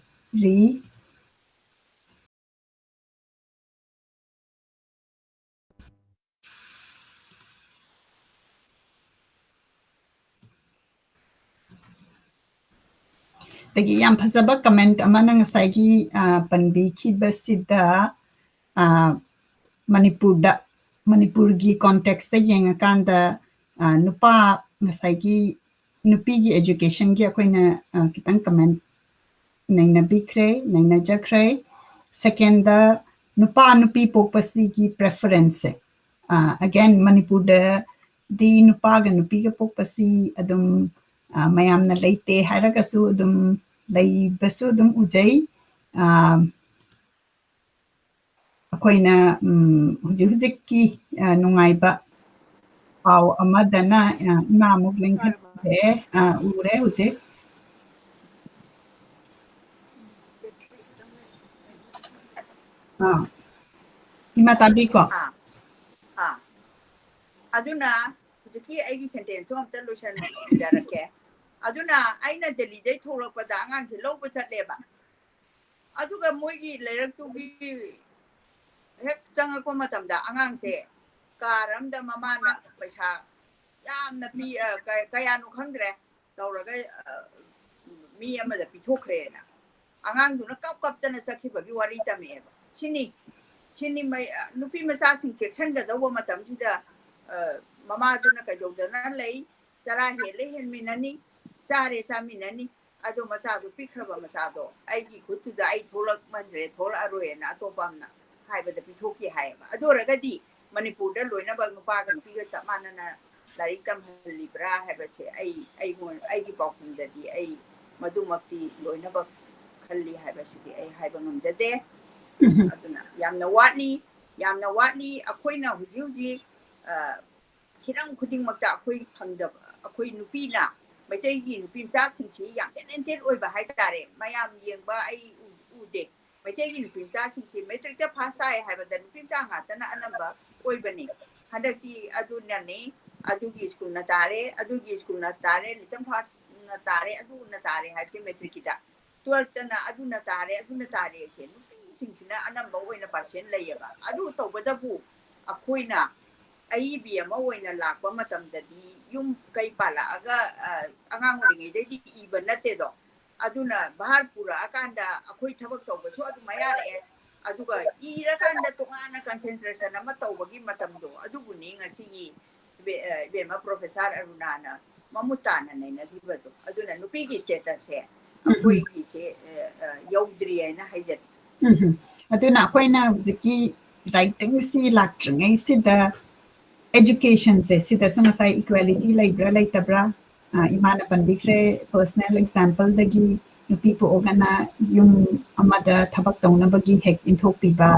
ꯑꯗꯒꯤ ꯌꯥꯝ ꯐꯖꯕ comment ꯑꯃꯅ ꯉꯁꯥꯏꯒꯤ, ꯑ, ꯄꯟꯕꯤꯈꯤꯕꯁꯤꯗ, ꯑ, ꯃꯅꯤꯄꯨꯔꯗ, ꯃꯅꯤꯄꯨꯔꯒꯤ context ꯇ ꯌꯦꯡꯉꯀꯥꯟꯗ, ꯑ, ꯅꯨꯄꯥ, ꯉꯁꯥꯏꯒꯤ ꯅꯨꯄꯤꯒꯤ education ꯒꯤ ꯑꯩꯈꯣꯏꯅ, ꯑ, ꯈꯤꯇꯪ comment ꯅꯩꯅꯕꯤꯈ꯭ꯔꯦ, ꯅꯩꯅꯖꯈ꯭ꯔꯦ꯫ Second ꯗ, ꯅꯨꯄꯥ ꯅꯨꯄꯤ ꯄꯣꯛꯄꯁꯤꯒꯤ preference ꯁꯦ꯫ ꯑ, again, ꯃꯅꯤꯄꯨꯔꯗꯗꯤ ꯅꯨꯄꯥꯒ ꯅꯨꯄꯤꯒ ꯄꯣꯛꯄꯁꯤ ꯑꯗꯨꯝ, ꯑ, ꯃꯌꯥꯝꯅ ꯂꯩꯇꯦ ꯍꯥꯏꯔꯒꯁꯨ ꯑꯗꯨꯝ ꯂꯩꯕꯁꯨ ꯑꯗꯨꯝ ꯎꯖꯩ꯫ ꯑ, ꯑꯩꯈꯣꯏꯅ, ꯎꯝ, ꯍꯧꯖꯤꯛ ꯍꯧꯖꯤꯛꯀꯤ, ꯑ, ꯅꯨꯡꯉꯥꯏꯕ ꯄꯥꯎ ꯑꯃꯗꯅ, ꯑ, ꯏꯃꯥ ꯑꯃꯨꯛ ꯂꯦꯡꯈꯠꯈ꯭ꯔꯦ, ꯑ, ꯎꯔꯦ ꯍꯧꯖꯤꯛ꯫ ꯑ, ꯏꯃꯥ ꯇꯥꯕꯤꯀꯣ? ꯑꯥ, ꯑꯥ꯫ ꯑꯗꯨꯅ ꯍꯧꯖꯤꯛꯀꯤ ꯑꯩꯒꯤ sentence ꯇꯣ ꯑꯝꯇ ꯂꯣꯏꯁꯤꯟꯖꯔꯛꯀꯦ꯫ ꯑꯗꯨꯅ ꯑꯩꯅ ꯗꯦꯜꯂꯤꯗꯩ ꯊꯣꯛꯂꯛꯄꯗ ꯑꯉꯥꯡꯁꯦ ꯂꯧꯕ ꯆꯠꯂꯦꯕ꯫ ꯑꯗꯨꯒ ꯃꯣꯏꯒꯤ ꯂꯩꯔꯛꯇꯨꯒꯤ ꯍꯦꯛ ꯆꯪꯉꯛꯄ ꯃꯇꯝꯗ ꯑꯉꯥꯡꯁꯦ car ꯑꯝꯗ ꯃꯃꯥꯅ ꯄꯩꯁꯥ ꯌꯥꯝꯅ ꯄꯤ-, ꯑ, ꯀ-, ꯀꯌꯥꯅꯣ ꯈꯪꯗ꯭ꯔꯦ, ꯇꯧꯔꯒ, ꯑ, ꯃꯤ ꯑꯃꯗ ꯄꯤꯊꯣꯛꯈ꯭ꯔꯦꯅ꯫ ꯑꯉꯥꯡꯗꯨꯅ ꯀꯞ ꯀꯞꯇꯅ ꯆꯠꯈꯤꯕꯒꯤ ꯋꯥꯔꯤ ꯇꯝꯃꯛꯑꯦꯕ꯫ ꯁꯤꯅꯤ, ꯁꯤꯅꯤ ꯃꯩ-, ꯑ, ꯅꯨꯄꯤ ꯃꯆꯥꯁꯤꯡ ꯆꯦꯛꯁꯤꯟꯒꯗꯧꯕ ꯃꯇꯝꯁꯤꯗ, ꯑ, ꯃꯃꯥꯗꯨꯅ ꯀꯩꯗꯧꯗꯅ ꯂꯩ, ꯆꯔꯥ ꯍꯦꯜꯂꯦ ꯍꯦꯟꯃꯤꯟꯅꯅꯤ, ꯆꯥꯔꯦ ꯆꯥꯃꯤꯟꯅꯅꯤ, ꯑꯗꯣ ꯃꯆꯥꯗꯣ, ꯄꯤꯛꯈ꯭ꯔꯕ ꯃꯆꯥꯗꯣ ꯑꯩꯒꯤ ꯈꯨꯠꯇꯨꯗ ꯑꯩ ꯊꯣꯛꯂꯛꯃꯟꯗ꯭ꯔꯦ, ꯊꯣꯛꯂꯛꯑꯔꯣꯏꯅ ꯑꯇꯣꯞꯄ ꯑꯃꯅ ꯍꯥꯏꯕꯗ ꯄꯤꯊꯣꯛꯈꯤ ꯍꯥꯏꯌꯦꯕ꯫ ꯑꯗꯨ ꯑꯣꯏꯔꯒꯗꯤ ꯃꯅꯤꯄꯨꯔꯗ ꯂꯣꯏꯅꯃꯛ ꯅꯨꯄꯥꯒ ꯅꯨꯄꯤꯒ ꯆꯞ ꯃꯥꯟꯅꯅ ꯂꯥꯏꯔꯤꯛ ꯇꯝꯍꯜꯂꯤꯕ꯭ꯔꯥ ꯍꯥꯏꯕꯁꯦ ꯑꯩ, ꯑꯩꯉꯣꯟ-, ꯑꯩꯒꯤ ꯄꯥꯎꯈꯨꯝꯗꯗꯤ ꯑꯩ ꯃꯗꯨꯃꯛꯇꯤ ꯂꯣꯏꯅꯃꯛ ꯈꯜꯂꯤ ꯍꯥꯏꯕꯁꯤꯗꯤ ꯑꯩ ꯍꯥꯏꯕ ꯉꯝꯖꯗꯦ꯫ ꯎꯝ꯫ ꯑꯗꯨꯅ ꯌꯥꯝꯅ ꯋꯥꯠꯂꯤ, ꯌꯥꯝꯅ ꯋꯥꯠꯂꯤ꯫ ꯑꯩꯈꯣꯏꯅ ꯍꯧꯖꯤꯛ ꯍꯧꯖꯤꯛ, ꯑ, ꯍꯤꯔꯝ ꯈꯨꯗꯤꯡꯃꯛꯇ ꯑꯩꯈꯣꯏ ꯐꯪꯗꯕ, ꯑꯩꯈꯣꯏ ꯅꯨꯄꯤꯅ, ꯃꯩꯇꯩꯒꯤ ꯅꯨꯄꯤ ꯃꯆꯥꯁꯤꯡꯁꯤ ꯌꯥꯝ talented ꯑꯣꯏꯕ ꯍꯥꯏꯇꯥꯔꯦ꯫ ꯃꯌꯥꯝ ꯌꯦꯡꯕ ꯑꯩ ꯎ-, ꯎꯗꯦ꯫ ꯃꯩꯇꯩꯒꯤ ꯅꯨꯄꯤ ꯃꯆꯥꯁꯤꯡꯁꯤ matric ꯇ pass ꯇꯥꯏ ꯍꯥꯏꯕꯗ ꯅꯨꯄꯤ ꯃꯆꯥ ꯉꯥꯛꯇꯅ ꯑꯅꯝꯕ ꯑꯣꯏꯕꯅꯤ꯫ ꯍꯟꯗꯛꯇꯤ ꯑꯗꯨꯅꯅꯤ, ꯑꯗꯨꯒꯤ school ꯅ ꯇꯥꯔꯦ, ꯑꯗꯨꯒꯤ school ꯅ ꯇꯥꯔꯦ, ꯂꯤꯇꯜ ꯐꯥꯁꯅ ꯇꯥꯔꯦ, ꯑꯗꯨꯅ ꯇꯥꯔꯦ ꯍꯥꯏꯕꯗꯤ matric ꯀꯤꯗ꯫ Twelfth ꯇꯅ ꯑꯗꯨꯅ ꯇꯥꯔꯦ, ꯑꯗꯨꯅ ꯇꯥꯔꯦꯁꯦ ꯅꯨꯄꯤꯁꯤꯡꯁꯤꯅ ꯑꯅꯝꯕ ꯑꯣꯏꯅ percent ꯂꯩꯌꯦꯕ꯫ ꯑꯗꯨ ꯇꯧꯕꯗꯕꯨ ꯑꯩꯈꯣꯏꯅ ꯑꯏꯕꯤ ꯑꯃ ꯑꯣꯏꯅ ꯂꯥꯛꯄ ꯃꯇꯝꯗꯗꯤ ꯌꯨꯝ ꯀꯩ ꯄꯥꯜꯂꯛꯑꯒ, ꯑ, ꯑꯉꯥꯡ ꯑꯣꯏꯔꯤꯉꯩꯗꯩꯗꯤ ꯏꯕ ꯅꯠꯇꯦꯗꯣ꯫ ꯑꯗꯨꯅ ꯚꯥꯔ ꯄꯨꯔꯛꯑꯀꯥꯟꯗ ꯑꯩꯈꯣꯏ ꯊꯕꯛ ꯇꯧꯕꯁꯨ ꯑꯗꯨꯝ ꯃꯌꯥꯔꯛꯑꯦ꯫ ꯑꯗꯨꯒ ꯏꯔꯀꯥꯟꯗ ꯇꯣꯉꯥꯟꯅ concentration ꯑꯃ ꯇꯧꯕꯒꯤ ꯃꯇꯝꯗꯣ ꯑꯗꯨꯕꯨꯅꯤ ꯉꯁꯤꯒꯤ ꯏꯕꯦ-, ꯑ, ꯏꯕꯦꯝꯃ ꯄ꯭ꯔꯣꯐꯦꯁꯔ ꯑꯔꯨꯅꯥꯅ ꯃꯃꯨꯠ ꯇꯥꯅ ꯅꯩꯅꯈꯤꯕꯗꯣ꯫ ꯑꯗꯨꯅ ꯅꯨꯄꯤꯒꯤ statusꯁꯦ ꯎꯝ꯫ ꯑꯩꯈꯣꯏꯒꯤꯁꯦ, ꯑ, ꯑ, ꯌꯧꯗ꯭ꯔꯤ ꯍꯥꯏꯅ ꯍꯥꯏꯖꯅꯤꯡꯉꯤ꯫ ꯎꯝ꯫ ꯑꯗꯨꯅ ꯑꯩꯈꯣꯏꯅ ꯍꯧꯖꯤꯛꯀꯤ writingꯁꯤ ꯂꯥꯛꯇ꯭ꯔꯤꯉꯩꯁꯤꯗ educationꯁꯦ ꯁꯤꯗꯁꯨ ꯉꯁꯥꯏ equality ꯂꯩꯕ꯭ꯔꯥ ꯂꯩꯇꯕ꯭ꯔꯥ, ꯑ, ꯏꯃꯥꯅ ꯄꯟꯕꯤꯈ꯭ꯔꯦ, personal exampleꯗꯒꯤ ꯅꯨꯄꯤ ꯄꯣꯛꯑꯒꯅ ꯌꯨꯝ ꯑꯃꯗ ꯊꯕꯛ ꯇꯧꯅꯕꯒꯤ ꯍꯦꯛ ꯏꯟꯊꯣꯛꯄꯤꯕ,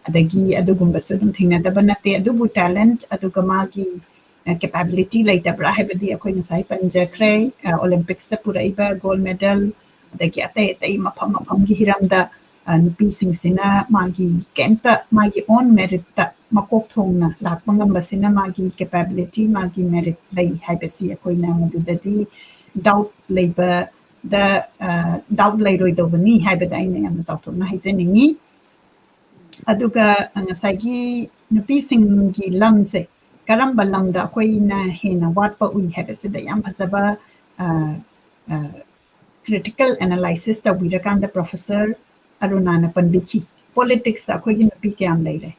ꯑꯗꯒꯤ ꯑꯗꯨꯒꯨꯝꯕꯁꯨ ꯑꯗꯨꯝ ꯊꯦꯡꯅꯗꯕ ꯅꯠꯇꯦ꯫ ꯑꯗꯨꯕꯨ talent ꯑꯗꯨꯒ ꯃꯥꯒꯤ, ꯑ, capability ꯂꯩꯇꯕ꯭ꯔꯥ ꯍꯥꯏꯕꯗꯤ ꯑꯩꯈꯣꯏ ꯉꯁꯥꯏ ꯄꯟꯖꯈ꯭ꯔꯦ, ꯑ, Olympicsꯇ ꯄꯨꯔꯛꯏꯕ gold medal, ꯑꯗꯒꯤ ꯑꯇꯩ ꯑꯇꯩ ꯃꯐꯝ ꯃꯐꯝꯒꯤ ꯍꯤꯔꯝꯗ, ꯑ, ꯅꯨꯄꯤꯁꯤꯡꯁꯤꯅ ꯃꯥꯒꯤ ꯀꯩꯝꯇ ꯃꯥꯒꯤ own meritꯇ ꯃꯀꯣꯛ ꯊꯣꯡꯅ ꯂꯥꯛꯄ ꯉꯝꯕꯁꯤꯅ ꯃꯥꯒꯤ capability, ꯃꯥꯒꯤ merit ꯂꯩ ꯍꯥꯏꯕꯁꯤ ꯑꯩꯈꯣꯏꯅ ꯃꯗꯨꯗꯗꯤ doubt ꯂꯩꯕꯗ, ꯑ, doubt ꯂꯩꯔꯣꯏꯗꯧꯕꯅꯤ ꯍꯥꯏꯕꯗ ꯑꯩꯅ ꯌꯥꯝꯅ ꯆꯥꯎꯊꯣꯛꯅ ꯍꯥꯏꯖꯅꯤꯡꯉꯤ꯫ ꯑꯗꯨꯒ ꯉꯁꯥꯏꯒꯤ ꯅꯨꯄꯤꯁꯤꯡꯒꯤ ꯂꯝꯁꯦ ꯀꯔꯝꯕ ꯂꯝꯗ ꯑꯩꯈꯣꯏꯅ ꯍꯦꯟꯅ ꯋꯥꯠꯄ ꯎꯏ ꯍꯥꯏꯕꯁꯤꯗ ꯌꯥꯝ ꯐꯖꯕ, ꯑ, ꯑ, critical analysis ꯇꯧꯕꯤꯔꯀꯥꯟꯗ ꯄ꯭ꯔꯣꯐꯦꯁꯔ ꯑꯔꯨꯅꯥꯅ ꯄꯟꯕꯤꯈꯤ꯫ Politicsꯇ ꯑꯩꯈꯣꯏꯒꯤ ꯅꯨꯄꯤ ꯀꯌꯥꯝ ꯂꯩꯔꯦ?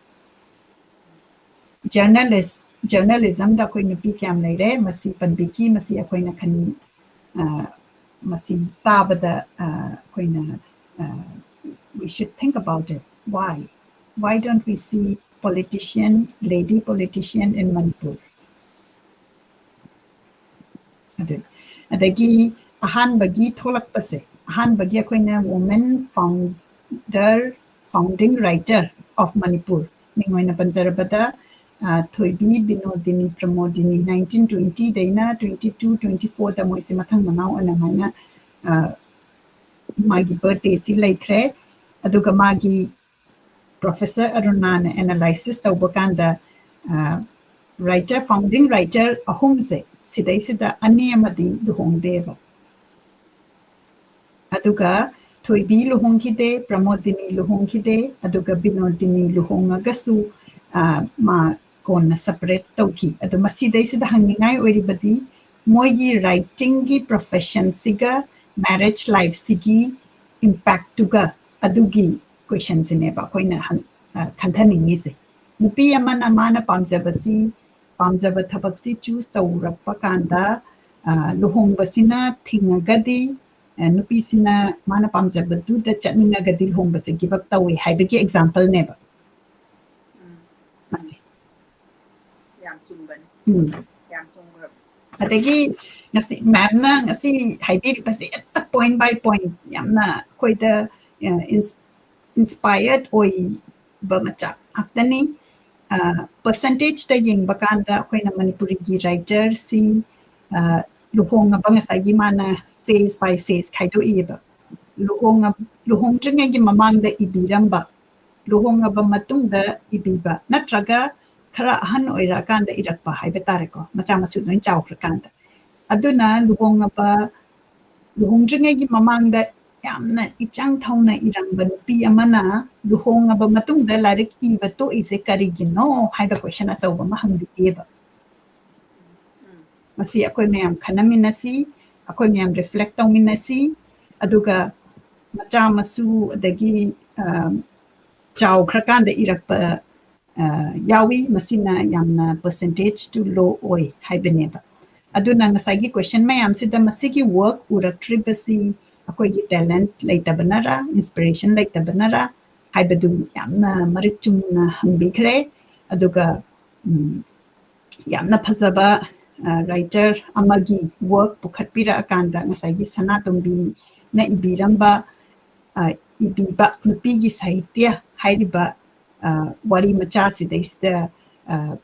Journalist, journalismꯗ ꯑꯩꯈꯣꯏ ꯅꯨꯄꯤ ꯀꯌꯥꯝ ꯂꯩꯔꯦ? ꯃꯁꯤ ꯄꯟꯕꯤꯈꯤ꯫ ꯃꯁꯤ ꯑꯩꯈꯣꯏꯅ ꯈꯟ-, ꯑ, ꯃꯁꯤ ꯇꯥꯕꯗ, ꯑ, ꯑꯩꯈꯣꯏꯅ, ꯑ, we should think about it. Why? Why don't we see politician, lady politician in Manipur? ꯑꯗꯨ, ꯑꯗꯒꯤ ꯑꯍꯥꯟꯕꯒꯤ ꯊꯣꯛꯂꯛꯄꯁꯦ, ꯑꯍꯥꯟꯕꯒꯤ ꯑꯩꯈꯣꯏꯅ woman founder, founding writer of Manipur, ꯃꯤꯡ ꯑꯣꯏꯅ ꯄꯟꯖꯔꯕꯗ, ꯑ, ꯊꯣꯏꯕꯤ, ꯕꯤꯅꯣꯗꯤꯅꯤ, Pramodini, nineteen twentyꯗꯩꯅ twenty two, twenty fourꯗ ꯃꯣꯏꯁꯦ ꯃꯊꯪ ꯃꯅꯥꯎ ꯑꯣꯏꯅ ꯃꯥꯏꯅ, ꯑ, ꯃꯥꯒꯤ birthdayꯁꯤ ꯂꯩꯈ꯭ꯔꯦ꯫ ꯑꯗꯨꯒ ꯃꯥꯒꯤ ꯄ꯭ꯔꯣꯐꯦꯁꯔ ꯑꯔꯨꯅꯥꯅ analysis ꯇꯧꯕ ꯀꯥꯟꯗ, ꯑ, writer, founding writer ꯑꯍꯨꯝꯁꯦ, ꯁꯤꯗꯩꯁꯤꯗ ꯑꯅꯤ ꯑꯃꯗꯤ ꯂꯨꯍꯣꯡꯗꯦꯕ꯫ ꯑꯗꯨꯒ ꯊꯣꯏꯕꯤ ꯂꯨꯍꯣꯡꯈꯤꯗꯦ, ꯄ꯭ꯔꯃꯣꯗꯤꯅꯤ ꯂꯨꯍꯣꯡꯈꯤꯗꯦ, ꯑꯗꯨꯒ ꯕꯤꯅꯣꯗꯤꯅꯤ ꯂꯨꯍꯣꯡꯉꯒꯁꯨ, ꯑ, ꯃꯥ ꯀꯣꯟꯅ separate ꯇꯧꯈꯤ꯫ ꯑꯗꯣ ꯃꯁꯤꯗꯩꯁꯤꯗ ꯍꯪꯅꯤꯡꯉꯥꯏ ꯑꯣꯏꯔꯤꯕꯗꯤ ꯃꯣꯏꯒꯤ writingꯒꯤ professionꯁꯤꯒ marriage life ꯁꯤꯒꯤ impact ꯇꯨꯒ ꯑꯗꯨꯒꯤ question ꯁꯤꯅꯦꯕ ꯑꯩꯈꯣꯏꯅ ꯍꯪ-, ꯑ, ꯈꯟꯊꯅꯤꯡꯉꯤꯁꯦ꯫ ꯅꯨꯄꯤ ꯑꯃꯅ ꯃꯥꯅ ꯄꯥꯝꯖꯕꯁꯤ, ꯄꯥꯝꯖꯕ ꯊꯕꯛꯁꯤ choose ꯇꯧꯔꯛꯄ ꯀꯥꯟꯗ, ꯑ, ꯂꯨꯍꯣꯡꯕꯁꯤꯅ ꯊꯤꯡꯉꯒꯗꯤ, ꯑ, ꯅꯨꯄꯤꯁꯤꯅ ꯃꯥꯅ ꯄꯥꯝꯖꯕꯗꯨꯗ ꯆꯠꯅꯤꯡꯉꯒꯗꯤ ꯂꯨꯍꯣꯡꯕꯁꯦ give up ꯇꯧꯋꯦ ꯍꯥꯏꯕꯒꯤ example ꯅꯦꯕ꯫ ꯎꯝ꯫ ꯃꯁꯦ꯫ ꯌꯥꯝ ꯆꯨꯝꯕꯅꯤ꯫ ꯎꯝ꯫ ꯌꯥꯝ ꯆꯨꯝꯈ꯭ꯔꯕꯅꯤ꯫ ꯑꯗꯒꯤ ꯉꯁꯤ ma'am ꯅ ꯉꯁꯤ ꯍꯥꯏꯕꯤꯔꯤꯕꯁꯦ ꯍꯦꯛꯇ point by point ꯌꯥꯝꯅ ꯑꯩꯈꯣꯏꯗ, ꯑ, ins-, inspired ꯑꯣꯏꯕ ꯃꯆꯥꯛ ꯉꯥꯛꯇꯅꯤ꯫ ꯑ, percentage ꯇ ꯌꯦꯡꯕ ꯀꯥꯟꯗ ꯑꯩꯈꯣꯏꯅ ꯃꯅꯤꯄꯨꯔꯤꯒꯤ writer ꯁꯤ, ꯑ, ꯂꯨꯍꯣꯡꯉꯕ ꯉꯁꯥꯏꯒꯤ ꯃꯥꯅ phase by phase ꯈꯥꯏꯗꯣꯛꯏꯑꯕ꯫ ꯂꯨꯍꯣꯡꯉ-, ꯂꯨꯍꯣꯡꯗ꯭ꯔꯤꯉꯩꯒꯤ ꯃꯃꯥꯡꯗ ꯏꯕꯤꯔꯝꯕ, ꯂꯨꯍꯣꯡꯉꯕ ꯃꯇꯨꯡꯗ ꯏꯕꯤꯕ, ꯅꯠꯇ꯭ꯔꯒ ꯈꯔ ꯑꯍꯟ ꯑꯣꯏꯔꯛꯑꯀꯥꯟꯗ ꯏꯔꯛꯄ ꯍꯥꯏꯕ ꯇꯥꯔꯦꯀꯣ, ꯃꯆꯥ ꯃꯁꯨ ꯂꯣꯏ ꯆꯥꯎꯈ꯭ꯔꯀꯥꯟꯗ꯫ ꯑꯗꯨꯅ ꯂꯨꯍꯣꯡꯉꯕ, ꯂꯨꯍꯣꯡꯗ꯭ꯔꯤꯉꯩꯒꯤ ꯃꯃꯥꯡꯗ ꯌꯥꯝꯅ ꯏꯆꯪ ꯊꯧꯅ ꯏꯔꯝꯕ ꯅꯨꯄꯤ ꯑꯃꯅ ꯂꯨꯍꯣꯡꯉꯕ ꯃꯇꯨꯡꯗ ꯂꯥꯏꯔꯤꯛ ꯏꯕ ꯇꯣꯛꯏꯁꯦ ꯀꯔꯤꯒꯤꯅꯣ ꯍꯥꯏꯕ question ꯑꯆꯧꯕ ꯑꯃ ꯍꯪꯕꯤꯌꯦꯕ꯫ ꯎꯝ꯫ ꯃꯁꯤ ꯑꯩꯈꯣꯏ ꯃꯌꯥꯝ ꯈꯟꯅꯃꯤꯟꯅꯁꯤ, ꯑꯩꯈꯣꯏ ꯃꯌꯥꯝ reflect ꯇꯧꯃꯤꯟꯅꯁꯤ, ꯑꯗꯨꯒ ꯃꯆꯥ ꯃꯁꯨ ꯑꯗꯒꯤ, ꯑ, ꯆꯥꯎꯈ꯭ꯔꯀꯥꯟꯗ ꯏꯔꯛꯄ, ꯑ, ꯌꯥꯎꯏ꯫ ꯃꯁꯤꯅ ꯌꯥꯝꯅ percentage ꯇꯨ low ꯑꯣꯏ ꯍꯥꯏꯕꯅꯦꯕ꯫ ꯑꯗꯨꯅ ꯉꯁꯥꯏꯒꯤ question ꯃꯌꯥꯝꯁꯤꯗ ꯃꯁꯤꯒꯤ work ꯎꯔꯛꯇ꯭ꯔꯤꯕꯁꯤ ꯑꯩꯈꯣꯏꯒꯤ talent ꯂꯩꯇꯕꯅꯔ, inspiration ꯂꯩꯇꯕꯅꯔ ꯍꯥꯏꯕꯗꯨ ꯌꯥꯝꯅ ꯃꯔꯤꯛ ꯆꯨꯝꯅ ꯍꯪꯕꯤꯈ꯭ꯔꯦ꯫ ꯑꯗꯨꯒ, ꯎꯝ, ꯌꯥꯝꯅ ꯐꯖꯕ, ꯑ, writer ꯑꯃꯒꯤ work ꯄꯨꯈꯠꯄꯤꯔꯛꯑꯀꯥꯟꯗ ꯉꯁꯥꯏꯒꯤ ꯁꯅꯥꯇꯣꯝꯕꯤꯅ ꯏꯕꯤꯔꯝꯕ, ꯑ, ꯏꯕꯤꯕ ꯅꯨꯄꯤꯒꯤ ꯁꯥꯍꯤꯇ꯭ꯌ ꯍꯥꯏꯔꯤꯕ, ꯑ, ꯋꯥꯔꯤ ꯃꯆꯥꯁꯤꯗꯩꯁꯤꯗ, ꯑ,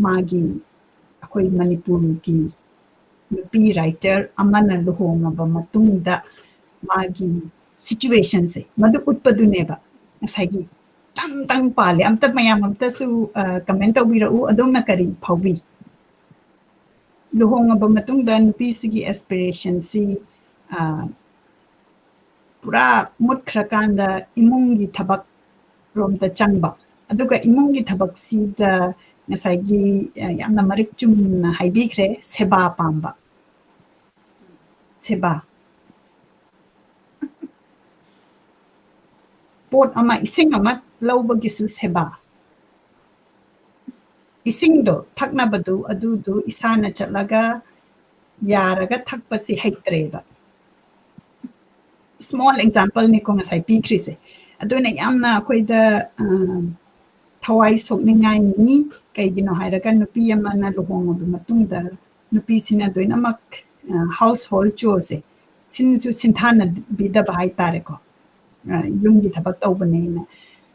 ꯃꯥꯒꯤ ꯑꯩꯈꯣꯏ ꯃꯅꯤꯄꯨꯔꯒꯤ ꯅꯨꯄꯤ writer ꯑꯃꯅ ꯂꯨꯍꯣꯡꯉꯕ ꯃꯇꯨꯡꯗ ꯃꯥꯒꯤ situation ꯁꯦ ꯃꯗꯨ ꯎꯠꯄꯗꯨꯅꯦꯕ ꯉꯁꯥꯏꯒꯤ ꯇꯪ ꯇꯪ ꯄꯥꯜꯂꯦ꯫ ꯑꯝꯇ ꯃꯌꯥꯝ ꯑꯝꯇꯁꯨ, ꯑ, comment ꯇꯧꯕꯤꯔꯛꯎ, ꯑꯗꯣꯝꯅ ꯀꯔꯤ ꯐꯥꯎꯕꯤ? ꯂꯨꯍꯣꯡꯉꯕ ꯃꯇꯨꯡꯗ ꯅꯨꯄꯤꯁꯤꯒꯤ aspiration ꯁꯤ, ꯑ, ꯄꯨꯔꯥ ꯃꯨꯠꯈ꯭ꯔꯀꯥꯟꯗ ꯏꯃꯨꯡꯒꯤ ꯊꯕꯛ ꯔꯣꯝꯗ ꯆꯪꯕ꯫ ꯑꯗꯨꯒ ꯏꯃꯨꯡꯒꯤ ꯊꯕꯛꯁꯤꯗ ꯉꯁꯥꯏꯒꯤ, ꯑ, ꯌꯥꯝꯅ ꯃꯔꯤꯛ ꯆꯨꯝꯅ ꯍꯥꯏꯕꯤꯈ꯭ꯔꯦ, ꯁꯦꯕꯥ ꯄꯥꯝꯕ꯫ ꯁꯦꯕꯥ꯫ ꯄꯣꯠ ꯑꯃ, ꯏꯁꯤꯡ ꯑꯃ ꯂꯧꯕꯒꯤꯁꯨ ꯁꯦꯕꯥ꯫ ꯏꯁꯤꯡꯗꯣ ꯊꯛꯅꯕꯗꯨ, ꯑꯗꯨꯗꯨ ꯏꯁꯥꯅ ꯆꯠꯂꯒ ꯌꯥꯔꯒ ꯊꯛꯄꯁꯤ ꯍꯩꯇ꯭ꯔꯦꯕ꯫ Small exampleꯅꯤꯀꯣ ꯉꯁꯥꯏ ꯄꯤꯈ꯭ꯔꯤꯁꯦ꯫ ꯑꯗꯨꯅ ꯌꯥꯝꯅ ꯑꯩꯈꯣꯏꯗ, ꯑ, ꯊꯋꯥꯏ ꯁꯣꯛꯅꯤꯡꯉꯥꯏꯅꯤ꯫ ꯀꯩꯒꯤꯅꯣ ꯍꯥꯏꯔꯒ ꯅꯨꯄꯤ ꯑꯃꯅ ꯂꯨꯍꯣꯡꯉꯕ ꯃꯇꯨꯡꯗ ꯅꯨꯄꯤꯁꯤꯅ ꯂꯣꯏꯅꯃꯛ, ꯑ, household choreꯁꯦ ꯁꯤꯟꯁꯨ ꯁꯤꯟꯊꯥꯅꯕꯤꯗꯕ ꯍꯥꯏꯇꯥꯔꯦꯀꯣ꯫ ꯑ, ꯌꯨꯝꯒꯤ ꯊꯕꯛ ꯇꯧꯕꯅꯦꯅ,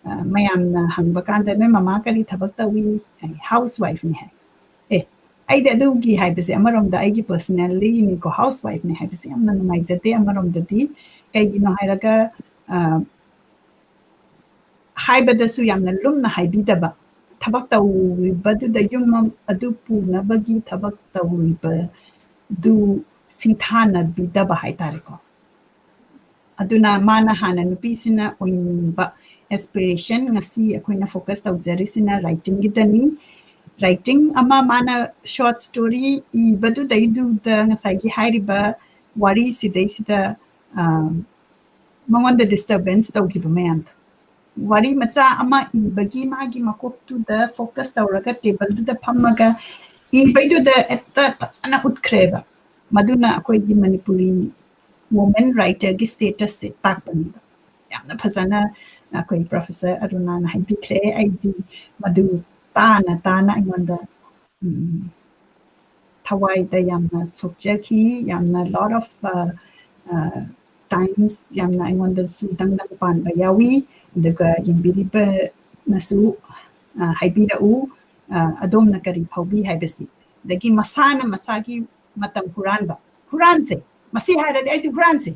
ꯑ, ꯃꯌꯥꯝꯅ ꯍꯪꯕ ꯀꯥꯟꯗ, "ꯅꯣꯏ ꯃꯃꯥ ꯀꯔꯤ ꯊꯕꯛ ꯇꯧꯏ?" ꯍꯥꯏ, "Housewifeꯅꯤ" ꯍꯥꯏ꯫ ꯑꯦ, ꯑꯩꯗꯤ ꯑꯗꯨꯒꯤ ꯍꯥꯏꯕꯁꯦ ꯑꯃꯔꯣꯝꯗ ꯑꯩꯒꯤ personallyꯅꯤꯀꯣ, housewife ꯅꯤ ꯍꯥꯏꯕꯁꯦ ꯌꯥꯝꯅ ꯅꯨꯡꯉꯥꯏꯖꯗꯦ ꯑꯃꯔꯣꯝꯗꯗꯤ꯫ ꯀꯩꯒꯤꯅꯣ ꯍꯥꯏꯔꯒ, ꯑ, ꯍꯥꯏꯕꯗꯁꯨ ꯌꯥꯝꯅ ꯂꯨꯝꯅ ꯍꯥꯏꯕꯤꯗꯕ, ꯊꯕꯛ ꯇꯧꯔꯤꯕꯗꯨꯗ ꯌꯨꯝ ꯑꯗꯨ ꯄꯨꯅꯕꯒꯤ ꯊꯕꯛ ꯇꯧꯔꯤꯕꯗꯨ ꯁꯤꯡꯊꯥꯅꯕꯤꯗꯕ ꯍꯥꯏꯇꯥꯔꯦꯀꯣ꯫ ꯑꯗꯨꯅ ꯃꯥꯅ ꯍꯥꯟꯅ ꯅꯨꯄꯤꯁꯤꯅ ꯑꯣꯏꯅꯤꯡꯕ aspiration, ꯉꯁꯤ ꯑꯩꯈꯣꯏꯅ focus ꯇꯧꯖꯔꯤꯁꯤꯅ writingꯒꯤꯗꯅꯤ꯫ Writing ꯑꯃ ꯃꯥꯅ short story ꯏꯕꯗꯨꯗꯩꯗꯨꯗ ꯉꯁꯥꯏꯒꯤ ꯍꯥꯏꯔꯤꯕ ꯋꯥꯔꯤꯁꯤꯗꯩꯁꯤꯗ, ꯑ, ꯃꯉꯣꯟꯗ disturbance ꯇꯧꯈꯤꯕ ꯃꯌꯥꯝꯗꯣ꯫ ꯋꯥꯔꯤ ꯃꯆꯥ ꯑꯃ ꯏꯕꯒꯤ ꯃꯥꯒꯤ ꯃꯀꯣꯛꯇꯨꯗ focus ꯇꯧꯔꯒ tableꯗꯨꯗ ꯐꯝꯃꯒ ꯏꯕꯩꯗꯨꯗ ꯍꯦꯛꯇ ꯐꯖꯅ ꯎꯠꯈ꯭ꯔꯦꯕ꯫ ꯃꯗꯨꯅ ꯑꯩꯈꯣꯏꯒꯤ ꯃꯅꯤꯄꯨꯔꯤ woman writerꯒꯤ statusꯁꯦ ꯇꯥꯛꯄꯅꯦꯕ꯫ ꯌꯥꯝꯅ ꯐꯖꯅ ꯑꯩꯈꯣꯏ professor ꯑꯔꯨꯅꯥꯅ ꯍꯥꯏꯕꯤꯈ꯭ꯔꯦ꯫ ꯑꯩꯗꯤ ꯃꯗꯨ ꯇꯥꯅ ꯇꯥꯅ ꯑꯩꯉꯣꯟꯗ, ꯎꯝ, ꯊꯋꯥꯏꯗ ꯌꯥꯝꯅ ꯁꯣꯛꯆꯈꯤ, ꯌꯥꯝꯅ lot of, ꯑ, ꯑ, times ꯌꯥꯝꯅ ꯑꯩꯉꯣꯟꯗꯁꯨ ꯗꯪ ꯗꯪ ꯄꯥꯟꯕ ꯌꯥꯎꯏ꯫ ꯑꯗꯨꯒ ꯌꯦꯡꯕꯤꯔꯤꯕꯅꯁꯨ, ꯑ, ꯍꯥꯏꯕꯤꯔꯛꯎ, ꯑ, ꯑꯗꯣꯝꯅ ꯀꯔꯤ ꯐꯥꯎꯕꯤ ꯍꯥꯏꯕꯁꯤ꯫ ꯑꯗꯒꯤ ꯃꯁꯥꯅ ꯃꯁꯥꯒꯤ ꯃꯇꯝ ꯍꯨꯔꯥꯟꯕ, ꯍꯨꯔꯥꯟꯁꯦ, ꯃꯁꯤ ꯍꯥꯏꯔꯗꯤ ꯑꯩꯁꯨ ꯍꯨꯔꯥꯟꯁꯦ꯫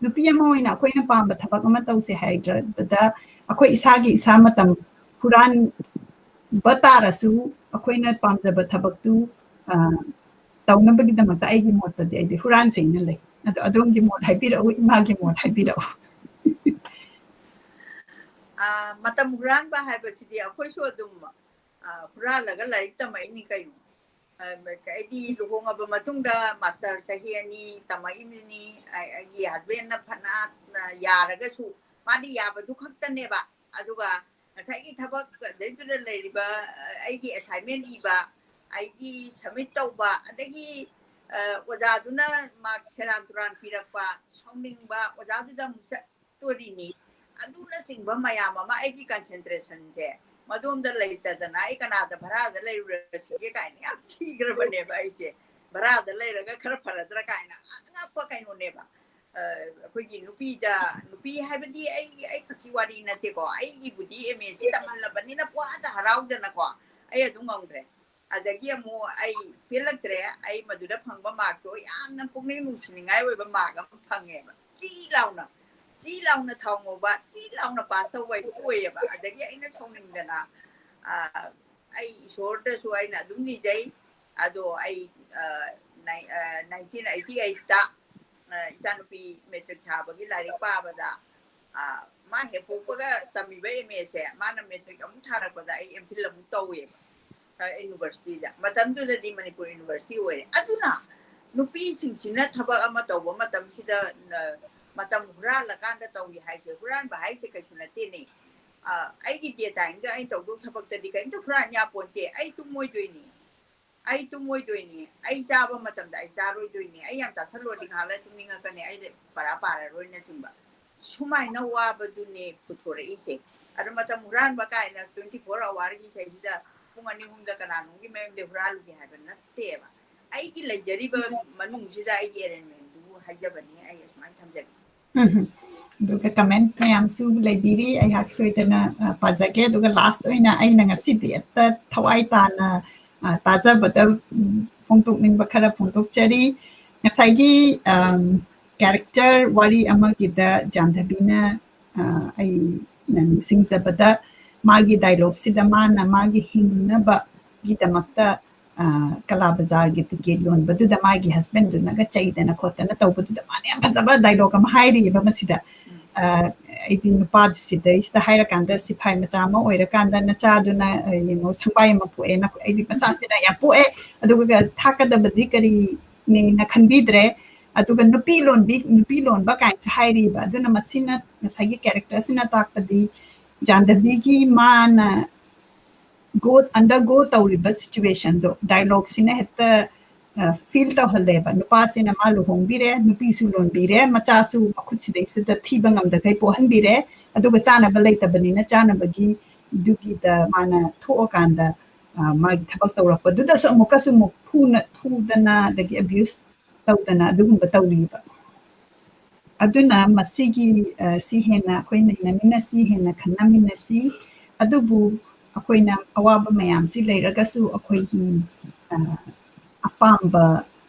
ꯅꯨꯄꯤ ꯑꯃ ꯑꯣꯏꯅ ꯑꯩꯈꯣꯏꯅ ꯄꯥꯝꯕ ꯊꯕꯛ ꯑꯃ ꯇꯧꯁꯦ ꯍꯥꯏꯔꯕꯗ ꯑꯩꯈꯣꯏ ꯏꯁꯥꯒꯤ ꯏꯁꯥ ꯃꯇꯝ ꯍꯨꯔꯥꯟꯕ ꯇꯥꯔꯁꯨ ꯑꯩꯈꯣꯏꯅ ꯄꯥꯝꯖꯕ ꯊꯕꯛꯇꯨ, ꯑ, ꯇꯧꯅꯕꯒꯤꯗꯃꯛꯇ ꯑꯩꯒꯤ ꯃꯣꯠꯇꯗꯤ ꯑꯩꯗꯤ ꯍꯨꯔꯥꯟꯁꯦꯅ ꯂꯩ꯫ ꯑꯗꯣ ꯑꯗꯣꯝꯒꯤ ꯃꯣꯠ ꯍꯥꯏꯕꯤꯔꯛꯎ, ꯏꯃꯥꯒꯤ ꯃꯣꯠ ꯍꯥꯏꯕꯤꯔꯛꯎ꯫ ꯑ, ꯃꯇꯝ ꯍꯨꯔꯥꯟꯕ ꯍꯥꯏꯕꯁꯤꯗꯤ ꯑꯩꯈꯣꯏꯁꯨ ꯑꯗꯨꯝ, ꯑ, ꯍꯨꯔꯥꯜꯂꯒ ꯂꯥꯏꯔꯤꯛ ꯇꯝꯃꯛꯏꯅꯤ ꯀꯩꯅꯣ꯫ ꯑ, ꯑꯩꯗꯤ ꯂꯨꯍꯣꯡꯉꯕ ꯃꯇꯨꯡꯗ master ꯆꯍꯤ ꯑꯅꯤ ꯇꯝꯃꯛꯏꯕꯅꯤ꯫ ꯑꯩ-, ꯑꯩꯒꯤ husbandꯅ ꯐꯅ, ꯑ, ꯌꯥꯔꯒꯁꯨ ꯃꯥꯗꯤ ꯌꯥꯕꯗꯨ ꯈꯛꯇꯅꯦꯕ꯫ ꯑꯗꯨꯒ ꯉꯁꯥꯏꯒꯤ ꯊꯕꯛ ꯑꯗꯩꯗꯨꯗ ꯂꯩꯔꯤꯕ, ꯑ, ꯑꯩꯒꯤ assignment ꯏꯕ, ꯑꯩꯒꯤ submit ꯇꯧꯕ, ꯑꯗꯒꯤ, ꯑ, ꯑꯣꯖꯥꯗꯨꯅ mark ꯁꯦꯔꯥꯟ ꯇꯨꯔꯥꯟ ꯄꯤꯔꯛꯄ, ꯁꯥꯎꯅꯤꯡꯕ, ꯑꯣꯖꯥꯗꯨꯗ ꯑꯃꯨꯛ ꯆꯠꯇꯣꯔꯤꯅꯤ, ꯑꯗꯨꯅꯆꯤꯡꯕ ꯃꯌꯥꯝ ꯑꯃ ꯑꯩꯒꯤ concentrationꯁꯦ ꯃꯗꯣꯝꯗ ꯂꯩꯇꯗꯅ ꯑꯩ ꯀꯅꯥꯗ ꯚꯔꯥꯗ ꯂꯩꯔꯨꯔꯁꯤꯒꯦ ꯀꯥꯏꯅ ꯌꯥꯝ ꯊꯤꯈ꯭ꯔꯕꯅꯦꯕ ꯑꯩꯁꯦ꯫ ꯚꯔꯥꯗ ꯂꯩꯔꯒ ꯈꯔ ꯐꯔꯗ꯭ꯔꯥ ꯀꯥꯏꯅ ꯑꯉꯛꯄ ꯀꯩꯅꯣꯅꯦꯕ꯫ ꯑ, ꯑꯩꯈꯣꯏꯒꯤ ꯅꯨꯄꯤꯗ, ꯅꯨꯄꯤ ꯍꯥꯏꯕꯗꯤ ꯑꯩ, ꯑꯩ ꯈꯛꯀꯤ ꯋꯥꯔꯤ ꯅꯠꯇꯦꯀꯣ, ꯑꯩꯒꯤꯕꯨꯗꯤ M A ꯁꯤ ꯇꯝꯍꯜꯂꯕꯅꯤꯅ ꯄꯨꯡꯍꯥꯗ ꯍꯔꯥꯎꯗꯅꯀꯣ, ꯑꯩ ꯑꯗꯨꯝ ꯉꯝꯈ꯭ꯔꯦ꯫ ꯑꯗꯒꯤ ꯑꯃꯨꯛ ꯑꯩ ꯄꯦꯜꯂꯛꯇ꯭ꯔꯦ, ꯑꯩ ꯃꯗꯨꯗ ꯐꯪꯕ markꯇꯣ ꯌꯥꯝꯅ ꯄꯨꯛꯅꯤꯡ ꯅꯨꯡꯁꯤꯅꯤꯡꯉꯥꯏ ꯑꯣꯏꯕ mark ꯑꯃ ꯐꯪꯉꯦꯕ, ꯆꯤ ꯂꯥꯎꯅ, ꯆꯤ ꯂꯥꯎꯅ ꯊꯥꯎ ꯉꯧꯕ, ꯆꯤ ꯂꯥꯎꯅ pass ꯇꯧꯕ ꯍꯥꯏꯗꯣ ꯑꯣꯏꯌꯦꯕ꯫ ꯑꯗꯒꯤ ꯑꯩꯅ ꯁꯥꯎꯅꯤꯡꯗꯅ, ꯑ, ꯑꯩ ꯏꯁꯣꯔꯗꯁꯨ ꯑꯩꯅ ꯑꯗꯨꯝ ꯅꯤꯖꯩ꯫ ꯑꯗꯣ ꯑꯩ, ꯑ, ꯅꯥꯏ-, ꯑ, nineteen eighty eightꯇ, ꯑ, ꯏꯆꯥꯅꯨꯄꯤ matric ꯊꯥꯕꯒꯤ ꯂꯥꯏꯔꯤꯛ ꯄꯥꯕꯗ, ꯑ, ꯃꯥ ꯍꯦꯛ ꯄꯣꯛꯄꯒ ꯇꯝꯃꯤꯕ M A ꯁꯦ ꯃꯥꯅ matric ꯑꯃꯨꯛ ꯊꯥꯔꯛꯄꯗ ꯑꯩ M Phil ꯑꯃꯨꯛ ꯇꯧꯋꯦꯕ, ꯑ, universityꯗ꯫ ꯃꯇꯝꯗꯨꯗꯗꯤ ꯃꯅꯤꯄꯨꯔ university ꯑꯣꯏꯔꯦ꯫ ꯑꯗꯨꯅ ꯅꯨꯄꯤꯁꯤꯡꯁꯤꯅ ꯊꯕꯛ ꯑꯃ ꯇꯧꯕ ꯃꯇꯝꯁꯤꯗ, ꯑ, ꯃꯇꯝ ꯍꯨꯔꯥꯜꯂꯀꯥꯟꯗ ꯇꯧꯏ ꯍꯥꯏꯁꯦ, ꯍꯨꯔꯥꯟꯕ ꯍꯥꯏꯁꯦ ꯀꯩꯁꯨ ꯅꯠꯇꯦꯅꯦ꯫ ꯑ, ꯑꯩꯒꯤ day timeꯗ ꯑꯩꯅ ꯇꯧꯗꯧ ꯊꯕꯛꯇꯗꯤ ꯀꯔꯤꯝꯇ ꯍꯨꯔꯥꯟ ꯌꯥꯄꯣꯟꯇꯦ꯫ ꯑꯩ ꯇꯨꯝꯃꯣꯏꯗꯣꯏꯅꯤ, ꯑꯩ ꯇꯨꯝꯃꯣꯏꯗꯣꯏꯅꯤ, ꯑꯩ ꯆꯥꯕ ꯃꯇꯝꯗ ꯑꯩ ꯆꯥꯔꯣꯏꯗꯣꯏꯅꯤ, ꯑꯩ ꯌꯥꯝ ꯆꯥꯁꯜꯂꯨꯔꯗꯤ ꯉꯥꯏꯍꯥꯛ ꯂꯩꯔ ꯇꯨꯝꯅꯤꯡꯉꯛꯀꯅꯤ, ꯑꯩ ꯄꯔꯥ ꯄꯥꯔꯔꯣꯏꯅꯆꯤꯡꯕ꯫ ꯁꯨꯃꯥꯏꯅ ꯋꯥꯕꯗꯨꯅꯦ ꯄꯨꯊꯣꯔꯛꯏꯁꯦ꯫ ꯑꯗꯣ ꯃꯇꯝ ꯍꯨꯔꯥꯟꯕ ꯀꯥꯏꯅ twenty four hourꯒꯤ ꯁꯤꯗꯩꯁꯤꯗ ꯄꯨꯡ ꯑꯅꯤ ꯑꯍꯨꯝꯗ ꯀꯅꯥꯅꯣꯝꯒꯤ ꯃꯌꯨꯝꯗ ꯍꯨꯔꯥꯜꯂꯨꯒꯦ ꯍꯥꯏꯕ ꯅꯠꯇꯦꯕ꯫ ꯑꯩꯒꯤ ꯂꯩꯖꯔꯤꯕ ꯃꯅꯨꯡꯁꯤꯗ ꯑꯩꯒꯤ arrangementꯗꯨꯕꯨ ꯍꯥꯏꯖꯕꯅꯤ, ꯑꯩ ꯑꯁꯨꯃꯥꯏꯅ ꯊꯝꯖꯒꯦ꯫ ꯎꯝ꯫ ꯑꯗꯨꯒ comment ꯃꯌꯥꯝꯁꯨ ꯂꯩꯕꯤꯔꯤ, ꯑꯩꯍꯥꯛ ꯁꯣꯏꯗꯅ, ꯑ, ꯄꯥꯖꯒꯦ꯫ ꯑꯗꯨꯒ last ꯑꯣꯏꯅ ꯑꯩꯅ ꯉꯁꯤꯗꯤ ꯍꯦꯛꯇ ꯊꯋꯥꯏ ꯇꯥꯅ, ꯑ, ꯇꯥꯖꯕꯗ, ꯎꯝ, ꯐꯣꯡꯗꯣꯛꯅꯤꯡꯕ ꯈꯔ ꯐꯣꯡꯗꯣꯛꯆꯔꯤ꯫ ꯉꯁꯥꯏꯒꯤ, ꯑꯝ, character ꯋꯥꯔꯤ ꯑꯃꯒꯤꯗ ꯖꯥꯟꯙꯕꯤꯅ, ꯑ, ꯑꯩꯅ ꯅꯤꯡꯁꯤꯡꯖꯕꯗ ꯃꯥꯒꯤ dialogueꯁꯤꯗ ꯃꯥꯅ ꯃꯥꯒꯤ ꯍꯤꯡꯅꯕꯒꯤꯗꯃꯛꯇ ꯑ, ꯀꯂꯥ ꯕꯖꯥꯔꯒꯤ ticket ꯌꯣꯟꯕꯗꯨꯗ ꯃꯥꯒꯤ husbandꯗꯨꯅꯒ ꯆꯩꯗꯅ ꯈꯣꯠꯇꯅ ꯇꯧꯕꯗꯨꯗ ꯃꯥꯅ ꯌꯥꯝ ꯐꯖꯕ dialogue ꯑꯃ ꯍꯥꯏꯔꯤꯑꯕ ꯃꯁꯤꯗ꯫ ꯎꯝ꯫ ꯑ, ꯑꯩꯗꯤ ꯅꯨꯄꯥꯗꯨ ꯁꯤꯗꯩꯁꯤꯗ ꯍꯥꯏꯔꯀꯥꯟꯗ ꯁꯤꯐꯥꯏ ꯃꯆꯥ ꯑꯃ ꯑꯣꯏꯔꯀꯥꯟꯗ ꯅꯆꯥꯗꯨꯅ, ꯑ, ꯌꯦꯡꯉꯣ ꯁꯪꯕꯥꯏ ꯑꯃ ꯄꯣꯛꯑꯦ, ꯅꯈꯣꯏ, ꯑꯩꯗꯤ ꯃꯆꯥꯁꯤꯅ ꯌꯥꯝ ꯄꯣꯛꯑꯦ, ꯑꯗꯨꯒ ꯊꯥꯛꯀꯗꯕꯗꯤ ꯀꯔꯤꯅꯦꯅ ꯈꯟꯕꯤꯗ꯭ꯔꯦ꯫ ꯑꯗꯨꯒ ꯅꯨꯄꯤ ꯂꯣꯟꯕꯤ, ꯅꯨꯄꯤ ꯂꯣꯟꯕ ꯀꯥꯏꯅꯁꯨ ꯍꯥꯏꯔꯤꯕ꯫ ꯑꯗꯨꯅ ꯃꯁꯤꯅ, ꯉꯁꯥꯏꯒꯤ character ꯁꯤꯅ ꯇꯥꯛꯄꯗꯤ ꯖꯥꯟꯗꯕꯤꯒꯤ ꯃꯥꯅ go, undergo ꯇꯧꯔꯤꯕ situation ꯗꯣ dialogue ꯁꯤꯅ ꯍꯦꯛꯇ, ꯑ, feel ꯇꯧꯍꯜꯂꯦꯕ꯫ ꯅꯨꯄꯥꯁꯤꯅ ꯃꯥ ꯂꯨꯍꯣꯡꯕꯤꯔꯦ, ꯅꯨꯄꯤꯁꯨ ꯂꯣꯟꯕꯤꯔꯦ, ꯃꯆꯥꯁꯨ ꯃꯈꯨꯠꯁꯤꯗꯩꯁꯤꯗ ꯊꯤꯕ ꯉꯝꯗꯈꯩ ꯄꯣꯛꯍꯟꯕꯤꯔꯦ, ꯑꯗꯨꯒ ꯆꯥꯅꯕ ꯂꯩꯇꯕꯅꯤꯅ ꯆꯥꯅꯕꯒꯤ ꯑꯗꯨꯒꯤꯗ ꯃꯥꯅ ꯊꯣꯛꯑꯀꯥꯟꯗ, ꯑ, ꯃꯥꯒꯤ ꯊꯕꯛ ꯇꯧꯔꯛꯄꯗꯨꯗꯁꯨ ꯑꯃꯨꯛꯀꯁꯨ ꯑꯃꯨꯛ ꯐꯨꯅ-, ꯐꯨꯗꯅ ꯑꯗꯒꯤ abuse ꯇꯧꯗꯅ ꯑꯗꯨꯒꯨꯝꯕ ꯇꯧꯔꯤꯕ꯫ ꯑꯗꯨꯅ ꯃꯁꯤꯒꯤ, ꯑ, ꯁꯤ ꯍꯦꯟꯅ ꯑꯩꯈꯣꯏ ꯅꯩꯅꯃꯤꯟꯅꯁꯤ, ꯍꯦꯟꯅ ꯈꯟꯅꯃꯤꯟꯅꯁꯤ꯫ ꯑꯗꯨꯕꯨ ꯑꯩꯈꯣꯏꯅ ꯑꯋꯥꯕ ꯃꯌꯥꯝꯁꯤ ꯂꯩꯔꯒꯁꯨ ꯑꯩꯈꯣꯏꯒꯤ, ꯑ, ꯑꯄꯥꯝꯕ,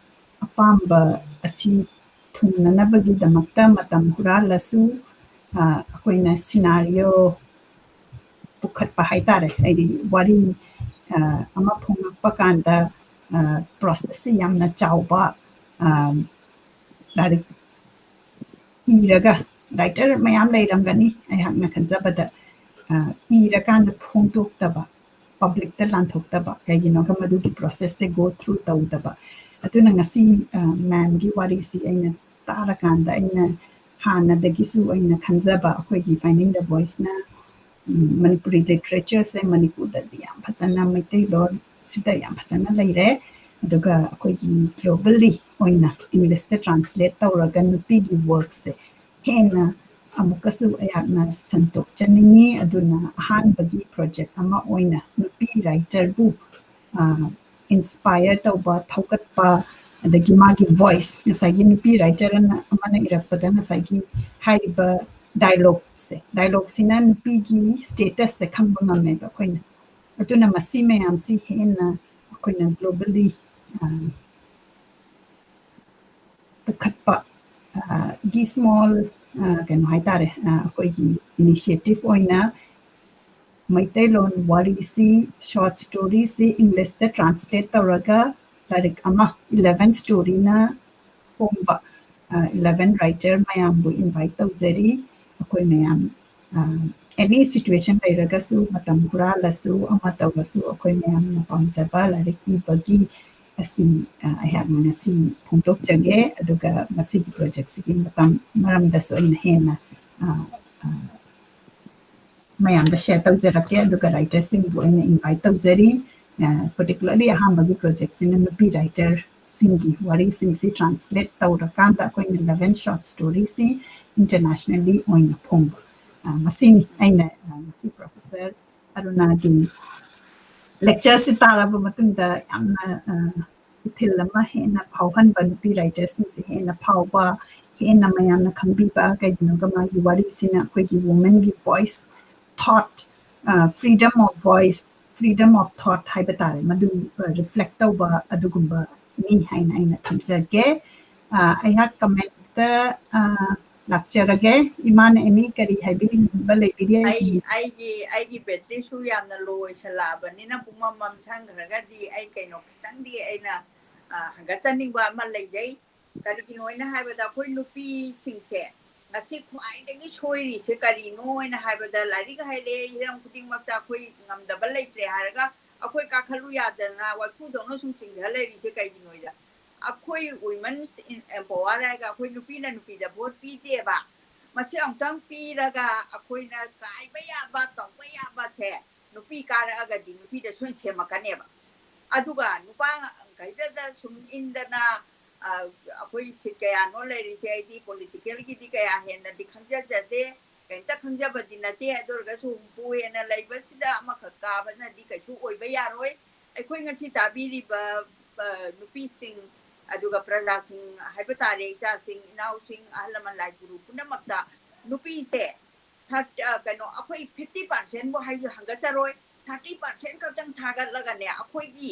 ꯑꯄꯥꯝꯕ ꯑꯁꯤ ꯊꯨꯡꯅꯅꯕꯒꯤꯗꯃꯛꯇ ꯃꯇꯝ ꯍꯨꯔꯥꯜꯂꯁꯨ, ꯑ, ꯑꯩꯈꯣꯏꯅ scenario ꯄꯨꯈꯠꯄ ꯍꯥꯏꯇꯥꯔꯦ꯫ ꯍꯥꯏꯗꯤ ꯋꯥꯔꯤ, ꯑ, ꯑꯃ ꯐꯣꯡꯉꯛꯄ ꯀꯥꯟꯗ, ꯑ, process ꯁꯤ ꯌꯥꯝꯅ ꯆꯥꯎꯕ, ꯑ, ꯂꯥꯏꯔꯤꯛ ꯏꯔꯒ, writer ꯃꯌꯥꯝ ꯂꯩꯔꯝꯒꯅꯤ ꯑꯩꯍꯥꯛꯅ ꯈꯟꯖꯕꯗ, ꯑ, ꯏꯔꯀꯥꯟꯗ ꯐꯣꯡꯗꯣꯛꯇꯕ, public ꯇ ꯂꯥꯟꯊꯣꯛꯇꯕ, ꯀꯩꯒꯤꯅꯣꯒ ꯃꯗꯨꯒꯤ process ꯁꯦ go through ꯇꯧꯗꯕ꯫ ꯑꯗꯨꯅ ꯉꯁꯤ, ꯑ, ma'am ꯒꯤ ꯋꯥꯔꯤꯁꯤ ꯑꯩꯅ ꯇꯥꯔꯀꯥꯟꯗ ꯑꯩꯅ ꯍꯥꯟꯅꯗꯒꯤꯁꯨ ꯑꯩꯅ ꯈꯟꯖꯕ ꯑꯩꯈꯣꯏꯒꯤ Finding the Voice ꯅ, ꯎꯝ, ꯃꯅꯤꯄꯨꯔꯤ literature ꯁꯦ ꯃꯅꯤꯄꯨꯔꯗꯗꯤ ꯌꯥꯝ ꯐꯖꯅ, ꯃꯩꯇꯩꯂꯣꯟ ꯁꯤꯗ ꯌꯥꯝ ꯐꯖꯅ ꯂꯩꯔꯦ꯫ ꯑꯗꯨꯒ ꯑꯩꯈꯣꯏꯒꯤ globally ꯑꯣꯏꯅ English ꯇ translate ꯇꯧꯔꯒ ꯅꯨꯄꯤꯒꯤ work ꯁꯦ ꯍꯦꯟꯅ ꯑꯃꯨꯛꯀꯁꯨ ꯑꯩꯍꯥꯛꯅ ꯁꯟꯗꯣꯛꯆꯅꯤꯡꯉꯤ꯫ ꯑꯗꯨꯅ ꯑꯍꯥꯟꯕꯒꯤ project ꯑꯃ ꯑꯣꯏꯅ ꯅꯨꯄꯤ writer ꯕꯨ, ꯑ, inspire ꯇꯧꯕ, ꯊꯧꯒꯠꯄ, ꯑꯗꯒꯤ ꯃꯥꯒꯤ voice, ꯉꯁꯥꯏꯒꯤ ꯅꯨꯄꯤ writer ꯑꯃꯅ, ꯑꯃꯅ ꯏꯔꯛꯄꯗ ꯉꯁꯥꯏꯒꯤ ꯍꯥꯏꯔꯤꯕ dialogue ꯁꯦ, dialogue ꯁꯤꯅ ꯅꯨꯄꯤꯒꯤ status ꯁꯦ ꯈꯪꯕ ꯉꯝꯃꯦꯕ ꯑꯩꯈꯣꯏꯅ꯫ ꯑꯗꯨꯅ ꯃꯁꯤ ꯃꯌꯥꯝꯁꯤ ꯍꯦꯟꯅ ꯑꯩꯈꯣꯏꯅ globally, ꯑ, ꯄꯨꯈꯠꯄ, ꯑ, ꯒꯤ small, ꯑ, ꯀꯩꯅꯣ ꯍꯥꯏꯇꯥꯔꯦ, ꯑ, ꯑꯩꯈꯣꯏꯒꯤ initiative ꯑꯣꯏꯅ ꯃꯩꯇꯩꯂꯣꯟ ꯋꯥꯔꯤꯁꯤ, short story ꯁꯤ English ꯇ translate ꯇꯧꯔꯒ ꯂꯥꯏꯔꯤꯛ ꯑꯃ, eleven story ꯅ ꯐꯣꯡꯕ, ꯑ, eleven writer ꯃꯌꯥꯝꯕꯨ invite ꯇꯧꯖꯔꯤ꯫ ꯑꯩꯈꯣꯏ ꯃꯌꯥꯝ, ꯑ, any situation ꯂꯩꯔꯒꯁꯨ, ꯃꯇꯝ ꯍꯨꯔꯥꯜꯂꯁꯨ, ꯑꯃ ꯇꯧꯔꯁꯨ, ꯑꯩꯈꯣꯏ ꯃꯌꯥꯝꯅ ꯄꯥꯝꯖꯕ ꯂꯥꯏꯔꯤꯛ ꯏꯕꯒꯤ ꯑꯁꯤ ꯑꯩꯍꯥꯛꯅ ꯉꯁꯤ ꯐꯣꯡꯗꯣꯛꯆꯒꯦ꯫ ꯑꯗꯨꯒ ꯃꯁꯤꯒꯤ ꯄ꯭ꯔꯣꯖꯦꯛꯁꯤꯒꯤ ꯃꯇꯝ ꯃꯔꯝꯗꯁꯨ ꯑꯩꯅ ꯍꯦꯟꯅ ꯃꯌꯥꯝꯗ ꯁꯦꯌꯔ ꯇꯧꯖꯔꯛꯀꯦ꯫ ꯑꯗꯨꯒ ꯔꯥꯏꯇꯔꯁꯤꯡꯕꯨ ꯑꯩꯅ ꯏꯟꯚꯥꯏꯠ ꯇꯧꯖꯔꯤ꯫ ꯄꯔꯇꯤꯀꯨꯂꯔꯂꯤ ꯑꯍꯥꯟꯕꯒꯤ ꯄ꯭ꯔꯣꯖꯦꯛꯁꯤꯅ ꯅꯨꯄꯤ ꯔꯥꯏꯇꯔꯁꯤꯡꯒꯤ ꯋꯥꯔꯤꯁꯤꯡꯁꯤ ꯇ꯭ꯔꯥꯟꯁꯂꯦꯠ ꯇꯧꯔꯀꯥꯟꯗ ꯑꯩꯈꯣꯏꯅ ꯏꯂꯦꯚꯦꯟ ꯁꯣꯔꯠ ꯁ꯭ꯇꯣꯔꯤꯁꯤ ꯏꯟꯇꯔꯅꯦꯁꯅꯦꯜꯂꯤ ꯑꯣꯏꯅ ꯐꯣꯡꯕ꯫ ꯃꯁꯤꯅꯤ ꯑꯩꯅ ꯉꯁꯤ ꯄ꯭ꯔꯣꯐꯦꯁꯔ ꯑꯔꯨꯅꯥꯒꯤ ꯂꯦꯛꯆꯔꯁꯤ ꯇꯥꯔꯕ ꯃꯇꯨꯡꯗ ꯌꯥꯝꯅ ꯏꯊꯤꯜ ꯑꯃ ꯍꯦꯟꯅ ꯐꯥꯎꯍꯟꯕ, ꯅꯨꯄꯤ ꯔꯥꯏꯇꯔꯁꯤꯡꯁꯦ ꯍꯦꯟꯅ ꯐꯥꯎꯕ, ꯍꯦꯟꯅ ꯃꯌꯥꯝꯅ ꯈꯪꯕꯤꯕ꯫ ꯀꯩꯒꯤꯅꯣꯒ ꯃꯥꯒꯤ ꯋꯥꯔꯤꯁꯤꯅ ꯑꯩꯈꯣꯏꯒꯤ ꯋꯨꯃꯦꯟꯒꯤ ꯚꯣꯏꯁ, ꯊꯣꯠ, freedom of voice, freedom of thought ꯍꯥꯏꯕ ꯇꯥꯔꯦ, ꯃꯗꯨ ꯔꯤꯐ꯭ꯂꯦꯛ ꯇꯧꯕ ꯑꯗꯨꯒꯨꯝꯕꯅꯤ ꯍꯥꯏꯅ ꯑꯩꯅ ꯊꯝꯖꯒꯦ꯫ ꯑꯩꯍꯥꯛ ꯀꯃꯦꯟꯇ ꯂꯥꯛꯆꯔꯒꯦ꯫ ꯏꯃꯥꯅ ꯑꯦꯅꯤ ꯀꯔꯤ ꯍꯥꯏꯕꯤꯅꯤꯡꯕ ꯂꯩꯕꯤꯒꯦ? ꯑꯩ ꯑꯩꯒꯤ ꯑꯩꯒꯤ ꯕꯦꯇ꯭ꯔꯤꯁꯨ ꯌꯥꯝꯅ ꯂꯣ ꯑꯣꯏꯁꯜꯂꯛꯑꯕꯅꯤꯅ, ꯄꯨꯡꯃꯝ ꯃꯝꯁꯟꯈ꯭ꯔꯒꯗꯤ ꯑꯩ ꯀꯩꯅꯣ ꯈꯤꯇꯪꯗꯤ ꯑꯩꯅ ꯍꯪꯒꯠꯆꯅꯤꯡꯕ ꯑꯃ ꯂꯩꯖꯩ꯫ ꯀꯔꯤꯒꯤꯅꯣ ꯍꯥꯏꯅ ꯍꯥꯏꯕꯗ, ꯑꯩꯈꯣꯏ ꯅꯨꯄꯤꯁꯤꯡꯁꯦ ꯉꯁꯤ ꯈ꯭ꯋꯥꯏꯗꯒꯤ ꯁꯣꯏꯔꯤꯁꯦ ꯀꯔꯤꯅꯣ ꯍꯥꯏꯅ ꯍꯥꯏꯕꯗ, ꯂꯥꯏꯔꯤꯛ ꯍꯩꯔꯦ, ꯍꯤꯔꯝ ꯈꯨꯗꯤꯡꯃꯛꯇ ꯑꯩꯈꯣꯏ ꯉꯝꯗꯕ ꯂꯩꯇ꯭ꯔꯦ ꯍꯥꯏꯔꯒ ꯑꯩꯈꯣꯏ ꯀꯥꯈꯠꯂꯨ ꯌꯥꯗꯅ ꯋꯥꯏꯈꯨꯗꯧꯅ ꯁꯨꯝ ꯆꯤꯡꯊ ꯂꯩꯔꯤꯁꯦ ꯀꯩꯒꯤꯅꯣꯗ, ꯑꯩꯈꯣꯏ ꯋꯤꯃꯟꯁ ꯏꯝꯄꯥꯋꯔ ꯍꯥꯏꯔꯒ ꯑꯩꯈꯣꯏ ꯅꯨꯄꯤꯅ ꯅꯨꯄꯤꯗ ꯚꯣꯠ ꯄꯤꯗꯦꯕ꯫ ꯃꯁꯤ ꯑꯃꯨꯛꯇꯪ ꯄꯤꯔꯒ ꯑꯩꯈꯣꯏꯅ ꯀꯥꯏꯕ ꯌꯥꯕ, ꯇꯧꯕ ꯌꯥꯕꯁꯦ ꯅꯨꯄꯤ ꯀꯥꯔꯛꯑꯒꯗꯤ ꯅꯨꯄꯤꯗ ꯁꯣꯏꯅ ꯁꯦꯝꯃꯛꯀꯅꯦꯕ꯫ ꯑꯗꯨꯒ ꯅꯨꯄꯥꯈꯩꯗꯗ ꯁꯨꯝ ꯏꯟꯗꯅ, ꯑꯩꯈꯣꯏ ꯁꯤꯠ ꯀꯌꯥꯅꯣ ꯂꯩꯔꯤꯁꯦ, ꯑꯩꯗꯤ ꯄꯣꯂꯤꯇꯤꯀꯦꯜꯒꯤꯗꯤ ꯀꯌꯥ ꯍꯦꯟꯅꯗꯤ ꯈꯪꯖꯖꯗꯦ, ꯀꯩꯝꯇ ꯈꯪꯖꯕꯗꯤ ꯅꯠꯇꯦ꯫ ꯑꯗꯨ ꯑꯣꯏꯔꯒꯁꯨ ꯍꯨꯝꯐꯨ ꯍꯦꯟꯅ ꯂꯩꯕꯁꯤꯗ ꯑꯃꯈꯛ ꯀꯥꯕꯅꯗꯤ ꯀꯩꯁꯨ ꯑꯣꯏꯕ ꯌꯥꯔꯣꯏ꯫ ꯑꯩꯈꯣꯏ ꯉꯁꯤ ꯇꯥꯕꯤꯔꯤꯕ ꯅꯨꯄꯤꯁꯤꯡ, ꯑꯗꯨꯒ ꯄ꯭ꯔꯖꯥꯁꯤꯡ ꯍꯥꯏꯕ ꯇꯥꯔꯦ, ꯏꯆꯥꯁꯤꯡ, ꯏꯅꯥꯎꯁꯤꯡ, ꯑꯍꯜ ꯂꯃꯟ, ꯂꯥꯏ ꯒꯨꯔꯨ ꯄꯨꯝꯅꯃꯛꯇ ꯅꯨꯄꯤꯁꯦ ꯀꯩꯅꯣ, ꯑꯩꯈꯣꯏ ꯐꯤꯐꯇꯤ ꯄꯥꯔꯁꯦꯟꯕꯨ ꯍꯥꯏꯁꯨ ꯍꯪꯒꯠꯆꯔꯣꯏ, ꯊꯥꯔꯇꯤ ꯄꯥꯔꯁꯦꯟ ꯈꯛꯇꯪ ꯊꯥꯒꯠꯂꯒꯅꯦ, ꯑꯩꯈꯣꯏꯒꯤ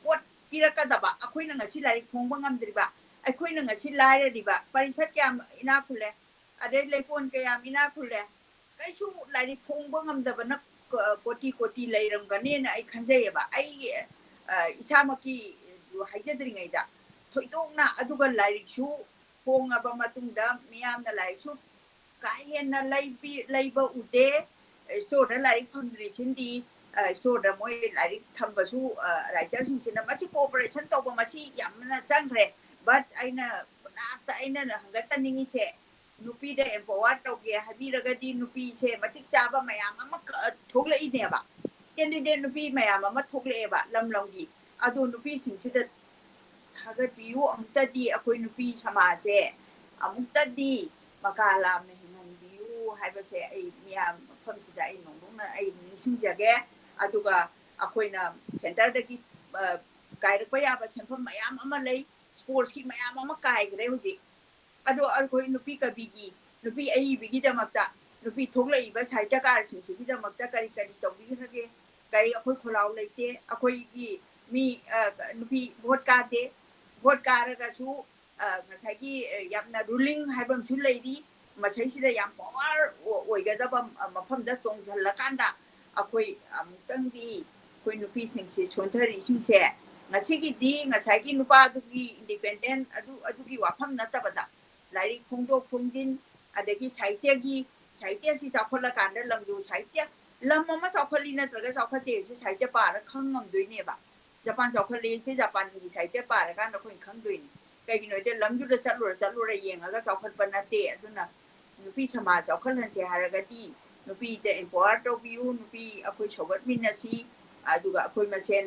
ꯄꯣꯠ ꯄꯤꯔꯛꯀꯗꯕ, ꯑꯩꯈꯣꯏꯅ ꯉꯁꯤ ꯂꯥꯏꯔꯤꯛ ꯐꯣꯡꯕ ꯉꯝꯗ꯭ꯔꯤꯕ, ꯑꯩꯈꯣꯏꯅ ꯉꯁꯤ ꯂꯥꯏꯔꯔꯤꯕ, ꯄꯔꯤꯁꯠ ꯀꯌꯥꯝ ꯏꯅꯥꯛ ꯈꯨꯜꯂꯦ, ꯑꯗꯩ ꯂꯩꯀꯣꯟ ꯀꯌꯥꯝ ꯏꯅꯥꯛ ꯈꯨꯜꯂꯦ, ꯀꯩꯁꯨ ꯂꯥꯏꯔꯤꯛ ꯐꯣꯡꯕ ꯉꯝꯗꯕꯅ ꯀꯣꯇꯤ ꯀꯣꯇꯤ ꯂꯩꯔꯝꯒꯅꯦꯅ ꯑꯩ ꯈꯟꯖꯩꯌꯦꯕ꯫ ꯑꯩ ꯏꯁꯥꯃꯛꯀꯤ ꯍꯥꯏꯖꯗ꯭ꯔꯤꯉꯩꯗ ꯊꯣꯏꯗꯣꯛꯅ, ꯑꯗꯨꯒ ꯂꯥꯏꯔꯤꯛꯁꯨ ꯐꯣꯡꯉꯕ ꯃꯇꯨꯡꯗ ꯃꯤꯌꯥꯝꯅ ꯂꯥꯏꯔꯤꯛꯁꯨ ꯀꯥ ꯍꯦꯟꯅ ꯂꯩꯕ ꯎꯗꯦ꯫ ꯁ꯭ꯇꯣꯔꯗ ꯂꯥꯏꯔꯤꯛ ꯐꯪꯗ꯭ꯔꯤꯁꯤꯡꯗꯤ ꯏꯁꯇꯣꯔꯗ ꯃꯣꯏ ꯂꯥꯏꯔꯤꯛ ꯊꯝꯕꯁꯨ, ꯔꯥꯏꯇꯔꯁꯤꯡꯁꯤꯅ ꯃꯁꯤ ꯀꯣꯑꯣꯄꯔꯦꯁꯟ ꯇꯧꯕ ꯃꯁꯤ ꯌꯥꯝꯅ ꯆꯪꯈ꯭ꯔꯦ꯫ But ꯑꯩꯅ ꯂꯥꯁꯇ ꯑꯩꯅ ꯍꯪꯒꯠꯆꯅꯤꯡꯉꯤꯁꯦ, ꯅꯨꯄꯤꯗ ꯑꯦꯝꯄꯥꯋꯔ ꯇꯧꯒꯦ ꯍꯥꯏꯕꯤꯔꯒꯗꯤ ꯅꯨꯄꯤꯁꯦ ꯃꯇꯤꯛ ꯆꯥꯕ ꯃꯌꯥꯝ ꯑꯃ ꯊꯣꯛꯂꯛꯏꯅꯦꯕ, ꯀꯦꯟꯗꯤꯗꯦꯠ ꯅꯨꯄꯤ ꯃꯌꯥꯝ ꯑꯃ ꯊꯣꯛꯂꯛꯑꯦꯕ ꯂꯝ ꯂꯝꯒꯤ꯫ ꯑꯗꯣ ꯅꯨꯄꯤꯁꯤꯡꯁꯤꯗ ꯊꯥꯒꯠꯄꯤꯌꯨ ꯑꯃꯨꯛꯇꯗꯤ, ꯑꯩꯈꯣꯏ ꯅꯨꯄꯤ ꯁꯃꯥꯖꯁꯦ ꯑꯃꯨꯛꯇꯗꯤ ꯃꯀꯥ ꯂꯥꯝꯅ ꯍꯤꯡꯍꯟꯕꯤꯌꯨ ꯍꯥꯏꯕꯁꯦ ꯑꯩ ꯃꯤꯌꯥꯝ ꯃꯐꯝꯁꯤꯗ ꯑꯩ ꯅꯣꯡꯂꯨꯛꯅ ꯑꯩ ꯅꯤꯡꯁꯤꯡꯖꯒꯦ꯫ ꯑꯗꯨꯒ ꯑꯩꯈꯣꯏꯅ ꯁꯦꯟꯇꯔꯗꯒꯤ ꯀꯥꯏꯔꯛꯄ ꯌꯥꯕ ꯁꯦꯟꯐꯝ ꯃꯌꯥꯝ ꯑꯃ ꯂꯩ, ꯁ꯭ꯄꯣꯔꯠꯁꯀꯤ ꯃꯌꯥꯝ ꯑꯃ ꯀꯥꯏꯈ꯭ꯔꯦ ꯍꯧꯖꯤꯛ꯫ ꯑꯗꯣ ꯑꯩꯈꯣꯏ ꯅꯨꯄꯤ ꯀꯕꯤꯒꯤ, ꯅꯨꯄꯤ ꯑꯏꯕꯤꯒꯤꯗꯃꯛꯇ, ꯅꯨꯄꯤ ꯊꯣꯛꯂꯛꯏꯕ ꯁꯥꯍꯤꯇ꯭ꯌꯀꯥꯔꯁꯤꯡꯁꯤꯒꯤꯗꯃꯛꯇ ꯀꯔꯤ ꯀꯔꯤ ꯇꯧꯕꯤꯈ꯭ꯔꯒꯦ? ꯀꯔꯤ ꯑꯩꯈꯣꯏ ꯈꯣꯜꯂꯥꯎ ꯂꯩꯇꯦ? ꯑꯩꯈꯣꯏꯒꯤ ꯃꯤ ꯅꯨꯄꯤ ꯚꯣꯠ ꯀꯥꯗꯦ꯫ ꯚꯣꯠ ꯀꯥꯔꯒꯁꯨ ꯉꯁꯥꯏꯒꯤ ꯌꯥꯝꯅ ꯔꯨꯂꯤꯡ ꯍꯥꯏꯕ ꯑꯃꯁꯨ ꯂꯩꯔꯤ꯫ ꯃꯁꯩꯁꯤꯗ ꯌꯥꯝ ꯄꯋꯥꯔ ꯑꯣꯏꯒꯗꯕ ꯃꯐꯝꯗ ꯆꯣꯡꯁꯤꯜꯂꯀꯥꯟꯗ ꯑꯩꯈꯣꯏ ꯑꯃꯨꯛꯇꯪꯗꯤ ꯑꯩꯈꯣꯏ ꯅꯨꯄꯤꯁꯤꯡꯁꯦ, ꯁꯣꯟꯊꯔꯤꯁꯤꯡꯁꯦ, ꯉꯁꯤꯒꯤꯗꯤ ꯉꯁꯥꯏꯒꯤ ꯅꯨꯄꯥꯗꯨꯒꯤ ꯏꯟꯗꯤꯄꯦꯟꯗꯦꯟ ꯑꯗꯨ, ꯑꯗꯨꯒꯤ ꯋꯥꯐꯝ ꯅꯠꯇꯕꯗ ꯂꯥꯏꯔꯤꯛ ꯐꯣꯡꯗꯣꯛ ꯐꯣꯡꯖꯤꯟ, ꯑꯗꯒꯤ ꯁꯥꯍꯤꯇ꯭ꯌꯒꯤ, ꯁꯥꯍꯤꯇ꯭ꯌꯁꯤ ꯆꯥꯎꯈꯠꯂꯀꯥꯟꯗ ꯂꯝꯗꯨ ꯁꯥꯍꯤꯇ꯭ꯌ, ꯂꯝ ꯑꯃ ꯆꯥꯎꯈꯠꯂꯤ ꯅꯠꯇ꯭ꯔꯒ ꯆꯥꯎꯈꯠꯇꯦ ꯍꯥꯏꯕꯁꯤ ꯁꯥꯍꯤꯇ꯭ꯌ ꯄꯥꯔ ꯈꯪ ꯉꯝꯗꯣꯏꯅꯦꯕ꯫ ꯖꯄꯥꯟ ꯆꯥꯎꯈꯠꯂꯦ ꯁꯤ ꯖꯄꯥꯟꯒꯤ ꯁꯥꯍꯤꯇ꯭ꯌ ꯄꯥꯔꯀꯥꯟꯗ ꯑꯩꯈꯣꯏꯅ ꯈꯪꯗꯣꯏꯅꯤ꯫ ꯀꯩꯒꯤꯅꯣ ꯍꯥꯏꯗꯤ ꯂꯝꯗꯨꯗ ꯆꯠꯂꯨꯔ ꯆꯠꯂꯨꯔ ꯌꯦꯡꯉꯒ ꯆꯥꯎꯈꯠꯄ ꯅꯠꯇꯦ꯫ ꯑꯗꯨꯅ ꯅꯨꯄꯤ ꯁꯃꯥꯖ ꯆꯥꯎꯈꯠꯍꯟꯁꯦ ꯍꯥꯏꯔꯒꯗꯤ ꯅꯨꯄꯤꯗ ꯑꯦꯝꯄꯥꯋꯔ ꯇꯧꯕꯤꯌꯨ, ꯅꯨꯄꯤ ꯑꯩꯈꯣꯏ ꯁꯧꯒꯠꯃꯤꯟꯅꯁꯤ꯫ ꯑꯗꯨꯒ ꯑꯩꯈꯣꯏ ꯃꯁꯦꯟ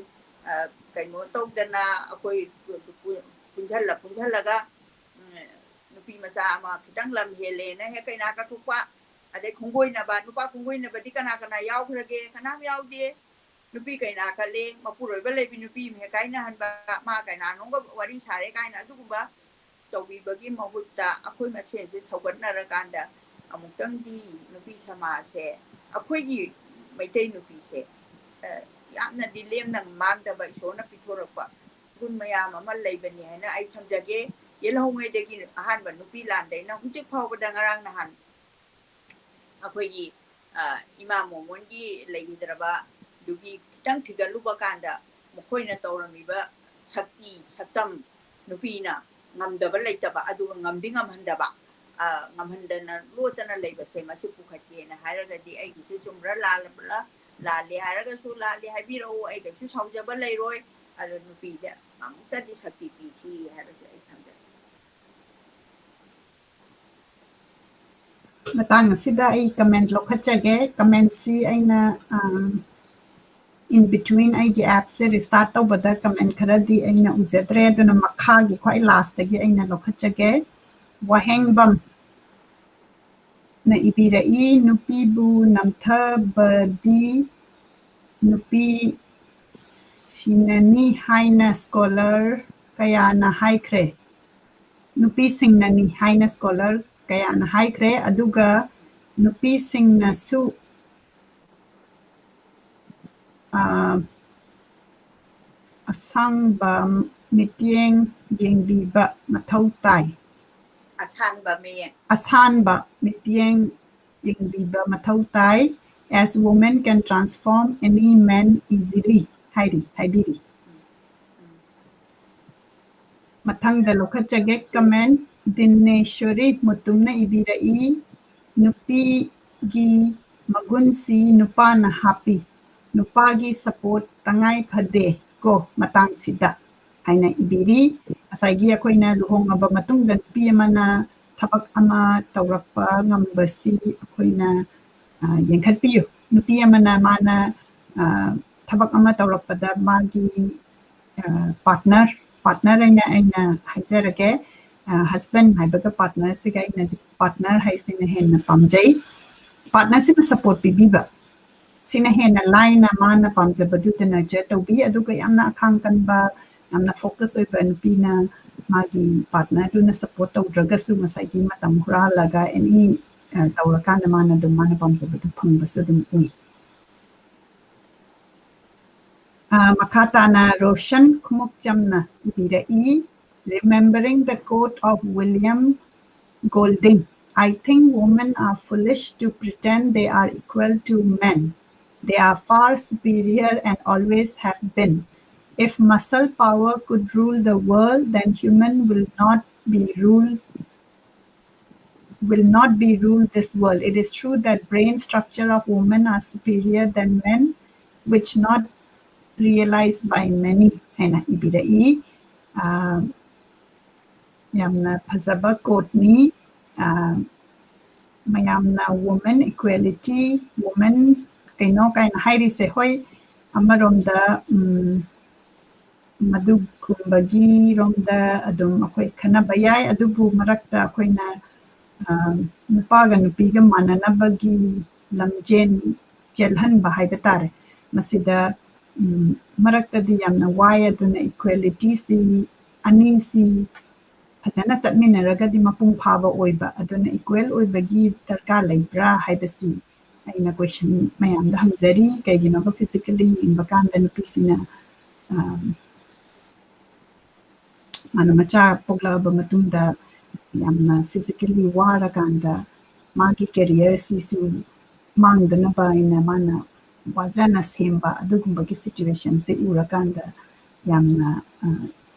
ꯀꯩꯅꯣ ꯇꯧꯗꯅ ꯑꯩꯈꯣꯏ ꯄꯨꯟꯁꯤꯜꯂ ꯄꯨꯟꯁꯤꯜꯂꯒ ꯅꯨꯄꯤ ꯃꯆꯥ ꯑꯃ ꯈꯤꯇꯪ ꯂꯝ ꯍꯦꯜꯂꯦꯅ ꯍꯦꯛ ꯀꯩꯅꯥ ꯀꯠꯊꯣꯛꯄ, ꯑꯗꯩ ꯈꯣꯡꯒꯣꯏꯅꯕ, ꯅꯨꯄꯥ ꯈꯣꯡꯒꯣꯏꯅꯕꯗꯤ ꯀꯅꯥ ꯀꯅꯥ ꯌꯥꯎꯈ꯭ꯔꯒꯦ? ꯀꯅꯥꯝ ꯌꯥꯎꯗꯦ꯫ ꯅꯨꯄꯤ ꯀꯩꯅꯥ ꯀꯠꯂꯦ, ꯃꯄꯨꯔꯣꯏꯕ ꯂꯩꯕꯤ ꯅꯨꯄꯤ ꯑꯃ ꯍꯦꯛ ꯀꯥꯏꯅꯍꯟꯕ, ꯃꯥ ꯀꯩꯅꯥꯅꯣꯝꯒ ꯋꯥꯔꯤ ꯁꯥꯔꯦ ꯀꯥꯏꯅ ꯑꯗꯨꯒꯨꯝꯕ ꯇꯧꯕꯤꯕꯒꯤ ꯃꯍꯨꯠꯇ ꯑꯩꯈꯣꯏ ꯃꯁꯦꯟꯁꯦ ꯁꯧꯒꯠꯅꯔꯀꯥꯟꯗ ꯑꯃꯨꯛꯇꯪꯗꯤ ꯅꯨꯄꯤ ꯁꯃꯥꯖꯁꯦ, ꯑꯩꯈꯣꯏꯒꯤ ꯃꯩꯇꯩ ꯅꯨꯄꯤꯁꯦ, ꯌꯥꯝꯅꯗꯤ ꯂꯦꯝꯅ ꯃꯥꯡꯗꯕ ꯏꯁꯣꯔꯅ ꯄꯤꯊꯣꯔꯛꯄ ꯒꯨꯟ ꯃꯌꯥꯝ ꯑꯃ ꯂꯩꯕꯅꯤ ꯍꯥꯏꯅ ꯑꯩ ꯊꯝꯖꯒꯦ꯫ ꯌꯦꯜꯍꯧꯉꯩꯗꯒꯤ ꯑꯍꯥꯟꯕ ꯅꯨꯄꯤ ꯂꯥꯟꯗꯩꯅ ꯍꯧꯖꯤꯛ ꯐꯥꯎꯕꯗ ꯉꯔꯥꯡ ꯅꯍꯥꯟ ꯑꯩꯈꯣꯏꯒꯤ ꯏꯃꯥ ꯃꯣꯃꯣꯟꯒꯤ ꯂꯩꯈꯤꯗ꯭ꯔꯕ ꯑꯗꯨꯒꯤ ꯈꯤꯇꯪ ꯊꯤꯒꯠꯂꯨꯕ ꯀꯥꯟꯗ ꯃꯈꯣꯏꯅ ꯇꯧꯔꯝꯃꯤꯕ ꯁꯛꯇꯤ ꯁꯛꯇꯝ, ꯅꯨꯄꯤꯅ ꯉꯝꯗꯕ ꯂꯩꯇꯕ, ꯑꯗꯨꯒ ꯉꯝꯗꯤ ꯉꯝꯍꯟꯗꯕ, ꯉꯝꯍꯟꯗꯅ ꯂꯣꯠꯇꯅ ꯂꯩꯕꯁꯦ ꯃꯁꯤ ꯄꯨꯈꯠꯀꯦꯅ ꯍꯥꯏꯔꯒꯗꯤ ꯑꯩꯒꯤꯁꯨ ꯆꯨꯝꯕ꯭ꯔꯥ ꯂꯥꯜꯂꯕ꯭ꯔꯥ ꯂꯥꯜꯂꯦ ꯍꯥꯏꯔꯒꯁꯨ ꯂꯥꯜꯂꯦ ꯍꯥꯏꯕꯤꯔꯛꯎ, ꯑꯩ ꯀꯩꯁꯨ ꯁꯥꯎꯖꯕ ꯂꯩꯔꯣꯏ꯫ ꯑꯗꯣ ꯅꯨꯄꯤꯗ ꯑꯃꯨꯛꯇꯗꯤ ꯁꯛꯇꯤ ꯄꯤꯁꯤ ꯍꯥꯏꯕꯁꯦ ꯑꯩ ꯊꯝꯖꯒꯦ꯫ ꯃꯇꯥꯡ ꯑꯁꯤꯗ ꯑꯩ ꯀꯃꯦꯟ ꯂꯧꯈꯠꯆꯒꯦ꯫ ꯀꯃꯦꯟꯁꯤ ꯑꯩꯅ, ꯑꯥ, in between ꯑꯩꯒꯤ ꯑꯦꯞꯁꯦ ꯔꯤꯁꯇꯥꯔꯠ ꯇꯧꯕꯗ ꯀꯃꯦꯟ ꯈꯔꯗꯤ ꯑꯩꯅ ꯎꯖꯗ꯭ꯔꯦ, ꯑꯗꯨꯅ ꯃꯈꯥꯒꯤ ꯈ꯭ꯋꯥꯏ ꯂꯥꯁꯇꯒꯤ ꯑꯩꯅ ꯂꯧꯈꯠꯆꯒꯦ꯫ ꯋꯥꯍꯦꯡꯕꯝꯅ ꯏꯕꯤꯔꯛꯏ, "ꯅꯨꯄꯤꯕꯨ ꯅꯝꯊꯕꯗꯤ ꯅꯨꯄꯤ ꯁꯤꯅꯅꯤ ꯍꯥꯏꯅ ꯁ꯭ꯀꯣꯂꯔ ꯀꯌꯥꯅ ꯍꯥꯏꯈ꯭ꯔꯦ꯫ ꯅꯨꯄꯤꯁꯤꯡꯅꯅꯤ ꯍꯥꯏꯅ ꯁ꯭ꯀꯣꯂꯔ ꯀꯌꯥꯅ ꯍꯥꯏꯈ꯭ꯔꯦ, ꯑꯗꯨꯒ ꯅꯨꯄꯤꯁꯤꯡꯅꯁꯨ, ꯑ, ꯑꯁꯥꯡꯕ ꯃꯤꯠꯌꯦꯡ ꯌꯦꯡꯕꯤꯕ ꯃꯊꯧ ꯇꯥꯏ꯫ ꯑꯁꯥꯟꯕ ꯃꯤꯠꯌꯦꯡ꯫ ꯑꯁꯥꯟꯕ ꯃꯤꯠꯌꯦꯡ ꯌꯦꯡꯕꯤꯕ ꯃꯊꯧ ꯇꯥꯏ, as women can transform any man easily" ꯍꯥꯏꯔꯤ, ꯍꯥꯏꯕꯤꯔꯤ꯫ ꯃꯊꯪꯗ ꯂꯧꯈꯠꯆꯒꯦ ꯀꯃꯦꯟ, ꯗꯤꯅꯦꯁꯣꯔꯤ ꯃꯨꯇꯨꯝꯅ ꯏꯕꯤꯔꯛꯏ, "ꯅꯨꯄꯤꯒꯤ ꯃꯒꯨꯟꯁꯤ ꯅꯨꯄꯥꯅ ꯍꯥꯞꯄꯤ, ꯅꯨꯄꯥꯒꯤ ꯁꯄꯣꯔꯠ ꯇꯉꯥꯏ ꯐꯗꯦ ꯀꯣ ꯃꯇꯥꯡꯁꯤꯗ" ꯍꯥꯏꯅ ꯏꯕꯤꯔꯤ꯫ ꯉꯁꯥꯏꯒꯤ ꯑꯩꯈꯣꯏꯅ ꯂꯨꯍꯣꯡꯉꯕ ꯃꯇꯨꯡꯗ ꯅꯨꯄꯤ ꯑꯃꯅ ꯊꯕꯛ ꯑꯃ ꯇꯧꯔꯛꯄ ꯉꯝꯕꯁꯤ ꯑꯩꯈꯣꯏꯅ, ꯑ, ꯌꯦꯡꯈꯠꯄꯤꯌꯨ꯫ ꯅꯨꯄꯤ ꯑꯃꯅ ꯃꯥꯅ, ꯑ, ꯊꯕꯛ ꯑꯃ ꯇꯧꯔꯛꯄꯗ ꯃꯥꯒꯤ, ꯑ, ꯄꯥꯔꯠꯅꯔ, ꯄꯥꯔꯠꯅꯔ ꯍꯥꯏꯅ ꯑꯩꯅ ꯍꯥꯏꯖꯔꯒꯦ, ꯑ, ꯍꯁꯕꯦꯟ ꯍꯥꯏꯕꯒ ꯄꯥꯔꯠꯅꯔꯁꯤꯒ ꯑꯩꯅ ꯄꯥꯔꯠꯅꯔ ꯍꯥꯏꯁꯤꯅ ꯍꯦꯟꯅ ꯄꯥꯝꯖꯩ꯫ ꯄꯥꯔꯠꯅꯔꯁꯤꯅ ꯁꯄꯣꯔꯠ ꯄꯤꯕꯤꯕ, ꯁꯤꯅ ꯍꯦꯟꯅ ꯂꯥꯏꯅ ꯃꯥꯅ ꯄꯥꯝꯖꯕꯗꯨꯗ ꯅꯔꯆꯔ ꯇꯧꯕꯤ꯫ ꯑꯗꯨꯒ ꯌꯥꯝꯅ ꯑꯈꯥꯡ ꯀꯟꯕ, ꯌꯥꯝꯅ ꯐꯣꯀꯁ ꯑꯣꯏꯕ ꯅꯨꯄꯤꯅ ꯃꯥꯒꯤ ꯄꯥꯔꯠꯅꯔꯗꯨꯅ ꯁꯄꯣꯔꯠ ꯇꯧꯗ꯭ꯔꯒꯁꯨ ꯉꯁꯥꯏꯒꯤ ꯃꯇꯝ ꯍꯨꯔꯥꯜꯂꯒ ꯑꯦꯅꯤ, ꯑ, ꯇꯧꯔꯀꯥꯟꯗ ꯃꯥꯅ ꯑꯗꯨꯝ ꯃꯥꯅ ꯄꯥꯝꯖꯕꯗꯨ ꯐꯪꯕꯁꯨ ꯑꯗꯨꯝ ꯎꯏ꯫ ꯑ, ꯃꯈꯥ ꯇꯥꯅ Roshan ꯈꯨꯃꯨꯛꯆꯝꯅ ꯏꯕꯤꯔꯛꯏ, "Remembering the quote of William Golding, I think women are foolish to pretend they are equal to men. They are far superior and always have been. If muscle power could rule the world, then human will not be ruled will not be rule this world. It is true that brain structure of women are superior than men, which not realized by many ꯍꯥꯏꯅ ꯏꯕꯤꯔꯛꯏ꯫ ꯑꯥ, ꯌꯥꯝꯅ ꯐꯖꯕ quoteꯅꯤ꯫ ꯑꯥ, ꯃꯌꯥꯝꯅ women equality, women ꯀꯩꯅꯣ ꯀꯥꯏꯅ ꯍꯥꯏꯔꯤꯁꯦ, ꯍꯣꯏ, ꯑꯃꯔꯣꯝꯗ, ꯎꯝ, ꯃꯗꯨꯒꯨꯝꯕꯒꯤ ꯔꯣꯝꯗ ꯑꯗꯨꯝ ꯑꯩꯈꯣꯏ ꯈꯟꯅꯕ ꯌꯥꯏ, ꯑꯗꯨꯕꯨ ꯃꯔꯛꯇ ꯑꯩꯈꯣꯏꯅ, ꯑ, ꯅꯨꯄꯥꯒ ꯅꯨꯄꯤꯒ ꯃꯥꯟꯅꯅꯕꯒꯤ ꯂꯝꯖꯦꯟ ꯆꯦꯜꯍꯟꯕ ꯍꯥꯏꯕ ꯇꯥꯔꯦ꯫ ꯃꯁꯤꯗ, ꯎꯝ, ꯃꯔꯛꯇꯗꯤ ꯌꯥꯝꯅ ꯋꯥꯏ꯫ ꯑꯗꯨꯅ equalityꯁꯤ, ꯑꯅꯤꯁꯤ ꯐꯖꯅ ꯆꯠꯃꯤꯟꯅꯔꯒꯗꯤ ꯃꯄꯨꯡ ꯐꯥꯕ ꯑꯣꯏꯕ꯫ ꯑꯗꯨꯅ equal ꯑꯣꯏꯕꯒꯤ ꯗꯔꯀꯥꯔ ꯂꯩꯕ꯭ꯔꯥ ꯍꯥꯏꯕꯁꯤ ꯑꯩꯅ question ꯃꯌꯥꯝꯗ ꯍꯪꯖꯔꯤ꯫ ꯀꯩꯒꯤꯅꯣꯕ physically ꯌꯦꯡꯕ ꯀꯥꯟꯗ ꯅꯨꯄꯤꯁꯤꯡꯅ, ꯑ, ꯃꯥꯅ ꯃꯆꯥ ꯄꯣꯛꯂꯛꯑꯕ ꯃꯇꯨꯡꯗ ꯌꯥꯝꯅ physically ꯋꯥꯔꯀꯥꯟꯗ ꯃꯥꯒꯤ careerꯁꯤꯁꯨ ꯃꯥꯡꯗꯅꯕ ꯍꯥꯏꯅ ꯃꯥꯅ ꯋꯥꯖꯅ ꯁꯦꯝꯕ ꯑꯗꯨꯒꯨꯝꯕꯒꯤ situationꯁꯦ ꯎꯔꯀꯥꯟꯗ ꯌꯥꯝꯅ, ꯑ,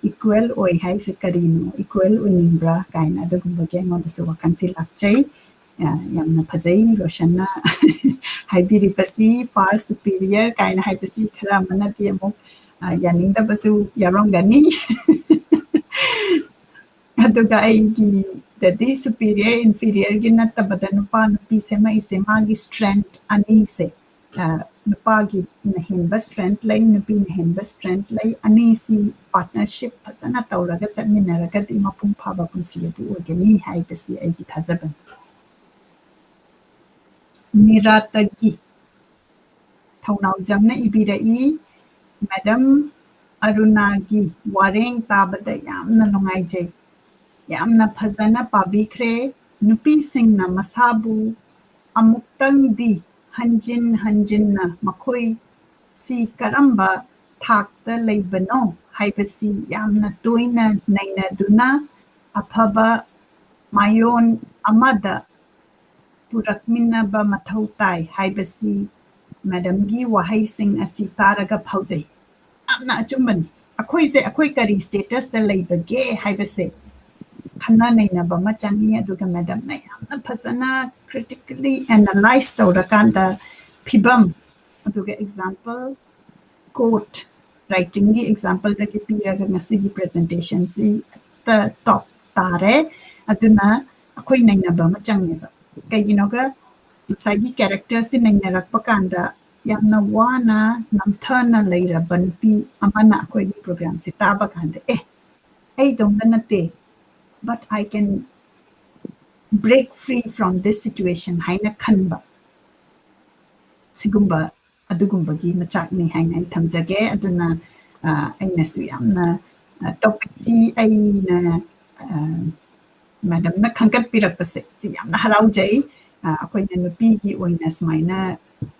equal ꯑꯣꯏ ꯍꯥꯏꯁꯦ ꯀꯔꯤꯅꯣ, equal ꯑꯣꯏꯅꯤꯡꯕ꯭ꯔꯥ ꯀꯥꯏꯅ ꯑꯗꯨꯒꯨꯝꯕꯒꯤ ꯑꯩꯉꯣꯟꯗꯁꯨ ꯋꯥꯈꯜꯁꯤ ꯂꯥꯛꯆꯩ꯫ ꯑ, ꯌꯥꯝꯅ ꯐꯖꯩ ꯔꯣꯁꯟꯅ ꯍꯥꯏꯕꯤꯔꯤꯕꯁꯤ, far superior ꯀꯥꯏꯅ ꯍꯥꯏꯕꯁꯤ ꯈꯔ ꯑꯃꯅꯗꯤ ꯑꯃꯨꯛ, ꯑ, ꯌꯥꯅꯤꯡꯗꯕꯁꯨ ꯌꯥꯎꯔꯝꯒꯅꯤ꯫ ꯑꯗꯨꯒ ꯑꯩꯒꯤꯗꯗꯤ superior, inferiorꯒꯤ ꯅꯠꯇꯕꯗ ꯅꯨꯄꯥ ꯅꯨꯄꯤ ꯁꯦꯝꯃꯛꯏꯁꯦ ꯃꯥꯒꯤ strength ꯑꯅꯤꯁꯦ, ꯑ, ꯅꯨꯄꯥꯒꯤꯅ ꯍꯦꯟꯕ strength ꯂꯩ, ꯅꯨꯄꯤꯅ ꯍꯦꯟꯕ strength ꯂꯩ, ꯑꯅꯤꯁꯤ partnership ꯐꯖꯅ ꯇꯧꯔꯒ ꯆꯠꯃꯤꯟꯅꯔꯒꯗꯤ ꯃꯄꯨꯡ ꯐꯥꯕ ꯄꯨꯟꯁꯤ ꯑꯗꯨ ꯑꯣꯏꯒꯅꯤ ꯍꯥꯏꯕꯁꯤ ꯑꯩꯒꯤ ꯊꯥꯖꯕꯅꯤ꯫ ꯃꯤꯔꯥꯠꯇꯒꯤ ꯊꯧꯅꯥꯎꯖꯝꯅ ꯏꯕꯤꯔꯛꯏ, Madam ꯑꯔꯨꯅꯥꯒꯤ ꯋꯥꯔꯦꯡ ꯇꯥꯕꯗ ꯌꯥꯝꯅ ꯅꯨꯡꯉꯥꯏꯖꯩ꯫ ꯌꯥꯝꯅ ꯐꯖꯅ ꯄꯥꯕꯤꯈ꯭ꯔꯦ꯫ ꯅꯨꯄꯤꯁꯤꯡꯅ ꯃꯁꯥꯕꯨ ꯑꯃꯨꯛꯇꯪꯗꯤ ꯍꯟꯖꯤꯟ ꯍꯟꯖꯤꯟꯅ ꯃꯈꯣꯏꯁꯤ ꯀꯔꯝꯕ ꯊꯥꯛꯇ ꯂꯩꯕꯅꯣ ꯍꯥꯏꯕꯁꯤ ꯌꯥꯝꯅ ꯇꯣꯏꯅ ꯅꯩꯅꯗꯨꯅ ꯑꯐꯕ ꯃꯥꯏꯑꯣꯟ ꯑꯃꯗ ꯄꯨꯔꯛꯃꯤꯟꯅꯕ ꯃꯊꯧ ꯇꯥꯏ ꯍꯥꯏꯕꯁꯤ Madamꯒꯤ ꯋꯥꯍꯩꯁꯤꯡ ꯑꯁꯤ ꯇꯥꯔꯒ ꯐꯥꯎꯖꯩ꯫ ꯌꯥꯝꯅ ꯑꯆꯨꯝꯕꯅꯤ꯫ ꯑꯩꯈꯣꯏꯁꯦ, ꯑꯩꯈꯣꯏ ꯀꯔꯤ statusꯇ ꯂꯩꯕꯒꯦ ꯍꯥꯏꯕꯁꯦ ꯈꯟꯅ ꯅꯩꯅꯕ ꯑꯃ ꯆꯪꯉꯤ꯫ ꯑꯗꯨꯒ ꯃꯦꯗꯝꯅ ꯌꯥꯝꯅ ꯐꯖꯅ critically analyze ꯇꯧꯔꯀꯥꯟꯗ ꯐꯤꯕꯝ, ꯑꯗꯨꯒ example, quote, writingꯒꯤ exampleꯗꯒꯤ ꯄꯤꯔꯒ ꯉꯁꯤꯒꯤ presentationꯁꯤ ꯍꯦꯛꯇ top ꯇꯥꯔꯦ꯫ ꯑꯗꯨꯅ ꯑꯩꯈꯣꯏ ꯅꯩꯅꯕ ꯑꯃ ꯆꯪꯉꯦꯕ꯫ ꯀꯩꯒꯤꯅꯣꯒ ꯉꯁꯥꯏꯒꯤ characterꯁꯤ ꯅꯩꯅꯔꯛꯄ ꯀꯥꯟꯗ ꯌꯥꯝꯅ ꯋꯥꯅ ꯅꯝꯊꯅ ꯂꯩꯔꯕ ꯅꯨꯄꯤ ꯑꯃꯅ ꯑꯩꯈꯣꯏꯒꯤ programꯁꯤ ꯇꯥꯕ ꯀꯥꯟꯗ, "ꯑꯦ, ꯑꯩ ꯏꯇꯣꯝꯇ ꯅꯠꯇꯦ, but I can break free from this situation" ꯍꯥꯏꯅ ꯈꯟꯕ꯫ ꯁꯤꯒꯨꯝꯕ, ꯑꯗꯨꯒꯨꯝꯕꯒꯤ ꯃꯆꯥꯛꯅꯤ ꯍꯥꯏꯅ ꯑꯩ ꯊꯝꯖꯒꯦ꯫ ꯑꯗꯨꯅ, ꯑ, ꯑꯩꯅꯁꯨ ꯌꯥꯝꯅ, ꯑ, topicꯁꯤ ꯑꯩꯅ, ꯑ, ꯃꯦꯗꯝꯅ ꯈꯟꯒꯠꯄꯤꯔꯛꯄꯁꯦ ꯁꯤ ꯌꯥꯝꯅ ꯍꯔꯥꯎꯖꯩ꯫ ꯑ, ꯑꯩꯈꯣꯏꯅ ꯅꯨꯄꯤꯒꯤ ꯑꯣꯏꯅ ꯁꯨꯃꯥꯏꯅ,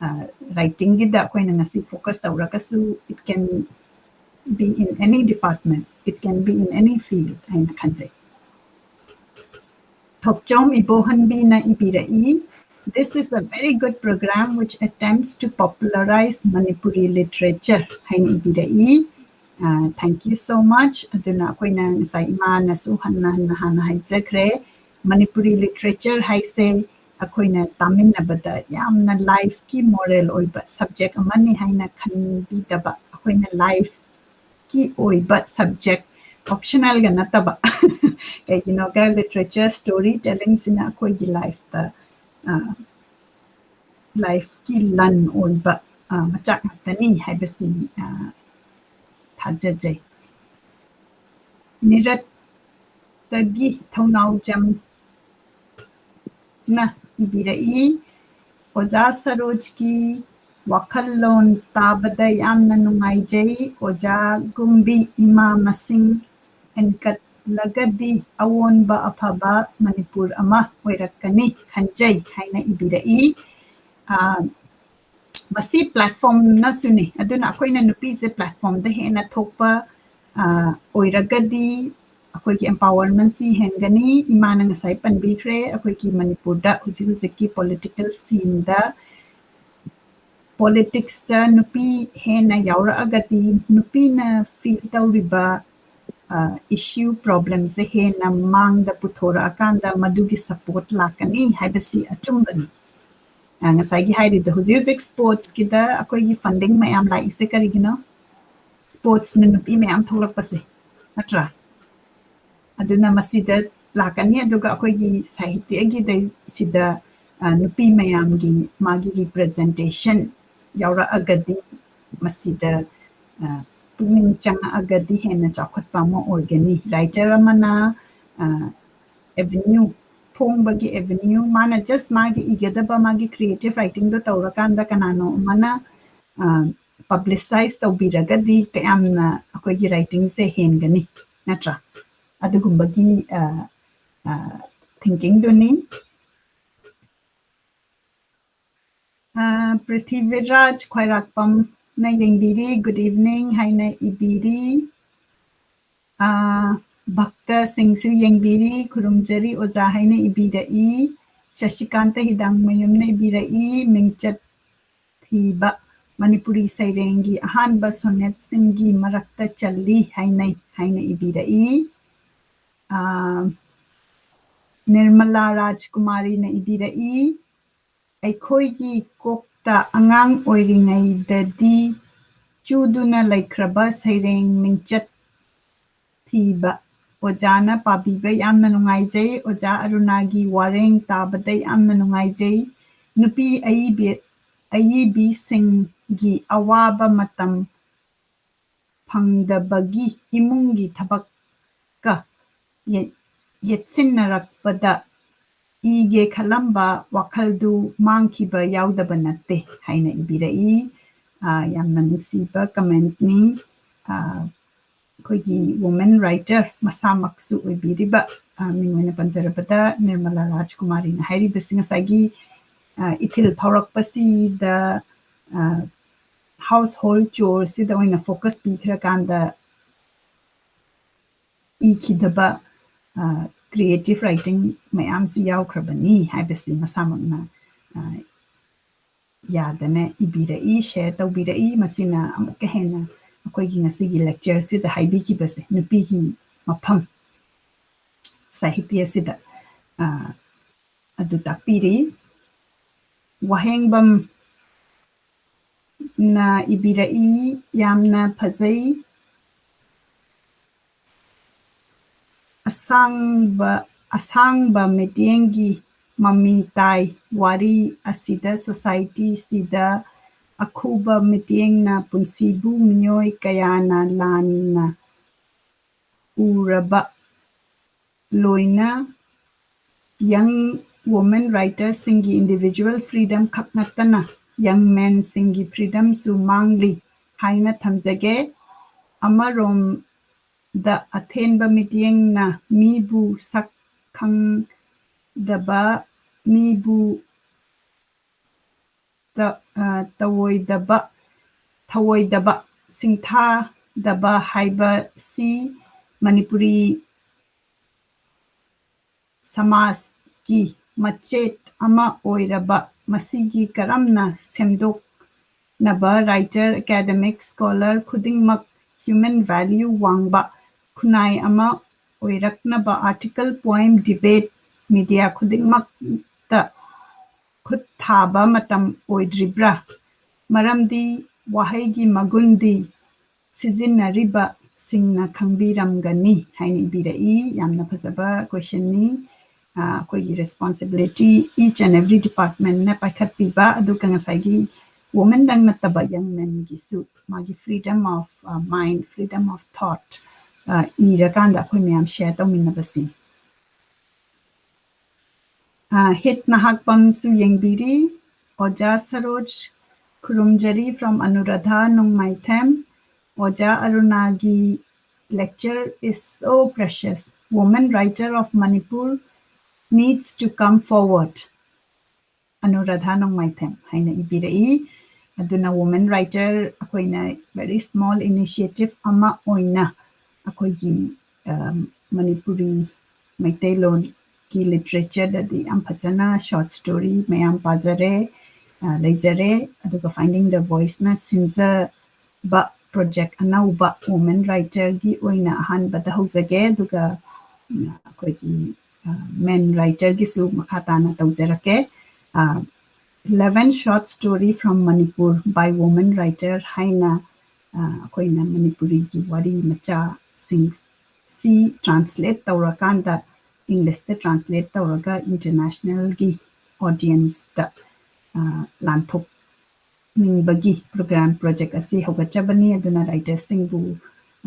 ꯑ, writingꯒꯤꯗ ꯑꯩꯈꯣꯏꯅ ꯉꯁꯤ focus ꯇꯧꯔꯒꯁꯨ, it can be in any department, it can be in any field ꯍꯥꯏꯅ ꯈꯟꯖꯩ꯫ ꯊꯣꯛꯆꯣꯝ ꯏꯕꯣꯍꯟꯕꯤꯅ ꯏꯕꯤꯔꯛꯏ, "This is a very good program which attempts to popularize Manipuri literature" ꯍꯥꯏꯅ ꯏꯕꯤꯔꯛꯏ꯫ ꯑ, thank you so much꯫ ꯑꯗꯨꯅ ꯑꯩꯈꯣꯏꯅ ꯉꯁꯥꯏ ꯏꯃꯥꯅꯁꯨ ꯍꯟꯅ ꯍꯟꯅ ꯍꯥꯟꯅ ꯍꯥꯏꯖꯈ꯭ꯔꯦ, ꯃꯅꯤꯄꯨꯔꯤ literature ꯍꯥꯏꯁꯦ ꯑꯩꯈꯣꯏꯅ ꯇꯥꯃꯤꯟꯅꯕꯗ ꯌꯥꯝꯅ lifeꯀꯤ moral ꯑꯣꯏꯕ subject ꯑꯃꯅꯤ ꯍꯥꯏꯅ ꯈꯟꯕꯤꯗꯕ, ꯑꯩꯈꯣꯏꯅ lifeꯀꯤ ꯑꯣꯏꯕ subject, optionalꯒ ꯅꯠꯇꯕ꯫ ꯀꯩꯒꯤꯅꯣꯒ literature story tellingꯁꯤꯅ ꯑꯩꯈꯣꯏꯒꯤ lifeꯇ, ꯑ, lifeꯀꯤ ꯂꯟ ꯑꯣꯏꯕ, ꯑ, ꯃꯆꯥꯛ ꯉꯥꯛꯇꯅꯤ ꯍꯥꯏꯕꯁꯤ, ꯑ, ꯊꯥꯖꯖꯩ꯫ ꯃꯤꯔꯠꯇꯒꯤ ꯊꯧꯅꯥꯎꯖꯝꯅ ꯏꯕꯤꯔꯛꯏ, "ꯑꯣꯖꯥ ꯁꯔꯣꯖꯀꯤ ꯋꯥꯈꯜꯂꯣꯟ ꯇꯥꯕꯗ ꯌꯥꯝꯅ ꯅꯨꯡꯉꯥꯏꯖꯩ꯫ ꯑꯣꯖꯥ ꯒꯨꯝꯕꯤ ꯏꯃꯥ ꯃꯁꯤꯡ ꯍꯦꯟꯒꯠꯂꯒꯗꯤ ꯑꯑꯣꯟꯕ ꯑꯐꯕ ꯃꯅꯤꯄꯨꯔ ꯑꯃ ꯑꯣꯏꯔꯛꯀꯅꯤ ꯈꯟꯖꯩ" ꯍꯥꯏꯅ ꯏꯕꯤꯔꯛꯏ꯫ ꯑ, ꯃꯁꯤ platformꯅꯁꯨꯅꯤ꯫ ꯑꯗꯨꯅ ꯑꯩꯈꯣꯏꯅ ꯅꯨꯄꯤꯁꯦ platformꯗ ꯍꯦꯟꯅ ꯊꯣꯛꯄ, ꯑ, ꯑꯣꯏꯔꯒꯗꯤ ꯑꯩꯈꯣꯏꯒꯤ empowermentꯁꯤ ꯍꯦꯟꯒꯅꯤ꯫ ꯏꯃꯥꯅ ꯉꯁꯥꯏ ꯄꯟꯕꯤꯈ꯭ꯔꯦ, ꯑꯩꯈꯣꯏꯒꯤ ꯃꯅꯤꯄꯨꯔꯗ ꯍꯧꯖꯤꯛ ꯍꯧꯖꯤꯛꯀꯤ political sceneꯗ, politicsꯇ ꯅꯨꯄꯤ ꯍꯦꯟꯅ ꯌꯥꯎꯔꯛꯑꯒꯗꯤ ꯅꯨꯄꯤꯅ feel ꯇꯧꯔꯤꯕ issue problemꯁꯦ ꯍꯦꯟꯅ ꯃꯥꯡꯗ ꯄꯨꯊꯣꯔꯛꯑꯀꯥꯟꯗ ꯃꯗꯨꯒꯤ support ꯂꯥꯛꯀꯅꯤ ꯍꯥꯏꯕꯁꯤ ꯑꯆꯨꯝꯕꯅꯤ꯫ ꯑ, ꯉꯁꯥꯏꯒꯤ ꯍꯥꯏꯔꯤꯗꯣ, ꯍꯧꯖꯤꯛ ꯍꯧꯖꯤꯛ sportsꯀꯤꯗ ꯑꯩꯈꯣꯏꯒꯤ funding ꯃꯌꯥꯝ ꯂꯥꯛꯏꯁꯦ ꯀꯔꯤꯒꯤꯅꯣ? Sportsꯅ ꯅꯨꯄꯤ ꯃꯌꯥꯝ ꯊꯣꯛꯂꯛꯄꯁꯦ, ꯅꯠꯇ꯭ꯔꯥ? ꯑꯗꯨꯅ ꯃꯁꯤꯗ ꯂꯥꯛꯀꯅꯤ, ꯑꯗꯨꯒ ꯑꯩꯈꯣꯏꯒꯤ ꯁꯥꯍꯤꯇ꯭ꯌꯒꯤꯗꯩꯁꯤꯗ, ꯑ, ꯅꯨꯄꯤ ꯃꯌꯥꯝꯒꯤ ꯃꯥꯒꯤ representation ꯌꯥꯎꯔꯛꯑꯒꯗꯤ ꯃꯁꯤꯗ, ꯑ, ꯄꯨꯛꯅꯤꯡ ꯆꯪꯉꯛꯑꯒꯗꯤ ꯍꯦꯟꯅ ꯆꯥꯎꯈꯠꯄ ꯑꯃ ꯑꯣꯏꯒꯅꯤ꯫ Writer ꯑꯃꯅ, ꯑ, avenue, ꯐꯣꯡꯕꯒꯤ avenue, ꯃꯥꯅ just ꯃꯥꯒꯤ ꯏꯒꯗꯕ ꯃꯥꯒꯤ creative writingꯗꯣ ꯇꯧꯔꯀꯥꯟꯗ ꯀꯅꯥꯅꯣ ꯑꯃꯅ, ꯑ, publicize ꯇꯧꯕꯤꯔꯒꯗꯤ ꯀꯌꯥꯝꯅ ꯑꯩꯈꯣꯏꯒꯤ writingꯁꯦ ꯍꯦꯟꯒꯅꯤ, ꯅꯠꯇ꯭ꯔꯥ? ꯑꯗꯨꯒꯨꯝꯕꯒꯤ, ꯑ, ꯑ, thinkingꯗꯨꯅꯤ꯫ ꯑ, ꯄ꯭ꯔꯤꯊꯤꯕꯤꯔꯥꯖ ꯈ꯭ꯋꯥꯏꯔꯥꯛꯄꯝꯅ ꯌꯦꯡꯕꯤꯔꯤ, good evening ꯍꯥꯏꯅ ꯏꯕꯤꯔꯤ꯫ ꯑ, ꯚꯛꯇꯁꯤꯡꯁꯨ ꯌꯦꯡꯕꯤꯔꯤ, ꯈꯨꯔꯨꯝꯖꯔꯤ ꯑꯣꯖꯥ ꯍꯥꯏꯅ ꯏꯕꯤꯔꯛꯏ꯫ ꯁꯁꯤꯀꯥꯟꯇ ꯍꯤꯗꯥꯡꯃꯌꯨꯝꯅ ꯏꯕꯤꯔꯛꯏ, ꯃꯤꯡꯆꯠ ꯊꯤꯕ ꯃꯅꯤꯄꯨꯔꯤ ꯁꯩꯔꯦꯡꯒꯤ ꯑꯍꯥꯟꯕ sonnetꯁꯤꯡꯒꯤ ꯃꯔꯛꯇ ꯆꯜꯂꯤ ꯍꯥꯏꯅꯩ ꯍꯥꯏꯅ ꯏꯕꯤꯔꯛꯏ꯫ ꯑ, ꯅꯤꯔꯃꯂꯥ ꯔꯥꯖꯀꯨꯃꯥꯔꯤꯅ ꯏꯕꯤꯔꯛꯏ, ꯑꯩꯈꯣꯏꯒꯤ ꯀꯣꯛꯇ ꯑꯉꯥꯡ ꯑꯣꯏꯔꯤꯉꯩꯗꯗꯤ ꯆꯨꯗꯨꯅ ꯂꯩꯈ꯭ꯔꯕ ꯁꯩꯔꯦꯡ ꯃꯤꯡꯆꯠ ꯊꯤꯕ ꯑꯣꯖꯥꯅ ꯄꯥꯕꯤꯕ ꯌꯥꯝꯅ ꯅꯨꯡꯉꯥꯏꯖꯩ꯫ ꯑꯣꯖꯥ ꯑꯔꯨꯅꯥꯒꯤ ꯋꯥꯔꯦꯡ ꯇꯥꯕꯗ ꯌꯥꯝꯅ ꯅꯨꯡꯉꯥꯏꯖꯩ꯫ ꯅꯨꯄꯤ ꯑꯏꯕꯤ-, ꯑꯏꯕꯤꯁꯤꯡꯒꯤ ꯑꯋꯥꯕ ꯃꯇꯝ ꯐꯪꯗꯕꯒꯤ ꯏꯃꯨꯡꯒꯤ ꯊꯕꯛꯀ ꯌꯦ-, ꯌꯦꯠꯁꯤꯟꯅꯔꯛꯄꯗ ꯏꯒꯦ ꯈꯜꯂꯝꯕ ꯋꯥꯈꯜꯗꯨ ꯃꯥꯡꯈꯤꯕ ꯌꯥꯎꯗꯕ ꯅꯠꯇꯦ ꯍꯥꯏꯅ ꯏꯕꯤꯔꯛꯏ꯫ ꯑ, ꯌꯥꯝꯅ ꯅꯨꯡꯁꯤꯕ commentꯅꯤ꯫ ꯑ, ꯑꯩꯈꯣꯏꯒꯤ woman writer ꯃꯁꯥꯃꯛꯁꯨ ꯑꯣꯏꯕꯤꯔꯤꯕ, ꯑ, ꯃꯤꯡ ꯑꯣꯏꯅ ꯄꯟꯖꯔꯕꯗ ꯅꯤꯔꯃꯂꯥ ꯔꯥꯖꯀꯨꯃꯥꯔꯤꯅ ꯍꯥꯏꯔꯤꯕꯁꯤ ꯉꯁꯥꯏꯒꯤ, ꯑ, ꯏꯊꯤꯜ ꯐꯥꯎꯔꯛꯄꯁꯤꯗ, ꯑ, household choreꯁꯤꯗ ꯑꯣꯏꯅ focus ꯄꯤꯈ꯭ꯔꯀꯥꯟꯗ ꯏꯈꯤꯗꯕ, ꯑ, creative writing ꯃꯌꯥꯝꯁꯨ ꯌꯥꯎꯈ꯭ꯔꯕꯅꯤ ꯍꯥꯏꯕꯁꯤ ꯃꯁꯥꯃꯛꯅ, ꯑ, ꯌꯥꯗꯅ ꯏꯕꯤꯔꯛꯏ, share ꯇꯧꯕꯤꯔꯛꯏ꯫ ꯃꯁꯤꯅ ꯑꯃꯨꯛꯀ ꯍꯦꯟꯅ, ꯑꯩꯈꯣꯏꯒꯤ ꯉꯁꯤꯒꯤ lecture ꯁꯤꯗ ꯍꯥꯏꯕꯤꯈꯤꯕꯁꯦ, ꯅꯨꯄꯤꯒꯤ ꯃꯐꯝ ꯁꯥꯍꯤꯇ꯭ꯌꯁꯤꯗ, ꯑ, ꯑꯗꯨ ꯇꯥꯛꯄꯤꯔꯤ꯫ ꯋꯥꯍꯦꯡꯕꯝꯅ ꯏꯕꯤꯔꯛꯏ, ꯌꯥꯝꯅ ꯐꯖꯩ꯫ ꯑꯁꯥꯡꯕ, ꯑꯁꯥꯡꯕ ꯃꯤꯠꯌꯦꯡꯒꯤ ꯃꯃꯤ ꯇꯥꯏ꯫ ꯋꯥꯔꯤ ꯑꯁꯤꯗ society ꯁꯤꯗ ꯑꯈꯨꯕ ꯃꯤꯠꯌꯦꯡꯅ ꯄꯨꯟꯁꯤꯕꯨ ꯃꯤꯑꯣꯏ ꯀꯌꯥꯅ ꯂꯥꯟꯅ ꯎꯔꯕ ꯂꯣꯏꯅ young women writer ꯁꯤꯡꯒꯤ individual freedom ꯈꯛ ꯅꯠꯇꯅ young men ꯁꯤꯡꯒꯤ freedom ꯁꯨ ꯃꯥꯡꯂꯤ ꯍꯥꯏꯅ ꯊꯝꯖꯒꯦ꯫ ꯑꯃꯔꯣꯝꯗ ꯑꯊꯦꯟꯕ ꯃꯤꯠꯌꯦꯡꯅ ꯃꯤꯕꯨ ꯁꯛ ꯈꯪꯗꯕ, ꯃꯤꯕꯨ ꯇ-, ꯑ, ꯇꯧꯑꯣꯏꯗꯕ, ꯊꯧꯑꯣꯏꯗꯕ, ꯁꯤꯡꯊꯥꯗꯕ ꯍꯥꯏꯕꯁꯤ ꯃꯅꯤꯄꯨꯔꯤ ꯁꯃꯥꯖꯀꯤ ꯃꯆꯦꯠ ꯑꯃ ꯑꯣꯏꯔꯕ ꯃꯁꯤꯒꯤ ꯀꯔꯝꯅ ꯁꯦꯝꯗꯣꯛꯅꯕ writer, academic, scholar ꯈꯨꯗꯤꯡꯃꯛ human value ꯋꯥꯡꯕ ꯈꯨꯟꯅꯥꯏ ꯑꯃ ꯑꯣꯏꯔꯛꯅꯕ article, poem, debate, media ꯈꯨꯗꯤꯡꯃꯛꯇ ꯈꯨꯠ ꯊꯥꯕ ꯃꯇꯝ ꯑꯣꯏꯗ꯭ꯔꯤꯕ꯭ꯔꯥ? ꯃꯔꯝꯗꯤ ꯋꯥꯍꯩꯒꯤ ꯃꯒꯨꯟꯗꯤ ꯁꯤꯖꯤꯟꯅꯔꯤꯕꯁꯤꯡꯅ ꯈꯪꯕꯤꯔꯝꯒꯅꯤ ꯍꯥꯏꯅ ꯏꯕꯤꯔꯛꯏ꯫ ꯌꯥꯝꯅ ꯐꯖꯕ question ꯅꯤ꯫ ꯑ, ꯑꯩꯈꯣꯏꯒꯤ responsibility each and every department ꯅ ꯄꯥꯏꯈꯠꯄꯤꯕ, ꯑꯗꯨꯒ ꯉꯁꯥꯏꯒꯤ women ꯗꯪ ꯅꯠꯇꯕ young men ꯒꯤꯁꯨ ꯃꯥꯒꯤ freedom of, ꯑ, mind, freedom of thought, ꯑ, ꯏꯔꯀꯥꯟꯗ ꯑꯩꯈꯣꯏ ꯃꯌꯥꯝ share ꯇꯧꯃꯤꯟꯅꯕꯁꯤꯅꯤ꯫ ꯑ, ꯍꯤꯠ ꯅꯍꯥꯛꯄꯝꯁꯨ ꯌꯦꯡꯕꯤꯔꯤ꯫ ꯑꯣꯖꯥ ꯁꯔꯣꯖ ꯈꯨꯔꯨꯝꯖꯔꯤ from ꯑꯅꯨꯔꯥꯙꯥ ꯅꯣꯡꯃꯥꯏꯊꯦꯝ꯫ ꯑꯣꯖꯥ ꯑꯔꯨꯅꯥꯒꯤ lecture is so precious. Woman writer of Manipur needs to come forward. ꯑꯅꯨꯔꯥꯙꯥ ꯅꯣꯡꯃꯥꯏꯊꯦꯝ ꯍꯥꯏꯅ ꯏꯕꯤꯔꯛꯏ꯫ ꯑꯗꯨꯅ woman writer ꯑꯩꯈꯣꯏꯅ very small initiative ꯑꯃ ꯑꯣꯏꯅ ꯑꯩꯈꯣꯏꯒꯤ, ꯑ, ꯃꯅꯤꯄꯨꯔꯤ ꯃꯩꯇꯩꯂꯣꯟꯒꯤ literature ꯗꯗꯤ ꯌꯥꯝ ꯐꯖꯅ short story ꯃꯌꯥꯝ ꯄꯥꯖꯔꯦ, ꯑ, ꯂꯩꯖꯔꯦ꯫ ꯑꯗꯨꯒ Finding the Voice ꯅ ꯁꯤꯟꯖꯕ ꯄ꯭ꯔꯣꯖꯦꯛ ꯑꯅꯧꯕ ꯋꯨꯃꯦꯟ ꯔꯥꯏꯇꯔꯒꯤ ꯑꯣꯏꯅ ꯑꯍꯥꯟꯕꯗ ꯍꯧꯖꯒꯦ, ꯑꯗꯨꯒ, ꯎꯝ, ꯑꯩꯈꯣꯏꯒꯤ, ꯑ, ꯃꯦꯟ ꯔꯥꯏꯇꯔꯒꯤꯁꯨ ꯃꯈꯥ ꯇꯥꯅ ꯇꯧꯖꯔꯛꯀꯦ꯫ ꯑ, eleven short story from Manipur by woman writer ꯍꯥꯏꯅ, ꯑ, ꯑꯩꯈꯣꯏꯅ ꯃꯅꯤꯄꯨꯔꯤꯒꯤ ꯋꯥꯔꯤ ꯃꯆꯥꯁꯤꯡ ꯁꯤ ꯇ꯭ꯔꯥꯟꯁꯂꯦꯠ ꯇꯧꯔꯀꯥꯟꯗ, ꯏꯪꯂꯤꯁꯇ ꯇ꯭ꯔꯥꯟꯁꯂꯦꯠ ꯇꯧꯔꯒ ꯏꯟꯇꯔꯅꯦꯁꯅꯦꯜꯒꯤ ꯑꯣꯗꯤꯌꯟꯁꯇ, ꯑ, ꯂꯥꯟꯊꯣꯛ ꯅꯤꯡꯕꯒꯤ ꯄ꯭ꯔꯣꯒ꯭ꯔꯥꯝ ꯄ꯭ꯔꯣꯖꯦꯛ ꯑꯁꯤ ꯍꯧꯒꯠꯆꯕꯅꯤ꯫ ꯑꯗꯨꯅ ꯔꯥꯏꯇꯔꯁꯤꯡꯕꯨ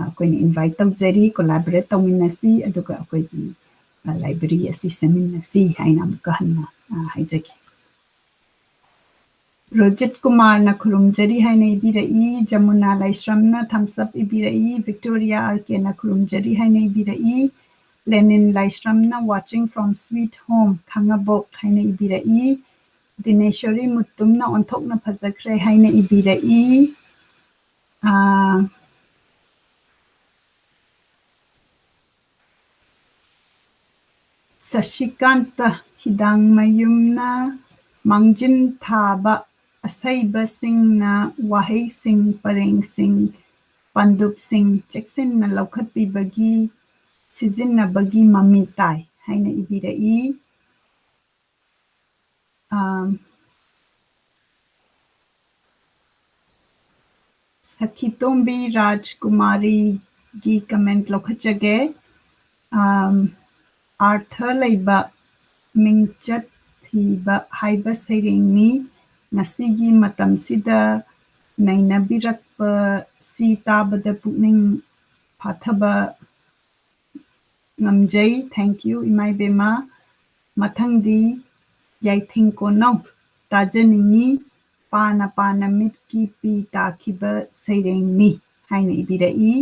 ꯑꯩꯈꯣꯏꯅ ꯏꯟꯚꯥꯏꯠ ꯇꯧꯖꯔꯤ, ꯀꯣꯂꯥꯕꯣꯔꯦꯠ ꯇꯧꯃꯤꯟꯅꯁꯤ, ꯑꯗꯨꯒ ꯑꯩꯈꯣꯏꯒꯤ, ꯑ, ꯂꯥꯏꯕ꯭ꯔꯦꯔꯤ ꯑꯁꯤ ꯁꯦꯝꯃꯤꯟꯅꯁꯤ ꯍꯥꯏꯅ ꯑꯃꯨꯛꯀ ꯍꯟꯅ, ꯑ, ꯍꯥꯏꯖꯒꯦ꯫ ꯔꯣꯖꯤꯠ ꯀꯨꯃꯥꯔꯅ ꯈꯨꯔꯨꯝꯖꯔꯤ ꯍꯥꯏꯅ ꯏꯕꯤꯔꯛꯏ, Yamuna ꯂꯥꯏꯁ꯭ꯔꯝꯅ Thums Up ꯏꯕꯤꯔꯛꯏ, Victoria R ꯀꯦꯅ ꯈꯨꯔꯨꯝꯖꯔꯤ ꯍꯥꯏꯅ ꯏꯕꯤꯔꯛꯏ, ꯂꯦꯅꯤꯟ ꯂꯥꯏꯁ꯭ꯔꯝꯅ watching from sweet home ꯈꯥꯡꯉꯕꯣꯛ ꯍꯥꯏꯅ ꯏꯕꯤꯔꯛꯏ, ꯗꯤꯅꯦꯁꯣꯔꯤ ꯃꯨꯇꯨꯝꯅ ꯑꯣꯟꯊꯣꯛꯅ ꯐꯖꯈ꯭ꯔꯦ ꯍꯥꯏꯅ ꯏꯕꯤꯔꯛꯏ꯫ ꯑꯥ, ꯁꯁꯤꯀꯥꯟꯇ ꯍꯤꯗꯥꯡꯃꯌꯨꯝꯅ ꯃꯥꯡꯖꯤꯟ ꯊꯥꯕ ꯑꯁꯩꯕꯁꯤꯡꯅ ꯋꯥꯍꯩꯁꯤꯡ, ꯄꯔꯦꯡꯁꯤꯡ, ꯄꯥꯟꯗꯨꯞꯁꯤꯡ ꯆꯦꯛꯁꯤꯟꯅ ꯂꯧꯈꯠꯄꯤꯕꯒꯤ ꯁꯤꯖꯤꯟꯅꯕꯒꯤ ꯃꯃꯤ ꯇꯥꯏ ꯍꯥꯏꯅ ꯏꯕꯤꯔꯛꯏ꯫ ꯑꯥꯝ, ꯁꯈꯤꯇꯣꯝꯕꯤ ꯔꯥꯖꯀꯨꯃꯥꯔꯤꯒꯤ ꯀꯃꯦꯟ ꯂꯧꯈꯠꯆꯒꯦ꯫ ꯑꯥꯝ, ꯑꯥꯔꯊ ꯂꯩꯕ ꯃꯤꯡꯆꯠ ꯊꯤꯕ ꯍꯥꯏꯕ ꯁꯩꯔꯦꯡꯅꯤ꯫ ꯉꯁꯤꯒꯤ ꯃꯇꯝꯁꯤꯗ ꯅꯩꯅꯕꯤꯔꯛꯄꯁꯤ ꯇꯥꯕꯗ ꯄꯨꯛꯅꯤꯡ ꯐꯥꯊꯕ ꯉꯝꯖꯩ꯫ Thank you, ꯏꯃꯥ ꯏꯕꯦꯝꯃ꯫ ꯃꯊꯪꯗꯤ ꯌꯥꯏꯊꯤꯡ ꯀꯣꯅꯧ ꯇꯥꯖꯅꯤꯡꯉꯤ꯫ ꯄꯥꯅ ꯄꯥꯅ ꯃꯤꯠꯀꯤ ꯄꯤ ꯇꯥꯈꯤꯕ ꯁꯩꯔꯦꯡꯅꯤ ꯍꯥꯏꯅ ꯏꯕꯤꯔꯛꯏ꯫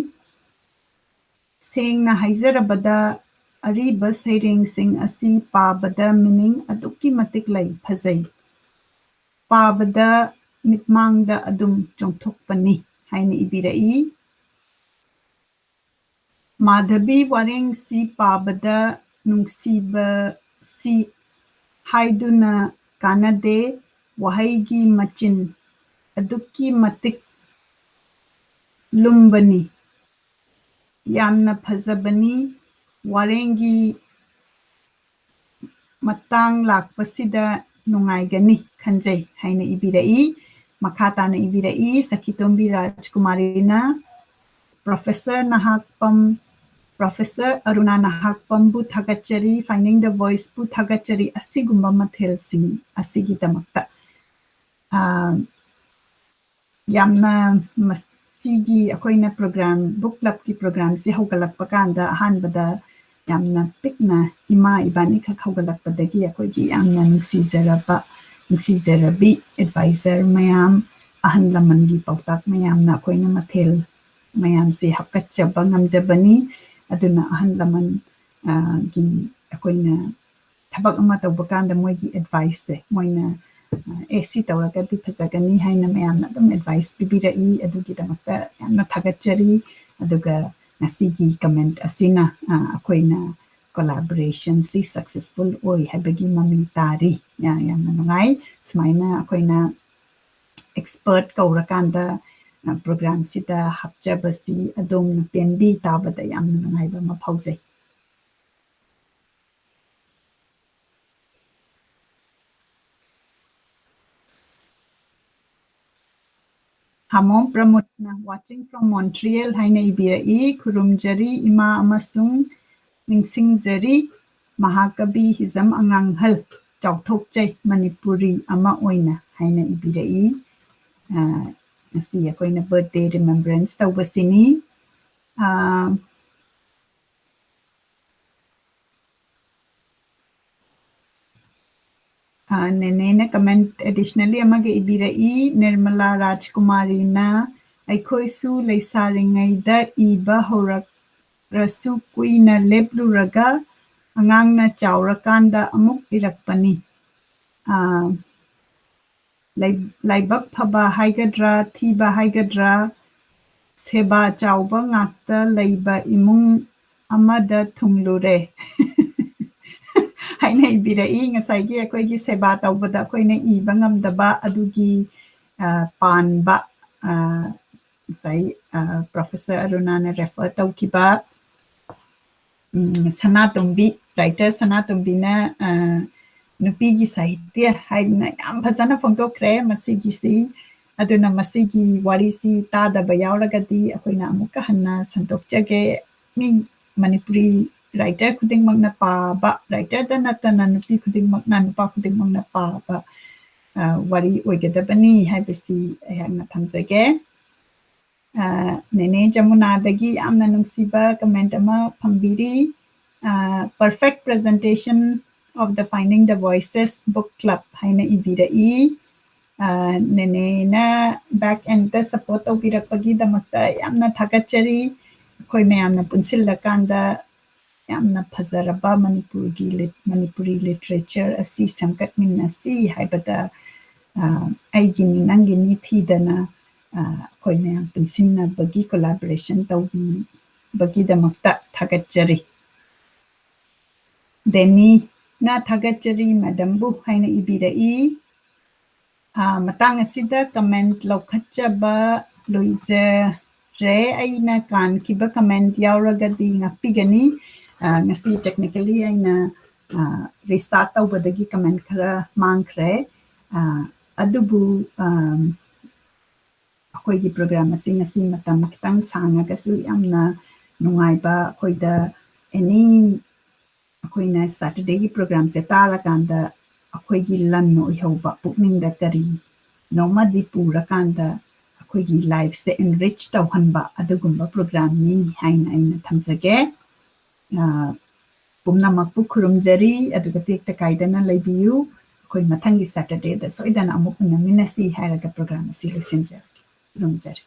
ꯁꯦꯡꯅ ꯍꯥꯏꯖꯔꯕꯗ, ꯑꯔꯤꯕ ꯁꯩꯔꯦꯡꯁꯤꯡ ꯑꯁꯤ ꯄꯥꯕꯗ meaning ꯑꯗꯨꯛꯀꯤ ꯃꯇꯤꯛ ꯂꯩ, ꯐꯖꯩ꯫ ꯄꯥꯕꯗ ꯃꯤꯠꯃꯥꯡꯗ ꯑꯗꯨꯝ ꯆꯣꯡꯊꯣꯛꯄꯅꯤ ꯍꯥꯏꯅ ꯏꯕꯤꯔꯛꯏ꯫ ꯃꯥꯙꯕꯤ ꯋꯥꯔꯦꯡꯁꯤ ꯄꯥꯕꯗ ꯅꯨꯡꯁꯤꯕꯁꯤ ꯍꯥꯏꯗꯨꯅ ꯀꯥꯟꯅꯗꯦ, ꯋꯥꯍꯩꯒꯤ ꯃꯆꯤꯟ ꯑꯗꯨꯛꯀꯤ ꯃꯇꯤꯛ ꯂꯨꯝꯕꯅꯤ꯫ ꯌꯥꯝꯅ ꯐꯖꯕꯅꯤ꯫ ꯋꯥꯔꯦꯡꯒꯤ ꯃꯇꯥꯡ ꯂꯥꯛꯄꯁꯤꯗ ꯅꯨꯡꯉꯥꯏꯒꯅꯤ ꯈꯟꯖꯩ ꯍꯥꯏꯅ ꯏꯕꯤꯔꯛꯏ꯫ ꯃꯈꯥ ꯇꯥꯅ ꯏꯕꯤꯔꯛꯏ ꯁꯈꯤꯇꯣꯝꯕꯤ ꯔꯥꯖꯀꯨꯃꯥꯔꯤꯅ, "Professor ꯅꯍꯥꯛꯄꯝ, Professor ꯑꯔꯨꯅꯥ ꯅꯍꯥꯛꯄꯝꯕꯨ ꯊꯥꯒꯠꯆꯔꯤ, Finding the Voiceꯄꯨ ꯊꯥꯒꯠꯆꯔꯤ, ꯑꯁꯤꯒꯨꯝꯕ ꯃꯊꯦꯜꯁꯤꯡ ꯑꯁꯤꯒꯤꯗꯃꯛꯇ"꯫ ꯑꯥ, ꯌꯥꯝꯅ ꯃꯁꯤꯒꯤ ꯑꯩꯈꯣꯏꯅ program, book clubꯀꯤ programꯁꯤ ꯍꯧꯒꯠꯂꯛꯄ ꯀꯥꯟꯗ ꯑꯍꯥꯟꯕꯗ ꯌꯥꯝꯅ ꯄꯤꯛꯅ ꯏꯃꯥ ꯏꯕꯥꯅꯤꯈꯛ ꯍꯧꯒꯠꯂꯛꯄꯗꯒꯤ ꯑꯩꯈꯣꯏꯒꯤ ꯌꯥꯝꯅ ꯅꯨꯡꯁꯤꯖꯔꯕ, ꯅꯨꯡꯁꯤꯖꯔꯕꯤ advisor ꯃꯌꯥꯝ, ꯑꯍꯜ ꯂꯃꯟꯒꯤ ꯄꯥꯎꯇꯥꯛ ꯃꯌꯥꯝꯅ ꯑꯩꯈꯣꯏꯅ ꯃꯊꯦꯜ ꯃꯌꯥꯝꯁꯦ ꯍꯥꯞꯀꯠꯆꯕ ꯉꯝꯖꯕꯅꯤ꯫ ꯑꯗꯨꯅ ꯑꯍꯜ ꯂꯃꯟ, ꯑ, ꯒꯤ ꯑꯩꯈꯣꯏꯅ ꯊꯕꯛ ꯑꯃ ꯇꯧꯕ ꯀꯥꯟꯗ ꯃꯣꯏꯒꯤ adviceꯁꯦ, ꯃꯣꯏꯅ, ꯑ, "ꯑꯦ, ꯁꯤ ꯇꯧꯔꯒꯗꯤ ꯐꯖꯒꯅꯤ" ꯍꯥꯏꯅ ꯃꯌꯥꯝꯅ ꯑꯗꯨꯝ advice ꯄꯤꯕꯤꯔꯛꯏ꯫ ꯑꯗꯨꯒꯤꯗꯃꯛꯇ ꯌꯥꯝꯅ ꯊꯥꯒꯠꯆꯔꯤ꯫ ꯑꯗꯨꯒ ꯉꯁꯤꯒꯤ comment ꯑꯁꯤꯅ, ꯑ, ꯑꯩꯈꯣꯏꯅ collaborationꯁꯤ successful ꯑꯣꯏ ꯍꯥꯏꯕꯒꯤ ꯃꯃꯤ ꯇꯥꯔꯤ꯫ ꯌꯥ-, ꯌꯥꯝꯅ ꯅꯨꯡꯉꯥꯏ꯫ ꯁꯨꯃꯥꯏꯅ ꯑꯩꯈꯣꯏꯅ expert ꯀꯧꯔꯀꯥꯟꯗ, ꯑ, programꯁꯤꯗ ꯍꯥꯞꯆꯕꯁꯤ ꯑꯗꯣꯝꯅ ꯄꯦꯟꯕꯤ ꯇꯥꯕꯗ ꯌꯥꯝꯅ ꯅꯨꯡꯉꯥꯏꯕ ꯑꯃ ꯐꯥꯎꯖꯩ꯫ ꯍꯥꯃꯣꯝ ꯄ꯭ꯔꯃꯣꯗꯅ, "Watching from Montreal" ꯍꯥꯏꯅ ꯏꯕꯤꯔꯛꯏ꯫ "ꯈꯨꯔꯨꯝꯖꯔꯤ ꯏꯃꯥ ꯑꯃꯁꯨꯡ ꯅꯤꯡꯁꯤꯡꯖꯔꯤ ꯃꯍꯥꯀꯕꯤ ꯍꯤꯖꯝ ꯑꯉꯥꯡꯍꯜ, ꯆꯥꯎꯊꯣꯛꯆꯩ ꯃꯅꯤꯄꯨꯔꯤ ꯑꯃ ꯑꯣꯏꯅ" ꯍꯥꯏꯅ ꯏꯕꯤꯔꯛꯏ꯫ ꯑ, ꯉꯁꯤ ꯑꯩꯈꯣꯏꯅ birthday remembrance ꯇꯧꯕꯁꯤꯅꯤ꯫ ꯑ, ꯑ, ꯅꯦꯅꯦꯅ comment additionally ꯑꯃꯒ ꯏꯕꯤꯔꯛꯏ, ꯅꯤꯔꯃꯂꯥ ꯔꯥꯖꯀꯨꯃꯥꯔꯤꯅ, "ꯑꯩꯈꯣꯏꯁꯨ ꯂꯩꯁꯥꯔꯤꯉꯩꯗ ꯏꯕ ꯍꯧꯔꯛꯂꯁꯨ ꯀꯨꯏꯅ ꯂꯦꯞꯂꯨꯔꯒ ꯑꯉꯥꯡꯅ ꯆꯥꯎꯔꯀꯥꯟꯗ ꯑꯃꯨꯛ ꯏꯔꯛꯄꯅꯤ"꯫ ꯑ, ꯂꯥꯏ-, ꯂꯥꯏꯕꯛ ꯐꯕ ꯍꯥꯏꯒꯗ꯭ꯔꯥ, ꯊꯤꯕ ꯍꯥꯏꯒꯗ꯭ꯔꯥ, ꯁꯦꯕꯥ ꯆꯥꯎꯕ ꯉꯥꯛꯇ ꯂꯩꯕ ꯏꯃꯨꯡ ꯑꯃꯗ ꯊꯨꯡꯂꯨꯔꯦ ꯍꯥꯏꯅ ꯏꯕꯤꯔꯛꯏ꯫ ꯉꯁꯥꯏꯒꯤ ꯑꯩꯈꯣꯏꯒꯤ ꯁꯦꯕꯥ ꯇꯧꯕꯗ ꯑꯩꯈꯣꯏꯅ ꯏꯕ ꯉꯝꯗꯕ ꯑꯗꯨꯒꯤ, ꯑ, ꯄꯥꯟꯕ, ꯑ, ꯉꯁꯥꯏ ꯄ꯭ꯔꯣꯐꯦꯁꯔ ꯑꯔꯨꯅꯥꯅ ꯔꯦꯐꯔ ꯇꯧꯈꯤꯕ ꯁꯅꯥꯇꯣꯝꯕꯤ, ꯔꯥꯏꯇꯔ ꯁꯅꯥꯇꯣꯝꯕꯤꯅ ꯅꯨꯄꯤꯒꯤ ꯁꯥꯍꯤꯇ꯭ꯌ ꯍꯥꯏꯗꯅ ꯌꯥꯝ ꯐꯖꯅ ꯐꯣꯡꯗꯣꯛꯈ꯭ꯔꯦ ꯃꯁꯤꯒꯤꯁꯤ꯫ ꯑꯗꯨꯅ ꯃꯁꯤꯒꯤ ꯋꯥꯔꯤꯁꯤ ꯇꯥꯗꯕ ꯌꯥꯎꯔꯒꯗꯤ ꯑꯩꯈꯣꯏꯅ ꯑꯃꯨꯛꯀ ꯍꯟꯅ ꯁꯟꯗꯣꯛꯆꯒꯦ꯫ ꯃꯤ ꯃꯅꯤꯄꯨꯔꯤ ꯔꯥꯏꯇꯔ ꯈꯨꯗꯤꯡꯃꯛꯅ ꯄꯥꯕ, ꯔꯥꯏꯇꯔꯗ ꯅꯠꯇꯅ ꯅꯨꯄꯤ ꯈꯨꯗꯤꯡꯃꯛꯅ, ꯅꯨꯄꯥ ꯈꯨꯗꯤꯡꯃꯛꯅ ꯄꯥꯕ ꯋꯥꯔꯤ ꯑꯣꯏꯒꯗꯕꯅꯤ ꯍꯥꯏꯕꯁꯤ ꯑꯩꯍꯥꯛꯅ ꯊꯝꯖꯒꯦ꯫ ꯅꯦꯅꯦ ꯖꯃꯨꯅꯥꯗꯒꯤ ꯌꯥꯝꯅ ꯅꯨꯡꯁꯤꯕ ꯀꯃꯦꯟꯠ ꯑꯃ ꯐꯪꯕꯤꯔꯤ꯫ Perfect presentation of the Finding the Voices book club ꯍꯥꯏꯅ ꯏꯕꯤꯔꯛꯏ꯫ ꯅꯦꯅꯦꯅ ꯕꯦꯛ ꯑꯦꯟꯗ ꯁꯄꯣꯔꯠ ꯇꯧꯕꯤꯔꯛꯄꯒꯤꯗꯃꯛꯇ ꯌꯥꯝꯅ ꯊꯥꯒꯠꯆꯔꯤ꯫ ꯑꯩꯈꯣꯏ ꯃꯌꯥꯝꯅ ꯄꯨꯟꯁꯤꯜꯂꯀꯥꯟꯗ ꯌꯥꯝꯅ ꯐꯖꯔꯕ ꯃꯅꯤꯄꯨꯔꯒꯤ ꯂꯤꯠ-, ꯃꯅꯤꯄꯨꯔꯤ ꯂꯤꯇꯔꯦꯆꯔ ꯑꯁꯤ ꯁꯦꯝꯒꯠꯃꯤꯟꯅꯁꯤ ꯍꯥꯏꯕꯗ, ꯑꯩꯒꯤꯅꯤ ꯅꯪꯒꯤꯅꯤ ꯊꯤꯗꯅ, ꯑꯩꯈꯣꯏ ꯃꯌꯥꯝ ꯄꯨꯟꯁꯤꯟꯅꯕꯒꯤ ꯀꯣꯂꯥꯕꯣꯔꯦꯁꯟ ꯇꯧꯕꯤꯕꯒꯤꯗꯃꯛꯇ ꯊꯥꯒꯠꯆꯔꯤ꯫ ꯗꯦꯅꯤꯅ ꯊꯥꯒꯠꯆꯔꯤ ꯃꯦꯗꯝꯕꯨ ꯍꯥꯏꯅ ꯏꯕꯤꯔꯛꯏ꯫ ꯃꯇꯥꯡ ꯑꯁꯤꯗ ꯀꯃꯦꯟꯠ ꯂꯧꯈꯠꯆꯕ ꯂꯣꯏꯖꯔꯦ꯫ ꯑꯩꯅ ꯀꯥꯟꯈꯤꯕ ꯀꯃꯦꯟꯠ ꯌꯥꯎꯔꯒꯗꯤ ꯉꯥꯛꯄꯤꯒꯅꯤ꯫ ꯉꯁꯤ ꯇꯦꯛꯅꯤꯀꯦꯜꯂꯤ ꯑꯩꯅ ꯔꯤꯁ꯭ꯇꯥꯔꯠ ꯇꯧꯕꯗꯒꯤ ꯀꯃꯦꯟꯠ ꯈꯔ ꯃꯥꯡꯈ꯭ꯔꯦ꯫ ꯑꯗꯨꯕꯨ ꯑꯩꯈꯣꯏꯒꯤ ꯄ꯭ꯔꯣꯒ꯭ꯔꯥꯝ ꯑꯁꯤ ꯉꯁꯤ ꯃꯇꯝ ꯈꯤꯇꯪ ꯁꯥꯡꯉꯒꯁꯨ ꯌꯥꯝꯅ ꯅꯨꯡꯉꯥꯏꯕ, ꯑꯩꯈꯣꯏꯗ ꯑꯦꯅꯤ ꯑꯩꯈꯣꯏꯅ ꯁꯦꯇꯔꯗꯦꯒꯤ ꯄ꯭ꯔꯣꯒ꯭ꯔꯥꯝꯁꯦ ꯇꯥꯔꯀꯥꯟꯗ ꯑꯩꯈꯣꯏꯒꯤ ꯂꯟ ꯑꯣꯏꯍꯧꯕ, ꯄꯨꯛꯅꯤꯡꯗ ꯀꯔꯤꯅꯣꯃꯗꯤ ꯄꯨꯔꯀꯥꯟꯗ ꯑꯩꯈꯣꯏꯒꯤ ꯂꯥꯏꯐꯁꯦ ꯑꯦꯟꯔꯤꯆ ꯇꯧꯍꯟꯕ ꯑꯗꯨꯒꯨꯝꯕ ꯄ꯭ꯔꯣꯒ꯭ꯔꯥꯝꯅꯤ ꯍꯥꯏꯅ ꯑꯩꯅ ꯊꯝꯖꯒꯦ꯫ ꯄꯨꯝꯅꯃꯛꯄꯨ ꯈꯨꯔꯨꯝꯖꯔꯤ, ꯑꯗꯨꯒ ꯇꯦꯛꯇ ꯀꯥꯏꯗꯅ ꯂꯩꯕꯤꯌꯨ꯫ ꯑꯩꯈꯣꯏ ꯃꯊꯪꯒꯤ ꯁꯦꯇꯔꯗꯦꯗ ꯁꯣꯏꯗꯅ ꯑꯃꯨꯛ ꯎꯅꯃꯤꯟꯅꯁꯤ ꯍꯥꯏꯔꯒ ꯄ꯭ꯔꯣꯒ꯭ꯔꯥꯝ ꯑꯁꯤ ꯂꯣꯏꯁꯤꯟꯖꯔꯒꯦ꯫ ꯈꯨꯔꯨꯝꯖꯔꯤ꯫